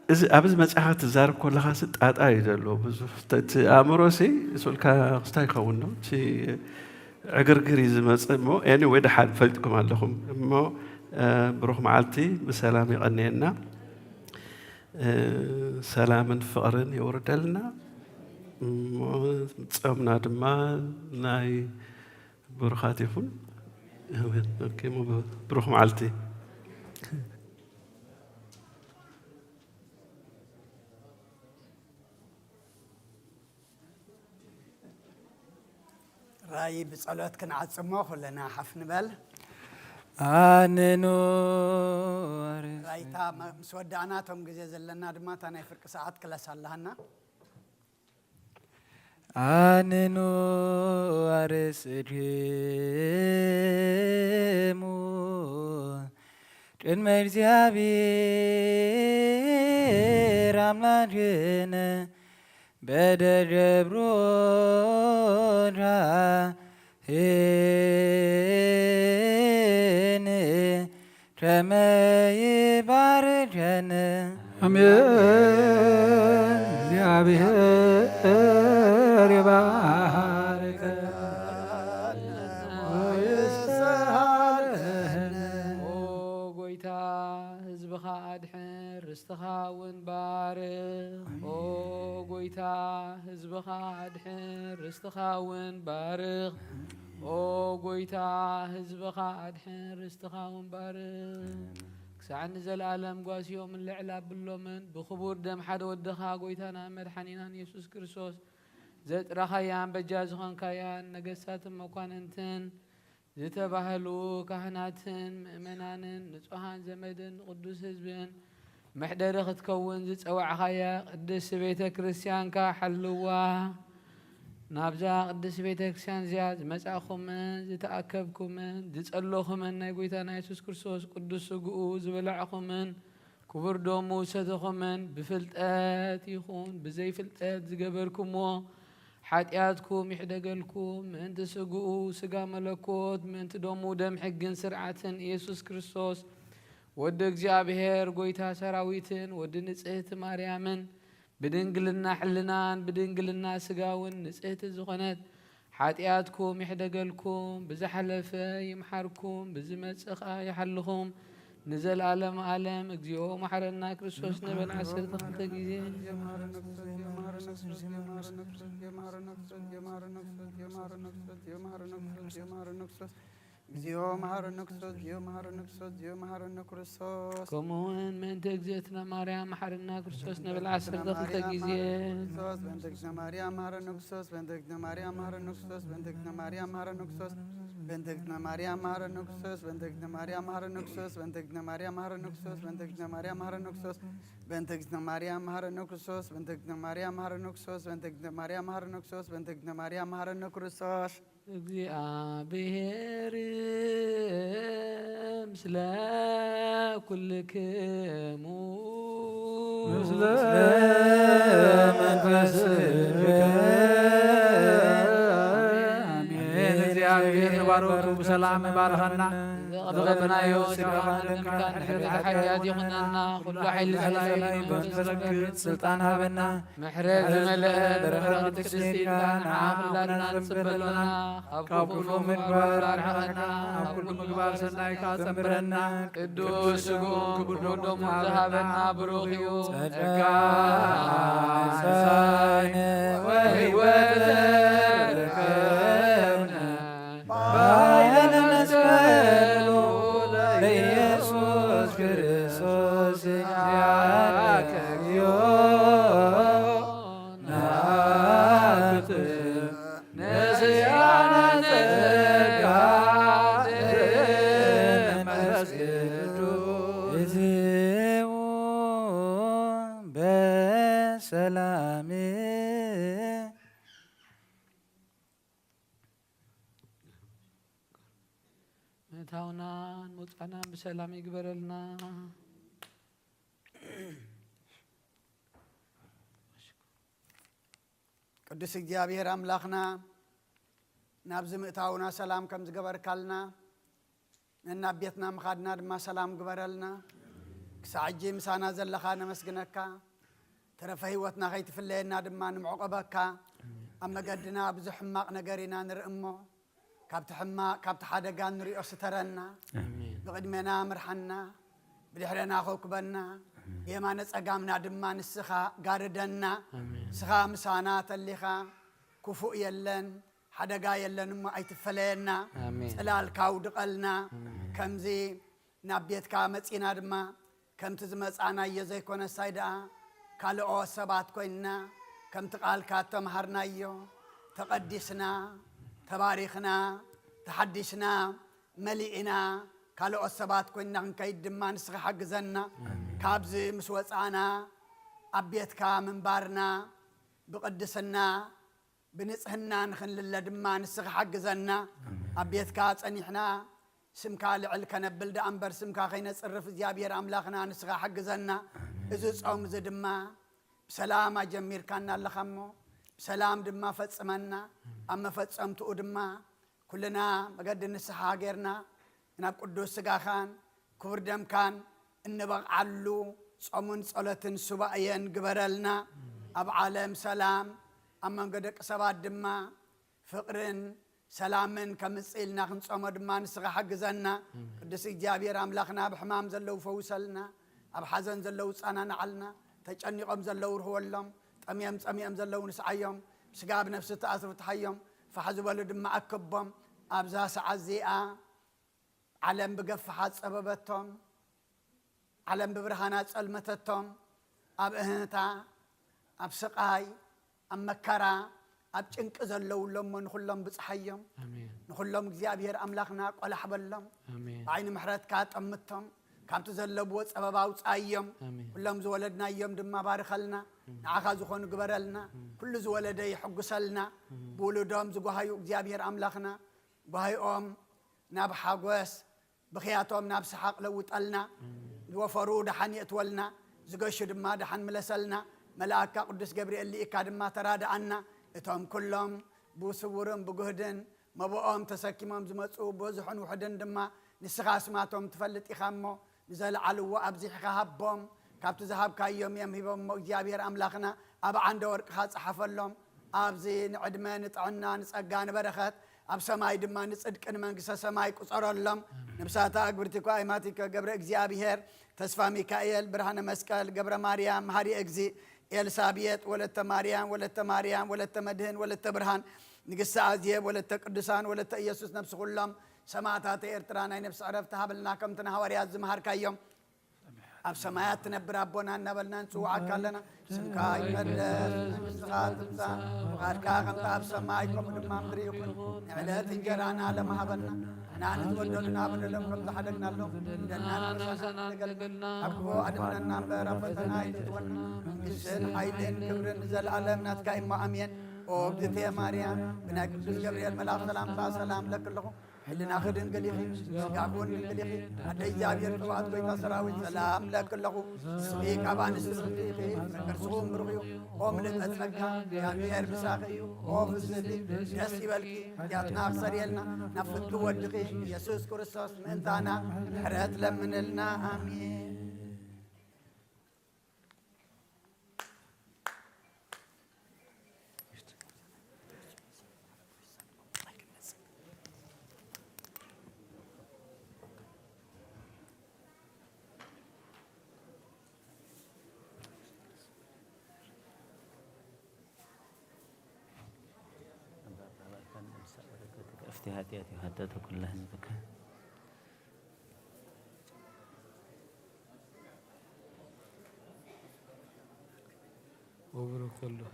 እዚ ኣብዚ መጽሓፍ ትዛረብ ከለኻ ጣጣ እዩ ዘለዎ ብዙ እቲ ኣእምሮ ሲ ሱልካ ክስታይ ይኸውን ነው እቲ ዕግርግር እዩ ዝመጽእ እሞ ኤኒ ወይ ደሓን ፈልጥኩም ኣለኹም እሞ ብሩኽ መዓልቲ ብሰላም ይቐንየና ሰላምን ፍቕርን የውርደልና እሞ ጾምና ድማ ናይ ብሩኻት ይኹን። ኣሜን። ኦኬ፣ እሞ ብሩኽ መዓልቲ። ራእይ ብጸሎት ክንዓጽሞ ኩለና ሓፍ ንበል። ኣነኑ ራይታ መ- ምስ ወዳእና እቶም ግዜ ዘለና ድማ እታ ናይ ፍርቂ ሰዓት ክለስ ኣለሃና። ኣነኑ ኣርእስድሙ ቅድመ እግዚኣብሔር ኣምላክነ በደገብሮ ዳህን ከመ ይባርከነ። ኣሜን። እግዚኣብሔር ይባርከነ ወይስሃለነ። ኦ ጎይታ፣ ህዝብኻ ኣድሕን፣ ርስትኻ እውን ባርኽ። ኦ ጎይታ፣ ህዝብኻ ኣድሕን፣ ርስትኻ እውን ባርኽ። ኦ ጎይታ፣ ህዝብኻ ኣድሕን፣ ርስትኻ እውን ባርኽ። ክሳዕ ንዘለኣለም ጓስዮምን ልዕል ኣብሎምን ብኽቡር ደም ሓደ ወድኻ ጎይታና መድሓኒናን የሱስ ክርስቶስ ዘጥረኻያን በጃ ዝኾንካያን ነገስታትን መኳንንትን ዝተባህሉ ካህናትን ምእመናንን ንጹሃን ዘመድን ንቅዱስ ህዝብን መሕደሪ ክትከውን ዝጸዋዕኻያ ቅድስቲ ቤተ ክርስቲያንካ ሓልዋ። ናብዛ ቅድስቲ ቤተ ክርስቲያን እዚኣ ዝመጻእኩምን ዝተኣከብኩምን ዝጸለኹምን ናይ ጎይታና የሱስ ክርስቶስ ቅዱስ ስግኡ ዝበላዕኹምን ክቡር ደሙ ዝሰተኹምን ብፍልጠት ይኹን ብዘይፍልጠት ዝገበርኩምዎ ሓጢኣትኩም ይሕደገልኩም። ምእንቲ ስግኡ ስጋ መለኮት፣ ምእንቲ ደሙ ደም ሕግን ስርዓትን ኢየሱስ ክርስቶስ ወዲ እግዚኣብሔር፣ ጎይታ ሰራዊትን ወዲ ንጽህቲ ማርያምን፣ ብድንግልና ሕልናን ብድንግልና ስጋውን ንጽህቲ ዝኾነት ሓጢኣትኩም ይሕደገልኩም። ብዝሓለፈ ይምሓርኩም፣ ብዝመጽእ ኸኣ ይሓልኹም። ንዘለኣለም ኣለም እግዚኦ መሓረና ክርስቶስ ንበል ዓሰርተ ክልተ ግዜ። እግዚኦ መሓረነ ክርስቶስ፣ እግዚኦ መሓረነ ክርስቶስ፣ እግዚኦ መሓረነ ክርስቶስ፣ እግዚኦ መሓረነ ክርስቶስ። ከምኡ እውን ምእንቲ እግዝእትነ ማርያም መሓረና ክርስቶስ ንብል ዓሰርተ ክልተ ግዜ። በእንተ እግዝእትነ ማርያም መሓረነ ክርስቶስ፣ በእንተ እግዝእትነ ማርያም መሓረነ ክርስቶስ፣ በእንተ እግዝእትነ ማርያም መሓረነ ክርስቶስ፣ በእንተ እግዝእትነ ማርያም መሓረነ ክርስቶስ፣ በእንተ እግዝእትነ ማርያም መሓረነ ክርስቶስ፣ በእንተ እግዝእትነ ማርያም መሓረነ ክርስቶስ፣ በእንተ እግዝእትነ ማርያም መሓረነ ክርስቶስ፣ በእንተ እግዝእትነ ማርያም መሓረነ ክርስቶስ፣ በእንተ እግዝእትነ ማርያም መሓረነ ክርስቶስ፣ በእንተ እግዝእትነ ማርያም መሓረነ ክርስቶስ። እግዚኣብሔር ምስለ ኩልክሙ። ምስለ መንፈስከ። ኣሜን። እግዚአብሔር ንባሮቱ ብሰላም ይባርኸና። ዘቐበልናዮ ስጋኻን ደምካን ድሕረት ሓጢኣት ይኹነና። ኩሉ ሓይሊ ዘላዪ መንፈስ ረግጽ ስልጣን ሃበና። ምሕረት ዝመልአ በረኸት ቅድስቲ ኢድካ ንዓ ኩላትና ንጽበ ኣሎና። ካብ ክፉእ ምግባር ኣርሕቐና፣ ኣብ ኩሉ ምግባር ሰናይ ከኣ ጸንብረና። ቅዱስ ስግኡን ክቡር ደሙን ዝሃበና ብሩኽ እዩ። ጸጋ ንሳይነ ወህይወት ረከብነ። ባይለነ መስቀሉ ለኢየሱስ ክርስቶስ ያከብዮ ናክት ነስያነ ጸጋ መንፈስ ቅዱስ። እዝዎ በሰላም ምእታውናን መውጻእናን ብሰላም ይግበረልና። ቅዱስ እግዚኣብሔር ኣምላኽና፣ ናብዚ ምእታውና ሰላም ከም ዝገበርካልና፣ ነናብ ቤትና ምኻድና ድማ ሰላም ግበረልና። ክሳዕ ሕጂ ምሳና ዘለኻ ነመስግነካ። ተረፈ ህይወትና ከይትፍለየና ድማ ንምዕቆበካ። ኣብ መገድና ብዙሕ ሕማቕ ነገር ኢና ንርኢ እሞ፣ ካብቲ ሕማቕ፣ ካብቲ ሓደጋ ንሪኦ ስተረና። ኣሜን። ብቕድሜና ምርሓና፣ ብድሕሬና ኮኩበና። የማነ ጸጋምና ድማ ንስኻ ጋርደና። ኣሜን። ንስኻ ምሳና ተሊኻ፣ ክፉእ የለን፣ ሓደጋ የለን እሞ ኣይትፈለየና። ኣሜን። ጽላልካ ኣውድቐልና። ኣሜን። ከምዚ ናብ ቤትካ መጺና ድማ ከምቲ ዝመጻናዮ ዘይኮነሳይ ደኣ ካልኦት ሰባት ኮይንና ከምቲ ቃልካ እተምሃርናዮ ተቐዲስና፣ ተባሪኽና፣ ተሓዲስና፣ መሊእና ካልኦት ሰባት ኮይንና ክንከይድ ድማ ንስኻ ሓግዘና። ኣሜን። ካብዚ ምስ ወጻና ኣብ ቤትካ ምንባርና ብቕድስና ብንጽህና ንኽንልለ ድማ ንስኻ ሓግዘና። ኣሜን። ኣብ ቤትካ ጸኒሕና ስምካ ልዕል ከነብል ደኣ እምበር ስምካ ከይነጽርፍ እግዚኣብሔር ኣምላኽና ንስኻ ሓግዘና። ኣሜን። እዚ ጾም እዚ ድማ ብሰላም ኣጀሚርካና ኣለኻ እሞ ብሰላም ድማ ፈጽመና። ኣብ መፈጸምትኡ ድማ ኩልና መገዲ ንስሓ ጌርና ናብ ቅዱስ ስጋኻን ክቡር ደምካን እንበቕዓሉ ጾምን ጸሎትን ሱባኤን ግበረልና። ኣብ ዓለም ሰላም፣ ኣብ መንጎ ደቂ ሰባት ድማ ፍቕርን ሰላምን ከምጽእ ኢልና ክንጾሞ ድማ ንስኻ ሓግዘና። ኣሜን። ቅዱስ እግዚኣብሔር ኣምላኽና ኣብ ሕማም ዘለዉ ፈውሰልና፣ ኣብ ሓዘን ዘለዉ ጸናንዓልና፣ ተጨኒቖም ዘለዉ ርህወሎም፣ ጠምዮም ጸሚኦም ዘለዉ ንስዓዮም፣ ብስጋ ብነፍሲ ተኣስሩ ፍትሓዮም፣ ፋሕ ዝበሉ ድማ ኣክቦም። ኣብዛ ሰዓት እዚኣ ዓለም ብገፍሓ ጸበበቶም፣ ዓለም ብብርሃና ጸልመተቶም፣ ኣብ እህንታ፣ ኣብ ስቓይ፣ ኣብ መከራ፣ ኣብ ጭንቂ ዘለዉ ኣለሞ ንኹሎም ብጽሓዮም። ኣሜን። ንኹሎም እግዚኣብሔር ኣምላኽና ቆላሕ በሎም። ኣሜን። ብዓይኒ ምሕረትካ ጠምቶም። ካብቲ ዘለብዎ ጸበባ ኣውጽኣዮም። ኣሜን። ኩሎም ዝወለድናዮም ድማ ባርኸልና። ኣሜን። ንዓኻ ዝኾኑ ግበረልና። ኣሜን። ኩሉ ዝወለደ ይሕጉሰልና። ኣሜን። ብውሉዶም ዝጓሃዩ እግዚኣብሔር ኣምላኽና ጓሂኦም ናብ ሓጎስ ብኽያቶም ናብ ሰሓቕ ለውጠልና። ኣሜን። ዝወፈሩ ደሓን የእትወልና፣ ዝገሹ ድማ ደሓን ምለሰልና። መልኣካ ቅዱስ ገብርኤል ልኢካ ድማ ተራድኣና። እቶም ኩሎም ብስውርን ብጉህድን መብኦም ተሰኪሞም ዝመጹ ብዙሕን ውሑድን ድማ ንስኻ ኣስማቶም ትፈልጥ ኢኻ እሞ ንዘለዓልዎ ኣብዚሕኻ ሃቦም። ካብቲ ዝሃብካዮም እዮም ሂቦም እሞ እግዚኣብሔር ኣምላኽና ኣብ ዓንደ ወርቅኻ ጸሓፈሎም። ኣብዚ ንዕድመ ንጥዕና ንጸጋ ንበረኸት ኣብ ሰማይ ድማ ንጽድቂ ንመንግስተ ሰማይ ቁጸረሎም። ኣሜን። ነብሳታ ኣግብርቲ እኳ ኣይማቲከ ገብረ እግዚኣብሔር፣ ተስፋ ሚካኤል፣ ብርሃነ መስቀል፣ ገብረ ማርያም፣ መሃሪ እግዚእ፣ ኤልሳቤጥ፣ ወለተ ማርያም፣ ወለተ ማርያም፣ ወለተ መድህን፣ ወለተ ብርሃን፣ ንግስቲ ኣዜብ፣ ወለተ ቅዱሳን፣ ወለተ ኢየሱስ፣ ነብሲ ኩሎም ሰማዕታት ኤርትራ ናይ ነብሲ ዕረፍቲ ሃበልና፣ ከምቲ ንሃዋርያት ዝመሃርካዮም። ኣብ ሰማያት ትነብር ኣቦና እናበልና ንጽውዓካ ኣለና። ስምካ ይቀደስ፣ መንግስትኻ ትምጻእ፣ ፍቓድካ ከምቲ ኣብ ሰማይ ከምኡ ድማ ምድሪ ይኹን። ንዕለት እንጀራና ሎም ሃበና፣ ንሕና ንዝበደሉና በደሎም ከም ዝሓደግናሎም፣ ንበደልና ንበሳና ንገልና፣ ካብ ክፉ ኣድሕነና እምበር ኣብ ፈተና ኣይተእትወና። መንግስትን ሓይልን ክብርን ንዘለኣለም ናትካ እሞ ኣሜን። ኦ እግዝእትየ ማርያም፣ ብናይ ቅዱስ ገብርኤል መልኣኽ ሰላምታ ሰላም እለኪ ኣለኹ። ሕልናኺ ድንግል ኢኺ፣ ስጋኺ እውን ድንግል ኢኺ። ኣደ እግዚኣብሔር፣ ቅብኣት ጎይታ ሰራዊት፣ ሰላም እለኪ ኣለኹ። ንስኺ ካብ ኣንስቲ ብርኽቲ ኢኺ፣ ፍረ ከርስኺ እውን ብሩኽ እዩ። ኦ ምልእተ ጸጋ፣ እግዚኣብሔር ምሳኺ እዩ። ኦ ፍስህቲ፣ ደስ ይበልኪ፣ ኃጢኣትና ክሰርየልና፣ ናብ ፍቱ ወድኺ ኢየሱስ ክርስቶስ ምእንታና ምሕረት ለምንልና። ኣሜን። እፍቲ ኃጢአት ይሃተተ ኩላ ህዝብከ ወብሩክ ተወልደ